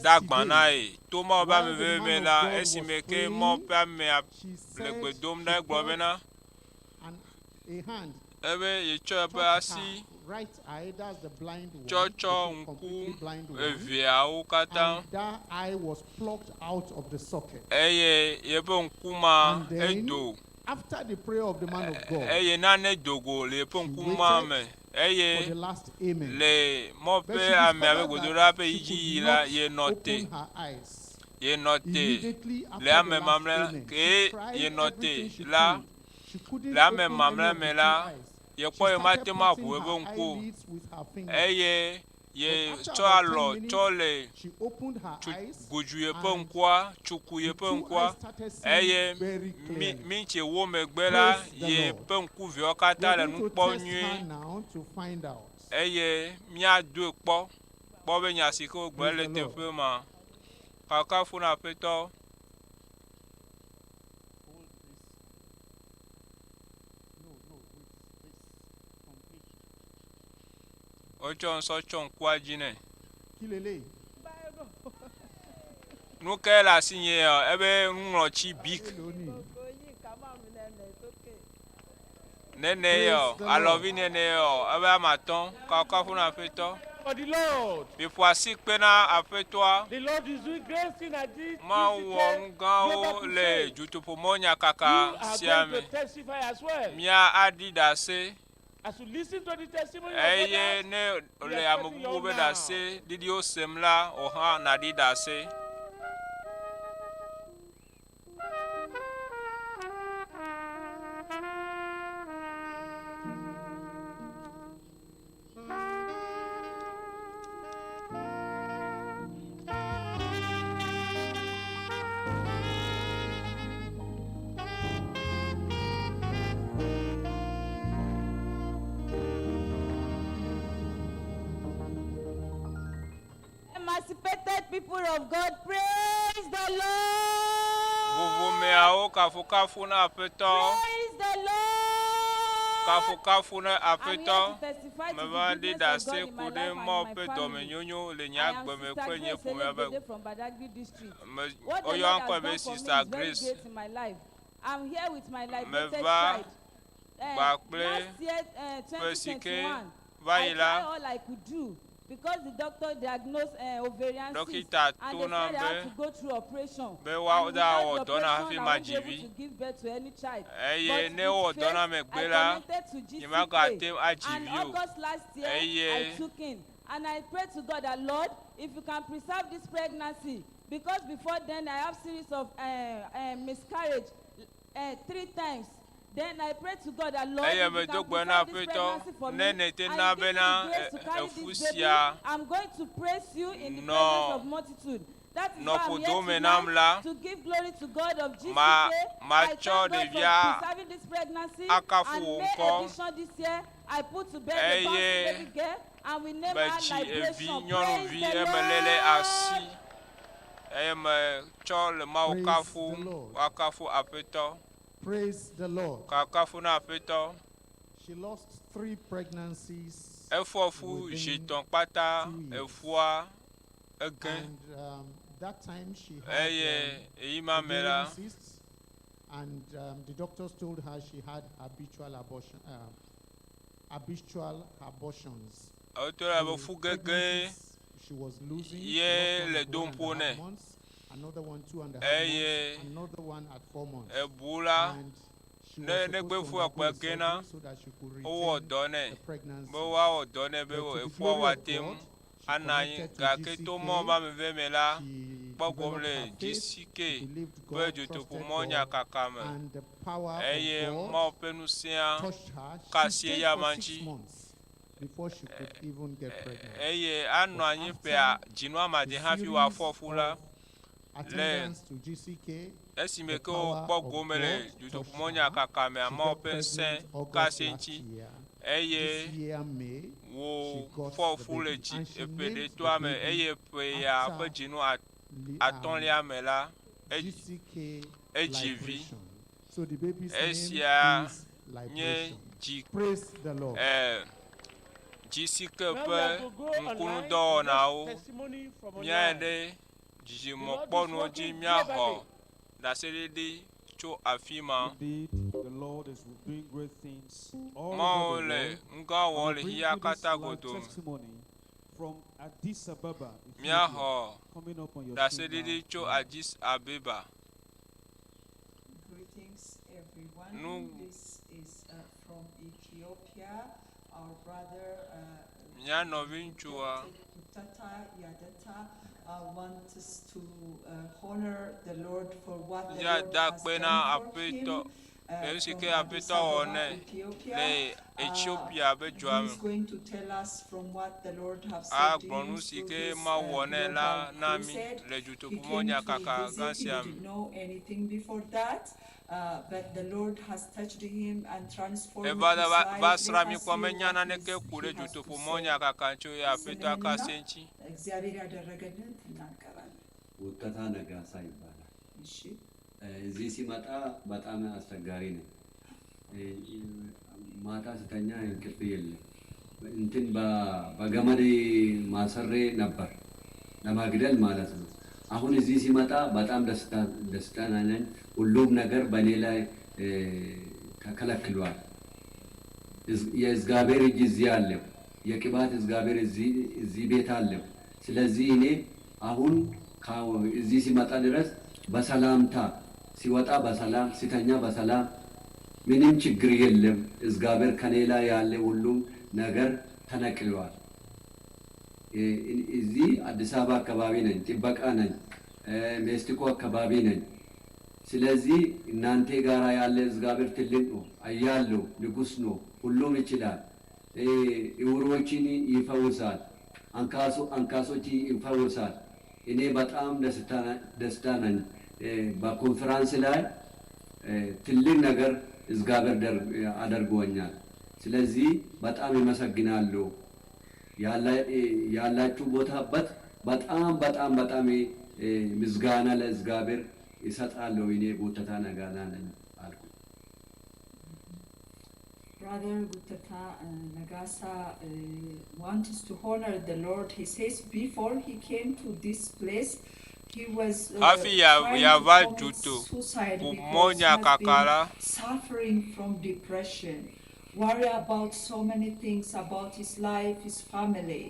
da agbã na yesterday, ye. To Mawu ƒe while ame the veve me man la, of God was esime ke praying, Mawu ƒe amea she le said gbe dom she ɖa egblɔ felt bena an, a hand ebe yetsɔ eƒe touch asi her right eye, that's the blind one, tsɔ the tsɔ completely ŋku blind one, eveawo katã and that eye was plucked out of the socket. eye yeƒe ŋku ma And then, edo after the prayer of the man of God, eye nane do go le yeƒe ŋku ma waited me for eye the last amen. le mɔ But ƒe she amea ƒe discovered gbedoɖa that ƒe she yidziyi could la not yenɔ te open her eyes. yenɔ te Immediately after le the ame last mamlɛ amen, ke she tried yenɔ te everything she la could. She couldn't le ame open any mamlɛ of me the two la eyes. yekpɔ She ye mate started ŋu aʋu patting eƒe her ŋku o eyelids with her fingers. eye ye But after tsɔ about alɔ 10 tsɔ minutes, le she opened her tsu eyes godzu yeƒe and ŋkua tsuku the yeƒe two ŋkua eyes started seeing eye very mi clearly. mintsi wo megbe la Praise the ye Lord. ƒe ŋkuviawo We katã are le going nu to kpɔm test her nyuie now to find out. eye míadoe kpɔ kpɔ be nya si ke wogblɔ Praise le the Lord. teƒe ma kakafu na aƒetɔ Hold this. No, no, with this completely. wotsɔ ŋusɔ tsɔ ŋkua dzi nɛ Kilele. nu ke le asi nye ya ebe nuŋlɔtsi bik nene yɔ Praise the alɔvi Lord. nene yɔ ebe ame atɔ̃ kakafu na aƒetɔ For the Lord. miƒo asi kpe na aƒetɔa The Lord is doing great things at this Mawu wɔ nu GCK Global gãwo le Crusade. dutoƒomɔ You nyakaka are sia going me to testify as well. mía aɖi ɖase As you listen to the testimony of eye others, ne we le are ame expecting bubuwo your be now. ɖase ɖiɖiwo sem la wò hã nàɖi ɖase. Emancipated people of God, praise the Lord. Vovomeawo kafukafu na aƒetɔ. Praise the Lord. Kafukafu na I'm here aƒetɔ. to testify to Meva the ɖi goodness of ɖase God in ku my ɖe life and Mawu in my ƒe family. dɔmenyonyo le nye I am agbe me Sister kple nye Grace ƒomea be Elegbede from Badagry District. me What the woyɔ Lord ŋkɔe has be done for me Sister is very Grace. great in my life. I'm here with my liberated Meva child. gba kple Last year, ƒe si ke 2021, va I yi tried la all I could do because the doctor diagnosed ovarian cyst Dɔkita and to they nam said I had be to go through operation. be And woada without wɔ the dɔ na operation, hafi I ma won't be dzi able vi. to give birth to any child. Eye But ne wowɔ with dɔ na faith, megbe I la, connected to nyemagate GCK. ŋu adzi And vi o. August last year, Eye I took in. And I pray to God that, Lord, if you can preserve this pregnancy, because before then I have series of miscarriage three times. Then I pray to God that, Lord, Eye if you medo can gbe na preserve this aƒetɔ pregnancy for me ne and nète you na give me bena the grace to carry efu this baby, sia I'm going to praise you in the nɔ presence of multitude. That is nɔ why I'm ƒodo here me nam tonight la to give glory to God of GCK. ma I thank matsɔ God for ɖevia preserving this pregnancy akafu and wò May ŋkɔ edition this year, I put to bed a bouncing eye baby girl and we name her metsi evi Liberation. Praise nyɔnuvi the emelé ɖe Lord. asi eye metsɔ le Mawu Praise kafu the Lord. woakafu aƒetɔ Praise the Lord. kakafu na aƒetɔ She lost three pregnancies efɔ fu within zi tɔ̃ kpata two years. efua ege And that time she had eye eyi ma me la ovarian cysts, and the doctors told her she had habitual abortion, habitual abortions. woto le be The fu gege pregnancies she was losing. She ye lost one le at one dom ƒo and a half nɛ months, another one 2.5 eye months, another one at 4 months. ebu la And she ne was ne supposed gbe to fu undergo ekpe a ge na surgery so that she could wowɔ retain dɔ nɛ the pregnancy. be woawɔ dɔ nɛ be But to the efua glory of wòate ŋu God, she anɔ anyi connected to gake to mɔ GCK. be ame ve me la She kpɔ gome developed le her faith, she GCK believed ƒe God, trusted dutoƒomɔ God, nyakaka me and the power of eye God Mawu ƒe ŋusẽa touched her. ka She asi stayed eya for ma six ŋuti months before she could even get pregnant. eye anɔ But anyi after ƒea dzinu amade the hafi series wòafɔ fu la of le attendance to GCK, esime the ke power wòkpɔ of gome le God touched dutoƒomɔ her. nyakaka mea She Mawu got ƒe ŋusẽ pregnant ka August asi last eŋuti year. eye This year, May, she got wòfɔ the fu le baby dzi and she eƒe named the ɖetoa me baby eye ƒe ya ƒe after dzinu atɔ̃lia me la GCK Edzi vi. Liberation. So the baby's name Esia is nye Liberation. dzi Praise the Lord. eh, dzisike Now we ƒe have to go online and ŋkunudɔwɔnawo get testimony from míayi online. ɖe dzidzimɔkpɔnuwo The Lord is dzi working míaxɔ globally. ɖaseɖiɖi tso afi ma. Indeed, the Lord is doing great things all Mawu over the le world. ŋgã And wɔm we le bring xexea you this katã live godoo me. testimony from Addis Ababa, Ethiopia, Míaxɔ coming up on your screen ɖaseɖiɖi now. tso Addis Abeba. Greetings, everyone. Nu This is from Ethiopia. Our brother mía nɔviŋutsua Tata Yadata wants us to honor the Lord for what the Lord míada has akpe na done for him. Aƒetɔ le nu si from ke Addis Aƒetɔ wɔ Ababa, nɛ Ethiopia. le Ethiopia ƒe dua He is me. going to tell us from what the Lord has said to Agblɔ him nu si through ke this Mawu wɔ nɛ la global na mí crusade. le He dutoƒomɔ came to nyakaka gã visit, he sia me. didn't know anything before that, but the Lord has touched him and transformed Eva his va life. va Let srã mí us kpɔ hear menya what naneke he's- ku ɖe he has to dutoƒomɔ say. nyakaka ŋuti o ye Aƒetɔ aka ስምህንና se ŋuti. እግዚአብሔር ያደረገልህን ትናገራለህ። ውጠታ ነጋሳ ይባላል። እሺ እዚህ ሲመጣ በጣም አስቸጋሪ ነው። ማታ ስተኛ እንቅልፍ የለም። እንትን በ- በገመድ ማሰሬ ነበር ለመግደል ማለት ነው። አሁን እዚህ ሲመጣ በጣም ደስታ- ደስተኛ ነኝ። ሁሉም ነገር በእኔ ላይ እ፣ ተከለክሏል። እዝ- የእግዚአብሔር እጅ እዚህ አለው። የቅባት እግዚአብሔር እዚህ እዚህ ቤት አለው። ስለዚህ እኔ አሁን ካ- እዚህ ሲመጣ ድረስ በሰላምታ ሲወጣ በሰላም ሲተኛ በሰላም ምንም ችግር የለም። እግዚአብሔር ከኔ ላይ ያለ ሁሉም ነገር ተነቅሏል። እ- እዚህ አዲስ አበባ አካባቢ ነኝ፣ ጥበቃ ነኝ፣ እ፣ ሜክሲኮ አካባቢ ነኝ። ስለዚህ እናንተ ጋራ ያለ እግዚአብሔር ትልቅ ነው፣ ኃያል ነው፣ ንጉሥ ነው፣ ሁሉም ይችላል። እ፣ ዕውሮችን ይፈውሳል፣ አንካሶ አንካሶች ይፈውሳል። እኔ በጣም ደስታ- ደስታ ነኝ። እ፣ በኮንፈራንስ ላይ እ፣ ትልቅ ነገር እግዚአብሔር ደር- አድርጎኛል። ስለዚህ በጣም ይመሰግናሉ። ያላችሁ ቦታበት በጣም በጣም በጣም እ፣ ምስጋና ለእግዚአብሔር ይሰጣለሁ። እኔ ጉተታ ነጋና ነኝ አልኩ። Brother Gutata Nagasa wants to honor the Lord. He says before he came to this place, he was Hafi ya- trying to yava commit duto suicide because kumɔ he has nyakaka been la suffering from depression, worry about so many things about his life, his family.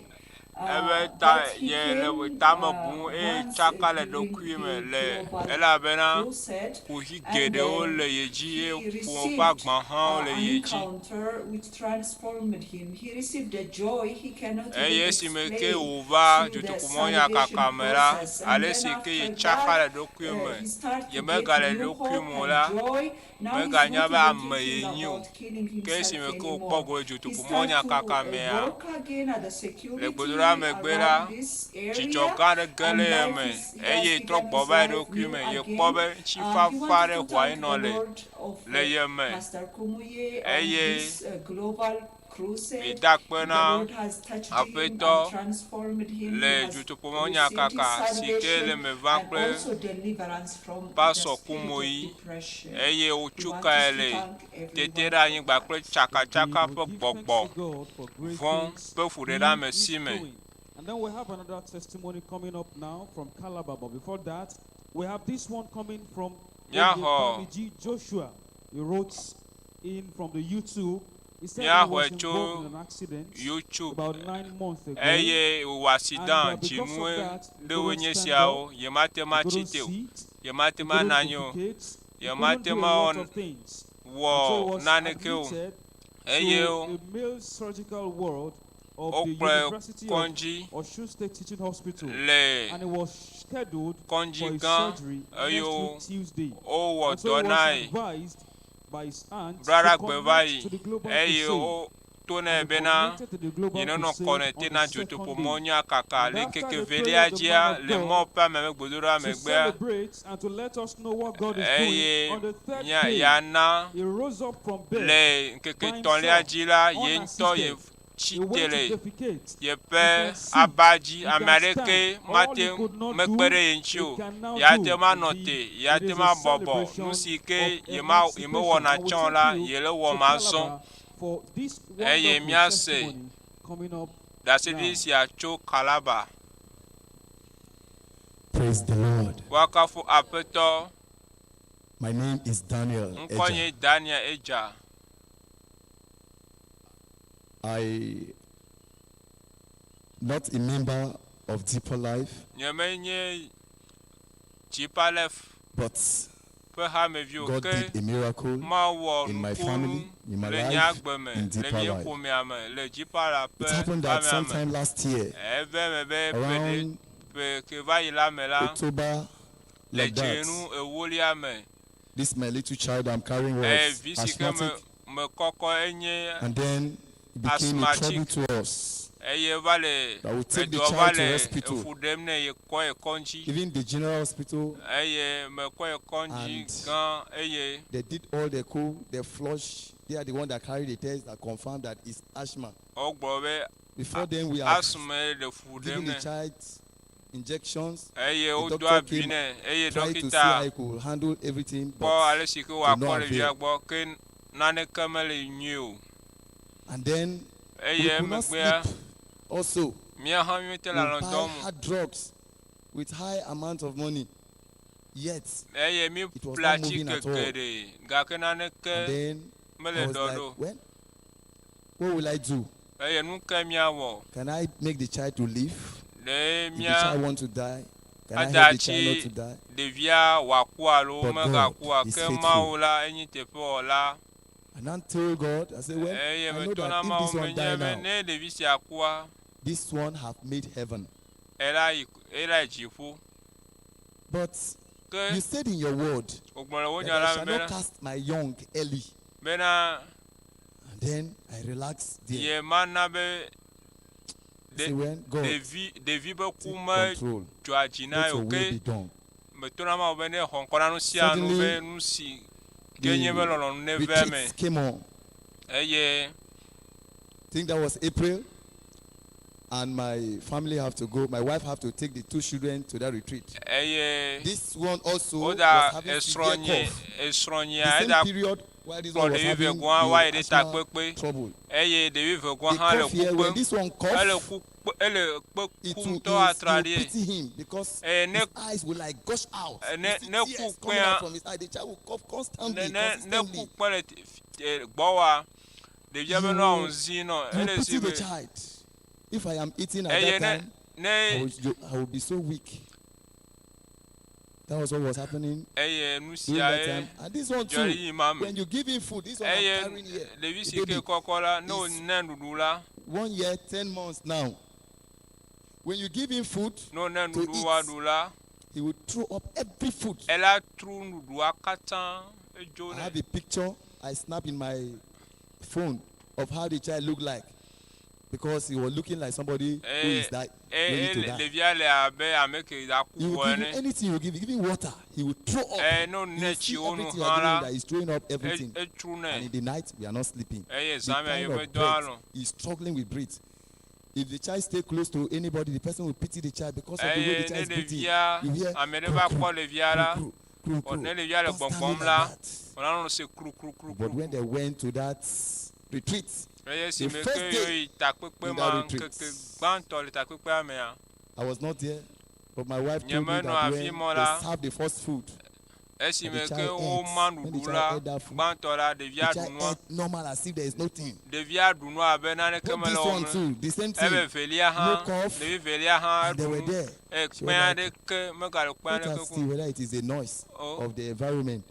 Ebe ta But he ye le came tame bum eye once tsaka le during ɖokui me the le global elabena crusade, kuxi and geɖewo then le ye dzi ye he ƒome ƒe received agba hã le an ye dzi. encounter which transformed him. He received a joy he cannot Eye even esime ke explain wòva through the dutoƒomɔ nyakaka salvation me la, process. And ale then si ke ye after tsaka that, le ɖokui me, he started to ye get megale new ɖokui hope me o and la, joy. Now he's meganya not be even ame ye thinking nyi o. about killing Ke himself esime ke wòkpɔ anymore. go le He dutoƒomɔ started to nyakaka mea, work again at the le security gbedoɖa megbe la, around this dzidzɔ area, gã aɖe ge and le ye life me is, he has eye trɔ begun gbɔ his va ye life ɖokui new me. Yekpɔ again. be He ŋutifafa wanted ɖe to ʋua thank enɔ the le Lord of le ye me Pastor Kumuye on eye this global crusade. Mida akpe The na Lord has touched him and Aƒetɔ transformed him. He le has dutoƒomɔ received his nyakaka si ke le salvation me va and kple also deliverance from the Pastor spirit of Kumuyi depression. eye He wòtso wants kae us to le thank tete everyone ɖe for anyigba that. kple tsakatsaka Indeed, ƒe we give thanks gbɔgbɔ to God for great vɔ̃ things ƒe He fuɖeɖeame is si me. doing. And then we have another testimony coming up now from Calabar. But before that, we have this one coming from Míaxɔ Oyebamiji Joshua. He wrote in from the YouTube. He said he míaxɔe was tso involved in an accident YouTube about 9 months ago. eye wòwɔ And accident because of dzinue that, he ɖewoe couldn't nye stand siawo up, yemate he ma couldn't tsi te o sit, he yemate ma couldn't nɔ anyi o defecate, he couldn't yemate do a ma lot wɔ of things. And so he wɔ was naneke o admitted eye to a male surgical ward of the wokplɔe University of kɔdzi Osun State Teaching Hospital, le and he was scheduled for kɔdzi his gã surgery eye next week Tuesday. wowɔ And so dɔ he was na ye advised by his aunt to braɖagbe va connect yi to the global eye crusade. woto nɛ And he bena connected to the global yenenɔ crusade kɔnɛte on na the second dutoƒomɔ day. nyakaka And le after ŋkeke the prayer velia of the dzia man of le God, mɔ ƒe ame gbedoɖa to megbea celebrate and to let us know what God is eye doing, on the third mía day, yana he rose up from bed le ŋkeke by etɔ̃lia himself, dzi la ye ŋutɔ ye unassisted. tsi He te went le to defecate. yeƒe He can see. aba dzi He ame can aɖeke stand. All mate he could not mekpe do, ɖe ye ŋuti he o can now ya do. te ma nɔ Indeed, te it ya te is ma a bɔbɔ celebration nu si ke of yema yemewɔna emancipation. I will tsã o la take you ye le to wɔm azɔ Calabar for this eye wonderful míase testimony coming up ɖaseɖiɖi now. sia tso Kalaba. Praise the Lord. Woakafu Aƒetɔ. My name is Daniel Ŋkɔ nye Eja. Daniel Eja. I not a member of Deeper Life, Nyemenye Deeper Life but ƒe hamevi o God ke did a miracle Mawu wɔ in my nukunu family, in my le nye life, agbe me, in le Deeper mía Life. ƒomea me, le Deeper Life It ƒe happened that hamea me. sometime last year, Eve me be ƒe ɖe around ƒe ke va yi la me la, October, le like that, dzinu ewolia me, this my little child I'm carrying e was vi si ke me asthmatic, mekɔkɔ enye and then it became a trouble asthmatic to us. eye va le That we take the edɔ va child to le hospital. efu ɖem nɛ ye kɔ ye kɔndzi Even the general hospital, eye mekɔ ye kɔndzi And gã eye they did all they could. They flushed. They are the one that carried the test that confirmed that it's asthma. wogblɔ be Before then, we have asthma le fu ɖem given the nɛ child injections. eye The wodo doctor abi came, nɛ eye tried to see dɔkita how he could handle everything, kpɔ but ale si ke to wòakpɔ no ɖevia avail. gbɔ ke naneke mele nyuie o And then we eye could not emegbea sleep. Also, mía hã míete we le alɔ̃ buy dɔm o hard drugs with high amount of money. Yet, eye mi it was ƒle not atike moving at all. geɖe gake naneke And then I mele was dɔ like, ɖo well, what will I do? eye nu ke míawɔ Can I make the child to live? ɖe If the mía child want to die, can I ada help the child not atsi to die? ɖevia wòaku alo But God megakua is ke faithful. Mawu la enye teƒewɔla And I told God, I said, well, eye I know metɔ that na if Mawu this one menye die be now, ne ɖevi sia kua this one have made heaven. ela yi ela yi dziƒo But ke you said in your word wògblɔ le wo that nya I la shall me not bena cast my young early. bena And then I relaxed there. ye mana be Say, when God, ɖevi ɖevi be ku take me control. dzɔa dzi na Let ye o your will ke be done. metɔ na Mawu be ne xɔ ŋkɔ na nu sia nu be Suddenly, nu si ke nye be The lɔlɔ̃nu neve eme retreats came on. eye think that was April. And my family have to go. My wife have to take the two children to that retreat. eye This one also was woda having severe esrɔ̃nye cough. esrɔ̃nyea The eda same period while this kplɔ one was ɖevi having vegɔa woayi the ɖe asthma takpekpe trouble. eye ɖevi vegɔa The hã le cough here, when kukpem this one ele cough, kukpe ele kpe it kum will, ŋutɔ you will, you will atraɖie pity him because eye ne his eyes will like gush out. Eh, You ne see ne tears ku coming out kpea from his eye. The child will cough ne constantly, ne ne consistently. ku kpe le gbɔwòa ɖevia be You nua will, ŋu zi nɔ you ele pity si the be child. If I am eating at eye that ne time, I ne will, I will be so weak. That was what was happening eye nu during sia that ye time. And this one dzɔ too, le yi ma me when you give him food, this one I'm eye carrying here, ɖevi the si ke baby, kɔkɔ la ne is wòne nuɖuɖu la 1 year, 10 months now. When you give him food ne wòne to nuɖuɖu eat, woaɖu la he will throw up every food. ela tru nuɖuɖua katã edzo I nɛ have a picture I snap in my phone of how the child looked like because he was looking like somebody who eye is die, ready eye to die. ɖevia le abe ame ke da ku He will vɔ give you ene anything you give him, give him water, he will throw up. eye ne You wòne will tsi see wo nu everything you hã are giving la him that he's throwing up everything. etru And nɛ in the night, we are not sleeping. eye The zã mea kind yeƒe of dɔ breath, alɔ he's struggling with breath. If the child stay close to anybody, the person will pity the child because of the way eye the child ne is breathing. ɖevia You hear ame ɖe kru, va kru, kpɔ ɖevia kru, la kru, kru, wɔ kru, ne ɖevia le constantly gbɔgbɔm like la that. wòna nɔ se kru But when they went to that retreat, eye the esime ke first yewo day yi takpekpe in ma that retreat, ŋkeke gbãtɔ le takpekpea mea I was not there, but my wife told me Nyemenɔ that afi when mɔ they la served the first food, that esime the ke child woma ate. When the nuɖuɖu child la ate that food, gbãtɔ la the ɖevia ɖu child nua ate normal as if there is nothing. ɖevia ɖu nua abe naneke But mele this wɔm one ne too, the same ebe thing. velia No hã cough, ɖevi velia hã and they ɖu were nu there. eye She was kpẽ like, aɖeke megale kpẽ let aɖeke us see kum whether it is the noise o of the environment.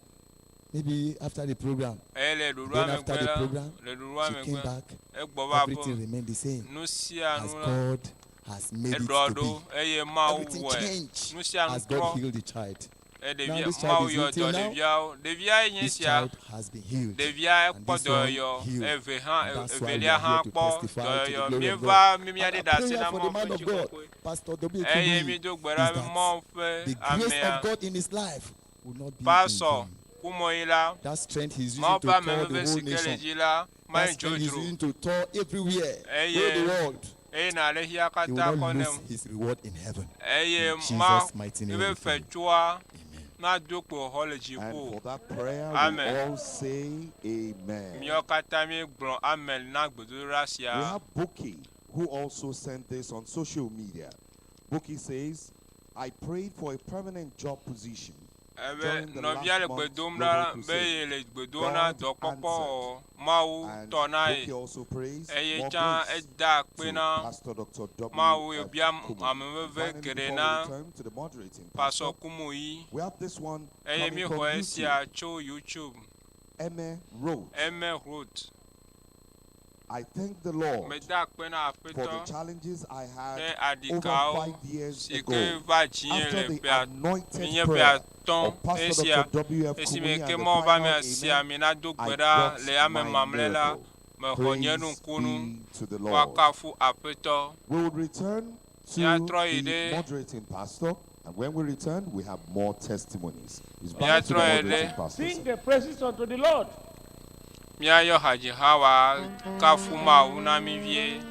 Maybe after the program. eye le ɖoɖoa Then after megbe the la program, le ɖoɖoa she came megbe back. egbɔ va Everything aƒe remained the same. nu sia As nu la God has made it eɖɔ to ɖo be. eye Mawu Everything wɔe changed nu sia nu as God trɔ healed the child. eye Now ɖevia this child Mawu is yɔ healed dɔ till now. ɖeviawo ɖevia ye nye This sia child has been healed. ɖevia And ekpɔ this one dɔyɔyɔ healed. eve hã And that's why we evelia are hã here to kpɔ testify to the dɔyɔyɔ glory of míeva God. mi And míaɖe our ɖase prayer na for the Mawu ƒe man of God, tsikɔkɔe Pastor W. eye Kumuyi, mído gbe is ɖa be that Mawu ƒe the grace amea of God in his life will not be in pasɔ vain. kumɔyi la That strength he's using Mawu to ƒe tour the ameveve whole si ke le nation, dzi la Ma That strength he's dzodzro. using to tour everywhere, Eye go the world. eye na le xia He katã will kɔ not ne lose his reward in heaven. Eye In ma Jesus' mighty name. ebe we pray. fetsua na do kpo xɔ le And dziƒo. for that prayer, we Amen. all say amen. Míawo katã míegblɔ amen na gbedodoɖa We sia. have Buki, who also sent this on social media. Buki says, I prayed for a permanent job position. Ebe during the nɔvia last le gbe month's dom global ɖa be crusade. ye le gbe dom na God dɔkpɔkpɔ answered. Mawu And tɔ na ye. Buki also prays Eye more tsã grace eda akpe to na Pastor Dr. W. Mawu F. yebia Kumu. ameveve Finally, geɖe before we na return to the moderating Pastor pastor, Kumuyi. we have this one Eye coming from míexɔ esia YouTube. tso YouTube. Eme wrote, Eme wrote. I thank the Lord Meda akpe na for the Aƒetɔ challenges I ɖe had over aɖikawo 5 years si ago. ke va dzinye After le the ƒe anointed minye ƒe prayer atɔ̃ of Pastor esia Dr. W.F. esime Kumuyi ke and the Mawu va me final asi amen, ami na do I gbe ɖa got le ame my mamlɛ la miracle. mexɔ nye Praise nukunu. be to the Lord. Woakafu Aƒetɔ. We will return to Míatrɔ yi the ɖe moderating pastor, and when we return, we have more testimonies. It's back to the Míatrɔ yi moderating ɖe pastor. Sing the praises unto the Lord. míayɔ hadziha wa kafu Mawu na mí vie.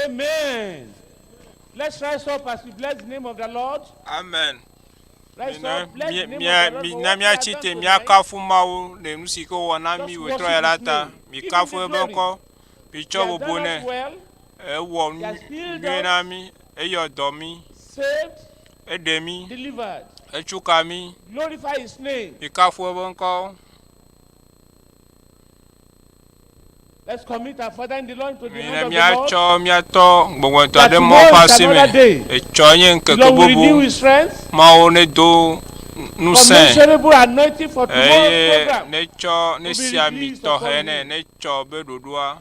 Amen. Let's rise up as we bless the name of the Lord. Amen. Rise Mina up, bless the mia name mia of the Lord for mina what he has míatsi done te tonight. míakafu Mawu le nu si ke wòwɔ na mí Just wòtrɔ worship ya la his ta. name. Give him Mikafu the eƒe glory. ŋkɔ. He Mitsɔ has bubu done nɛ. us well, Ewɔ He nu has healed nyuie na us, mí. Eyɔ dɔ mí. saved, Eɖe mí. delivered. Etsuka mí. Glorify his name. Mikafu eƒe ŋkɔ. Let's commit our father in the Lord to the Mina hand of the Lord. míatsɔ míatɔ gbɔgbɔtɔ That aɖe mɔ tomorrow ƒe is asi me. another day. Etsɔ nye The ŋkeke Lord will renew bubu. his strength. Mawu nedo ŋusẽ. Commensurable anointing for tomorrow's Eye program. netsɔ will be nesi ami released tɔxɛ upon nɛ him. netsɔ be ɖoɖoa.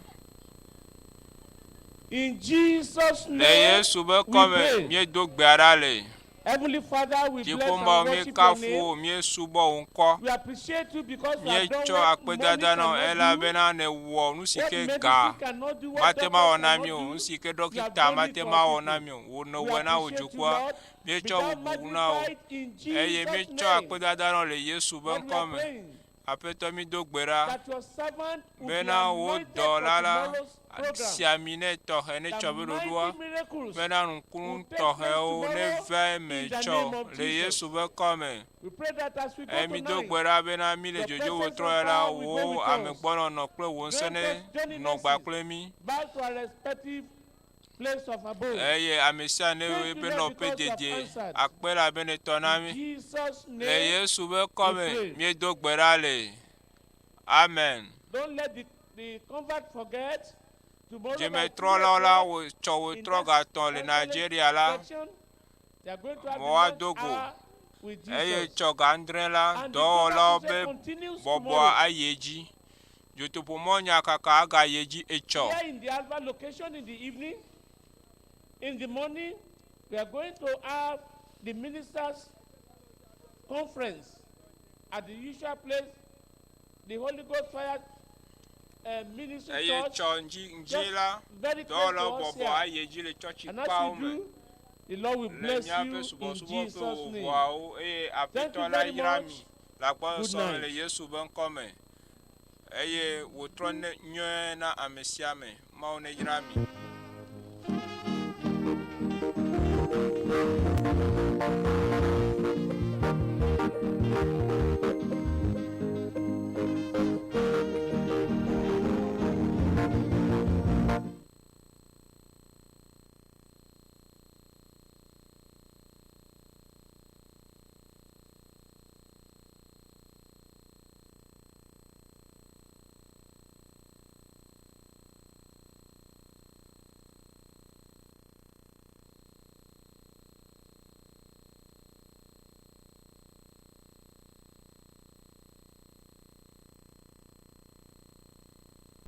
In Jesus' Le name, Yesu be we kɔme pray. míedo gbe ɖa le. Heavenly Father, we bless Dziƒo and Mawu worship your míekafu name. wò, míesubɔ wò ŋkɔ. We appreciate you because you have done Míetsɔ what money akpedada na wò cannot do, elabena nèwɔ nu si what ke medicine ga cannot do, what mate ma doctors wɔ na cannot mí o, do. nu si ke You have dɔkita done it mate for ma our wɔ na people. mí o, wò We nèwɔe na wò appreciate you, dukɔa. Lord. Be Míetsɔ thou bubu na wò magnified in eye Jesus' míetsɔ name. akpedada na wò le Yesu be Lord, we ŋkɔ are me. praying Aƒetɔ mído gbe ɖa that your servant will be bena wò anointed for dɔla la tomorrow's program. si ami nɛ tɔxɛ netsɔ That be ɖoɖoa mighty miracles bena nukunu will take place tɔxɛwo tomorrow neva eme in the tsɔ name of le Jesus. Yesu ƒe kɔme. We pray that as we go Eye mído tonight, gbe ɖa bena mí le your dzodzo presence wòtrɔ ya and la power will go wò with us. amegbɔnɔnɔ kple wò ŋusẽ Grant ne us journey nɔ gba mercies kple mí. back to our respective place of abode. Eye ame sia ame Thank you, eƒe Lord, nɔƒe because you have dedie answered. akpe la be nètɔ na In mí. Jesus' Le name, Yesu ƒe we kɔme pray. míedo gbe ɖa le. Amen. Don't let the convert forget Tomorrow by Dzimetrɔlawo la 3 wò tsɔ o'clock in wòtrɔ that gatɔ le excellent Nigeria la, section, they are going to have the mɔwoa lunch do go. hour with Eye Jesus. tsɔ ga adre la, And the global dɔwɔlawo crusade be continues bɔbɔa tomorrow. ayi edzi. Dzotoƒomɔ nyakaka agayi edzi etsɔ. Here in the Alba location in the evening, in the morning, we are going to have the ministers' conference at the usual place, the Holy Ghost Fire Ministry Eye Church, tsɔ ŋdzi ŋdzi just la, very close to dɔwɔlawo us bɔbɔ here. ayi edzi le tsɔtsi And as kpawo you me. do, the Lord will Le bless míaƒe you in subɔsubɔ ƒe Jesus' name. vovovoawo eye Thank you Aƒetɔ la very yra much. mi le agbɔsɔsɔ Good me le night. Yesu be ŋkɔ me. Eye wòtrɔ ne nyuie na ame sia ame. Mawu neyra mi.